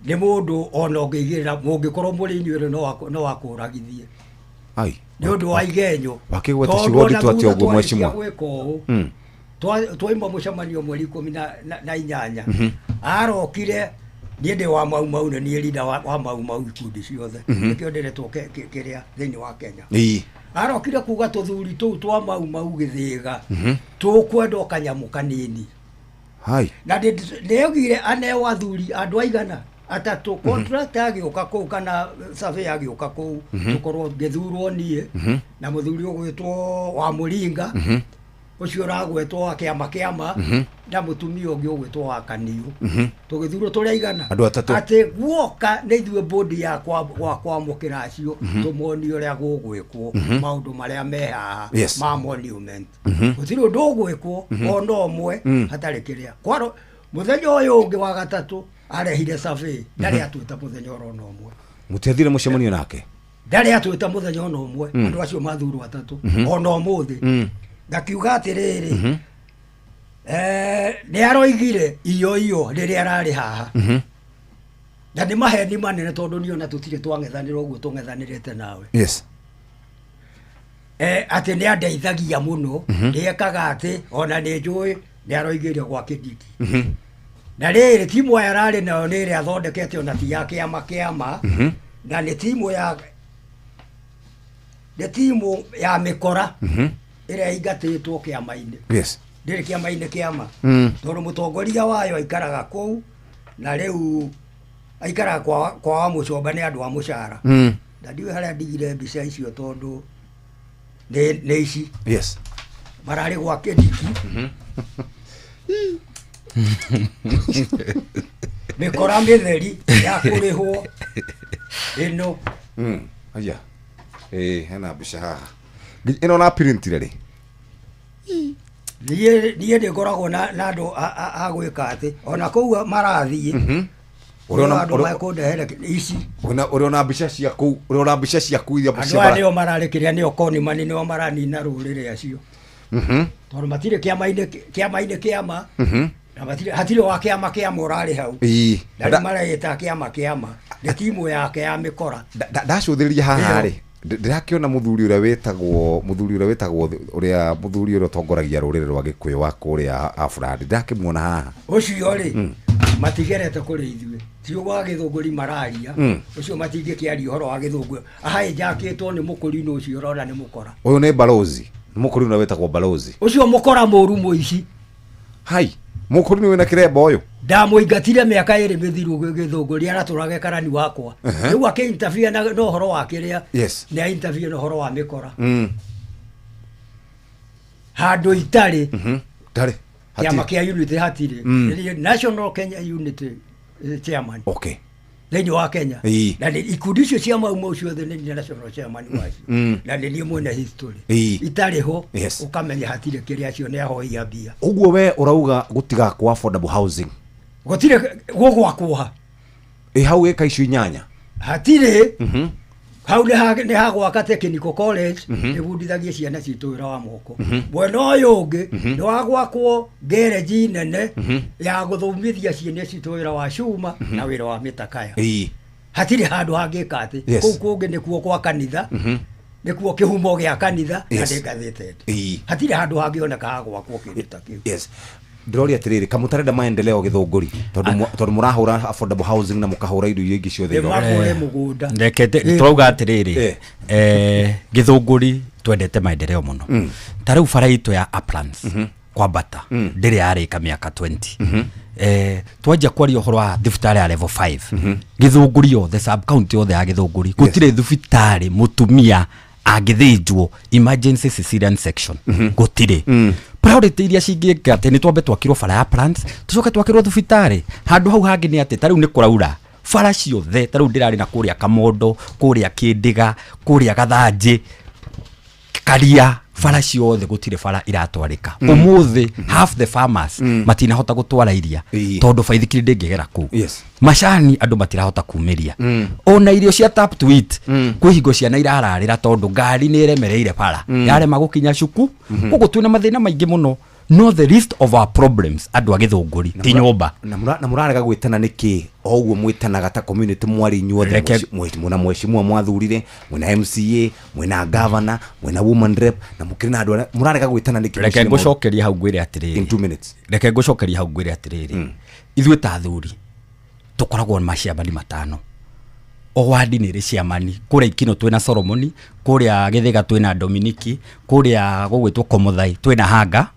nĩ mũndũ ona ũngĩigĩrĩra mũngĩkorwo mũrĩ inyuĩ no akũragithie Ai. nĩ ũndũ wa igenyo. Wakĩgweta Tondũ ciugo ona nditũ atĩa thutha ũguo, twarĩkia mheshimiwa? gwĩka ũũ, twaima mũcemanio mweri 18, arokire. Niĩ ndĩ wa Mau Mau na niĩ leader wa Mau Mau ikundi ciothe. Nĩkĩo ndĩretwo kĩrĩa thĩinĩ wa Kenya. Arokire kuga tũthuri tũu twa Mau Mau gĩthĩga tũkwenda o kanyamũ kanini. Hai. Na nĩaugire aneo athuri andũ aigana atatũ, contract agĩũka kũu kana survey agĩũka kũu, tũkorwo ngĩthurwo niĩ na mũthuri ũgwĩtwo wa Mũringa, ũcio ũragwetwo wa kĩama, na mũtumia ũngĩ ũgwĩtwo wa Kaniũ. Tũgĩthurwo tũrĩ aigana? Andũ atatũ. Atĩ guoka nĩ ithuĩ bodi ya kwamũkĩra acio, tũmonie ũrĩa gũgwĩkwo, maũndũ marĩa me haha ma monument. Gũtirĩ ũndũ ũgwĩkwo ona ũmwe hatarĩ kĩrĩa. Kwaro mũthenya ũyũ ũngĩ wa gatatũ arehire survey, ndarĩ atwĩta mũthenya orona ũmwe. Mũtiathire mũcemanio nake? Ndarĩ atwĩta mũthenya ona ũmwe. Andũ acio mathurwo atatũ, ona ũmũthĩ ngakiuga atĩrĩrĩ, nĩ aroigire iyo iyo rĩrĩa ararĩ haha, na nĩ maheni manene, tondũ niĩ ona tũtirĩ twang'ethanĩra ũguo tũng'ethanĩrĩte nawe. Atĩ nĩ andeithagia mũno, nĩ ekaga atĩ ona nĩ njũĩ nĩ aroigĩire gwa Kĩndiki. Na rĩrĩ timu aya ararĩ nayo nĩ ĩrĩa athondekete, ona ti ya kĩama, na nĩ timu ya mĩkora ĩrĩa ĩingatĩtwo kĩama-inĩ. Ndĩrĩ kĩama-inĩ kĩama, tondũ mũtongoria wayo aikaraga kũu, na rĩu aikaraga kwa wa Mũcomba nĩ andũ a mũcara. Na ndiũĩ harĩa ndigire mbica icio, tondũ nĩ ici mararĩ gwa Kĩndiki, mĩkora mĩtheri ya kũrĩhwo ĩno. Aya. Hena mbica haha. Ĩno na printire rĩ? Niĩ nĩ ngoragwo na andũ a gwĩka atĩ ona kũu marathiĩ. Ũrĩ ona- andũ mekũndehere ici. Ũrĩ ona mbica ciaku, ũrĩ ona mbica ciaku iria Andũ cia aya nĩo mararĩ kĩrĩa, nĩo konimani, nĩo maranina rũrĩrĩ acio, tondũ matirĩ kĩama-inĩ kĩama, na matirĩ hatirĩ wa kĩama ũrarĩ hau. Na rĩu mareĩta kĩama nĩ timu yake ya mĩkora. Ndacũthĩrĩria haha Ĩyo. rĩ, ndĩrakĩona mũthuri ũrĩa wĩtagwo mũthuri ũrĩa wĩtagwo ũrĩa mũthuri ũrĩa ũtongoragia rũrĩrĩ rwa Gĩkũyũ wa kũrĩa Afradi, ndĩrakĩmuona haha. Ũcio rĩ, matigerete kũrĩ ithuĩ, ti wa Gĩthũngũri mararia. Ũcio matingĩkĩaria ũhoro wa Gĩthũngũri, ahaĩnjakĩtwo nĩ mũkũrinũ ũcio ũrona nĩ mũkora. Ũyũ nĩ balozi, nĩ mũkũrinũ ũrĩa wĩtagwo balozi. Ũcio mũkora mũru, mũici. Hai, mũkũrinũ wĩna kĩremba ũyũ. Ndamũingatire mĩaka 2 mĩthiru Gĩthũngũri, aratũrage karani wakwa. Rĩu akĩ-interfere na ũhoro wa kĩrĩa, nĩ a-interfere na ũhoro wa mĩkora handũ itarĩ. Ndarĩ. Kĩama Hatirĩ. kĩa Unity hatirĩ. Nĩ National Kenya Unity chairman thĩinĩ wa Kenya. Na nĩ ikundi icio cia Mau Mau ciothe nĩ niĩ national chairman wacio, na nĩ niĩ mwene history. Itarĩ ho, ũkamenya hatirĩ kĩrĩa, acio nĩ ahoi a mbia. Ũguo we ũrauga gũtigakwo affordable housing? Gũtirĩ gũgwakwo ha. Ĩ hau ĩka icio 8? Hatirĩ. Hau nĩ hagwaka technical college, ĩbundithagie ciana citũ wĩra wa moko. Mwena ũyũ ũngĩ nĩ wagwakwo ngereji nene ya gũthomithia ciana citũ wĩra wa cuma na wĩra wa mĩtakaya. Hatirĩ handũ hangĩka atĩ. Kũu kũngĩ nĩkuo kwa kanitha. Nĩkuo kĩhumo gĩa kanitha na Yes. nĩ gatheted. Ĩĩ. Hatirĩ handũ hangĩoneka ha gwakwo kĩndũ ta kĩu. Yes, ndĩroria atĩrĩrĩ, kamũtarenda maendeleo Gĩthũngũri, tondũ tondũ mũrahũra affordable housing na mũkahũra indo iria ingĩ ciothe. Nĩmakũhe mũgũnda. Reke tũrauga atĩrĩrĩ, Gĩthũngũri twendete maendeleo mũno. Ta rĩu bara itũ ya Uplands kwambata ndĩrĩ yarĩka mĩaka 20. Twanjia kwaria ũhoro wa thibitarĩ ya level 5, Gĩthũngũri yothe, sub county yothe ya Gĩthũngũri, gũtirĩ thibitarĩ mũtumia angĩthĩnjwo emergency cesarean section, gũtirĩ. Priority iria cingĩka atĩ nĩ twambe twakirwo bara ya plants, tũcoke twakĩrwo thibitarĩ handũ hau hangĩ. Nĩ atĩ ta rĩu nĩ kũraura bara ciothe, ta rĩu ndĩrarĩ na kũrĩa Kamondo, kũrĩa Kĩndĩga, kũrĩa Gathanjĩ, Karia, bara ciothe gũtirĩ bara iratwarĩka. Ũmũthĩ half the farmers matinahota gũtwara iria tondũ baithikiri ndĩngĩgera kũu. Macani andũ matirahota kumĩria, ona irio cia tap to eat kwĩ hingo ciana irararĩra tondũ ngari nĩ ĩremereire bara, yarema gũkinya cuku. Koguo twĩna mathĩna maingĩ mũno, no the least of our problems, andũ a Gĩthũngũri, ti nyũmba. Na mũrarega gwĩtana nĩkĩ o ũguo mwĩtanaga ta community mwarĩ inyuothe? Mwĩna mheshimiwa mwathurire, mwĩna MCA, mwĩna governor, mwĩna woman rep, na mũkĩrĩ na andũ arĩa mũrarega gwĩtana nĩkĩ? Reke Mũciĩ nĩ ngũcokerie hau ngwĩre atĩrĩrĩ. In 2 minutes. Reke ngũcokerie hau ngwĩre atĩrĩrĩ, ithuĩ ta athuri tũkoragwo na maciamani matano, o wandi nĩ ĩrĩ ciamani. Kũrĩa Ikino twĩna Solomoni, kũrĩa Gĩthĩga twĩna Dominiki, kũrĩa gũgwĩtwo Komothai twĩna Hanga,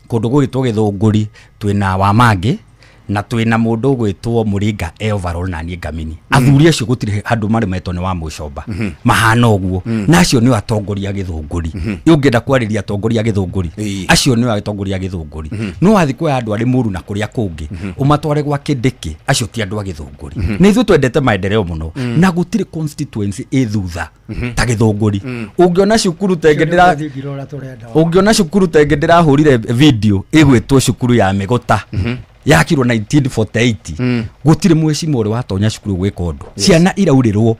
kũndũ gũgwĩtwo Gĩthũngũri twĩna Wamangĩ, na twĩna mũndũ ũgwĩtwo Mũringa e overall na niĩ Ngamini. Athuri acio gũtirĩ handũ marĩ metwo nĩ wa mũcomba mahana ũguo, na acio nĩo atongoria a Gĩthũngũri. Ũngĩenda kwarĩria atongoria a Gĩthũngũri, acio nĩo atongoria a Gĩthũngũri. No wathiĩ kuoya andũ arĩ mũru na kũrĩa kũngĩ ũmatware gwa Kĩndĩkĩ, acio ti andũ a Gĩthũngũri. Na ithuĩ twendete maendeleo mũno, na gũtirĩ constituency ĩ thutha ta Gĩthũngũri. Ũngĩona cukuru tenge ndĩra Thingira ũrĩa tũrenda. Ũngĩona cukuru tenge ndĩrahũrire video ĩgwĩtwo cukuru ya Mĩgũta, yakirwo 1948, gũtirĩ mwecimwa ũrĩ watonya cukuru gwĩka ũndũ. Ciana iraurĩrwo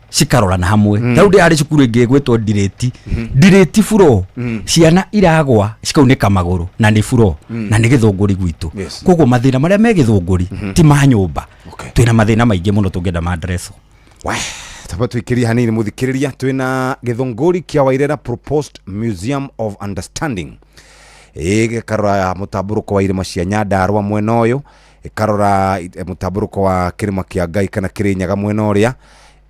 cikarorana hamwe. Ta rĩu ndĩrarĩ cukuru ĩngĩ ĩgwĩtwo Ndirĩti, Ndirĩti buro, ciana iragwa cikaunĩka magũrũ na nĩ buro, na nĩ Gĩthũngũri gwitũ. Koguo mathĩna marĩa me Gĩthũngũri ti ma nyũmba, twĩna mathĩna maingĩ mũno tũngĩenda mandreco. Taba tuikiria hanini muthikiriria, twina Githunguri kia Wairera proposed museum of understanding, ĩgĩkarora mũtambũrũko wa irĩma cia Nyandarũa mwena ũyũ, ĩkarora mũtambũrũko wa kĩrĩma kĩa Ngai kana Kĩrĩnyaga mwena ũrĩa,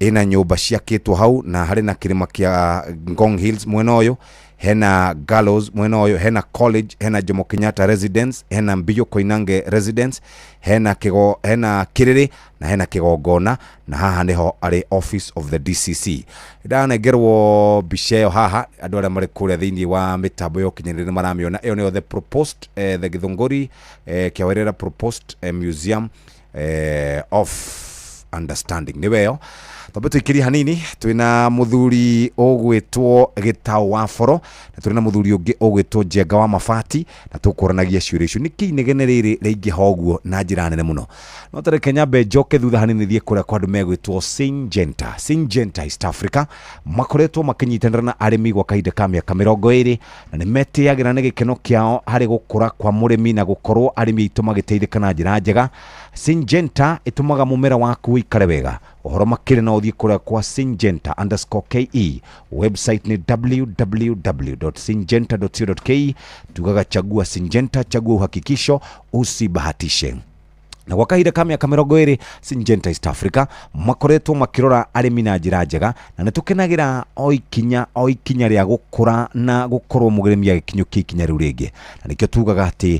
ĩna nyũmba ciakĩtwo hau, na harĩ na kĩrĩma kĩa Ngong Hills mwena ũyũ, hena Gallows mwena ũyũ, hena college, hena Jomo Kenyatta residence, hena Mbiyu Koinange residence, hena kigo, hena Kĩrĩrĩ na hena kĩgongona, na haha nĩho arĩ office of the DCC. Ndanengerwo mbica ĩyo haha, andũ arĩa marĩ kũrĩa thĩinĩ wa mĩtambo ya ũkinyanĩria nĩ maramĩona. Ĩyo nĩyo the proposed the Githunguri Kĩawerera proposed museum of understanding, nĩwe ĩyo. Twambe tũikĩrie hanini, twĩna mũthuri ũgwĩtwo Gĩtaũ wa Boro na tũrĩ na mũthuri ũngĩ ũgwĩtwo Njenga wa Mabati, na tũkũranagia ciũria icio, nĩkĩ inegene rĩrĩ rĩaingĩha ũguo na njĩra nene mũno? No tareke nyambe njoke thutha hanini, thiĩ kũrĩa kwa andũ megwĩtwo Syngenta. Syngenta East Africa makoretwo makĩnyitanĩra na arĩmi gwa kahinda ka mĩaka 20, na nĩ metĩagĩra nĩ gĩkeno kĩao harĩ gũkũra kwa mũrĩmi na gũkorwo arĩmi aitũ magĩteithĩka na njĩra njega. Syngenta ĩtũmaga mũmera waku ũikare wega. Ũhoro makĩria no ũthiĩ kũrĩa kwa Syngenta_KE, website nĩ www.syngenta.co.ke. Tugaga chagua Syngenta, chagua uhakikisho, usibahatishe. Na gwa kahinda ka mĩaka 20 Syngenta East Africa makoretwo makĩrora arĩmi na njĩra njega, na nĩ tũkenagĩra o ikinya o ikinya rĩa gũkũra na gũkorwo mũrĩmi agĩkinyũkia ikinya rĩu rĩngĩ. Na nĩkĩo tugaga atĩ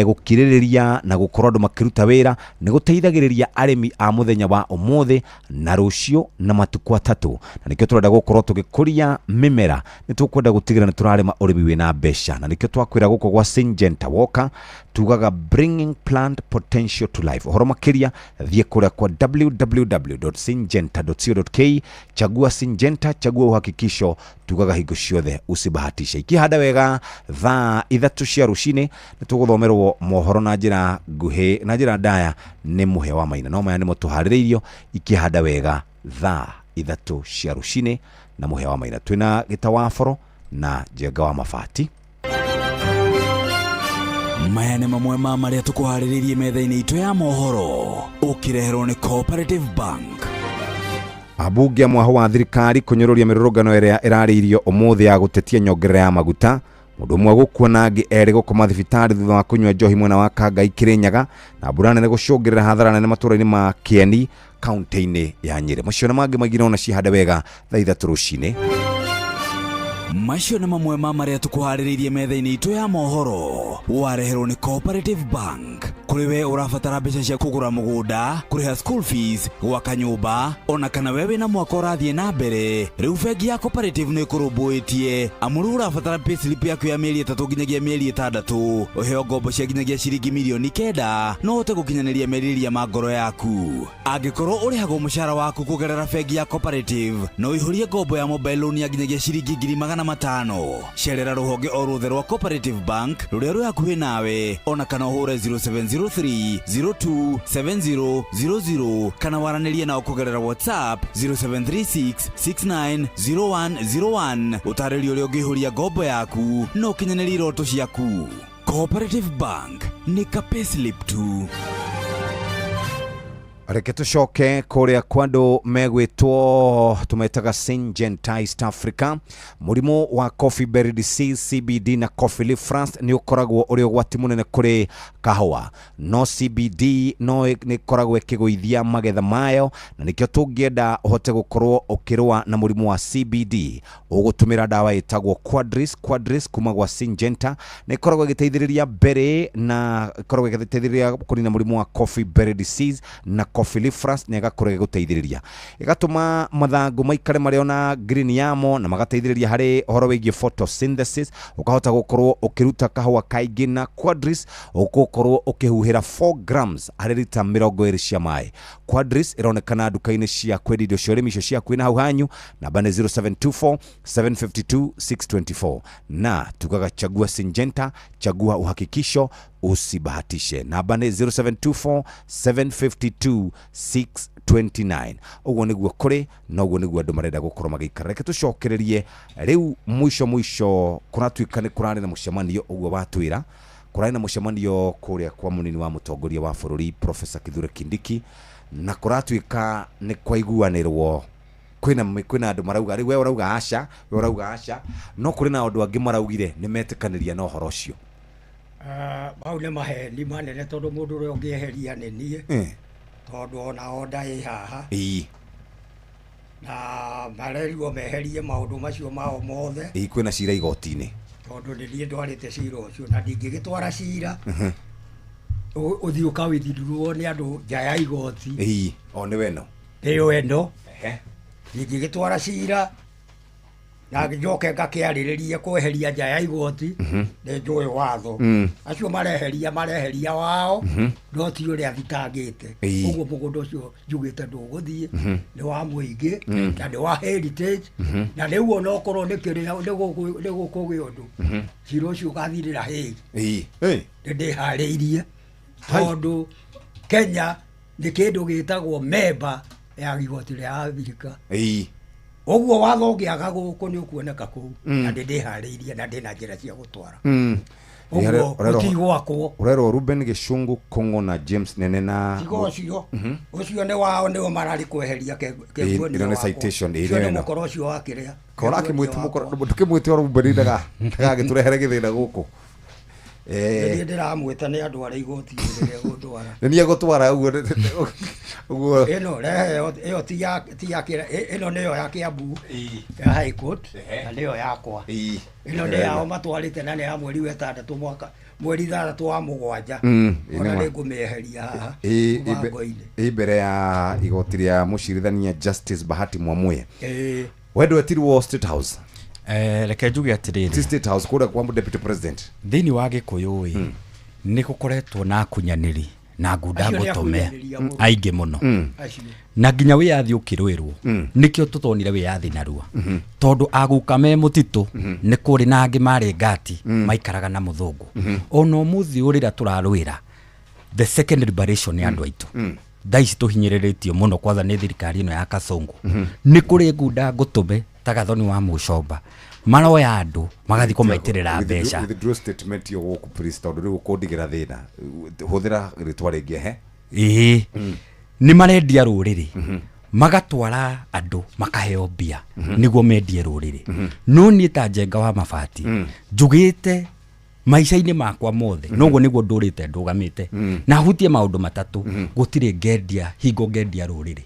gũkirĩrĩria na gũkorwo andũ makĩruta wĩra nĩ gũteithagĩrĩria arĩmi a mũthenya wa ũmũthĩ na rũciũ na matukũ atatũ. Na nĩkĩo tũrenda gũkorwo tũgĩkũria mĩmera, nĩ tũkwenda gũtigĩrĩra nĩ tũrarĩma ũrĩmi wĩna mbeca, na nĩkĩo twakwĩra gũkũ gwa Syngenta woka tugaga bringing plant potential to life. Ũhoro makĩria thiĩ kũrĩa kwa www.syngenta.co.ke. Chagua Syngenta, chagua uhakikisho, tugaga hingo ciothe usibahatishe. Ikihanda wega, thaa 3 cia rũcinĩ nĩ tũgũthomerwo mohoro na njĩra nguhĩ na njĩra ndaya nĩ Mũhĩa wa Maina, no maya nĩmo tũharĩrĩirio. Ikihanda wega thaa 3 cia rũcinĩ na Mũhĩa wa Maina, twĩna Gĩta wa Boro na Njenga wa Mabati. Maya nĩ mamwe ma marĩa tũkũharĩrĩirie metha-inĩ itũ ya mohoro, ũkĩreherwo nĩ Cooperative Bank. Ambunge a mwaho wa thirikari kũnyũrũria mĩrũrũngano ĩrĩa ĩrarĩirio ũmũthĩ ya gũtetia nyongerera ya maguta. Mũndũ ũmwe gũkua na angĩ erĩ gũkoma thibitarĩ thutha wa kũnyua njohi mwena wa Kangai Kĩrĩnyaga, na mbura nene gũcũngĩrĩra hathara nene matũũra-inĩ ma Kĩeni kaunti-inĩ ya Nyĩrĩ. Macio na mangĩ maingĩ nona cihande wega thaa 3 rũcinĩ. Macio nĩ mamwe ma marĩa tũkũharĩrĩirie metha-inĩ itũ ya mohoro. Wareherwo nĩ Cooperative Bank. Kũrĩ we ũrabatara mbeca cia kũgũra mũgũnda, kũrĩha school fees, gwaka nyũmba, ona kana we wĩna mwaka ũrathiĩ na mbere, rĩu bengi ya Cooperative nĩ ĩkũrũmbũĩtie. Amu rĩu ũrabatara payslip yaku ya mĩeri 3 nginyagia mĩeri 6, ũheo ngombo cia nginyagia ciringi mirioni 9, no ũhote gũkinyanĩria merirĩria ma ngoro yaku. Angĩkorwo ũrĩhagwo mũcara waku kũgerera bengi ya Cooperative, no ũihũrie ngombo ya mobile loan ya nginyagia ciringi 500,000. Cerera rũhonge o ruothe rwa Cooperative Bank rũrĩa rwĩ hakuhĩ nawe, ona kana ũhũre 0703 02 70 00 kana waranĩrie nao kũgerera WhatsApp 0736 69 0101. Ũtarĩrio ũrĩa ũngĩihũria ngombo yaku na ũkinyanĩrie iroto ciaku. Cooperative Bank nĩ ka payslip tu. Reke tũcoke kũrĩa kwa andũ megwĩtwo tũmetaga Syngenta East Africa. Mũrimũ wa coffee berry disease CBD na coffee leaf rust nĩ ũkoragwo ũrĩ ũgwati mũnene kũrĩ kahũa, no CBD no nĩ ĩkoragwo ĩkĩgũithia magetha mayo, na nĩkĩo tũngĩenda ũhote gũkorwo ũkĩrũa na mũrimũ wa CBD ũgũtũmĩra ndawa ĩtagwo Quadris. Quadris kuma gwa Syngenta nĩ ĩkoragwo ĩgĩteithĩrĩria berry na ĩkoragwo ĩgĩteithĩrĩria kũnina mũrimũ wa coffee berry disease na coffee leaf rust, na ĩgakorwo ĩgĩgũteithĩrĩria ĩgatũma mathangũ maikare marĩ ona green yamo, na magateithĩrĩria harĩ ũhoro wĩgiĩ photosynthesis. Ũkahota gũkorwo ũkĩruta kahũa kaingĩ na Quadris ũgũkorwo ũkĩhuhĩra 4 grams harĩ rita 20 cia maĩ. Quadris ĩronekana nduka-inĩ cia kwendia indo cia ũrĩmi icio cia kwĩna hau hanyu. Namba nĩ 0724 752 624, na tugaga chagua Syngenta, chagua uhakikisho, usibahatishe. Namba nĩ 0724 752 629. Ũguo nĩguo kũrĩ na ũguo nĩguo andũ marenda gũkorwo magĩikara. Reke tũcokererie rĩu mũico mũico, kũratuĩka nĩ kũrarĩ na mũcemanio, ũguo watwĩra kũrarĩ na mũcemanio kũrĩa kwa mũnini wa mũtongoria wa bũrũri Professor Kithure Kindiki, na kũratuĩka nĩ kwaiguanĩrwo. Kwĩna andũ marauga rĩu we ũrauga aca, we ũrauga aca, no kũrĩ na andũ angĩ maraugire nĩ metĩkanĩria na ũhoro ũcio. Mau nĩ maheni manene, tondũ mũndũ ũrĩa ũngĩeheria nĩ niĩ, tondũ ona onda ĩ haha. Na marerirwo meherie maũndũ macio mao mothe. Kwĩna cira igoti-inĩ, tondũ nĩ niĩ ndwarĩte cira ũcio na ndingĩgĩtwara cira ũthiĩ ũkawithindurwo nĩ andũ nja ya igoti. O nĩ weno nĩyo ĩno. Ndingĩgĩtwara cira na njoke ngakĩarĩrĩrie kweheria nja ya igoti, nĩ njũĩ watho. Acio mareheria wao, no ti ũrĩa thitangĩte. Ũguo mũgũnda ũcio njugĩte ndũgũthiĩ, nĩ wa mũingĩ na nĩ wa heritage, na rĩu ona okorwo nĩ kĩrĩa nĩ gũkũgĩa ũndũ, cira ũcio ũgathirĩra Hague. Nĩ ndĩharĩirie, tondũ Kenya nĩ kĩndũ gĩtagwo memba ya igoti rĩa Abirika. Ũguo watho ũngĩaga gũkũ nĩ ũkuoneka kũu, na nĩ ndĩharĩirie na ndĩna njĩra cia gũtwara. Ũguo gũtigwakwo. Ũrerwo Ruben Gĩcungu Kũng'ũ na James Nene na tiga ũcio, ũcio nĩ wao, nĩo mararĩ kweheria ĩno nĩ citation, ĩno nĩ mũkoro ũcio wa kĩrĩa. Kora akĩmwĩta mũkoro, ndũkĩmwĩte o Ruben ndagagĩtũrehere gĩthĩna gũkũ. Nĩ ndĩramwĩta nĩ andũ arĩa igoti-inĩ rĩrĩa gũtwara. Nĩ niĩ egũtwara ũguo ũguo. Ĩno rehe ĩyo ti ya ĩno nĩyo ya Kiambu ya High Court, na nĩyo yakwa. Ĩno nĩ yao matwarĩte, na nĩ ya mweri wa 6 mwaka mweri 6 wa 7. Ona nĩ ngũmĩeheria haha mũbango-inĩ. Ĩ mbere ya igoti rĩa mũcirithania Justice Bahati Mwamuye. We ndwetirwo State House? Reke njuge atĩrĩrĩ, State House kũrĩa kwa Deputy President. Thĩinĩ wa Gĩkũyũ ĩ, nĩ gũkoretwo na akunyanĩri na ngunda ngũtũme aingĩ mũno, na nginya wĩyathi ũkĩrũĩrwo nĩkĩo tũtonire wĩyathi narua, tondũ aguka me mũtitũ nĩ kũrĩ na angĩ marĩ ngati maikaraga na mũthũngũ. Ona ũmũthĩ ũrĩra tũrarũĩra the second liberation ya andũ aitũ, thaa ici tũhinyĩrĩrĩtio mũno kwanza nĩ thirikari ĩno ya Kasongo. Nĩ kũrĩ ngunda ngũtũme ta Gathoni wa Mũcomba maroya andũ magathiĩ kũmaitĩrĩra mbeca. Withdraw statement yo gũkũ please, tondũ rĩu ũkũndigĩra thĩna. Hũthĩra rĩtwa rĩngĩ he. Ĩĩ, nĩ marendia rũrĩrĩ, Magatwara andũ makaheo mbia nĩguo mendie rũrĩrĩ. No niĩ ta Njenga wa Mabati njugĩte maica-inĩ makwa mothe, noguo nĩguo ndũrĩte ndũgamĩte, na hutie maũndũ matatũ, gũtirĩ ngendia hingo ngendia rũrĩrĩ.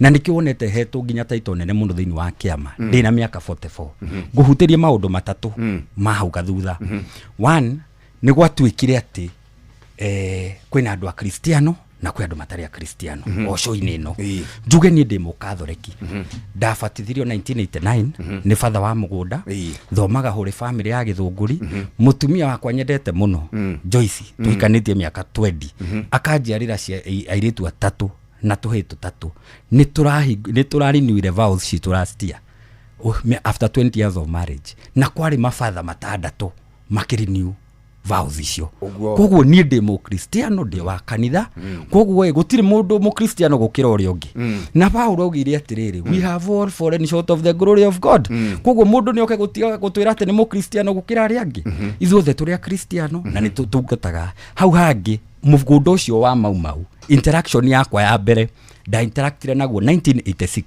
Na nĩkĩo wonete hetwo nginya taito nene mũno thĩinĩ wa kĩama ndĩna mĩaka 44. Ngũhutĩrie maũndũ matatũ ma hau gathutha. One, nĩ gwatuĩkire atĩ kwĩna andũ a Kristiano na kwĩ andũ matarĩ a Kristiano o show-inĩ ĩno. Njuge niĩ ndĩ mũkathoreki, ndabatithirio 1989 nĩ batha wa mũgũnda, thomaga hũrĩ family ya Gĩthũngũri. Mũtumia wakwa nyendete mũno Joyce, tũhikanĩtie mĩaka 20, akanjiarĩra airĩtu atatũ na tũhĩĩ tũtatũ. Nĩ tũrarinewire vows citũ last year after 20 years of marriage, na kwarĩ mabatha matandatũ makĩrenew vows icio. Koguo niĩ ndĩ mũkristiano, ndĩ wa kanitha, koguo gũtirĩ mũndũ mũkristiano gũkĩra ũrĩa ũngĩ. Na Paulo augire atĩrĩrĩ, we have all fallen short of the glory of God. Koguo mũndũ nĩ oke gũtwĩra atĩ nĩ mũkristiano gũkĩra arĩa angĩ. Ithuothe tũrĩ akristiano na nĩ tũtungataga. Hau hangĩ, mũgũnda ũcio wa Mau Mau, interaction yakwa ya mbere nda interactire naguo 1986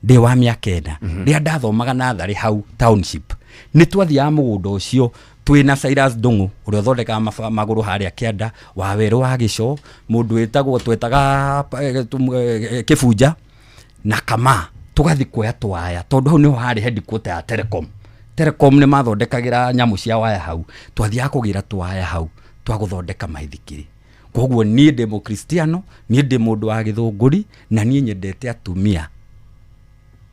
ndĩ wa mĩaka 4, rĩrĩa ndathomaga natharĩ hau township. Nĩ twathiaga mũgũnda ũcio twĩna Cyrus Ndung'u ũrĩa ũthondekaga magũrũ harĩa kĩanda, wa werũ wa gĩco, mũndũ wĩtagwo twetaga Kĩbunja na Kama, tũgathiĩ kuoya twaya tondũ hau nĩho harĩ headquarter ya Telecom. Telecom nĩ mathondekagĩra nyamũ cia waya hau, twathiaga kũgĩra twaya hau twa gũthondeka maithikiri. Koguo niĩ ndĩ mũkristiano, niĩ ndĩ mũndũ wa Gĩthũngũri, na niĩ nyendete atumia.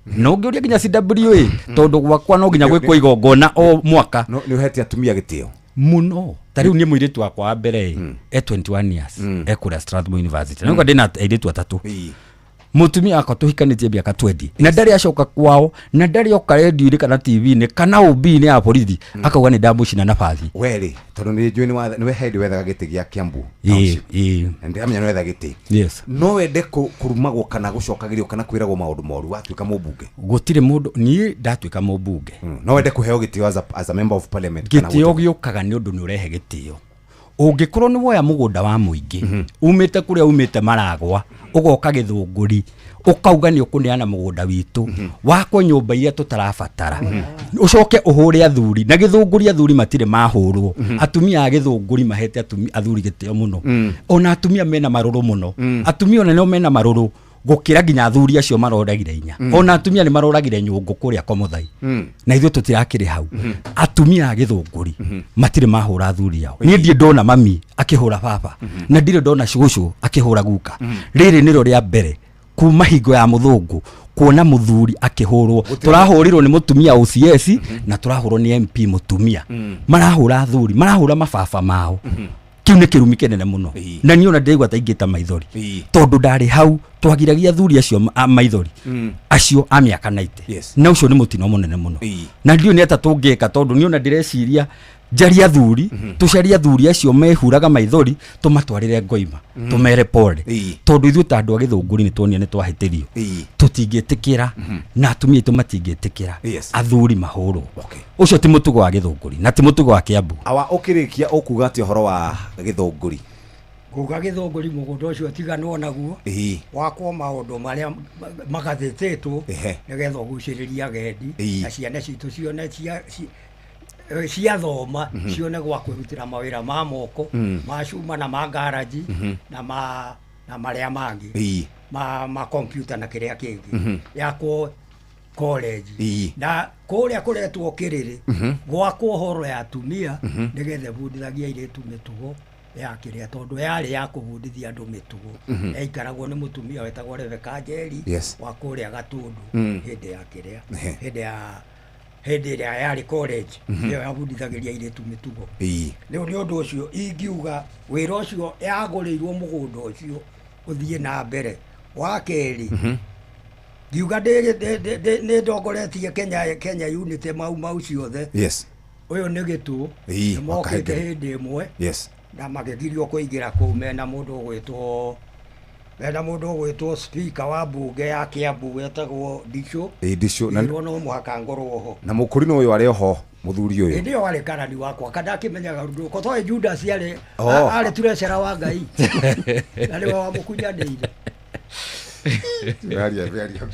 No ngĩũria nginya CWA, tondũ gwakwa no nginya gwĩkwo igongona o mwaka. Nĩ ũhete atumia gĩtĩo mũno. Ta rĩu niĩ mũirĩtu wakwa wa mbere e 21 years, e kũrĩa Strathmore University. Na ndĩna airĩtu atatũ. Mũtumia wakwa tũhikanĩtie mĩaka 20, na ndarĩ acoka kwao, na ndarĩ oka redio-inĩ kana TV-inĩ kana OB-inĩ ya borithi akauga nĩ ndamũcina na bathi. Werĩ, tondũ nĩ njũĩ nĩwe hĩndĩ wethaga gĩtĩ gĩa Kiambu. Na ndĩramenya nĩ wetha gĩtĩ. Yes. No wende kũrumagwo kana gũcokagĩrio kana kwĩragwo maũndũ moru watuĩka mũmbunge? Gũtirĩ mũndũ, niĩ ndatuĩka mũmbunge. No wende kũheo gĩtĩo as a member of parliament? Gĩtĩo gĩũkaga nĩ ũndũ nĩ ũrehe gĩtĩo. Ũngĩkorwo nĩ woya mũgũnda wa mũingĩ, umĩte kũrĩa umĩte Maragwa, ũgoka Gĩthũngũri, ũkauga nĩ ũkũneana mũgũnda witũ, wakwo nyũmba iria tũtarabatara, ũcoke ũhũre athuri. Na Gĩthũngũri athuri matirĩ mahũrwo. Atumia a Gĩthũngũri mahete athuri gĩtĩo mũno. Ona atumia mena marũrũ mũno. Atumia ona nĩo mena marũrũ gũkĩra nginya athuri acio maroragire inya. Ona atumia nĩ maroragire nyũngũ kũrĩa Komothai. Na ithuĩ tũtirakĩrĩ hau. Atumia a Gĩthũngũri matirĩ mahũra athuri ao. Niĩ ndirĩ ndona mami akĩhũra baba, na ndirĩ ndona cũcũ akĩhũra guka. Rĩrĩ nĩrĩo rĩa mbere kuma hingo ya mũthũngũ kuona mũthuri akĩhũrwo. Tũrahũrirwo nĩ mũtumia OCS na tũrahũrwo nĩ MP mũtumia. Marahũra athuri, marahũra mababa mao. Kĩu nĩ kĩrumi kĩnene mũno. Na niĩ ona ndĩraigua ta ingĩta maithori, tondũ ndarĩ hau twagiragia athuri acio maithori acio a mĩaka 90. Na ũcio nĩ mũtino mũnene mũno. Na ndiũĩ nĩ atĩa tũngĩka, tondũ niĩ ona ndĩreciria njarie athuri, tũcarie athuri acio mehuraga maithori, tũmatwarĩre ngoima, tũmere pole. Tondũ ithuĩ ta andũ a Gĩthũngũri nĩ tuonire nĩ twahĩtĩrio. Tũtingĩtĩkĩra, na atumia aitũ matingĩtĩkĩra athuri mahũrwo. Ũcio ti mũtugo wa Gĩthũngũri na ti mũtugo wa Kiambu. Awa, ũkĩrĩkia ũkuga atĩ ũhoro wa Gĩthũngũri? Nguga Gĩthũngũri mũgũnda ũcio tiganwo naguo, wakwo maũndũ marĩa magathĩtĩtwo nĩgetha ũgucĩrĩrie agendi na ciana citũ cione ciathoma, cione gwa kwĩrutĩra mawĩra ma moko, ma cuma na ma garaji, na marĩa mangĩ ma computer na kĩrĩa kĩngĩ, yakwo college. Na kũrĩa kũretwo Kĩrĩrĩ, gwakwo horo ya atumia nĩgetha ĩbundithagie airĩtu mĩtugo ya kĩrĩa, tondũ yarĩ ya kũbundithia andũ mĩtugo. Yaikaragwo nĩ mũtumia wetagwo Rebecca Njeri wa kũrĩa Gatundu hĩndĩ ya kĩrĩa, hĩndĩ ĩrĩa yarĩ college, nĩyo yabundithagĩria airĩtu mĩtugo. Rĩu nĩ ũndũ ũcio ingiuga wĩra ũcio yagũrĩirwo mũgũnda ũcio ũthiĩ na mbere. Wa kerĩ, ngiuga nĩ ndongoretie Kenya Unity Mau Mau ciothe. Ũyũ nĩ gĩtũ, nĩ mokĩte hĩndĩ ĩmwe. Na magĩgirio kũingĩra kũu mena mũndũ ũgwĩtwo speaker wa mbunge ya Kiambu wetagwo Ndichu. Ndichu. Ngĩrwo no mũhaka ngorwo ho. Na mũkũrinũ ũyũ arĩ oho mũthuri ũyũ. Hĩndĩ ĩyo arĩ karani wakwa, kana ndakĩmenyaga ũndũ ũko toĩ Judas arĩ turecera wa Ngai. Na nĩwe wamũkunyanĩire. Aria aria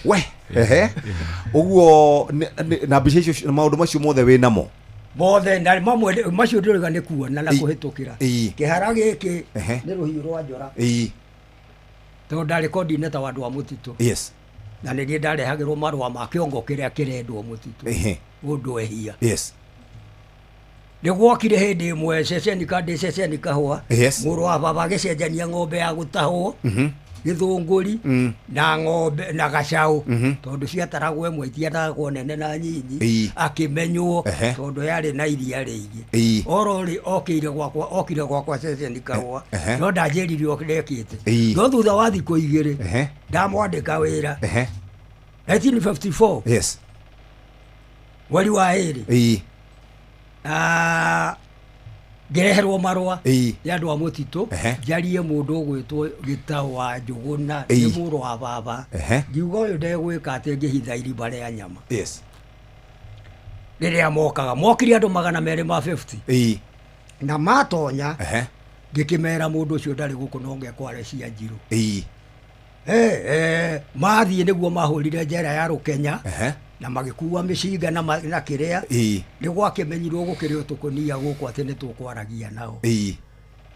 we ehe uguo na mbica icio na maundu macio mothe wĩ namo mothe na mamwe macio ndĩrauga nĩ kuona na kũhĩtũkĩra kĩhara gĩkĩ nĩ rũhiũ rwa njora tondũ ndarĩ coordinator wa andũ a mũtitũ. Yes. Na nĩ niĩ ndarehagĩrwo marũa ma kĩongo kĩrĩa kĩrendwo mũtitũ ũndũ ehia. Yes. Nĩ gwokire hĩndĩ ĩmwe ceceni ka ndĩ ceceni kahũa. Yes. Mũrũ wa baba agĩcenjania ng'ombe ya gũtahwo gĩthũngũri na ng'ombe na gacaũ tondũ ciataragwo ĩmwe itiataragwo nene na nyinyi akĩmenywo tondũ yarĩ na iria rĩingĩ ororĩ okire gwakwa ceceni kahũa no ndanjĩrire ndekĩte no thutha wa thikũ igĩrĩ ndamwandĩka wĩra 1954. Yes. Mweri wa ĩrĩ ngĩreherwo marũa nĩ andũ a mũtitũ njarie mũndũ ũgwĩtwo Gĩtaũ wa Njũgũna nĩ mũrũ wa baba ngiuga ũyũ ndegwĩka atĩ ngĩhitha irima rĩa nyama. Yes. Rĩrĩa mokaga mokire andũ 250 na matonya ngĩkĩmera mũndũ ũcio ndarĩ gũkũ no ngekware cia njirũ. Mathiĩ nĩguo mahũrire njera ya Rũkenya na magĩkua mĩcinga na kĩrĩa nĩ gwakĩmenyirwo gũkĩrĩ tũkũnia gũkũ atĩ nĩ tũkwaragia nao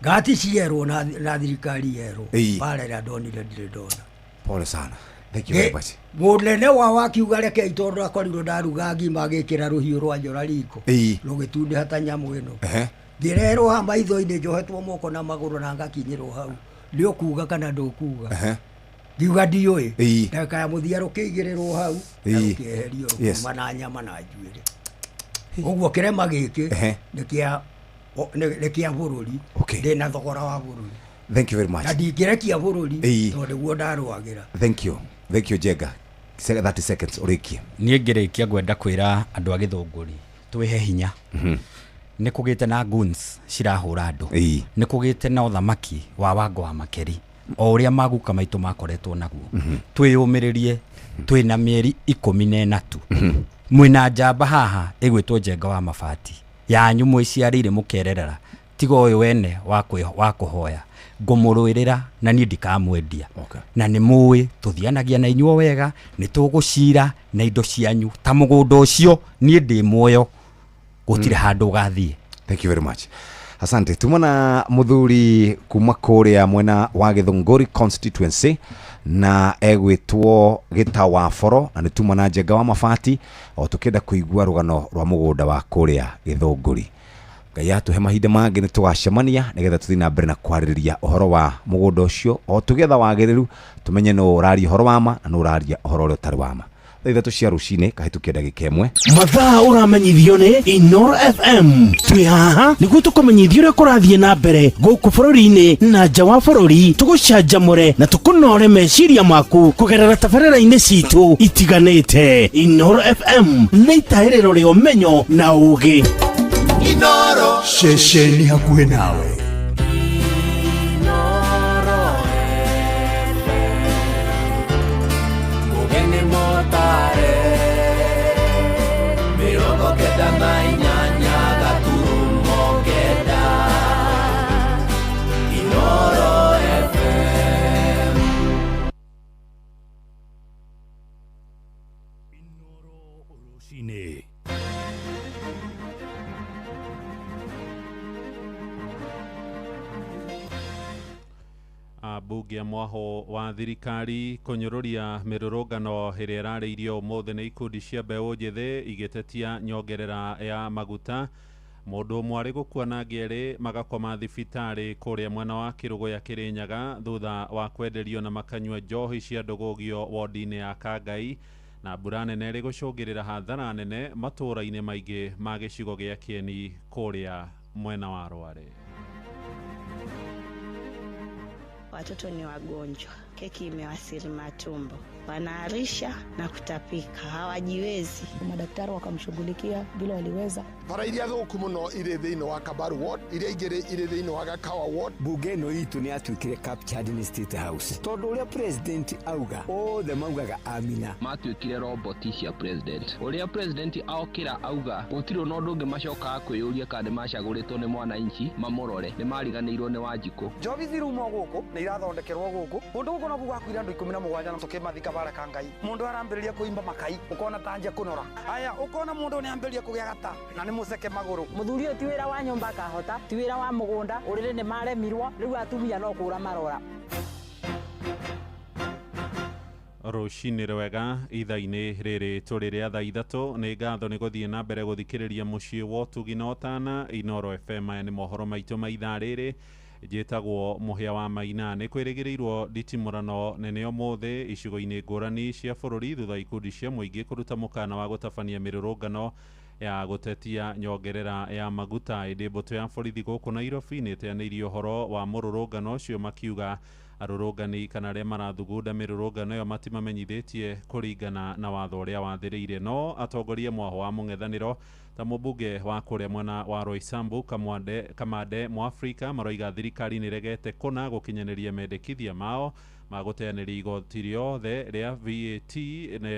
ngati cierwo na thirikari yerwo mbara ĩrĩa ndonire ndirĩ ndona. Pole sana. Thank you very much. Mũnene wa wakiuga rekei tondũ akorirwo ndaruga ngima agĩkĩra rũhiũ rwa njora riko rũgĩtundĩha ta nyamũ ĩno ngĩrerwo ha maitho-inĩ njohetwo moko na magũrũ na ngakinyĩrwo hau nĩ ũkuga kana ndũkuga ngiuga ndiũĩ ndagĩka ya mũthia rũkĩigĩrĩrwo hau na rũkĩeherio rũkiuma na nyama na njuĩrĩ ũguo kĩrema gĩkĩ nĩ kĩa bũrũri ndĩna thogora wa bũrũri. Thank you very much. Na ndingĩrekia bũrũri tondũ nĩguo ndarũagĩra. Thank you. Thank you Njenga. 30 seconds ũrĩkie. Niĩ ngĩrĩkia ngwenda kwĩra andũ a Gĩthũngũri twĩhe hinya. Nĩ kũgĩte na goons cirahũra andũ nĩ kũgĩte na ũthamaki wa Wango wa Makeri o ũrĩa maguka maitũ makoretwo naguo twĩyũmĩrĩrie twĩna mĩeri 14 tu mwĩna njamba haha ĩgwĩtwo Njenga wa Mabati yanyu mwĩciarĩire mũkererera tiga ũyũ wene wa kũhoya ngũmũrũĩrĩra na niĩ ndikamwendia na nĩ mũĩ tũthianagia na inyuo wega nĩ tũgũcira na indo cianyu ta mũgũnda ũcio niĩ ndĩ muoyo gũtirĩ handũ ũgathiĩ. Thank you very much. Asante. Tumana muthuri kuma kuria mwena wa Githunguri constituency na egwitwo Gita wa Boro na nitumana Njenga wa Mabati o tukenda kuigua rugano rwa mugunda wa kuria Githunguri. Ngai atuhe mahinda mangi ni tugacemania nigetha tuthi na mbere na kwarĩrĩria ũhoro wa mugunda ũcio o tugetha wagĩrĩru tumenye no ũraria ũhoro wa ma na no ũraria ũhoro ũrĩa ũtarĩ wa ma. Thaa ithatũ cia rũcinĩ kahĩtũkia ndagĩka ĩmwe. Mathaa ũramenyithio nĩ Inoro FM. Twĩ haha nĩguo tũkũmenyithie ũrĩa kũrathiĩ na mbere gũkũ bũrũri-inĩ na nja wa bũrũri, tũgũcanjamũre na tũkũnore meciria maku kũgerera tabarĩra-inĩ citũ itiganĩte. Inoro FM nĩ itahĩrĩro rĩa ũmenyo na ũũgĩ. Inoro ceceni hakuhĩ nawe. Ambunge a mwaho wa thirikari kũnyũrũria mĩrũrũngano ĩrĩa ĩrarĩirio ũmũthĩ nĩ ikundi cia mbeũ njĩthĩ igĩtetia nyongerera ya maguta. Mũndũ ũmwe arĩ gũkua na angĩ erĩ magakoma thibitarĩ kũrĩa mwena wa Kĩrũgũya Kĩrĩnyaga thutha wa kwenderio na makanyua njohi cia ndũgũgio wodi-inĩ ya Kangai na mbura nene ĩrĩ gũcũngĩrĩra hathara nene matũũra-inĩ maingĩ ma gĩcigo gĩa Kĩeni kũrĩa mwena wa Rware. Watoto ni wagonjwa. Keki imewasili matumbo, wanaharisha na kutapika, hawajiwezi. Madaktari wakamshughulikia vile waliweza. Bara iria thũku mũno irĩ thĩinĩ wa Kabaru ward, iria igĩrĩ irĩ thĩinĩ wa Gakawa ward. Bunge ĩno itũ nĩ yatuĩkire captured nĩ State House tondũ ũrĩa president auga othe maugaga amina. Matuĩkire roboti cia president. Ũrĩa president aokĩra auga gũtirĩ ona ũndũ ũngĩ macokaga kwĩyũria kana nĩ macagũrĩtwo nĩ mwananchi mamũrore, nĩ mariganĩirwo nĩ Wanjikũ. Njobi ciruma gũkũ nĩ irathondekerwo gũkũ kũndũ gũkũ nakuo gwakuire andũ 17 na tũkĩmathika baraka Ngai. Mũndũ arambĩrĩria kũimba makai ũkona ta anja kũnora, aya ũkona mũndũ nĩ ambĩrĩria kũgĩa gata na nĩ mũceke magũrũ. Mũthuri ũyũ ti wĩra wa nyũmba akahota, ti wĩra wa mũgũnda, ũrĩrĩ nĩ maremirwo, rĩu atumia no kũra marora. Rũcinĩ rwega ithaa-inĩ rĩrĩ tũrĩ rĩa thaa 3 nĩ ngatho nĩ gũthiĩ na mbere gũthikĩrĩria mũciĩ wa ũtugi na ũtana Inoro FM. Aya nĩ mohoro maitũ ma ithaa rĩrĩ. Njĩtagwo Mũhĩa wa Maina. Nĩ kwĩrĩgĩrĩirwo nditimũrano nene ũmũthĩ icigo-inĩ ngũrani cia bũrũri thutha ikundi cia mũingĩ kũruta mũkana wa gũtabania mĩrũrũngano ya gũtetia nyongerera ya maguta. Ĩndĩ mbũtũ ya borithi gũkũ Nairobi nĩ ĩteanĩirie ũhoro wa mũrũrũngano ũcio makiuga arũrũngani kana arĩa marathugunda mĩrũrũngano ĩyo matimamenyithĩtie kũringana na watho ũrĩa wathĩrĩire. No atongoria mwaho wa mũng'ethanĩro ta mũmbunge wa kũrĩa mwena wa Roysambu Kamande Mwafrika maroiga thirikari nĩ ĩregete kũna gũkinyanĩria mendekithia mao ma gũteanĩria igoti rĩothe rĩa VAT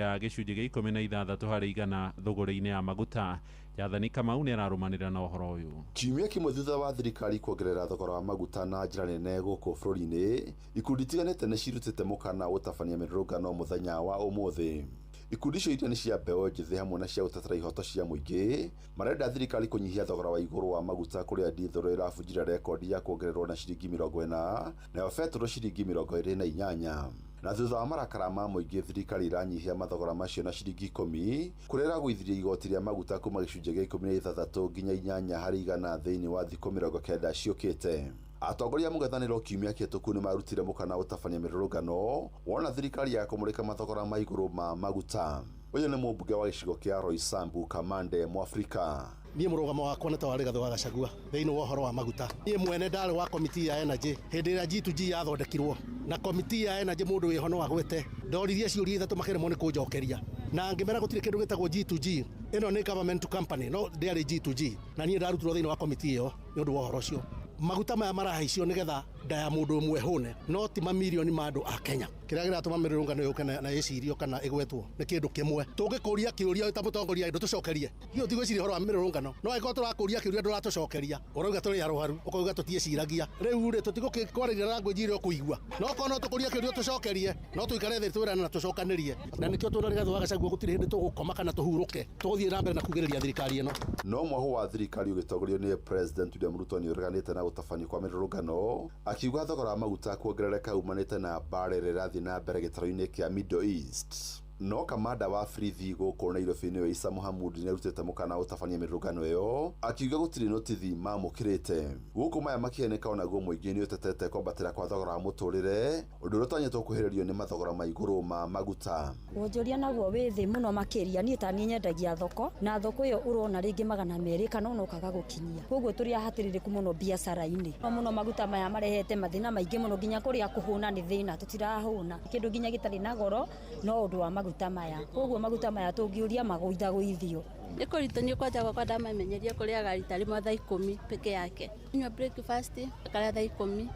ya gĩcunjĩ gĩa 16 harĩ igana thũgũrĩ-inĩ ya maguta. Jathani Kamau nĩ ararũmanĩrĩra na ũhoro ũyũ. Kiumia kĩmwe thutha wa thirikari kuongerera thogora wa maguta na njĩra nene gũkũ bũrũri-inĩ, ikundi itiganĩte nĩ cirutĩte mũkana gũtabania mĩrũrũngano mũthenya wa ũmũthĩ. Ikundi icio iria nĩ cia mbeũ njĩthĩ hamwe na cia gũtetera ihoto cia mũingĩ marenda thirikari kũnyihia thogora wa igũrũ wa maguta kũrĩa ndithũrũ ĩrabunjire rekondi ya kuongererwo na ciringi 40 nayo betũrũ ciringi 28. Na thutha wa marakara ma mũingĩ thirikari ĩranyihia mathogora macio na ciringi 10 kũrĩa ĩragũithirie igoti rĩa maguta kuma gĩcunjĩ gĩa 16 nginya 8 harĩ igana thĩinĩ wa thikũ 90 ciũkĩte. Atongoria a mũng'ethanĩro kiumia kĩhĩtũku nĩ marutire mũkana gũtabania mĩrũrũngano wona thirikari ya kũmũrĩka mathogora ma igũrũ ma maguta. Ũyũ nĩ mũmbunge wa gĩcigo kĩa Roysambu Kamande Mwafrika. Niĩ mũrũgamo wakwa nĩ ta wa Rigathĩ wa Gachagua thĩinĩ wa ũhoro wa maguta. Niĩ mwene ndarĩ wa komiti ya energy hĩndĩ ĩrĩa G2G yathondekirwo, na komiti ya energy mũndũ wĩho no agwete ndoririe ciũria ithatũ makĩremwo nĩ kũnjokeria, na ngĩmera gũtirĩ kĩndũ gĩtagwo G2G, ĩno nĩ government company no ndĩarĩ G2G, na niĩ ndarutirwo thĩinĩ wa komiti ĩyo nĩ ũndũ wa ũhoro ũcio. Maguta maya marahaicio nĩgetha nda ya mũndũ ũmwe hũne, no ti mamirioni ma andũ a Kenya. Kĩrĩa kĩratũma mĩrũrũngano yũke na ĩcirio kana ĩgwetwo nĩ kĩndũ kĩmwe. Tũngĩkũria kĩũria ta mũtongoria ndũtũcokerie, ithuĩ tũtigwĩciria ũhoro wa mĩrũrũngano, no angĩkorwo tũrakũria kĩũria ndũratũcokeria, ũrauga tũrĩ arwaru, ũkauga tũtiĩciragia. Rĩu rĩ tũtigũkĩkwarĩria language ĩrĩa ũkũigua, no korwo no tũkũrie kĩũria tũcokerie, no tũikare thĩ twĩrane na tũcokanĩrie, na nĩkĩo twĩna Rigathĩ wa Gachagua gũtirĩ hĩndĩ tũgũkoma kana tũhurũke, tũgũthiĩ na mbere na kugĩrĩria thirikari ĩno. No mwaho wa thirikari ũgĩtongorio nĩ President William Ruto nĩ ũreganĩte na gũtabania kwa mĩrũrũngano akiuga thogora wa maguta kuongerereka umanĩte na mbara ĩrĩa ĩrathiĩ na mbere gĩtarũ-inĩ kĩa Middle East. No kamanda wa borithi gũkũ Nairobi nĩwe Issa Mohamud nĩarutĩte mũkana gũtabania mĩrũrũngano ĩyo akiuga gũtirĩ notithi mamũkĩrĩte. Gũkũ maya makĩheneka onaguo mũingĩ nĩ ũtetete kwambatĩra kwa thogora wa mũtũrĩre, ũndũ ũrĩa ũtanyĩtwo kũhĩrĩrio nĩ mathogora ma igũrũ ma maguta. Wonjoria naguo wĩ thĩ mũno makĩria, niĩ ta niĩ nyendagia thoko, na thoko ĩyo ũrona rĩngĩ 200 kana ona ũkaga gũkinyia, koguo tũrĩ ahatĩrĩrĩku mũno biacara-inĩ. No mũno maguta maya marehete mathĩna maingĩ mũno, nginya kũrĩa kũhũna nĩ thĩna, tũtirahũna kĩndũ nginya gĩtarĩ na goro no ũndũ wa maguta maya. Koguo maguta maya tũngĩũria magũithagũithio. Nĩ kũritũ niĩ kwanja gwakwa ndamamenyeria kũrĩaga rita rĩmwe thaa 10 peke yake. Nyua breakfast akarĩa thaa 10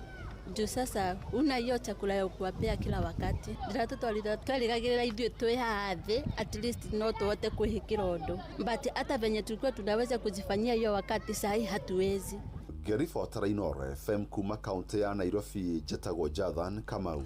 juu sasa una hiyo chakula ya kuwapea kila wakati. Ndiratũtwarithia twarigagĩrĩra ithuĩ twĩ haha thĩ, at least no tũhote kwĩhĩkĩra ũndũ, but hata venye tulikuwa tunaweza kujifanyia hiyo wakati, sahi hatuwezi. Ngĩribotera Inoro FM kuma kaunti ya Nairobi, njĩtagwo Jathan Kamau.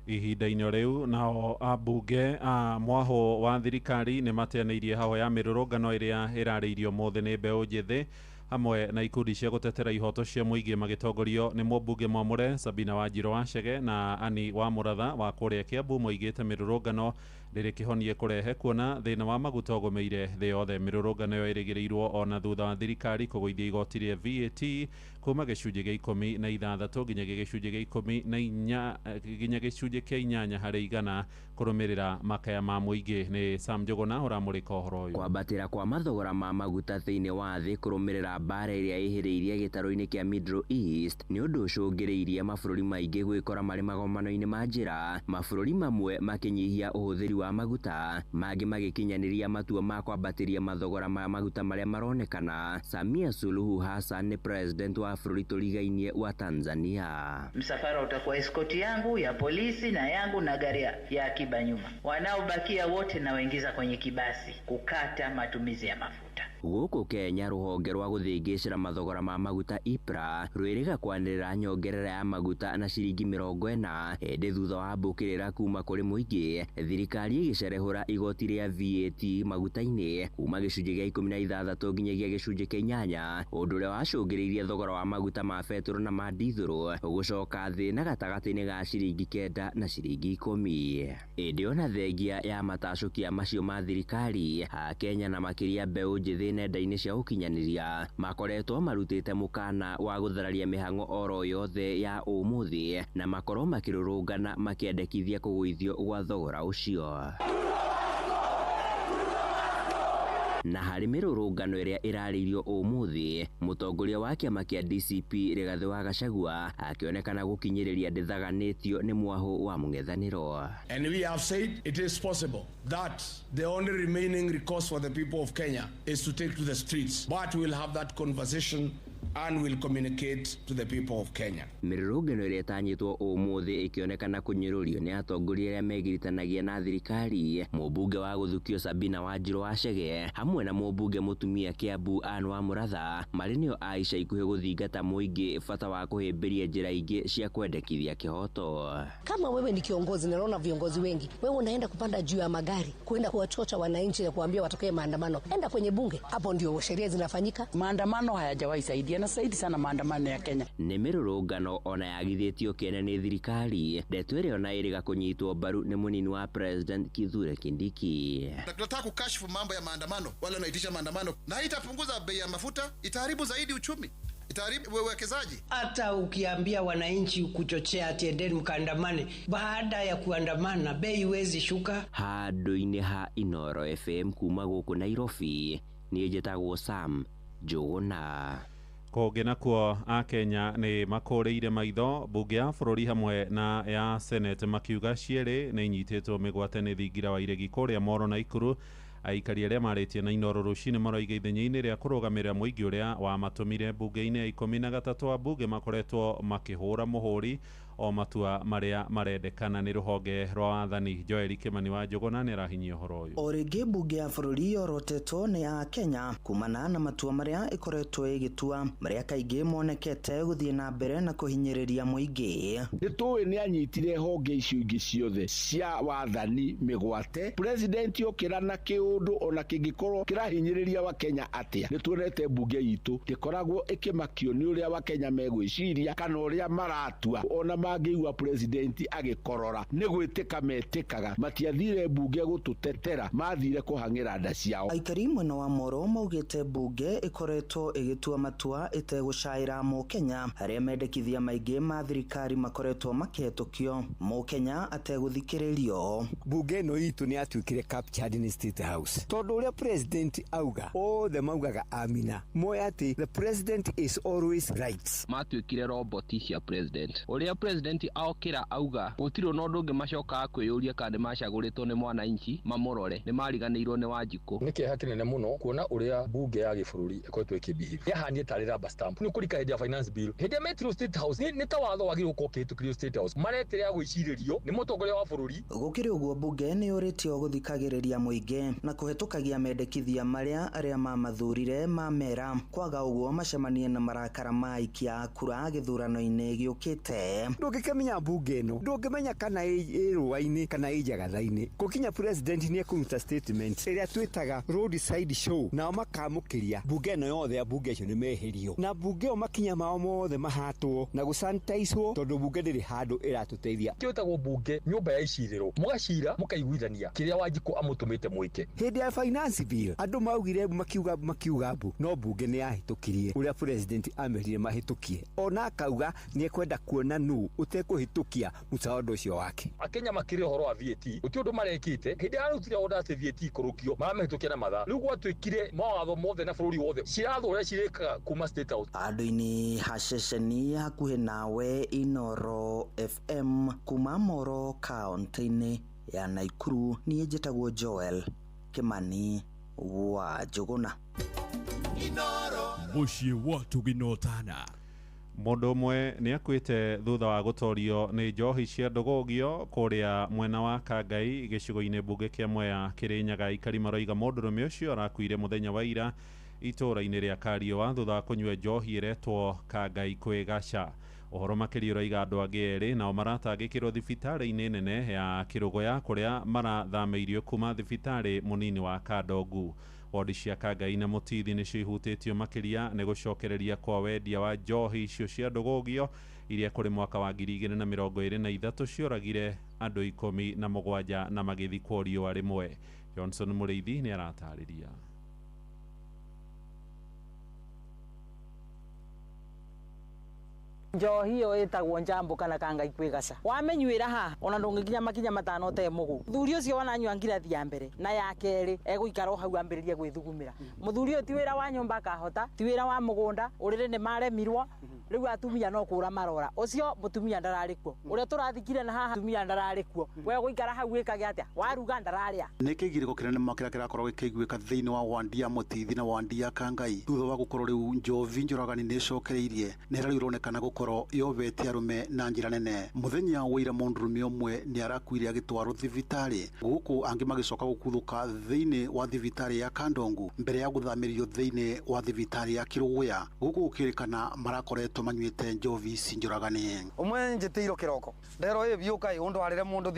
Ihinda-inĩ rĩu nao ambunge a mwaho wa thirikari nĩ mateanĩirie haho ya mĩrũrũngano ĩrĩa ĩrarĩirio ũmũthĩ nĩ mbeũ njĩthĩ hamwe na ikundi cia gũtetera ihoto cia mũingĩ magĩtongorio nĩ mũmbunge mwamũre Sabina Wanjirũ wa Chege na Ani wa Mũratha wa kũrĩa Kiambu moigĩte mĩrũrũngano ndĩrĩ kĩhonie kũrehe kuona thĩna wa maguta ũgũmĩire thĩ yothe. Mĩrũrũngano ĩyo ĩrĩgĩrĩirwo ona thutha wa thirikari kũgũithia igoti rĩa VAT kuma gĩcunjĩ gĩa 16 nginya gĩcunjĩ gĩa 14 nginya gĩcunjĩ kĩa 8 harĩ igana Kũrũmĩrĩra makaya ma mũingĩ. Nĩ Sam Njũgũna ũramũrĩka ũhoro ũyũ. Kwambatĩra kwa mathogora ma maguta thĩinĩ wa thĩ kũrũmĩrĩra mbara ĩrĩa ĩhĩrĩirie gĩtarũ-inĩ kĩa Middle East nĩ ũndũ ũcũngĩrĩirie mabũrũri maingĩ gwĩkora marĩ magomano-inĩ ma njĩra, mabũrũri mamwe makĩnyihia ũhũthĩri wa maguta, mangĩ magĩkinyanĩria matua ma kwambatĩria mathogora ma maguta marĩa maronekana. Samia Suluhu Hassan nĩ president wa bũrũri tũrigainie wa Tanzania. Msafara utakuwa eskoti yangu ya polisi na yangu na gari ya akiba nyuma. Wanaobakia wote nawaingiza kwenye kibasi kukata matumizi ya mafuta. Gũkũ Kenya rũhonge rwa gũthĩngĩcĩra mathogora ma maguta IPRA rwĩrĩga kwanĩrĩra nyongerera ya maguta na ciringi 40 ĩndĩ thutha wa mbũkĩrĩra kuma kũrĩ mũingĩ, thirikari ĩgĩcerehũra igoti rĩa VAT maguta-inĩ kuma gĩcunjĩ gĩa 16 nginyagia gĩcunjĩ kĩa 8, ũndũ ũrĩa wacũngĩrĩirie thogora wa maguta ma betũrũ na ma dithũrũ gũcoka thĩ na gatagatĩ-inĩ ga ciringi 9 na ciringi 10. Ĩndĩ ona thengia ya matacũkia macio ma thirikari, Akenya na makĩria mbeũ njĩthĩ nenda-inĩ cia ũkinyanĩria makoretwo marutĩte mũkana wa gũthararia mĩhang'o oro yothe ya ũmũthĩ na makorwo makĩrũrũngana makĩendekithia kũgũithio gwa thogora ũcio. Na harĩ mĩrũrũngano ĩrĩa ĩrarĩirio ũmũthĩ, mũtongoria wa kĩama kĩa DCP Rigathĩ wa Gachagua akĩonekana gũkinyĩrĩria ndĩthaganĩtio nĩ mwahũ wa mũng'ethanĩro. And we have said it is possible that the only remaining recourse for the people of Kenya is to take to the streets, but we'll have that conversation and will communicate to the people of Kenya. Mĩrũrũngano ĩrĩa ĩtanyĩtwo ũmũthĩ ĩkĩonekana kũnyũrũrio nĩ atongoria arĩa megiritanagia na thirikari, mũmbunge wa gũthukio Sabina Wanjirũ wa Chege hamwe na mũmbunge mũtumia Kiambu Anne wa Mũratha marĩ nĩo a ica ikuhĩ gũthingata mũingĩ bata wa kũhĩmbĩria njĩra ingĩ cia kwendekithia kĩhoto. Kama wewe ni kiongozi, naona viongozi wengi, wewe unaenda kupanda juu ya magari kwenda kuwachocha wananchi na kuambia watokee maandamano. Enda kwenye bunge, hapo ndio sheria zinafanyika. Maandamano hayajawahi saidia na saidi sana maandamano ya Kenya. Nĩ mĩrũrũngano ona yagithĩtio kĩene nĩ thirikari, ndeto ĩrĩa ona ĩrĩga kũnyitwo mbaru nĩ mũnini wa President Kithure Kindiki. Na tunataka kukashifu mambo ya maandamano, wale wanaitisha maandamano, na itapunguza bei ya mafuta, itaharibu zaidi uchumi, itaharibu uwekezaji. Hata ukiambia wananchi kuchochea ati endeni mkaandamane, baada ya kuandamana bei iwezi shuka. Handũ-inĩ ha Inoro FM kuma gũkũ Nairobi, niĩ njĩtagwo Sam Njũgũna. Kũngĩ nakuo Akenya nĩ makũrĩire maitho mbunge ya bũrũri hamwe na ya Senate makiuga cierĩ nĩ inyitĩtwo mĩgwate nĩ thingira wa iregi kũrĩa Moro na Ikuru. Aikari arĩa marĩtie na Inoro rũcinĩ maroiga ithenya-inĩ rĩa kũrũgamĩrĩra mũingĩ ũrĩa wamatũmire mbunge-inĩ ya 13 a mbunge makoretwo makĩhũra mũhũri o matua marĩa marendekana nĩ rũhonge rwa wathani. Joel Kimani wa Njũgũna nĩ arahinyia ũhoro ũyũ. O rĩngĩ mbunge ya bũrũri yorotetwo nĩ Akenya kumana na matua marĩa ĩkoretwo ĩgĩtua marĩa kaingĩ monekete gũthiĩ na mbere na kũhinyĩrĩria mũingĩ. Nĩ tũĩ nĩ anyitire honge icio ingĩ ciothe cia wathani mĩgwate. President okĩra na kĩũndũ ona kĩngĩkorwo kĩrahinyĩrĩria Wakenya atĩa, nĩ tuonete mbunge itũ ndĩkoragwo ĩkĩmakio nĩ ũrĩa Wakenya megwĩciria kana ũrĩa maratua. Ona mangĩigua president agĩkorora nĩ gwĩtĩka metĩkaga, matiathire mbunge gũtũtetera, mathire kũhang'ĩra nda ciao. Aikari mwena wa Moro maugĩte mbunge ĩkoretwo ĩgĩtua matua ĩtegũcaĩra Mũkenya arĩa mendekithia maingĩ ma thirikari makoretwo makĩhetũkio Mũkenya ategũthikĩrĩrio. Mbunge ĩno itũ nĩ yatuĩkire captured in State House tondũ ũrĩa president auga othe maugaga amina, moya atĩ the president is always right. Matuĩkire roboti cia president. Ũrĩa president aokĩra auga gũtirĩ ona ũndũ ũngĩ macokaga kwĩyũria kana nĩmacagũrĩtwo nĩ mwananchi mamũrore, nĩmariganĩirwo nĩ Wanjikũ. Nĩ kĩeha kĩnene mũno kuona ũrĩa mbunge ya gĩbũrũri ĩkoretwo ĩkĩbihĩvia. Yahanie tarĩ rubber stamp. Nĩ kũrika hĩndĩ ya finance bill, hĩndĩ ya metirwo State House nĩ ta watho wagĩrĩirwo gũkorwo ũkĩhĩtũkĩrio State House, maretĩra gwĩcirĩrio nĩ mũtongoria wa bũrũri. Gũkĩrĩ ũguo mbunge nĩ yũrĩtio gũthikagĩrĩria mũingĩ na kũhetũkagia mendekithia marĩa arĩa mamathurire mamera, kwaga ũguo macemanie na marakara ma aikia a kura gĩthurano-inĩ gĩũkĩte. Ndũngĩkĩmenya mbunge ĩno, ndũngĩmenya kana ĩ rũa-inĩ kana ĩ njagatha-inĩ. Gũkinya president nĩ ekũruta statement ĩrĩa twĩtaga roadside show, nao makamũkĩria mbunge ĩno yothe, ambunge acio nĩ meherio na mbunge ĩyo makinya mao mothe mahatwo na gũsanitaicwo tondũ mbunge ndĩrĩ handũ ĩratũteithia. Kĩo ĩtagwo mbunge nyũmba ya icirĩro, mũgacira mũkaiguithania kĩrĩa Wanjikũ amũtũmĩte mwĩke. Hĩndĩ ya finance bill andũ maugire makiuga mbu, no mbunge nĩ yahĩtũkirie ũrĩa president amerire mahĩtũkie, ona akauga nĩ ekwenda kuona nũ ũtekũhĩtũkia mũsaada ũcio wake. Akenya makĩrĩ ũhoro wa VAT gũtirĩ ũndũ marekĩte hĩndĩ ararutire order atĩ VAT ikũrũkio maramĩhĩtũkia na mathaa rĩu gwatuĩkire mawatho mothe na bũrũri wothe cirathwo ũrĩa cirĩkaga kuma State House. Handũ-inĩ ha ceceni hakuhĩ nawe Inoro FM kuma Moro kaunti-inĩ ya Naikuru, niĩ njĩtagwo Joel Kimani wa Njũgũna. Mũciĩ wa Tũgina. Mũndũ ũmwe nĩ akuĩte thutha wa gũtorio nĩ njohi cia ndũgũgio kũrĩa mwena wa Kangai gĩcigo-inĩ mbunge kĩa Mwea Kĩrĩnyaga. Aikari maroiga mũndũrũme ũcio arakuire mũthenya wa ira itũũra-inĩ rĩa Kariũa thutha wa kũnyua njohi ĩretwo Kangai kwĩgaca. Ũhoro makĩria ũroiga andũ angĩ erĩ nao maratangĩkĩrwo thibitarĩ-inĩ nene ya Kĩrũgũya kũrĩa marathamĩirio kuma thibitarĩ mũnini wa Kandongu. Wodi cia Kangai na Mũtithi nĩcio ihutĩtio makĩria nĩ gũcokereria kwa wendia wa njohi icio cia ndũgũgio iria kũrĩ mwaka wa 2023 cioragire andũ 17 na magĩthikwo riũa rĩmwe. Johnson Mũrĩithi nĩ aratarĩria. Njohi ĩyo ĩtagwo njambo kana Kangai kwĩgaca. Wamenyuĩra haha ona ndũngĩkinya makinya matano ũte mũgũ. Mũthuri ũcio wananyua ngirathi ya mbere na ya kerĩ egũikara o hau ambĩrĩrie gwĩthugumĩra. Mũthuri ũyũ ti wĩra wa nyũmba akahota, ti wĩra wa mũgũnda, ũrĩrĩ nĩ maremirwo, rĩu atumia no kũra marora. Ũcio mũtumia ndararĩ kuo. Ũrĩa tũrathikire na haha atumia ndararĩ kuo. We gũikara hau wĩkage atĩa? Waruga ndararĩa. Nĩ kĩgirĩko kĩnene mũno kĩrĩa kĩrakorwo gĩkĩiguĩka thĩinĩ wa wandi ya Mũtithi na wandi ya Kangai thutha wa gũkorwo rĩu njovi njũragani nĩ ĩcokereirie na ĩrĩa rĩu ĩronekana gũkorwo yobete arũme na njĩra nene. Mũthenya wa ira mũndũrũme ũmwe nĩ arakuire agĩtwarwo thibitarĩ gũkũ angĩ magĩcoka gũkuthũka thĩinĩ wa thibitarĩ ya Kandongu mbere ya gũthamĩrio thĩinĩ wa thibitarĩ ya Kĩrũgũya gũkũ gũkĩrĩkana marakoretwo manyuĩte njovi ici njũragani. Ũmwe njĩtĩirwo kĩroko nderwo ĩ biũka ĩ ũndwarĩre mũndũ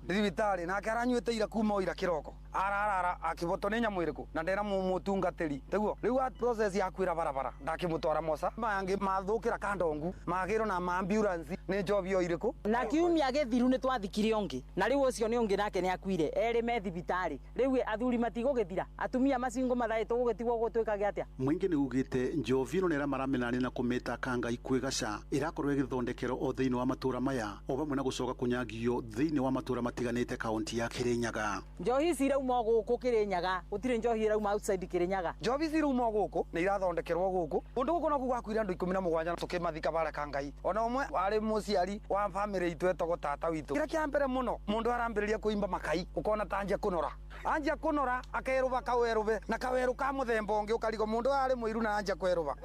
thibitarĩ nake aranyuĩte ira kuma o ira kĩroko ararara akĩbotwo nĩ nyamũ ĩrĩkũ na ndera mũtungatĩri tiguo rĩu a process ya kwĩra barabara ndakĩmũtwara Moca mangĩ mathũkĩra Kandongu magĩrwo na ma ambulance nĩ njobi o irĩkũ. Na kiumia gĩthiru nĩ twathikire ũngĩ na rĩu ũcio nĩ ũngĩ nake nĩ akuire erĩ me thibitarĩ. Rĩu athuri matigũgĩthira atumia macingo mathaĩ tũgũgĩtigwo gũtwĩkage atĩa? Mũingĩ nĩ ugĩte njovi ĩno nĩ ĩrĩa maramenania na kũmĩta Kangai kwĩgaca ĩrakorwo ĩgĩthondekerwo o thĩinĩ wa matũra maya o vamwe na gũcoka kũnyangio thĩinĩ wa matũra matiganĩte kaunti ya Kĩrĩnyaga. Njohi ici irauma gũkũ Kĩrĩnyaga gũtirĩ njohi irauma outside Kĩrĩnyaga. Njohi ici irauma gũkũ nĩ irathondekerwo gũkũ kũndũ gũkũ nokuo gwakuire andũ 17 tũkĩmathika bara Kangai. Ona ũmwe warĩ mũciari wa famĩlĩ itũ etagwo tata witũ. Kĩrĩa kĩa mbere mũno mũndũ arambĩrĩria kũimba makai ũkona ta anjia kũnora anjia kũnora akerũba kawerũbe na kawerũ ka mũthemba ũngĩ ũkarigwo mũndũ arĩ mũiru na anjia kwerũba.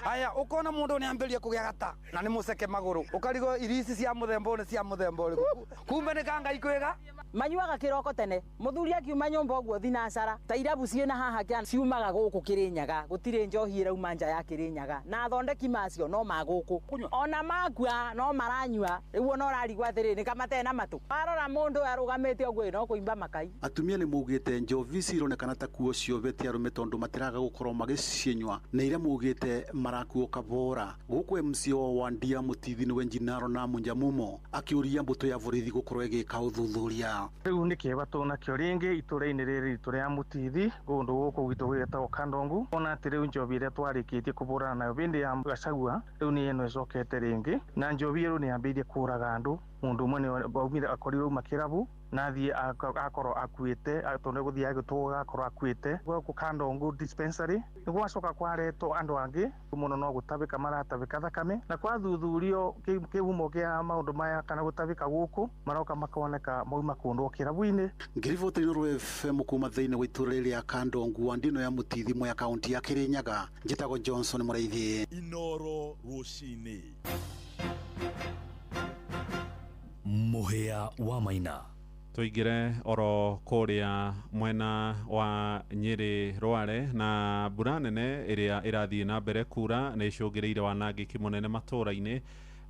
Aya ũkona mũndũ nĩ ambĩrĩria kũgĩa gata na nĩ mũceke magũrũ ũkarigwo irio ici cia mũthemba ũyũ nĩ cia mũthemba ũrĩkũ kumbe nĩ Kangai kwĩga. Manyuaga kĩroko tene mũthuri akiuma nyũmba ũguo thinacara ta irabu ciĩna haha kĩa ciumaga gũkũ Kĩrĩnyaga gũtirĩ njohi ĩrauma nja ya Kĩrĩnyaga na athondeki macio no ma gũkũ ona makua no maranyua rĩu ona ũrarigwo atĩrĩ nĩ kamate na matũ warora mũndũ arũgamĩte ũguo no kũimba makai. Atumia nĩ maugĩte njovi ici ironekana ta kuo ciobete arũme tondũ matiraga gũkorwo magĩcinyua na iria maugĩte marakuo kabora. Gũkũ MC wa wandi ya Mũtithi nĩwe Njinaro na Munjamumo akĩũria mbũtũ ya borithi gũkorwo ĩgĩka ũthuthuria. Rĩu nĩ kĩeba tũnakĩo rĩngĩ itũra-inĩ rĩrĩ ritũ rĩa Mũtithi kũndũ gũkũ gwitũ gwĩtagwo Kandongu ona atĩ rĩu njovi ĩrĩa twarĩkĩtie kũbũrana nayo bĩndĩ ya Gachagua rĩu nĩ ĩno ĩcokete rĩngĩ na njovi rĩu nĩ yambĩrĩirie kũraga andũ. Mũndũ ũmwe nĩ aumire akorirwo auma kĩrabu na athiĩ akorwo akuĩte tondũ gũthiĩ agĩtũgũga akorwo akuĩte gũkũ Kandongu dispensary nĩ gwacoka kwaretwo andũ angĩ mũno no gũtabĩka maratabĩka thakame na kwathuthurio kĩhumo kĩa maũndũ maya kana gũtabĩka gũkũ maroka makoneka mauma kũndũ kĩrabu-inĩ. Ngĩriboti Inooro FM kuma thĩinĩ wa itũũra rĩa Kandongu wandi ĩno ya Mũtithi Mwea kaunti ya Kĩrĩnyaga njĩtagwo Johnson Mũrĩithi. Inooro rũcinĩ. Mũhĩa wa Maina. Tũingĩre oro kũrĩa mwena wa Nyĩrĩ Rware na mbura nene ĩrĩa ĩrathiĩ na mbere kura nĩ ĩcũngĩrĩire wanangĩki mũnene matũũra-inĩ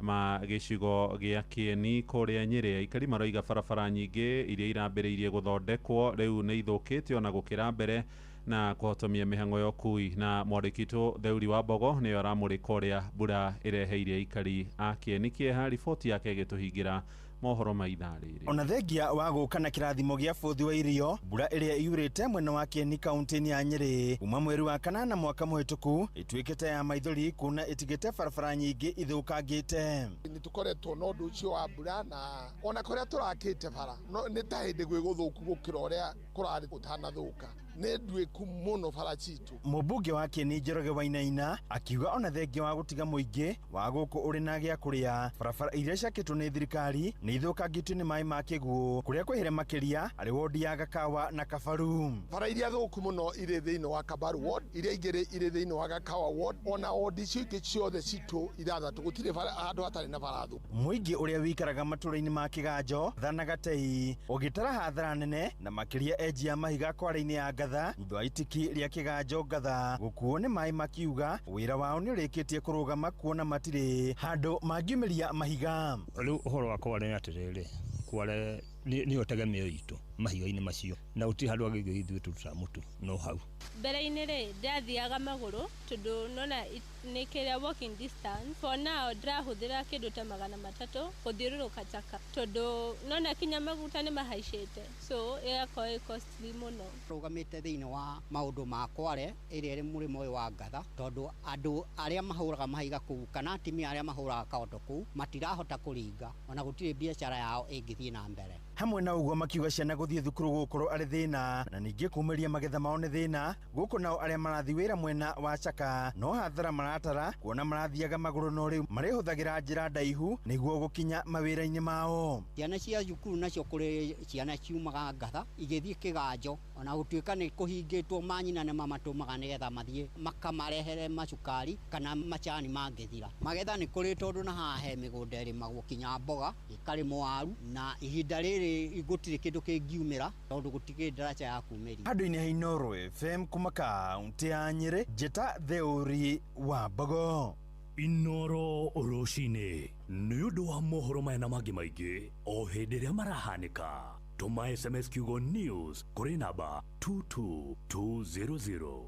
ma gĩcigo gĩa Kĩeni kũrĩa Nyĩrĩ. Aikari maroiga barabara nyingĩ iria irambĩrĩirie gũthondekwo rĩu nĩ ithũkĩte ona gũkĩra mbere na kũhotomia mĩhang'o ya ũkui. Na mwandĩki witũ Theuri wa Mbogo nĩwe aramũrĩka ũrĩa mbura ĩreheire aikari a Kĩeni kĩeha. Riboti yake ĩgĩtũhingĩra Mohoro ma ithaa rĩrĩ. Ona thengia wa gũka na kĩrathimo gĩa bũthi wa irio, mbura ĩrĩa yurĩte mwena wa Kieni kaunti-inĩ ya Nyĩrĩ kuma mweri wa kanana mwaka mũhĩtũku ĩtuĩkĩte ya maithori kuona ĩtigĩte barabara nyingĩ ithũkangĩte. Nĩ tũkoretwo na ũndũ ũcio wa mbura, na ona kũrĩa tũrakĩte bara no nĩ ta hĩndĩ gwĩ gũthũku gũkĩra ũrĩa kũrarĩ gũtanathũka. Nĩ nduĩku mũno bara citũ. Mũmbunge wa Kieni Njoroge Wainaina akiuga ona thengia wa gũtiga mũingĩ wa gũkũ ũrĩ na gĩa kũrĩa, barabara iria ciakĩtwo nĩ thirikari nĩ ithũkangĩtio nĩ maĩ ma kĩguũ kũrĩa kwĩhĩre makĩria arĩ wodi ya Gakawa na Kabaru. Bara iria thũku mũno irĩ thĩinĩ wa Kabaru ward, iria ingĩ irĩ thĩinĩ wa Gakawa ward, ona wodi icio ingĩ ciothe citũ ithathatũ gũtirĩ handũ hatarĩ na bara thũku. Mũingĩ ũrĩa wĩikaraga matũũra-inĩ ma Kĩganjo, Thana, Gatei ũgĩtara hathara nene na makĩria enji ya mahiga kware-inĩ ya Ngatha thutha wa itiki rĩa Kĩganjo Ngatha gũkuo nĩ maĩ, makiuga wĩra wao nĩ ũrĩkĩtie kũrũgama kuona matirĩ handũ mangiumĩria mahiga. Rĩu ũhoro wa kware nĩ atĩrĩrĩ, kware nĩyo tegemeo itũ mahiga-inĩ macio, na gũtirĩ handũ hangĩ ithuĩ tũrutaga mũtu no hau. Mbere-inĩ rĩ, ndathiaga magũrũ tondũ nona nĩ kĩrĩa walking distance. For now ndĩrahũthĩra kĩndũ ta 300 gũthiũrũrũka Chaka tondũ nona kinya maguta nĩ mahaicĩte, so ĩgakorwo ĩ costly mũno. Rũgamĩte thĩinĩ wa maũndũ ma kware ĩrĩa ĩrĩ mũrĩmo ũyũ wa Ngatha, tondũ andũ arĩa mahũraga mahiga kũu kana atumia arĩa mahũraga kaondo kũu matirahota kũringa, ona gũtirĩ biacara yao ĩngĩthiĩ na mbere. Hamwe na ũguo makiuga ciana gũthiĩ thukuru gũkorwo arĩ thĩna na ningĩ kumĩria magetha mao nĩ thĩna. Gũkũ nao arĩa marathiĩ wĩra mwena wa Chaka no hathara maratara kuona marathiaga magũrũ no rĩu marĩhũthagĩra njĩra ndaihu nĩguo gũkinya mawĩra-inĩ mao. Ciana cia thukuru nacio kũrĩ ciana ciumaga Ngatha igĩthiĩ Kĩganjo, ona gũtuĩka nĩ kũhingĩtwo manyina nĩ mamatũmaga nĩgetha mathiĩ makamarehere macukari kana macani mangĩthira. Magetha nĩ kũrĩ tondũ na haha he mĩgũnda ĩrĩmagwo kinya mboga ĩkarĩmwo waru, na ihinda rĩrĩ gũtirĩ kĩndũ kĩngiumĩra tondũ gũtikĩrĩ ndaraca ya kumĩria. Handũ-inĩ ha Inooro FM kuma kaunti ya Nyĩrĩ, njĩta Theũri wa Mbogo. Inooro rũcinĩ nĩ ũndũ wa mohoro maya na mangĩ maingĩ o hĩndĩ ĩrĩa marahanĩka. Tũma SMS kiugo news kũrĩ namba 22200.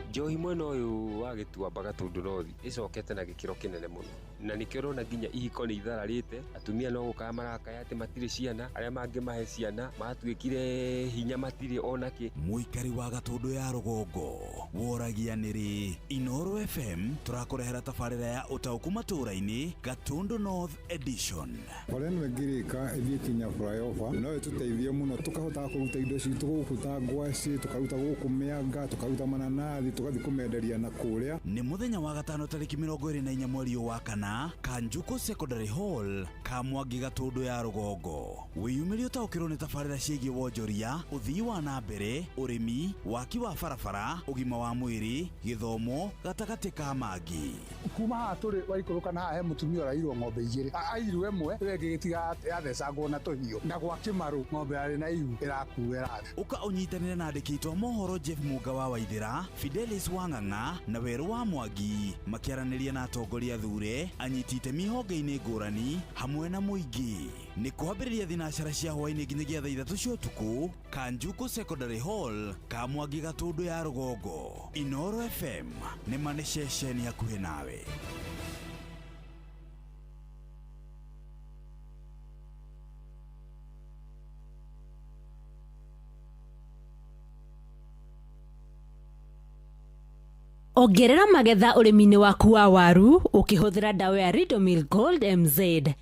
Njohi mwena ũyũ wa Gĩtuamba Gatũndũ North ĩcokete na gĩkĩro kĩnene mũno, na nĩkĩo ũrona nginya ihiko nĩ ithararĩte, atumia no gũkaya marakaya atĩ matirĩ ciana, arĩa mangĩmahe ciana matuĩkire hinya matirĩ onakĩ. Mũikari wa Gatũndũ ya rũgongo woragia nĩrĩ Inooro FM tũrakũrehera tabarĩra ya ũtaũku matũũra-inĩ Gatũndũ North Edition. Bara ĩno ĩngĩrĩka ĩthiĩ kinya flyover no ĩtũteithie mũno, tũkahotaga kũruta indo citũ gũkũ ta ngwacĩ, tũkaruta gũkũ mĩanga, tũkaruta mananathi, tũgathiĩ kũmenderia na kũrĩa. Nĩ mũthenya wa gatano tarĩki 24 mweri wa kana, Kanjuko Secondary Hall, Kamwangi Gatũndũ ya rũgongo. Wĩyumĩrie ũtaũkĩrwo nĩ tabarĩra ciĩgiĩ wonjoria, ũthii wa na mbere, ũrĩmi, waki wa barabara, ũgima wa mwĩrĩ, gĩthomo, gatagatĩ ka mangĩ. Kuma haha tũrĩ waikũrũka na haha he mũtumia ũrairwo ng'ombe igĩrĩ, airwo ĩmwe ĩyo ĩngĩ gĩtiga yathecangwo na tũhiũ, na gwa Kĩmarũ ng'ombe yarĩ na ihu ĩrakua ĩrathiĩ. Ũka ũnyitanĩre na andĩki a mohoro Jeff Mũnga wa Waithĩra, Fidelis Wang'ang'a na Werũ wa Mwangi makĩaranĩria na atongoria thure, anyiti itemi honge-inĩ ngũrani hamwe na mũingĩ. Nĩ kwambĩrĩria thinacara cia hwaĩ-inĩ nginyagia thaa 3 cia ũtukũ, Kanjuko Secondary Hall, Kamwangi Gatũndũ ya rũgongo. Inooro FM nĩ ma nĩ ceceni hakuhĩ nawe. Ongerera magetha ũrĩmi-inĩ waku wa waru ũkĩhũthĩra ndawa ya Ridomil Gold MZ.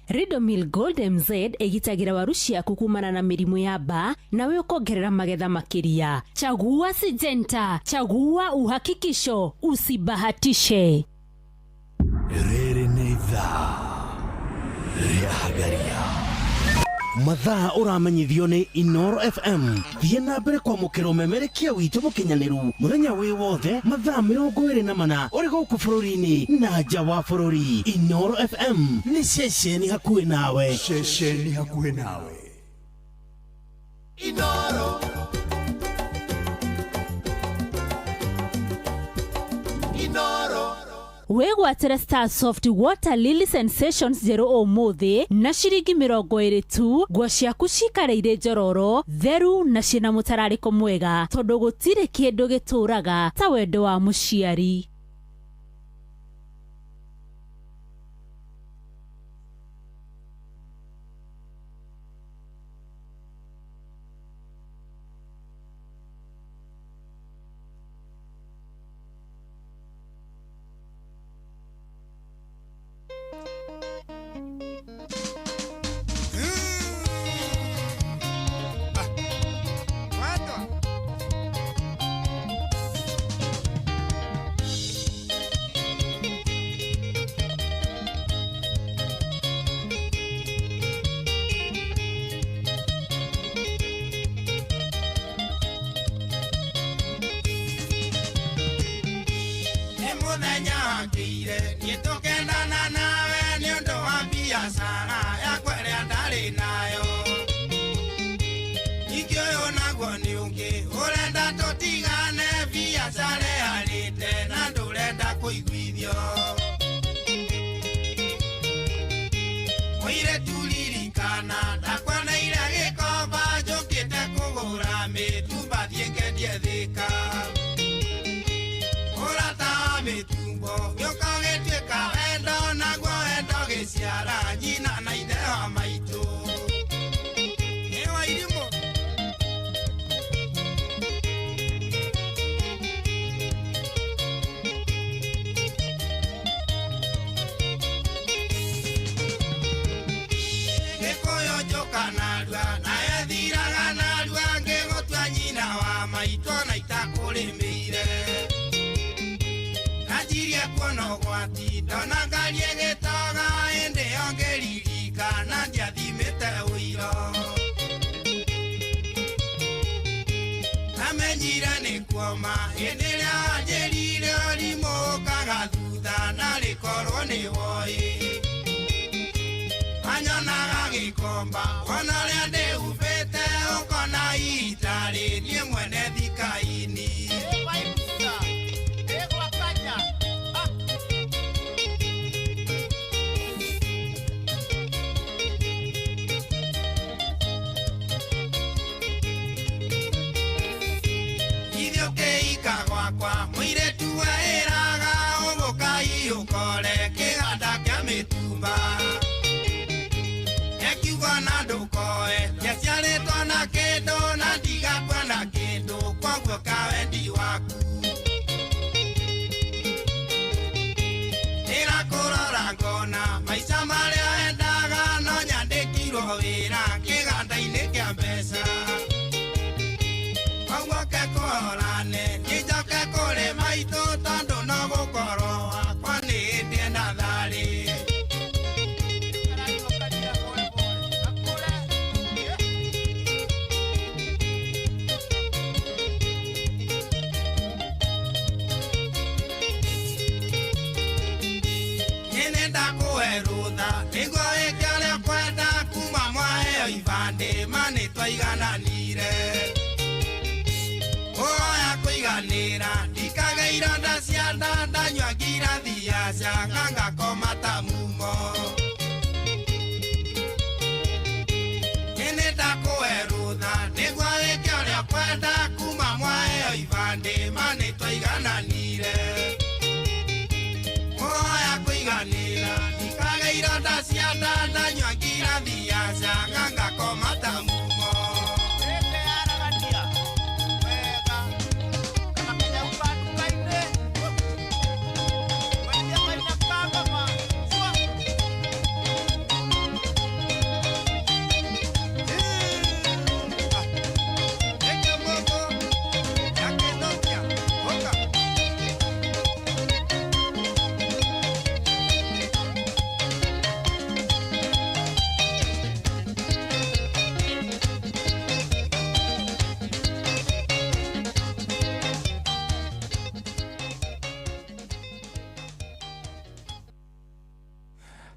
Ridomil Gold MZ ĩgitagĩra waru ciaku kumana na mĩrimũ ya mbaa nawe ũkongerera magetha makĩria. Chagua Syngenta, chagua uhakikisho, usibahatishe. Rĩrĩ nĩ ithaa rĩa Hagaria. Mathaa ũramenyithio nĩ Inooro FM. Thiĩ na mbere kwamũkĩra ũmemerekia witũ mũkinyanĩru mũthenya wĩ wothe mathaa 24 ũrĩ gũkũ bũrũri-inĩ na nja wa bũrũri. Inooro FM nĩ ceceni hakuhĩ nawe. Ceceni hakuhĩ nawe. Inooro. Inooro. Wĩgwatĩre Star Soft Water Lily Sensations njerũ ũmũthĩ na ciringi 20 tu. Nguo ciaku cikare irĩ njororo, theru na ciĩna mũtararĩko mwega, tondũ gũtirĩ kĩndũ gĩtũraga ta wendo wa mũciari.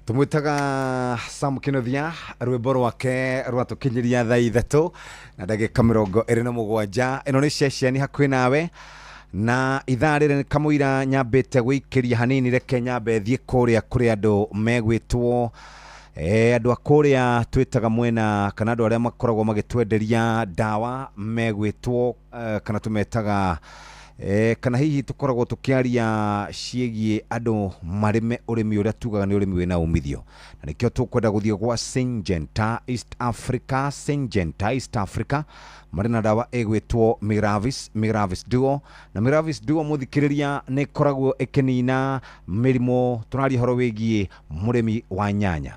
Tumwitaga Sam Kinothia rwimbo rwake rwatukinyiria thaa 3 na ndagika 27. Ĩno nĩ ceceni hakuhĩ nawe Na ithaa rĩrĩ kamũira nyambĩte gũikĩria hanini, reke nyambe thiĩ kũrĩa kũrĩ andũ megwĩtwo andũ a kũrĩa twĩtaga mwena kana andũ arĩa makoragwo magĩtwenderia ndawa megwĩtwo kana tũmetaga kana hihi tũkoragwo tũkĩaria ciĩgiĩ andũ marĩme ũrĩmi ũrĩa tugaga nĩ ũrĩmi wĩna umithio, na nĩkĩo tũkwenda gũthiĩ gwa Syngenta East Africa. Syngenta East Africa marĩ na ndawa ĩgwĩtwo Miravis, Miravis Duo. Na Miravis Duo, mũthikĩrĩria, nĩ ĩkoragwo ĩkĩnina mĩrimũ. Tũraria ũhoro wĩgiĩ mũrĩmi wa nyanya.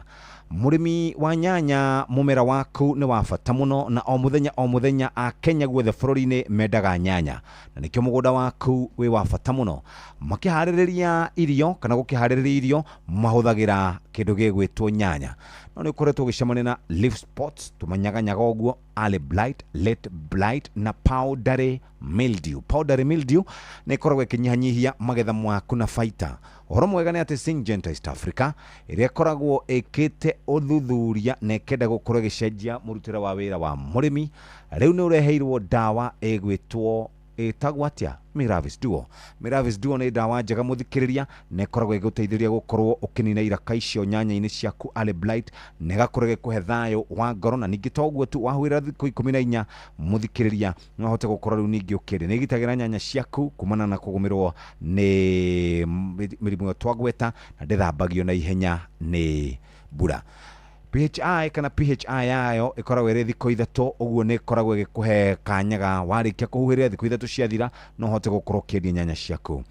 Mũrĩmi wa nyanya, mũmera waku nĩ wa bata mũno, na o mũthenya o mũthenya Akenya guothe bũrũri-inĩ mendaga nyanya, na nĩkĩo mũgũnda waku wĩ wa bata mũno. Makĩharĩrĩria irio kana gũkĩharĩrĩria irio mahũthagĩra kĩndũ gĩgwĩtwo nyanya, no nĩ ũkoretwo ũgĩcemania na leaf spots, tũmanyaganyaga ũguo, early blight, late blight na powdery mildew. Powdery mildew nĩ ĩkoragwo ĩkĩnyihanyihia magetha maku na baita. Ũhoro mwega nĩ atĩ Syngenta East Africa, ĩrĩa ĩkoragwo ĩkĩte ũthuthuria na ĩkenda gũkorwo ĩgĩcenjia mũrutĩre wa wĩra wa mũrĩmi, rĩu nĩ ũreheirwo ndawa ĩgwĩtwo, ĩtagwo atĩa? Miravis Duo. Miravis Duo nĩ ndawa njega, mũthikĩrĩria, na ĩkoragwo ĩgĩgũteithĩrĩria gũkorwo ũkĩnina iraka icio nyanya-inĩ ciaku, early blight, na ĩgakorwo ĩgĩkũhe thayũ wa ngoro. Na ningĩ to ũguo tu, wahuhĩra thikũ 14, mũthikĩrĩria, no ũhote gũkorwo rĩu ningĩ ũkĩendia. Nĩ ĩgitagĩra nyanya ciaku kumana na kũgũmĩrwo nĩ mĩrimũ ĩyo twagweta, na ndĩthambagio na ihenya nĩ mbura. PHI kana PHI yayo ĩkoragwo ĩrĩ thikũ 3, ũguo nĩ ĩkoragwo ĩgĩkũhe kanyaga warĩkia kũhuhĩrĩra, thikũ 3 ciathira no ũhote gũkorwo ũkĩendia nyanya ciaku.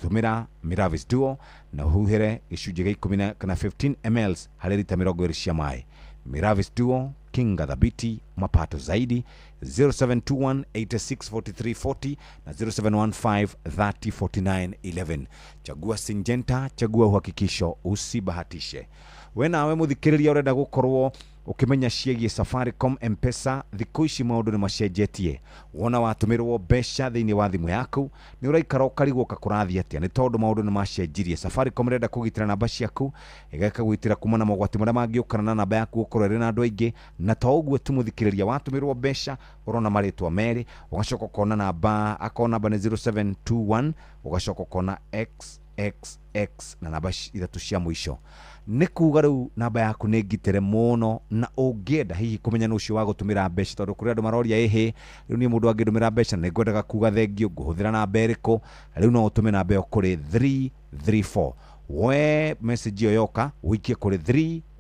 Tũmĩra Miravis Duo na ũhuhĩre gĩcunjĩ gĩa 10 na kana 15 ml harĩ rita 20 cia maĩ. Miravis Duo, kinga thabiti, mapato zaidi. 0721 86 43 40 na 0715 30 49 11. Chagua Syngenta, chagua uhakikisho, usibahatishe. We nawe mũthikĩrĩria ũrenda gũkorwo ũkĩmenya ciĩgiĩ Safaricom M-Pesa, thikũ ici maũndũ nĩ macenjetie. Wona watũmĩrwo mbeca thĩinĩ wa thimũ yaku nĩ ũraikara ũkarigwo ka kũrathiĩ atĩa, nĩ tondũ maũndũ nĩ macenjirie. Safaricom ĩrenda kũgitĩra namba ciaku, ĩgeka gwitĩra kuma na mogwati marĩa mangĩũkana na namba yaku gũkorwo ĩrĩ na andũ aingĩ. Na to ũguo tu, mũthikĩrĩria, watũmĩrwo mbeca ũrona marĩtwa merĩ, ũgacoka ũkona namba, akorwo namba nĩ 0721, ũgacoka ũkona XXX na namba ithatũ cia mũico, nĩ kuga rĩu namba yaku nĩ ngitĩre mũno. Na ũngĩenda hihi kũmenya nũ ũcio wa gũtũmĩra mbeca, tondũ kũrĩ andũ maroria, ĩhĩ, rĩu niĩ mũndũ angĩndũmĩra mbeca nĩ ngwendaga kuga thengio, ngũhũthĩra namba ĩrĩkũ? Rĩu no ũtũme namba ĩyo kũrĩ 334. Woe message ĩyo yoka ũikie kũrĩ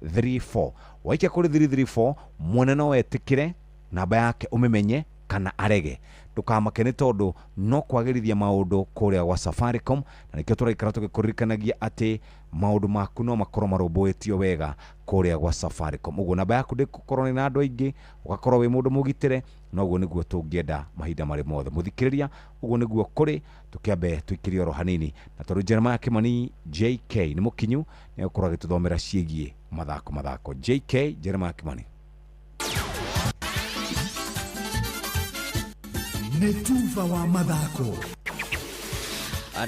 334. Waikia kũrĩ 334, mwene no etĩkĩre namba yake ũmĩmenye kana arege. Ndũkamake, nĩ tondũ no kwagĩrithia maũndũ kũrĩa gwa Safaricom, na nĩkĩo tũraikara tũgĩkũririkanagia atĩ maũndũ maku no makorwo marũmbũĩtio wega kũrĩa gwa Safaricom. Ũguo namba yaku ndĩgũkorwo nĩ na andũ aingĩ, ũgakorwo wĩ mũndũ mũgitĩre, na ũguo nĩguo tũngĩenda mahinda marĩ mothe, mũthikĩrĩria. Ũguo nĩguo kũrĩ. Tũkĩambe tũikĩrie oro hanini, na tondũ Jeremiah Kimani JK nĩ mũkinyu, nĩ egũkorwo agĩtũthomera ciĩgiĩ mathako. Mathako, JK Jeremiah Kimani. Nĩ tuba wa mathako.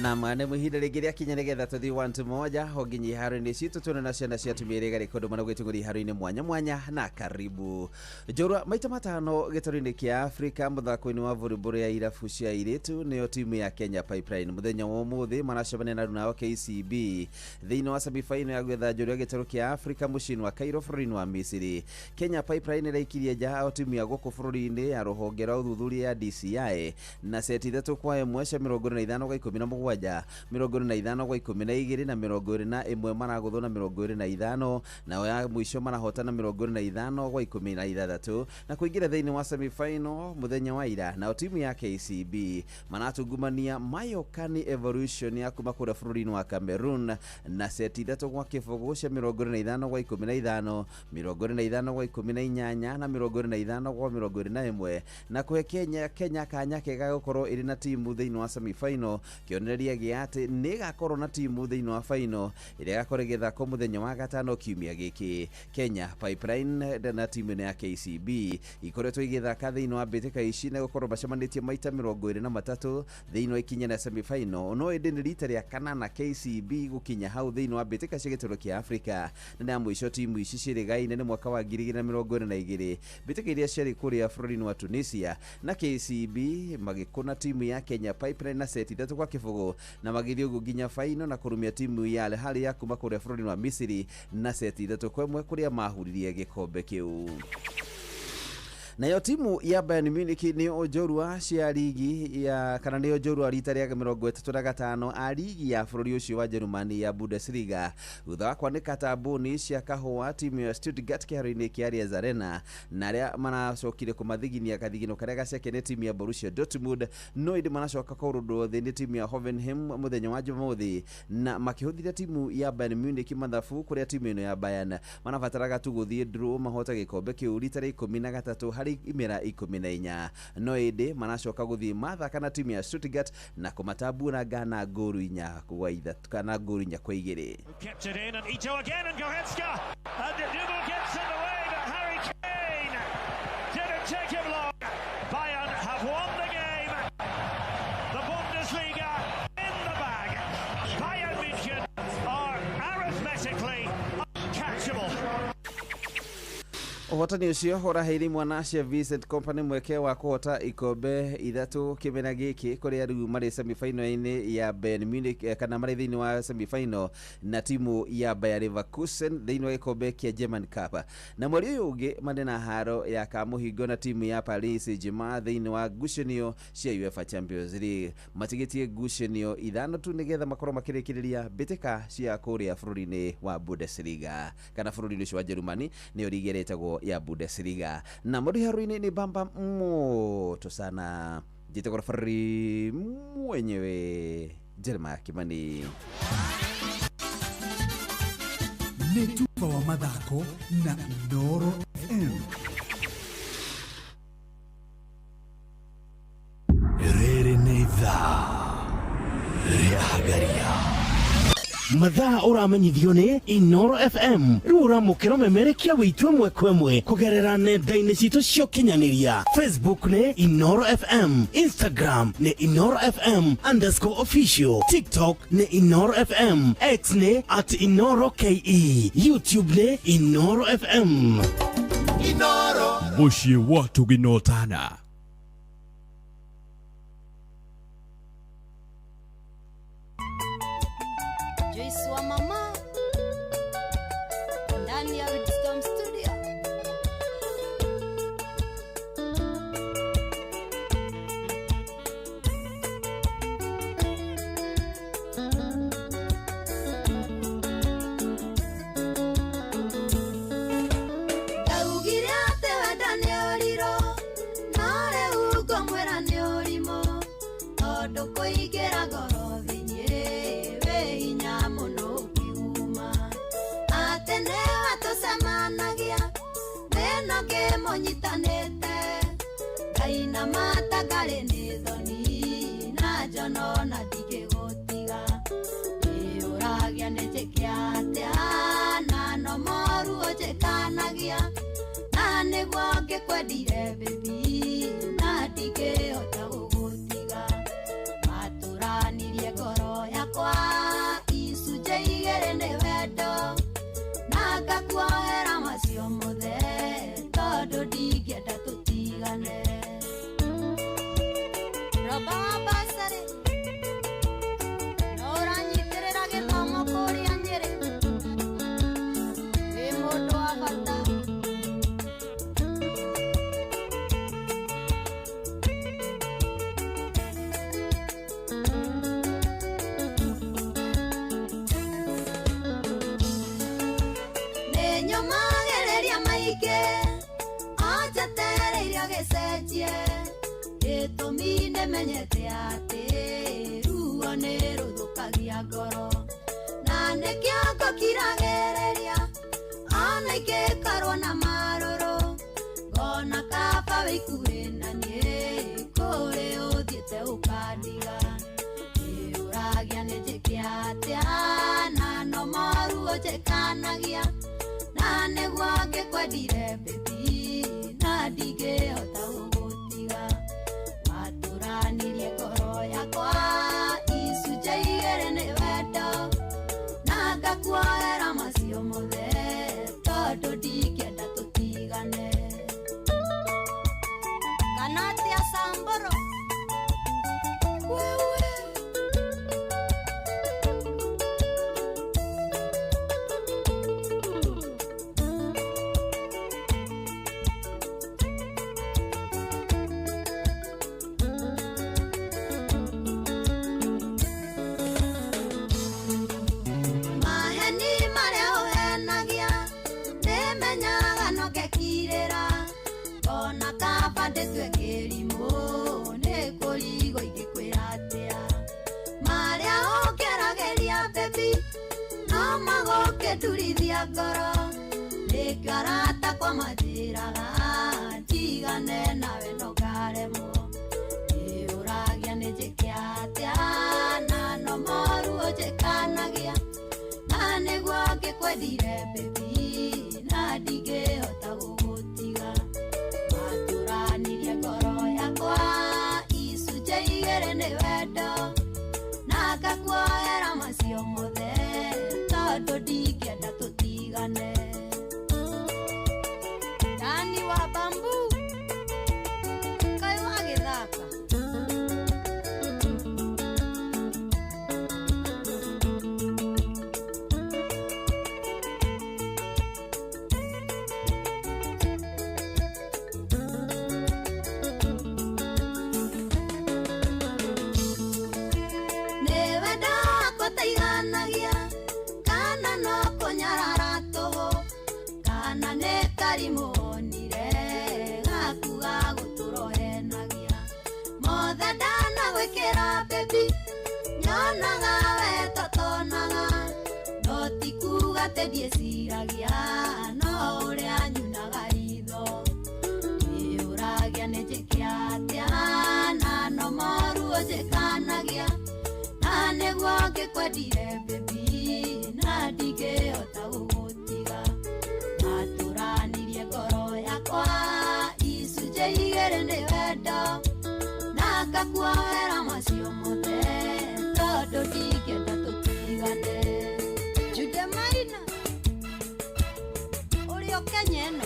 Nam nĩ ihinda rĩngĩ rĩakinya nĩgetha tũthiĩ one to moja ho nginya iharo-inĩ citũ, tuone na ciana cia atumia iria igarĩ kũndũ mana gwĩtũngũria iharo-inĩ mwanya mwanya. Na karibu njorua maita matano gĩtarũ-inĩ kĩa Afrika mũthako-inĩ wa volleyball ya irabu cia airĩtu, nĩyo timu ya Kenya Pipeline, mũthenya wa ũmũthĩ maracemania na nao KCB thĩinĩ wa semifinal ya gwetha njorua gĩtarũ kĩa Afrika mũciĩ-inĩ wa Cairo bũrũri-inĩ wa Misiri. Kenya Pipeline ĩraikirie nja o timu ya gũkũ bũrũri-inĩ ya rũhonge rwa ũthuthuria ya DCI na seti 3-1 cia 25-17, 25-12 na 21, maragũthwo na 25, nao ya mũico marahotana 25-16 na kũingĩra thĩinĩ wa semifinal mũthenya wa ira. Nao timu ya KCB maratungumania Mayokani Evolution ya kuma kũrĩa bũrũri-inĩ wa Cameroon na seti 3-0 cia 25-15, 25-18 na 25-21, na kũhe Kenya kanya kega gũkorwo ĩrĩ na timu thĩinĩ wa semifinal. Kĩonereria Kĩonereria gĩa atĩ nĩ ĩgakorwo na timu thĩinĩ wa final ĩrĩa ĩgakorwo ĩgĩthakwo mũthenya wa gatano kiumia gĩkĩ. Kenya Pipeline na timu ĩno ya KCB ikoretwo igĩthaka thĩinĩ wa mbĩtĩka ici na gũkorwo macemanĩtie maita 23 thĩinĩ wa ikinya rĩa semifinal, no ĩndĩ nĩ rita rĩa kanana KCB gũkinya hau thĩinĩ wa mbĩtĩka cia gĩtarũ kĩa Afrika, na ya mũico timu ici ciĩrĩgaine nĩ mwaka wa 2022, mbĩtĩka iria ciarĩ kũrĩa bũrũri-inĩ wa Tunisia, na KCB magĩkũna timu ya Kenya Pipeline na seti 3-0 na magĩthiĩ ũguo nginya final na kũrumia timu ya Al Ahly ya kuma kũrĩa bũrũri-inĩ wa Misiri na seti 3-1 kũrĩa mahuririe gĩkombe kĩu. Nayo timu ya Bayern Munich nĩ njorua cia ligi ya kana nĩyo njorua rita rĩa 35 a ligi ya bũrũri ũcio wa Jerumani ya Bundesliga, thutha wa kwanĩka tambuni cia kahũa timu ya Stuttgart kĩharo-inĩ kĩa Allianz Arena, na arĩa maracokire kũmathiginia kathigino karĩa gaceke nĩ timu ya Borussia Dortmund, no ĩndĩ maracoka kũrũndwo thĩ nĩ timu ya Hoffenheim mũthenya wa Jumamothi, na makĩhũthĩra timu ya Bayern Munich mathabu kũrĩa timu ĩno ya Bayern marabataraga tu gũthiĩ draw mahote gĩkombe kĩu rita rĩa 13 harĩ imera 14, no ĩndĩ maracoka gũthiĩ mathaka na timu ya Stuttgart na kũmatamburanga na ngũru 4-3 kana ngũru 4-2. Kept it in, and Ito again, and Goretzka, and Nubel gets in the way, but Harry Kane didn't take him long. Bayern have won the game. The Bundesliga in the bag. Bayern München are arithmetically uncatchable. Ũhotani ũcio ũraheire mwana cia Vincent Kompany mweke wa kũhota ikombe 3 kĩmera gĩkĩ, kũrĩa rĩu marĩ semifinal-inĩ ya Bayern Munich, kana marĩ thĩinĩ wa semifinal na timu ya Bayer Leverkusen thĩinĩ wa gĩkombe kĩa German Cup, na mweri ũyũ ũngĩ marĩ na haro ya kamũhingo na timu ya Paris Saint-Germain thĩinĩ wa ngucanio cia UEFA Champions League. Matigĩtie ngucanio 5 tu nĩgetha makorwo makĩrĩkĩrĩria mbĩtĩka cia kũrĩa bũrũri-inĩ wa Bundesliga kana bũrũri-inĩ ũcio wa Jerumani, nĩyo ligi ĩrĩa ĩtagwo ya Bundesliga. Na mũndũ ni bamba moto sana, jitagwo referee mwenyewe Jeremiah Kimani. Nĩ tuba wa mathako na Inooro FM. Rĩrĩ nĩ ithaa rĩa Hagaria. Mathaa ũramenyithio nĩ Inooro FM. Rĩu ũramũkĩra ũmemerekia witũ ĩmwe kwa ĩmwe kũgerera nenda-inĩ citũ cia ũkinyanĩria. Facebook nĩ Inooro FM, Instagram nĩ Inooro FM _official, TikTok nĩ Inooro FM, X nĩ @InooroKE, YouTube nĩ Inooro FM. Inooro mũciĩ wa tũginotana. Joyce wa mama ndani ya Wisdom Studio. Ndaugire atĩ wenda nĩ ũrirũ, no rĩu ngũmwĩra nĩ ũrimũ, tondũ kũingĩra ngoro thĩinĩ wĩ hinya mũno ũkiuma. Atĩ nĩwe tũcemanagia thĩna ngĩmũnyitanĩte, ngainamata ngarĩ nĩ thoni na njono na ndingĩgũtiga. Nĩũragia nĩ njĩke atĩa na no moru ũnjĩkanagia, na nĩguo ngĩkwendire baby na ndingĩhota gũgũtiga. Matũranirie ngoro yakwa icunjĩ igĩrĩ nĩ wendo, na ngakuohera macio mothe tondũ ndingĩenda tũtigane. Roba wa basarĩ no ũranyitĩrĩra gĩthomo kũrĩa Nyĩrĩ, wĩ mũndũ wa bata. Nĩnyũmagĩrĩria maingĩ anjetereirio gĩcenjie, gĩtũmi nĩmenyete atĩ ruo nĩ rũthũkagia ngoro, na nĩkĩo ngũkiragĩrĩria ona ingĩkorwo na marũrũ, ngona kaba wĩikuhĩ na niĩ kũrĩ ũthiĩte ũkandiga. Nĩũra njĩke atĩa na no moru ũnjĩkanagia na nĩguo ngĩkwendire baby na ndingĩhota gũgũtiga watũranirie ngoro yakwa icunjĩ igĩrĩ nĩ wendo na ngakuoera macio mothe tondũ ndingĩenda tũtigane kana atĩa Samburu wewe. Maheni marĩa ũhenagia nĩmenyaga no ngekirĩra ona kaba ndĩtue kĩrimũ nĩ kũrigwo ingĩkwĩra atĩa marĩa ũngeragĩria baby no magũkĩndurithia ngoro nĩkĩo arata kwa manjĩraga ndigane nawe no ngaremwo nĩũragia nĩ njĩke atĩa na no moru ũnjĩkanagia na nĩguo ngĩkwendire baby na ndingĩhota gũgũtiga watũranirie ngoro yakwa icunjĩ igĩrĩ nĩ wendo na ngakuoera macio mothe tondũ ndingĩenda tũtigane. Dani wa bambu kaĩ wagĩthaka. Nĩ wendo wakwa ũtaiganagia kana no kũnyarara tũhũ kana nĩ karimũ onire gaku ga gũtũrohenagia mothe ndanagwĩkĩra baby nyonaga we totonaga no ti kuga atĩ ndiĩciragia no ũrĩa nyunaga ritho nĩũragia nĩ njĩke atĩa na no moru ũnjĩkanagia na nĩguo ngĩkwendire baby na ndingĩhota gũgũtiga watũranirie ngoro yakwa icunjĩ igĩrĩ nĩ wendo na ngakuoera macio mothe tondũ ndingĩenda tũtigane. Jude Maina ũrĩ o Kenya ĩno.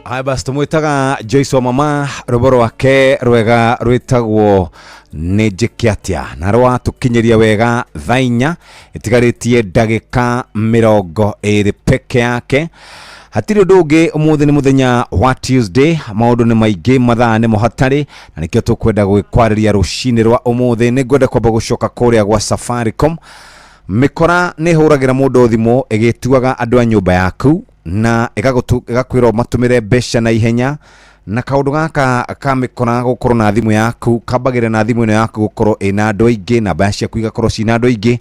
Haya basi tumwitaga Joyce wa mama rwĩmbo rwake rwega rwĩtagwo nĩ njĩke atĩa na rwatũkinyĩria wega thaa inya ĩtigarĩtie ndagĩka 20 peke yake. Hatirĩ ũndũ ũngĩ, ũmũthĩ nĩ mũthenya wa Tuesday, maũndũ nĩ maingĩ, mathaa nĩmo hatarĩ, na nĩkĩo tũkwenda gwĩkwarĩria rũcinĩ rwa ũmũthĩ. Nĩ ngwenda kwamba gũcoka kũrĩa gwa Safaricom. Mĩkora nĩ ĩhũragĩra mũndũ thimũ ĩgĩtuaga andũ a nyũmba yaku na ĩgakwĩra ũmatũmĩre mbeca na ihenya, na kaũndũ gaka ka mĩkora gũkorwo na thimũ yaku kambagĩra na thimũ ĩno yaku gũkorwo ĩna andũ aingĩ, namba ciaku igakorwo ciĩna andũ aingĩ.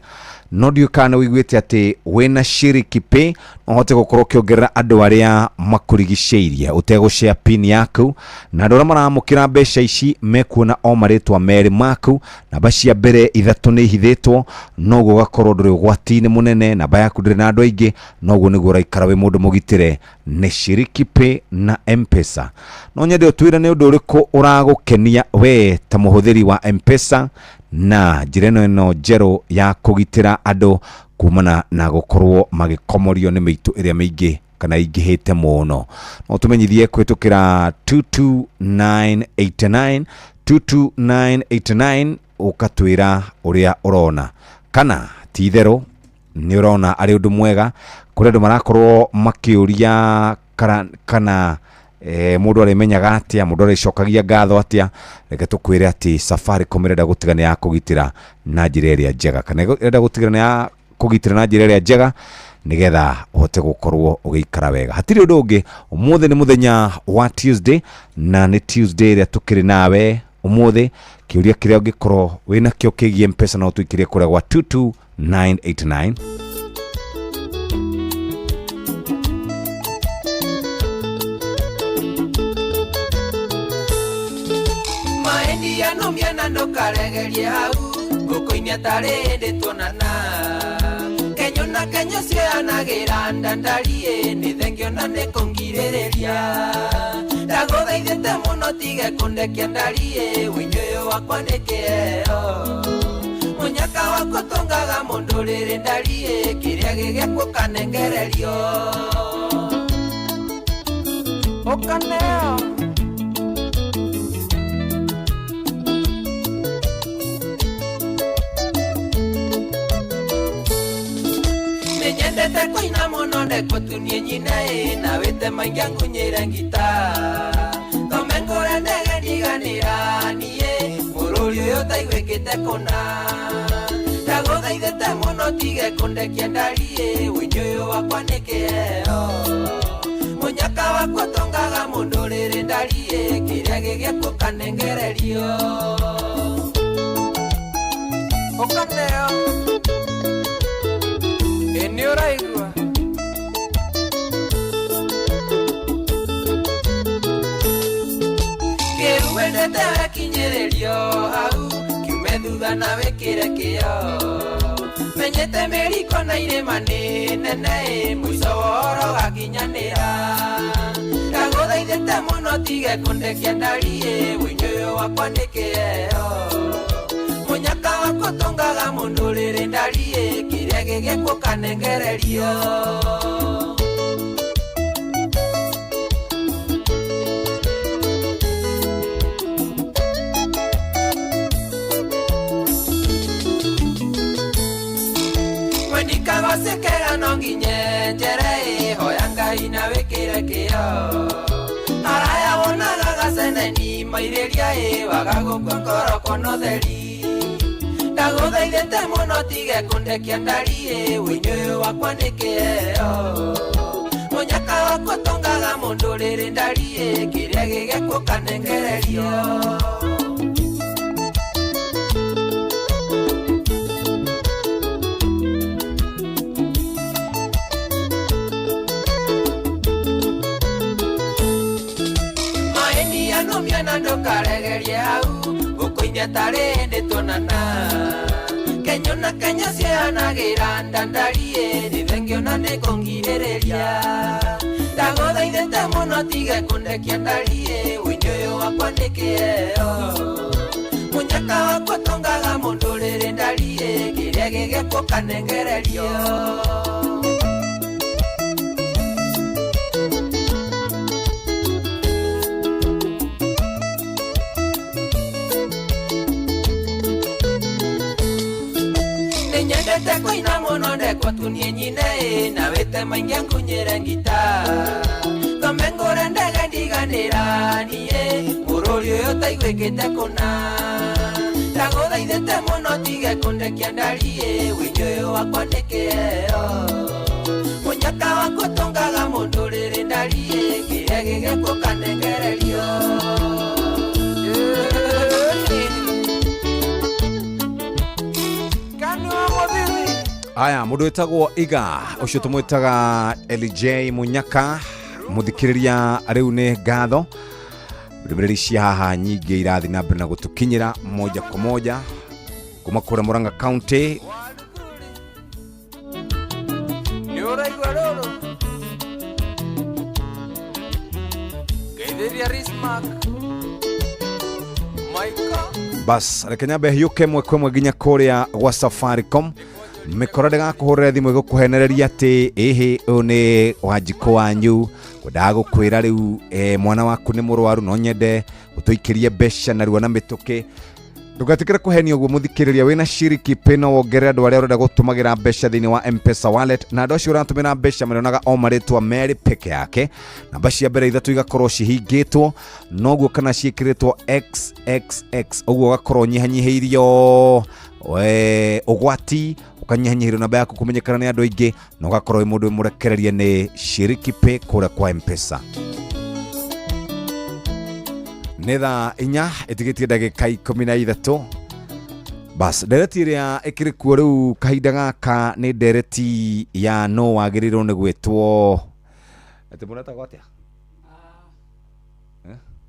No ndiũĩ kana nĩ ũiguĩte atĩ wĩna Shiriki Pay no ũhote gũkorwo ũkĩongerera andũ arĩa makũrigicĩirie ũtegũshare pin yaku, na andũ arĩa maramũkĩra mbeca ici mekuona o marĩtwa merĩ maku, namba cia mbere ithatũ nĩ ihithĩtwo, noguo ũgakorwo ndũrĩ ũgwati-inĩ mũnene, namba yaku ndĩrĩ na andũ aingĩ, noguo nĩguo ũraikara wĩ mũndũ mũgitĩre nĩ Shiriki Pay na M-Pesa. No nyende ũtwĩre nĩ ũndũ ũrĩkũ ũragũkenia we ta mũhũthĩri wa M-Pesa na njĩra ĩno njerũ ya kũgitĩra andũ kumana na gũkorwo magĩkomorio nĩ mĩitũ ĩrĩa mĩingĩ kana ingĩhĩte mũno. No tũmenyithie kũhĩtũkĩra 22989 22989 ũkatwĩra ũrĩa ũrona kana ti itherũ nĩ ũrona arĩ ũndũ mwega. Kũrĩ andũ marakorwo makĩũria kana Mundu arimenyaga atia, mundu aricokagia ngatho atia. Reke tukwire ati Safaricom irenda gutiga ni ya kugitira na njira ĩrĩa njega, kana irenda gutiga ni ya kugitira na njira ĩrĩa njega nigetha uhote gukorwo ugiikara wega. Hatiri undu ungi, umuthi ni muthenya wa Tuesday, na ni Tuesday ĩrĩa tukiri nawe umuthi. Kiuria kiria ungikorwo wina kio kigie Mpesa no tuikirie kuria gwa 22989. Maendia no miana ndukaregerie hau nguku-inĩ atarĩ hĩndĩ tuonana. Kenyo na kenyo cioyanagĩra ndandariĩ nĩ thengio na nĩ kũngirĩrĩria. Ndagũthaithĩte mũno tige kũndekia ndariĩ ũini ũyũ wakwa nĩ kĩheo. Mũnyaka wakwa ũtũngaga mũndũ rĩrĩ ndariĩ kĩrĩa gĩgĩakwo ũkanengererio. Ũkaneo. Nyendete kũina mũno ndekwo tunie nyina ĩ na wĩte maingĩ angunyĩre ngita. Thome ngũre ndege ndiganĩra niĩ bũrũri ũyũ ũtaiguĩkĩte kũna. Ndagũthaithĩte mũno tige kũndekia ndariĩ ũini ũyũ wakwa nĩ kĩheo. Mũnyaka wakwa ũtũngaga mũndũ rĩrĩ ndariĩ kĩrĩa gĩgĩakwo ũkanengererio. Ũkaneo. Nĩ ũraigua. Kĩu wendete wekinyĩrĩrio hau kiume thutha na wĩkĩre kĩo. Menyete mĩriko na irĩma nĩ nene ĩ mũico wa ũhoro ũgakinyanĩra. Ndagũthaithĩte mũno tige kũndekia ndariĩ ũini ũyũ wakwa nĩ kĩheo. Mũnyaka wakwa ũtũngaga mũndũ rĩrĩ ndariĩ kĩrĩa gĩgĩakwo ũkanengererio. Mweni kagocekera no nginye njere ĩ hoya Ngai na wĩkĩre kĩo. Araya wonaga gaceneni mairĩria ĩ waga gũkua ngoro kuona ũtheri. Ndagũthaithĩte mũno tige kũndekia ndariĩ ũini ũyũ wakwa nĩ kĩheo. Mũnyaka wakwa ũtũngaga mũndũ rĩrĩ ndariĩ kĩrĩa gĩgĩakwo ũkanengererio. Maendia no miana ndũkaregerie hau ngũkũ-inĩ atarĩ hĩndĩ tuonana. Kenyo na kenyo cioyanagĩra ndandariĩ nĩ thengio na nĩ kũngirĩrĩria. Ndagũthaithĩte mũno tige kũndekia ndariĩ ũini ũyũ wakwa nĩ kĩheo. Mũnyaka wakwa ũtũngaga mũndũ rĩrĩ ndariĩ kĩrĩa gĩgĩakwo ũkanengererio. Nyendete kũina mũno ndekwo tunie nyine ĩ na wĩte maingĩ angunyĩre ngita. Thome ngũre ndege ndiganĩra niĩ bũrũri ũyũ ũtaiguĩkĩte kũna. Ndagũthaithĩte mũno tige kũndekia ndariĩ ũini ũyũ wakwa nĩ kĩheo. Mũnyaka wakwa ũtũngaga mũndũ rĩrĩ ndariĩ kĩrĩa gĩgĩakwo ũkanengererio. Aya mundu witagwo Iga ucio tumwitaga LJ Munyaka muthikiriria riu ni ngatho. Ndũmĩrĩri cia haha nyingĩ irathi na mbere na gũtũkinyĩra moja kwa moja kuma kũrĩa Murang'a County. Nĩ ũraigua rũrũ ngeithĩria Rismark Maika. Bas reke nyambe hiũke mwe kwa ĩmwe nginya kũrĩa gwa Safaricom. Mĩkora ndĩgakũhũrĩre thimũ ĩgũkũhenereria atĩ ĩhĩ ũyũ nĩ Wanjikũ wanyu, ngwendaga gũkwĩra rĩu mwana waku nĩ mũrwaru no nyende ũtũikĩrie mbeca narua na mĩtũkĩ. Ndugatikire kuhenio guo muthikiriria wina Shiriki Pay no wongerere andu aria urenda gutumagira mbeca thiini wa M-Pesa wallet na andu acio uratumira mbeca marionaga o maritwa meri peke yake. Namba cia mbere ithatu igakorwo cihingitwo noguo kana ciikiritwo XXX uguo ugakorwo nyihanyihĩirio ugwati ukanyihanyihĩrio namba yaku kumenyekana ni andu aingi na ugakorwo wi mundu murekererie ni Shiriki Pay kuria kwa M-Pesa. Nĩ thaa 4 ĩtigĩtie ndagĩka 13. Bas ndereti ĩrĩa ĩkĩrĩ kuo rĩu kahinda gaka nĩ ndereti ya no wagĩrĩirwo nĩ gwĩtwo atĩ mũretagwo atĩa?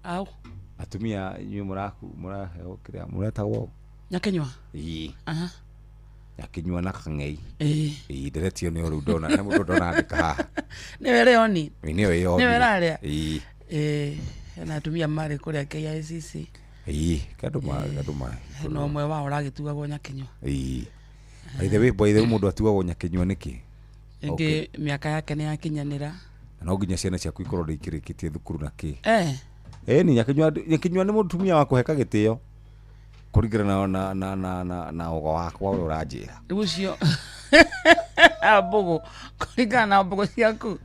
Au atumia inyuĩ mũraheo kĩrĩa mũretagwo Nyakinyua. Ĩĩ. Aha. Nyakinyua na kang'ei. Ĩĩ. Ĩĩ ndereti ĩyo nĩyo rĩu ndona nĩ mũndũ ndona andĩka haha. Nĩwe Leoni. Nĩyo ĩyo. Nĩwe ĩrarĩa. Ĩĩ. Ĩĩ. Na atumia marĩ kũrĩa KICC. Ĩĩ, kandũ ma. Na ũmwe wao ũragĩtuagwo Nyakinyua. Ĩĩ. By the way, mũndũ atuagwo Nyakinyua nĩkĩ? Ĩngĩ mĩaka yake nĩ yakinyanĩra. Na no nginya ciana ciaku ikorwo ikĩrĩkĩtie thukuru na kĩ. Eh. Ĩni Nyakinyua nĩ mũtumia wa kũheka gĩtĩo. Kũringana na ũgo wakwa ũrĩa ũranjĩra. Rĩu ũcio mbũgũ kũringana na mbũgũ ciaku.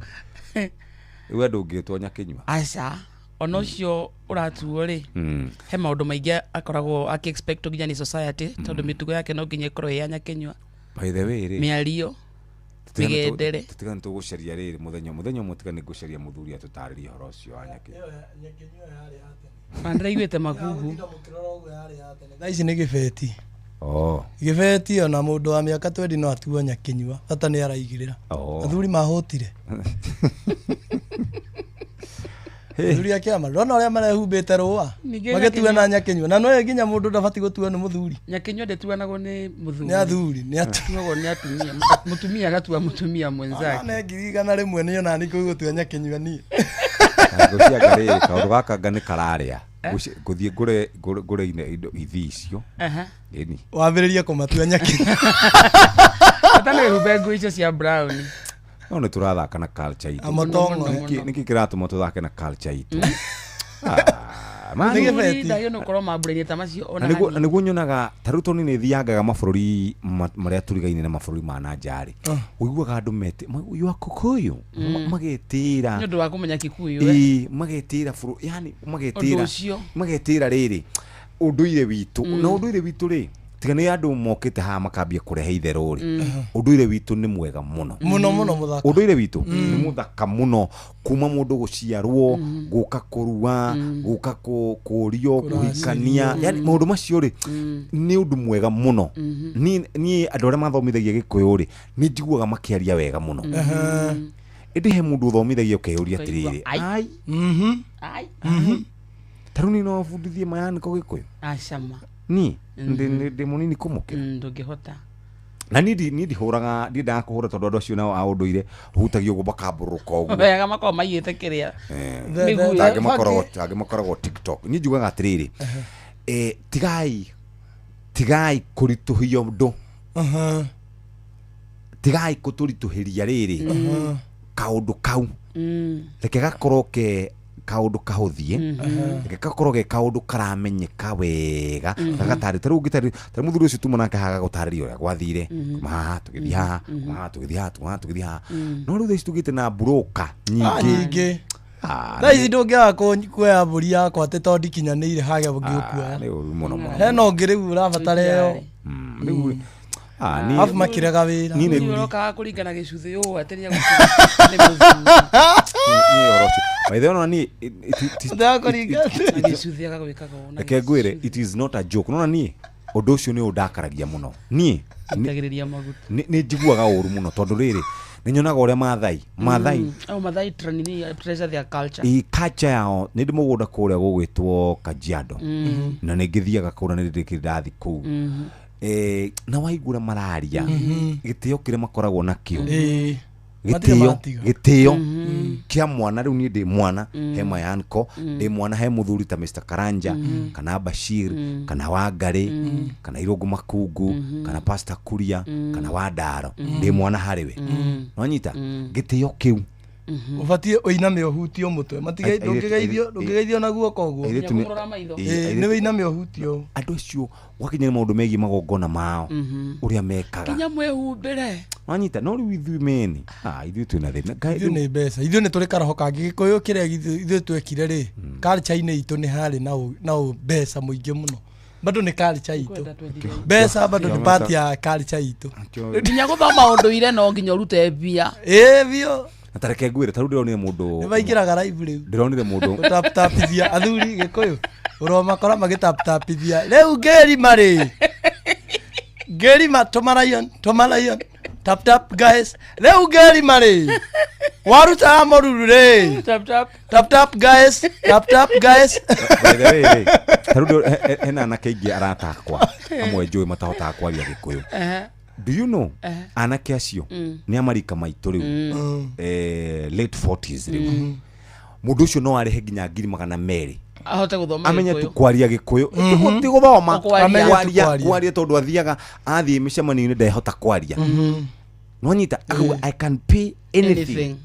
We ndũngĩtwo Nyakinyua. Aca. Ona ũcio ũratuo rĩ he maũndũ maingĩ akoragwo akĩ expect nginya nĩ society tondũ mĩtugo yake no nginya ĩkorwo ĩ ya Nyakinyua. By the way rĩ mĩario mĩgendere tũtiga nĩ tũgũcaria rĩrĩ mũthenya ũmwe tiga nĩ ngũcaria mũthuri atũtarĩrie ũhoro ũcio wa Nyakinyua. Na ndĩraiguĩte magugu. Thaa ici nĩ gĩbeti. Oh. Gĩbeti ona mũndũ wa mĩaka 20 no atuo Nyakinyua bata nĩ araigĩrĩra. Athuri mahũtire. Athuri a kĩama ndona ũrĩa marehumbĩte rũa magĩtua na Nyakinyua na no nginya mũndũ ndabatiĩ gũtuo nĩ mũthuri. Nyakinyua ndĩtuanagwo nĩ mũthuri. Nĩ athuri, nĩ atuagwo nĩ atumia. Mũtumia agatua mũtumia mwenzake. Ona 100,000 nĩyo nani kũgũtua Nyakinyua niĩ. Ngũcianga rĩrĩ kaũndũ gaka nga nĩ kararĩa. Ngũthiĩ ngũre indo ithi icio. Ĩni. Wambĩrĩrie kũmatua Nyakinyua. Bata nĩ wĩhumbe nguo icio cia brown. No nĩ tũrathaka na culture itũ. Nĩkĩ kĩratũma tũthake na culture itũ? Nĩ gũkorwo mambũra-inĩ ta macio ona na nĩguo nyonaga ta rĩu tondũ nĩ thiangaga mabũrũri marĩa tũrigaine na mabũrũri ma na nja rĩ ũiguaga andũ mete you are Kikuyu magetĩra nĩ ũndũ wa kũmenya Kikuyu ĩĩ magetĩra bũrũri yani magetĩra rĩrĩ ũndũire witũ na ũndũire witũ rĩ tiga nĩ andũ mokĩte haha makambia kũrehe itherũ rĩ ũndũire witũ nĩ mwega mũno mũno mũno mũthaka ũndũire witũ nĩ mũthaka mũno kuma mũndũ gũciarwo gũka kũrua gũka kũrio kũhikania yani maũndũ macio rĩ nĩ ũndũ mwega mũno. Niĩ andũ arĩa mathomithagia Gĩkũyũ rĩ nĩ njiguaga makĩaria wega mũno ĩndĩ he mũndũ ũthomithagia ũkeyũria atĩrĩrĩ ai ta rĩu niĩ no bundithie mayanĩko Gĩkũyũ acama ni ndi munini kumukira ndungihota na ni ndihuraga ndiendaga kuhura tondu andu acio nao a unduire hutagia uguo makamburuka uguo wega makorwo maiyite kiria tangĩ makoragwo TikTok. Ni njugaga atiriri tigai kurituhia undu tigai kuturituhiria riri kaundu kau reke gakorwo ke kaundu kahuthie reke gakorwo ge kaundu karamenyeka wega gagatarĩ ta rĩu ũngĩtarĩ ta mũthuri ũcio tuma nake haga gũtarĩria ũrĩa gwathire kuma haha tũgĩthiĩ haha kuma haha tũgĩthiĩ haha kuma haha tũgĩthiĩ haha no rĩu thaa ici tũgĩte na mburũka nyingĩ thaa ici ndũngĩaga kuoya mbũri yakwa atĩ tondũ ndikinyanĩire hage ũngĩ ũkuoya nĩ ũru mũno mũno hena ũngĩ rĩu ũrabatara ĩyo rĩu arabu makĩrega wĩra niĩ ũrokaga kũringana gĩcuthĩ ũũ atĩ nĩ mũthuri by the way ni reke ngwĩre it is not a joke nona niĩ ũndũ ũcio nĩ ũndakaragia mũno niĩ nĩ njiguaga ũru mũno tondũ rĩrĩ nĩ nyonaga ũrĩa Maathai oh Maathai treasure their culture ĩ culture yao nĩ ndĩ mũgũnda kũrĩa gũgwĩtwo Kajiado na nĩ ngĩthiaga kũu na nĩ ndĩkĩrĩ ndathi kũu na waigura mararia gĩtĩo kĩrĩa makoragwo nakĩo gĩtĩo kĩa mwana rĩu niĩ ndĩ mwana he mayanko ndĩ mwana he mũthuri ta Mr Karanja kana Bashir kana Wangari kana Irũngũ Makungu kana Pastor Kuria kana Wandaro ndĩ mwana harĩ we nwanyita gĩtĩo kĩu Ũbatiĩ ũiname ũhutio mũtwe. Matige ndũngĩgeithio ndũngĩgeithio na guoko ũguo. Airĩtu nĩ- Ĩĩ, nĩ wĩiname ũhutio. Andũ acio gwakinya nĩ maũndũ megiĩ magongona mao, ũrĩa mekaga. Nginya mwĩhumbĩre. Wanyita, no rĩu ithuĩ meni, ah, ithuĩ twĩna thĩna. Ngai, Ithuĩ nĩ mbeca, ithuĩ nĩ tũrĩ karoho kangĩ gĩkũyũ kĩrĩa ithuĩ twekire rĩ, culture-inĩ itũ nĩ harĩ na mbeca mũingĩ mũno, bado nĩ culture itũ, mbeca bado nĩ part ya culture itũ. Nginya gũthoma ũndũire no nginya ũrute mbia. Ĩĩ biũ. Na tareke ngwĩre, tarĩu ndĩronire mũndũ Nĩ maingĩraga live rĩu ndĩronire mũndũ gũtaptapithia athuri gĩkũyũ, ũromakora magĩtaptapithia rĩu ngĩrima rĩ, ngĩrima tũmarayon tũmarayon, tap tap guys, rĩu ngĩrima rĩ, waruta mũruru rĩ, tap tap tap tap guys, tap tap guys. By the way rĩ, tarĩu hena anake aingĩ arata akwa amwe njũĩ matahotaga kwaria gĩkũyũ. Do you know, anake acio nĩ amarika maitũ rĩu, late 40s rĩu, mũndũ ũcio no arĩhe nginya 200,000 ahote gũthoma amenye tu Gĩkũyũ. Kwaria gĩkũyũ. Ti gũthoma. O kwaria. Amenye tu kwaria kwaria. Kwaria, tondũ athiaga athiĩ mĩcemanio-inĩ ndehota kwaria, nwanyita akauga, "I can pay anything, Anything.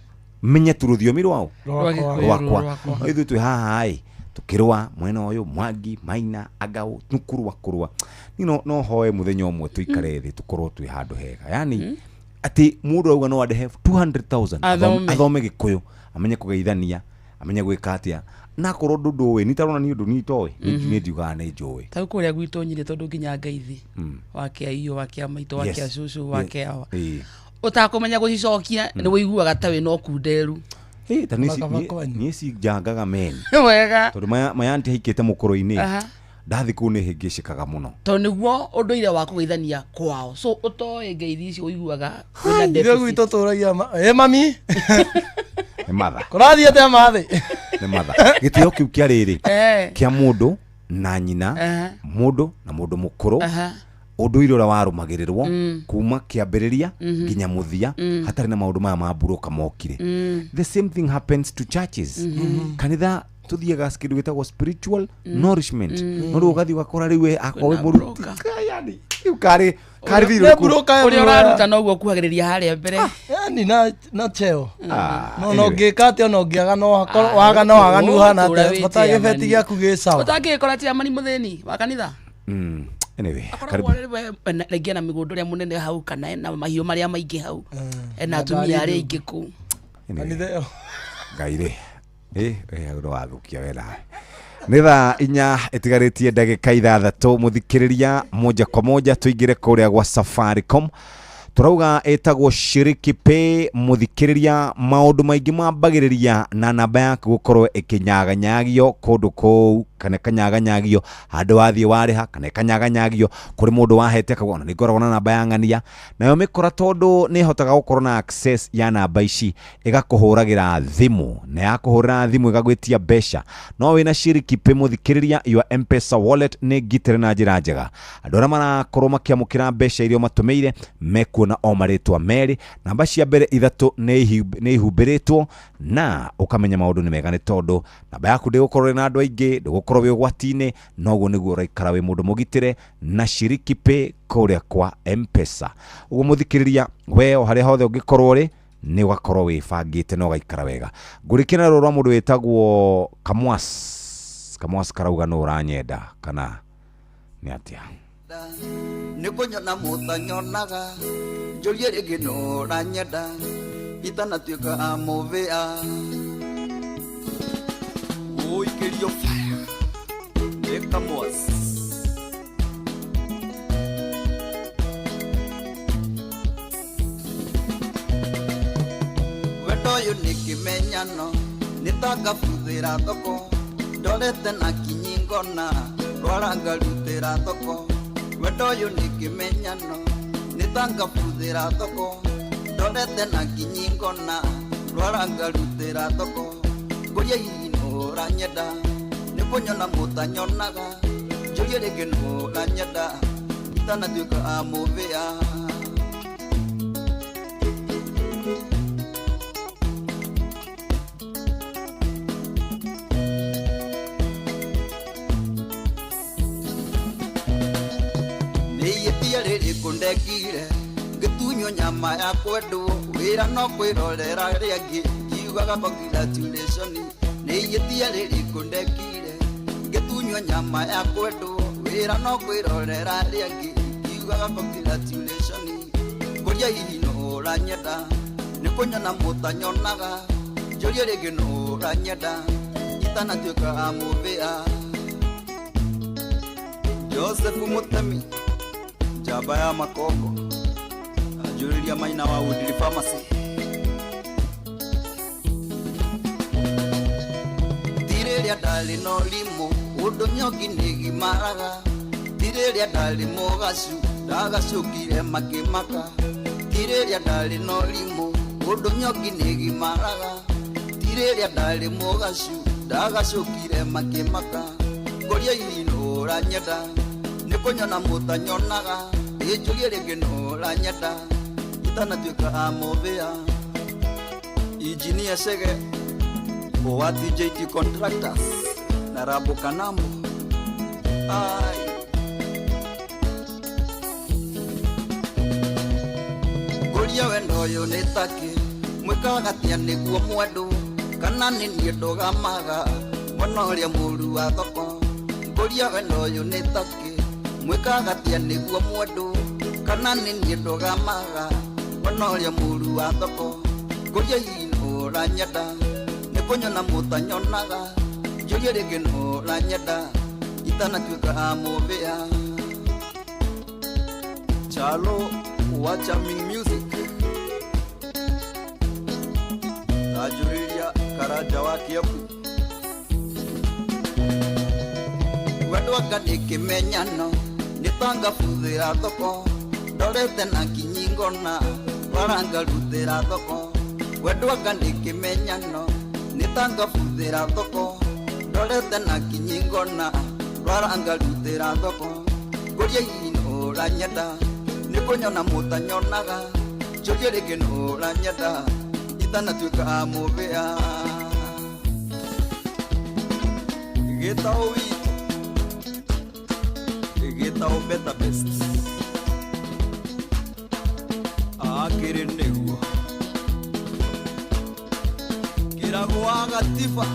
Menye tu rũthiomi rwao. Rwa Gĩkũyũ, Rwakwa. rwakwa. No ithuĩ twĩ haha ĩ tũkĩrũa mwena ũyũ, Mwangi, Maina, Angau, nĩkũrũa kũrũa. Niĩ no hoe mũthenya ũmwe tũikare thĩ, tũkorwo twĩ handũ hega, yani atĩ mũndũ auga no andehe 200,000 Athome. Athome gĩkũyũ, amenye kũgeithania, amenye gwĩka atĩa, na akorwo ũndũ ndũĩ nitarona niĩ ũndũ niĩ itoĩ, niĩ ndiugaga nĩ njũĩ. Ta rĩu kũrĩa gwitũ nyirĩ, tondũ nginya ngeithi, wake aiyo, wake maitũ, wake cũcũ, wake awa, ũtakũmenya gũcicokia nĩ wĩiguaga ta wĩna ũkunderu. Ĩ, ta Makaba kwanyu. niĩ cinjangaga meni wega tondũ maya ntihaikĩte mũkũrũ-inĩ. Ndathi kũu nĩ hĩngĩcĩkaga mũno. Tondũ nĩguo ũndũire wa kũgeithania kwao, so ũtoĩ ngeithi icio ũiguaga wĩna Ithuĩ deficit. gwitũ tũragia ĩ mami. Nĩ matha. Kũrathiĩ atĩa mathĩ? Nĩ matha gĩtĩo kĩu kĩa rĩrĩ kĩa mũndũ na nyina, mũndũ na mũndũ mũkũrũ, ũndũire ũrĩa warũmagĩrĩrwo kuma kĩambĩrĩria nginya mũthia, hatarĩ na maũndũ maya ma mburoka mokire. The same thing happens to churches. Kanitha tuthiaga kĩndũ gĩtagwo spiritual nourishment, no rĩu ũgathiĩ ũgakora rĩu we akorwo wĩ Kwĩna mũruti broker. Yani rĩu karĩ karĩ Nĩ thirĩ broker ũrĩa ĩmwe. ũraruta noguo ũkuhagĩrĩria harĩa mbere. Yani na cheo Ah, no no anyway. ngĩka atĩa, ona ũngĩaga no hakorwo Ah, waga no waganu hana ũtũũra atĩa, wĩ bata gĩbeti chairman. gĩaku gĩ sawa. Ũtangĩgĩkora chairman mũthĩni wa kanitha. Anyway, akoragwo karibu. arĩ we rĩngĩ ena mĩgũnda ũrĩa mũnene hau, kana ena mahiũ marĩa maingĩ hau, ena Na atumia ngari arĩa aingĩ kũu. Anyway. Kanitha ĩyo. Ngai rĩ, ĩ ũndũ wathukia wena. Nĩ thaa 4 ĩtigarĩtie ndagĩka 6, mũthikĩrĩria, moja kwa moja tũingĩre kũrĩa gwa Safaricom. Tũrauga ĩtagwo Shiriki Pay. Mũthikĩrĩria, maũndũ maingĩ mambagĩrĩria na namba yaku gũkorwo ĩkĩnyaganyagio kũndũ kũu, kana ĩkanyaganyagio handũ wathiĩ warĩha, kana ĩkanyaganyagio kũrĩ mũndũ wahete akauga ona nĩngoragwo na namba ya ng'ania. Nayo mĩkora, tondũ nĩ ĩhotaga gũkorwo na access ya namba ici, ĩgakũhũragĩra thimũ, na yakũhũrĩra thimũ ĩgagwĩtia mbeca. No wĩna Shiriki Pay, mũthikĩrĩria, your M-Pesa wallet nĩ ngitĩre na njĩra njega. Andũ arĩa marakorwo makĩamũkĩra mbeca iria ũmatũmĩire mekuona o marĩtwa merĩ, namba cia mbere ithatũ nĩ ihumbĩrĩtwo, na ũkamenya maũndũ nĩ mega, nĩ tondũ namba yaku ndĩgũkorwo ĩna andũ aingĩ, ndũgũkorwo wĩ ũgwati-inĩ, noguo nĩguo ũraikara wĩ mũndũ mũgitĩre na Shiriki Pay kũrĩa kwa M-Pesa. Ũguo mũthikĩrĩria, we o harĩa hothe ũngĩkorwo rĩ, nĩ ũgakorwo wĩbangĩte na ũgaikara wega. Ngũrĩkia na rũrũ rwa mũndũ wĩtagwo Kamwas. Kamwas karauga nũ ũranyenda kana nĩ atĩa? Nĩ kũnyona mũtanyonaga, njũrie rĩngĩ nũ ũranyenda itanatuĩka mũbĩa ũikĩrio fire nĩ Kamwas. Wendo ũyũ nĩ kĩmenyano, nĩ ta ngabuthĩra thoko, ndorete na kinyi ngona rwara ngarutĩra thoko. Wendo ũyũ nĩ kĩmenyano, nĩ ta ngabuthĩra thoko, ndorete na kinyi ngona rwara ngarutĩra thoko. Ngũria hihi nũ ũranyenda, nĩ kũnyona mũtanyonaga, njũrie rĩngĩ nũ ũranyenda itanatuĩka amũbĩa. Nĩ ihĩtia rĩrĩkũ ndekire ngĩtunywo nyama ya kwendwo, wĩra no kwĩrorera rĩangĩ ngiuga. Ngiugaga congratulation nĩ ihĩtia rĩrĩkũ ndekire ngĩtunywo nyama ya kwendwo wĩra no kwĩrorera arĩa angĩ ngiugaga congratulation ngũria hihi nũ ũranyenda nĩ kũnyona mũtanyonaga njũrie rĩngĩ nũ ũranyenda itanatuĩka mũbĩa. Joseph Mutemi njamba ya makongo anjũrĩria maina wa Woodley Pharmacy. Ti rĩrĩa ndarĩ na ũrimũ ũndũ nyongi nĩgimaraga ti rĩrĩa ndarĩ mũgacu ndagacũkire makĩmaka ti rĩrĩa ndarĩ na ũrimũ ũndũ nyongi nĩgimaraga ti rĩrĩa ndarĩ mũgacu ndagacũkire makĩmaka ngũria hihi nũ ũranyenda nĩ kũnyona mũtanyonaga ĩnjũrie rĩngĩ nũ ũranyenda itanatuĩka amũbĩa. Injinia Chege wa TJT Contractors na Rabo Kanambo. Ai ngũria wendo ũyũ nĩ takĩ mwĩkaga atĩa nĩguo mwendwo kana nĩ niĩ ndũgamaga mwena ũrĩa mũru wa thoko ngũria wendo ũyũ nĩ takĩ mwĩkaga atĩa nĩguo mwendwo kana nĩ niĩ ndũgamaga mwena ũrĩa mũru wa thoko ngũria hihi nũ ũranyenda nĩ kũnyona mũtanyonaga njũrie rĩngĩ nũ ũranyenda itanatuĩka amũbĩa. Chalo wa Charming Music anjũrĩria Karanja wa Kiambu. Wendo anga nĩ kĩmenyano nĩ tangabuthĩra thoko ndorete na nginyi ngona warangarutĩra thoko wendo anga nĩ kĩmenyano nĩ tangabuthĩra thoko ndorete na nginyi ngona warangarutĩra thoko ngũria hihi nũ ũranyenda nĩ kũnyona mũtanyonaga njũrie rĩngĩ nũ ũranyenda itanatuĩka mũbĩa. Gĩtaũ witũ gĩtaũ better best akĩrĩ nĩguo kĩragwo wa gatiba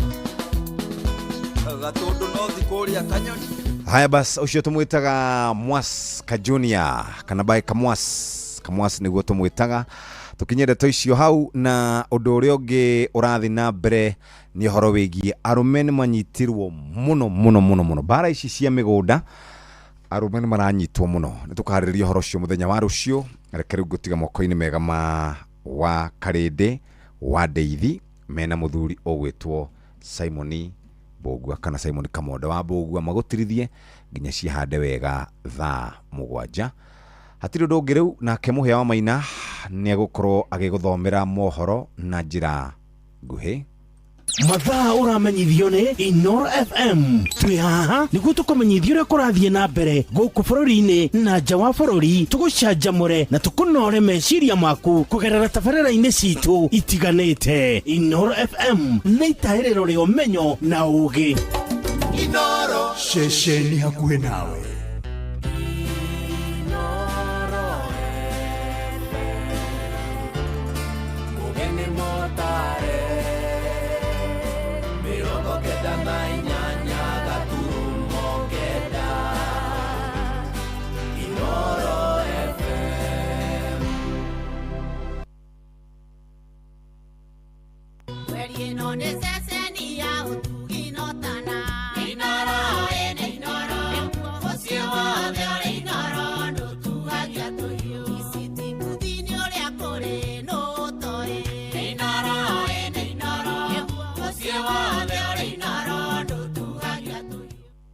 gatũndũ no thi kũrĩa kanyoni. Haya bas, ucio tumwitaga Mwas Kajunia kana bae Kamwas Kamwas niguo tumwitaga. Tukinye ndeto icio hau na undu uria ungi urathi na mbere ni uhoro wigie arume ni manyitirwo muno muno muno muno bara ici cia migunda arume ni maranyitwo muno. Ni tukaharĩrĩria ũhoro ũcio mũthenya wa rũciũ. Reke rĩu ngũtiga moko-inĩ mega ma wa Karĩndĩ wa Ndeithi mena mũthuri ũgwĩtwo Simoni Mbũgua kana Simon Kamondo wa Mbũgua magũtirithie nginya cihande wega thaa 7. Hatirĩ ũndũ ũngĩ rĩu nake Mũhĩa wa Maina nĩ egũkorwo agĩgũthomera mohoro na njĩra nguhĩ. Mathaa ũramenyithio nĩ Inoro FM. Twĩ haha nĩguo tũkũmenyithie ũrĩa kũrathiĩ na mbere gũkũ bũrũri-inĩ na nja wa bũrũri, tũgũcanjamũre na tũkũnore meciria maku kũgerera tabarĩra-inĩ citũ itiganĩte. Inoro FM nĩ itahĩrĩro rĩa ũmenyo na ũũgĩ. Inoro ceceni hakuhĩ nawe.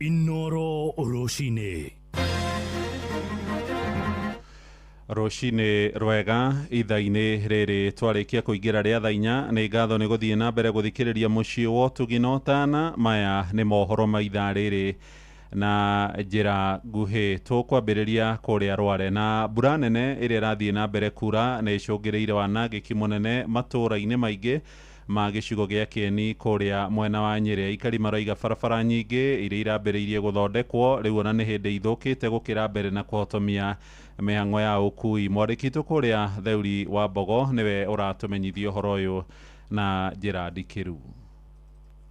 Inoro Rũcinĩ. Rũcinĩ rwega ithaa-inĩ rĩrĩ twarĩkia kũingĩra rĩa thaa 4. Nĩ ngatho nĩ gũthiĩ na mbere gũthikĩrĩria mũciĩ wa ũtugi na ũtana. Maya nĩ mohoro ma ithaa rĩrĩ na njĩra nguhĩ. Tũkwambĩrĩria kũrĩa Rware na mbura nene ĩrĩa ĩrathiĩ na mbere kura nĩ ĩcũngĩrĩire wanangĩki mũnene matũũra-inĩ maingĩ ma gĩcigo gĩa Kĩeni kũrĩa mwena wa Nyĩrĩ. Aikari maroiga barabara nyingĩ iria irambĩrĩirie gũthondekwo rĩu ona nĩ hĩndĩ ithũkĩte gũkĩra mbere na kũhotomia mĩhang'o ya ũkui. Mwandĩki witũ kũrĩa Theuri wa Mbogo nĩwe ũratũmenyithia ũhoro ũyũ Na njĩra ndikĩru.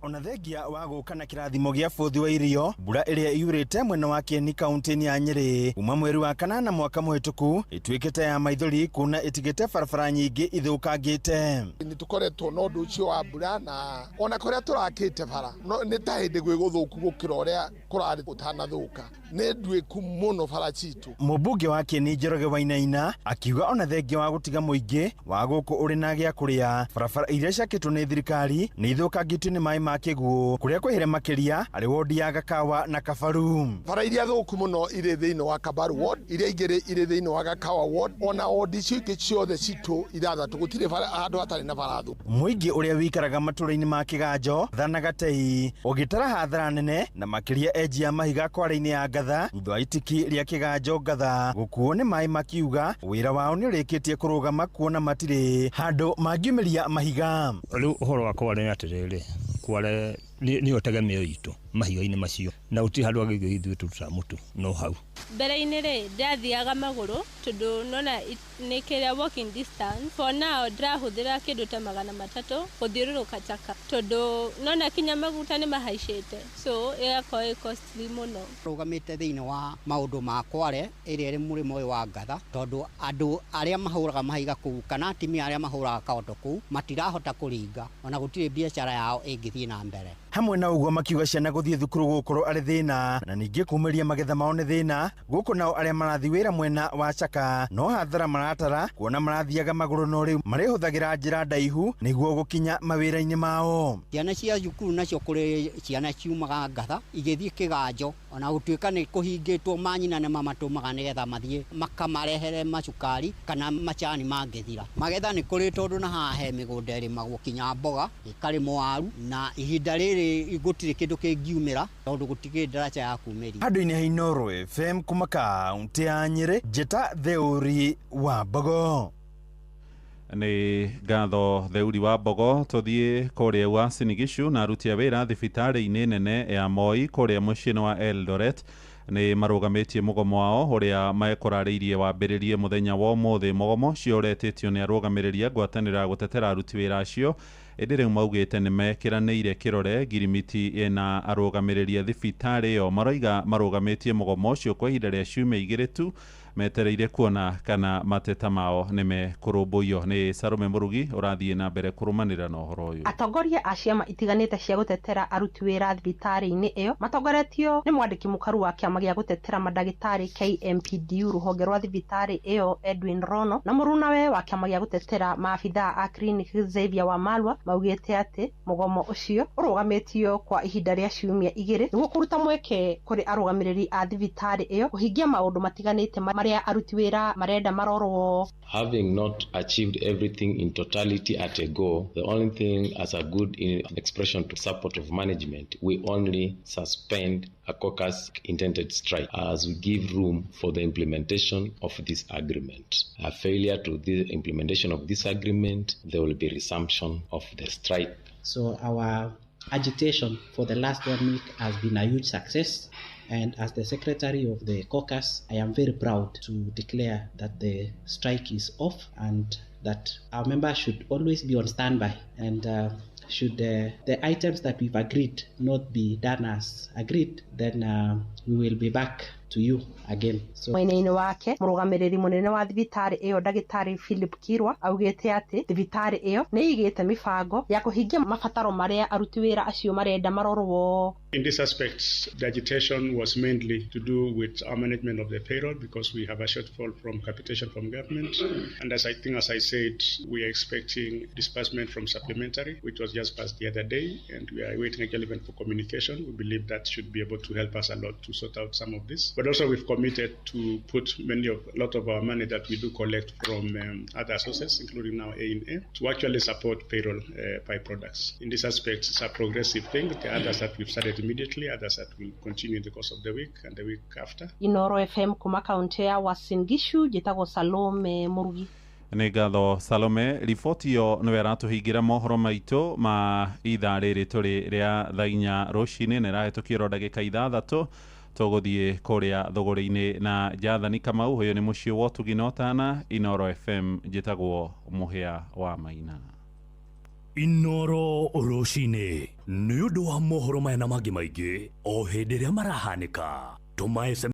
Ona thengia wa gũka na kĩrathimo gĩa bũthi wa irio, mbura ĩrĩa yurĩte mwena wa Kieni kaunti-inĩ ya Nyĩrĩ kuma mweri wa kanana mwaka mũhĩtũku ĩtuĩkĩte ya maithori kuona ĩtigĩte barabara nyingĩ ithũkangĩte. Nĩ tũkoretwo na ũndũ ũcio wa mbura na ona kũrĩa tũrakĩte bara no nĩ ta hĩndĩ gwĩ gũthũku gũkĩra ũrĩa kũrarĩ gũtanathũka, nĩ nduĩku mũno bara citũ. Mũmbunge wa Kieni Njoroge Wainaina akiuga ona thengia wa gũtiga mũingĩ wa gũkũ ũrĩ na gĩa kũrĩa, barabara iria ciakĩtwo nĩ thirikari nĩ ithũkangĩtio nĩ maĩ ma kĩguũ kũrĩa kwĩhĩre makĩria arĩ wodi ya Gakawa na Kabaru. Bara iria thũku mũno irĩ thĩinĩ wa Kabaru ward, iria ingĩ irĩ thĩinĩ wa Gakawa ward, ona ward icio ingĩ ciothe citũ ithathatũ gũtirĩ handũ hatarĩ na bara thũku. Mũingĩ ũrĩa wĩikaraga matũũra-inĩ ma Kĩganjo, Thana, Gatei ũgĩtara hathara nene na makĩria enji ya mahiga kware-inĩ ya Ngatha thutha wa itiki rĩa Kĩganjo Ngatha gũkuo nĩ maĩ, makiuga wĩra wao nĩ ũrĩkĩtie kũrũgama kuona matirĩ handũ mangiumĩria mahiga. Rĩu ũhoro wa kware nĩ atĩrĩrĩ, kware nĩyo tegemeo itũ mahiga-inĩ macio na gũtirĩ handũ hangĩ ithuĩ tũrutaga mũtu no hau. Mbere-inĩ rĩ, ndathiaga magũrũ tondũ nona nĩ kĩrĩa walking distance. For now ndĩrahũthĩra kĩndũ ta 300 gũthiũrũrũka Chaka tondũ nona kinya maguta nĩ mahaicĩte, so ĩgakorwo ĩ costly mũno. Rũgamĩte thĩinĩ wa maũndũ ma kware ĩrĩa ĩrĩ mũrĩmo ũyũ wa Ngatha tondũ andũ arĩa mahũraga mahiga kũu kana atumia arĩa mahũraga kaondo kũu matirahota kũringa ona gũtirĩ biacara yao ĩngĩthiĩ na mbere. Hamwe na ũguo makiuga ciana gũthiĩ thukuru gũkorwo arĩ thĩna na ningĩ kumĩria magetha mao nĩ thĩna. Gũkũ nao arĩa marathiĩ wĩra mwena wa Chaka no hathara maratara kuona marathiaga magũrũ no rĩu marĩhũthagĩra njĩra ndaihu nĩguo gũkinya mawĩra-inĩ mao. Ciana cia thukuru nacio kũrĩ ciana ciumaga Ngatha igĩthiĩ Kĩganjo ona gũtuĩka nĩ kũhingĩtwo manyina nĩ mamatũmaga nĩgetha mathiĩ makamarehere macukari kana macani mangĩthira. Magetha nĩ kũrĩ tondũ na haha he mĩgũnda ĩrĩmagwo kinya mboga ĩkarĩmwo waru na ihinda rĩrĩ gũtirĩ kĩndũ kĩngiumĩra tondũ gũtirĩ ndaraca ya kumĩria. Handũ-inĩ ha Inooro FM kuma kaunti ya Nyĩrĩ, njĩta Theuri wa Mbogo. Nĩ ngatho Theuri wa Mbogo. Tũthiĩ kũrĩa Uasin Gishu na aruti a wĩra thibitarĩ-inĩ nene ya Moi kũrĩa mũciĩ-inĩ wa Eldoret nĩ marũgamĩtie mũgomo wao ũrĩa mekũrarĩirie wambĩrĩrie mũthenya wa ũmũthĩ. Mũgomo ũcio ũretĩtio nĩ arũgamĩrĩri a ngwatanĩro ya gũtetera aruti wĩra acio, ĩndĩ rĩu maugĩte nĩ mekĩranĩire kĩrore ngirimiti ĩna arũgamĩrĩri a thibitarĩ ĩyo. Maroiga marũgamĩtie mũgomo ũcio kwa ihinda rĩa ciumia igĩrĩ tu metereire kuona kana mateta mao nĩ mekũrũmbũiyo. Nĩ Salome Mũrugi ũrathiĩ na mbere kũrũmanĩrĩra na ũhoro ũyũ. Atongoria a ciama itiganĩte cia gũtetera aruti wĩra thibitarĩ-inĩ ĩyo matongoretio nĩ mwandĩki mũkaru wa kĩama gĩa gũtetera mandagĩtarĩ KMPDU rũhonge rwa thibitarĩ ĩyo Edwin Rono na mũrunawe wa kĩama gĩa gũtetera maabithaa a clinic Xavier Wamalwa maugĩte atĩ mũgomo ũcio ũrũgamĩtio kwa ihinda rĩa ciumia igĩrĩ nĩguo kũruta mweke kũrĩ arũgamĩrĩri a thibitarĩ ĩyo kũhingia maũndũ matiganĩte marĩa aruti wĩra marenda marorwo. Having not achieved everything in totality at a go, the only thing as a good expression to support of management, we only suspend a caucus intended strike as we give room for the implementation of this agreement. A failure to the implementation of this agreement, there will be resumption of the strike. So our agitation for the last 1 week has been a huge success. And as the secretary of the caucus, I am very proud to declare that the strike is off and that our members should always be on standby. And should the items that we've agreed not be done as agreed, then we will be back to you again. So mwena-inĩ wake mũrũgamĩrĩri mũnene wa thibitarĩ ĩyo ndagĩtarĩ Philip Kirwa augĩte atĩ thibitarĩ ĩyo nĩ ĩigĩte mĩbango ya kũhingia mabataro marĩa aruti wĩra acio marenda marorwo. In this aspect, the agitation was mainly to do with our management of the payroll because we have a shortfall from capitation from government. And as I said, we are expecting disbursement from supplementary, which was just passed the other day, and we are waiting actually even for communication. We believe that should be able to help us a lot to sort out some of this. But also we've committed to put a lot of our money that we do collect from other sources, including now A&A, to actually support payroll byproducts. In this aspect, it's a progressive thing. There are others that we've started immediately, others that will continue in the course of the week and the week after. Inooro FM kuma kaunti ya Uasin Gishu, njĩtagwo Salome Mũrugi. Nĩ ngatho Salome. Riboti ĩyo nĩwe ĩratũhingĩra mohoro maitũ ma ithaa rĩrĩ tũrĩ rĩa thaa inya rũcinĩ na ĩrahĩtũkĩrwo ndagĩka ithathatũ. Tũgũthiĩ kũrĩa thũgũrĩ-inĩ na Jathani Kamau. Ũyũ nĩ mũciĩ wa ũtugi na ũtana. Inooro FM, njĩtagwo Mũhĩa wa Maina. Inoro rũcinĩ nĩ ũndũ wa mohoro maya na mangĩ maingĩ o hĩndĩ ĩrĩa marahanĩka, tũma SMS.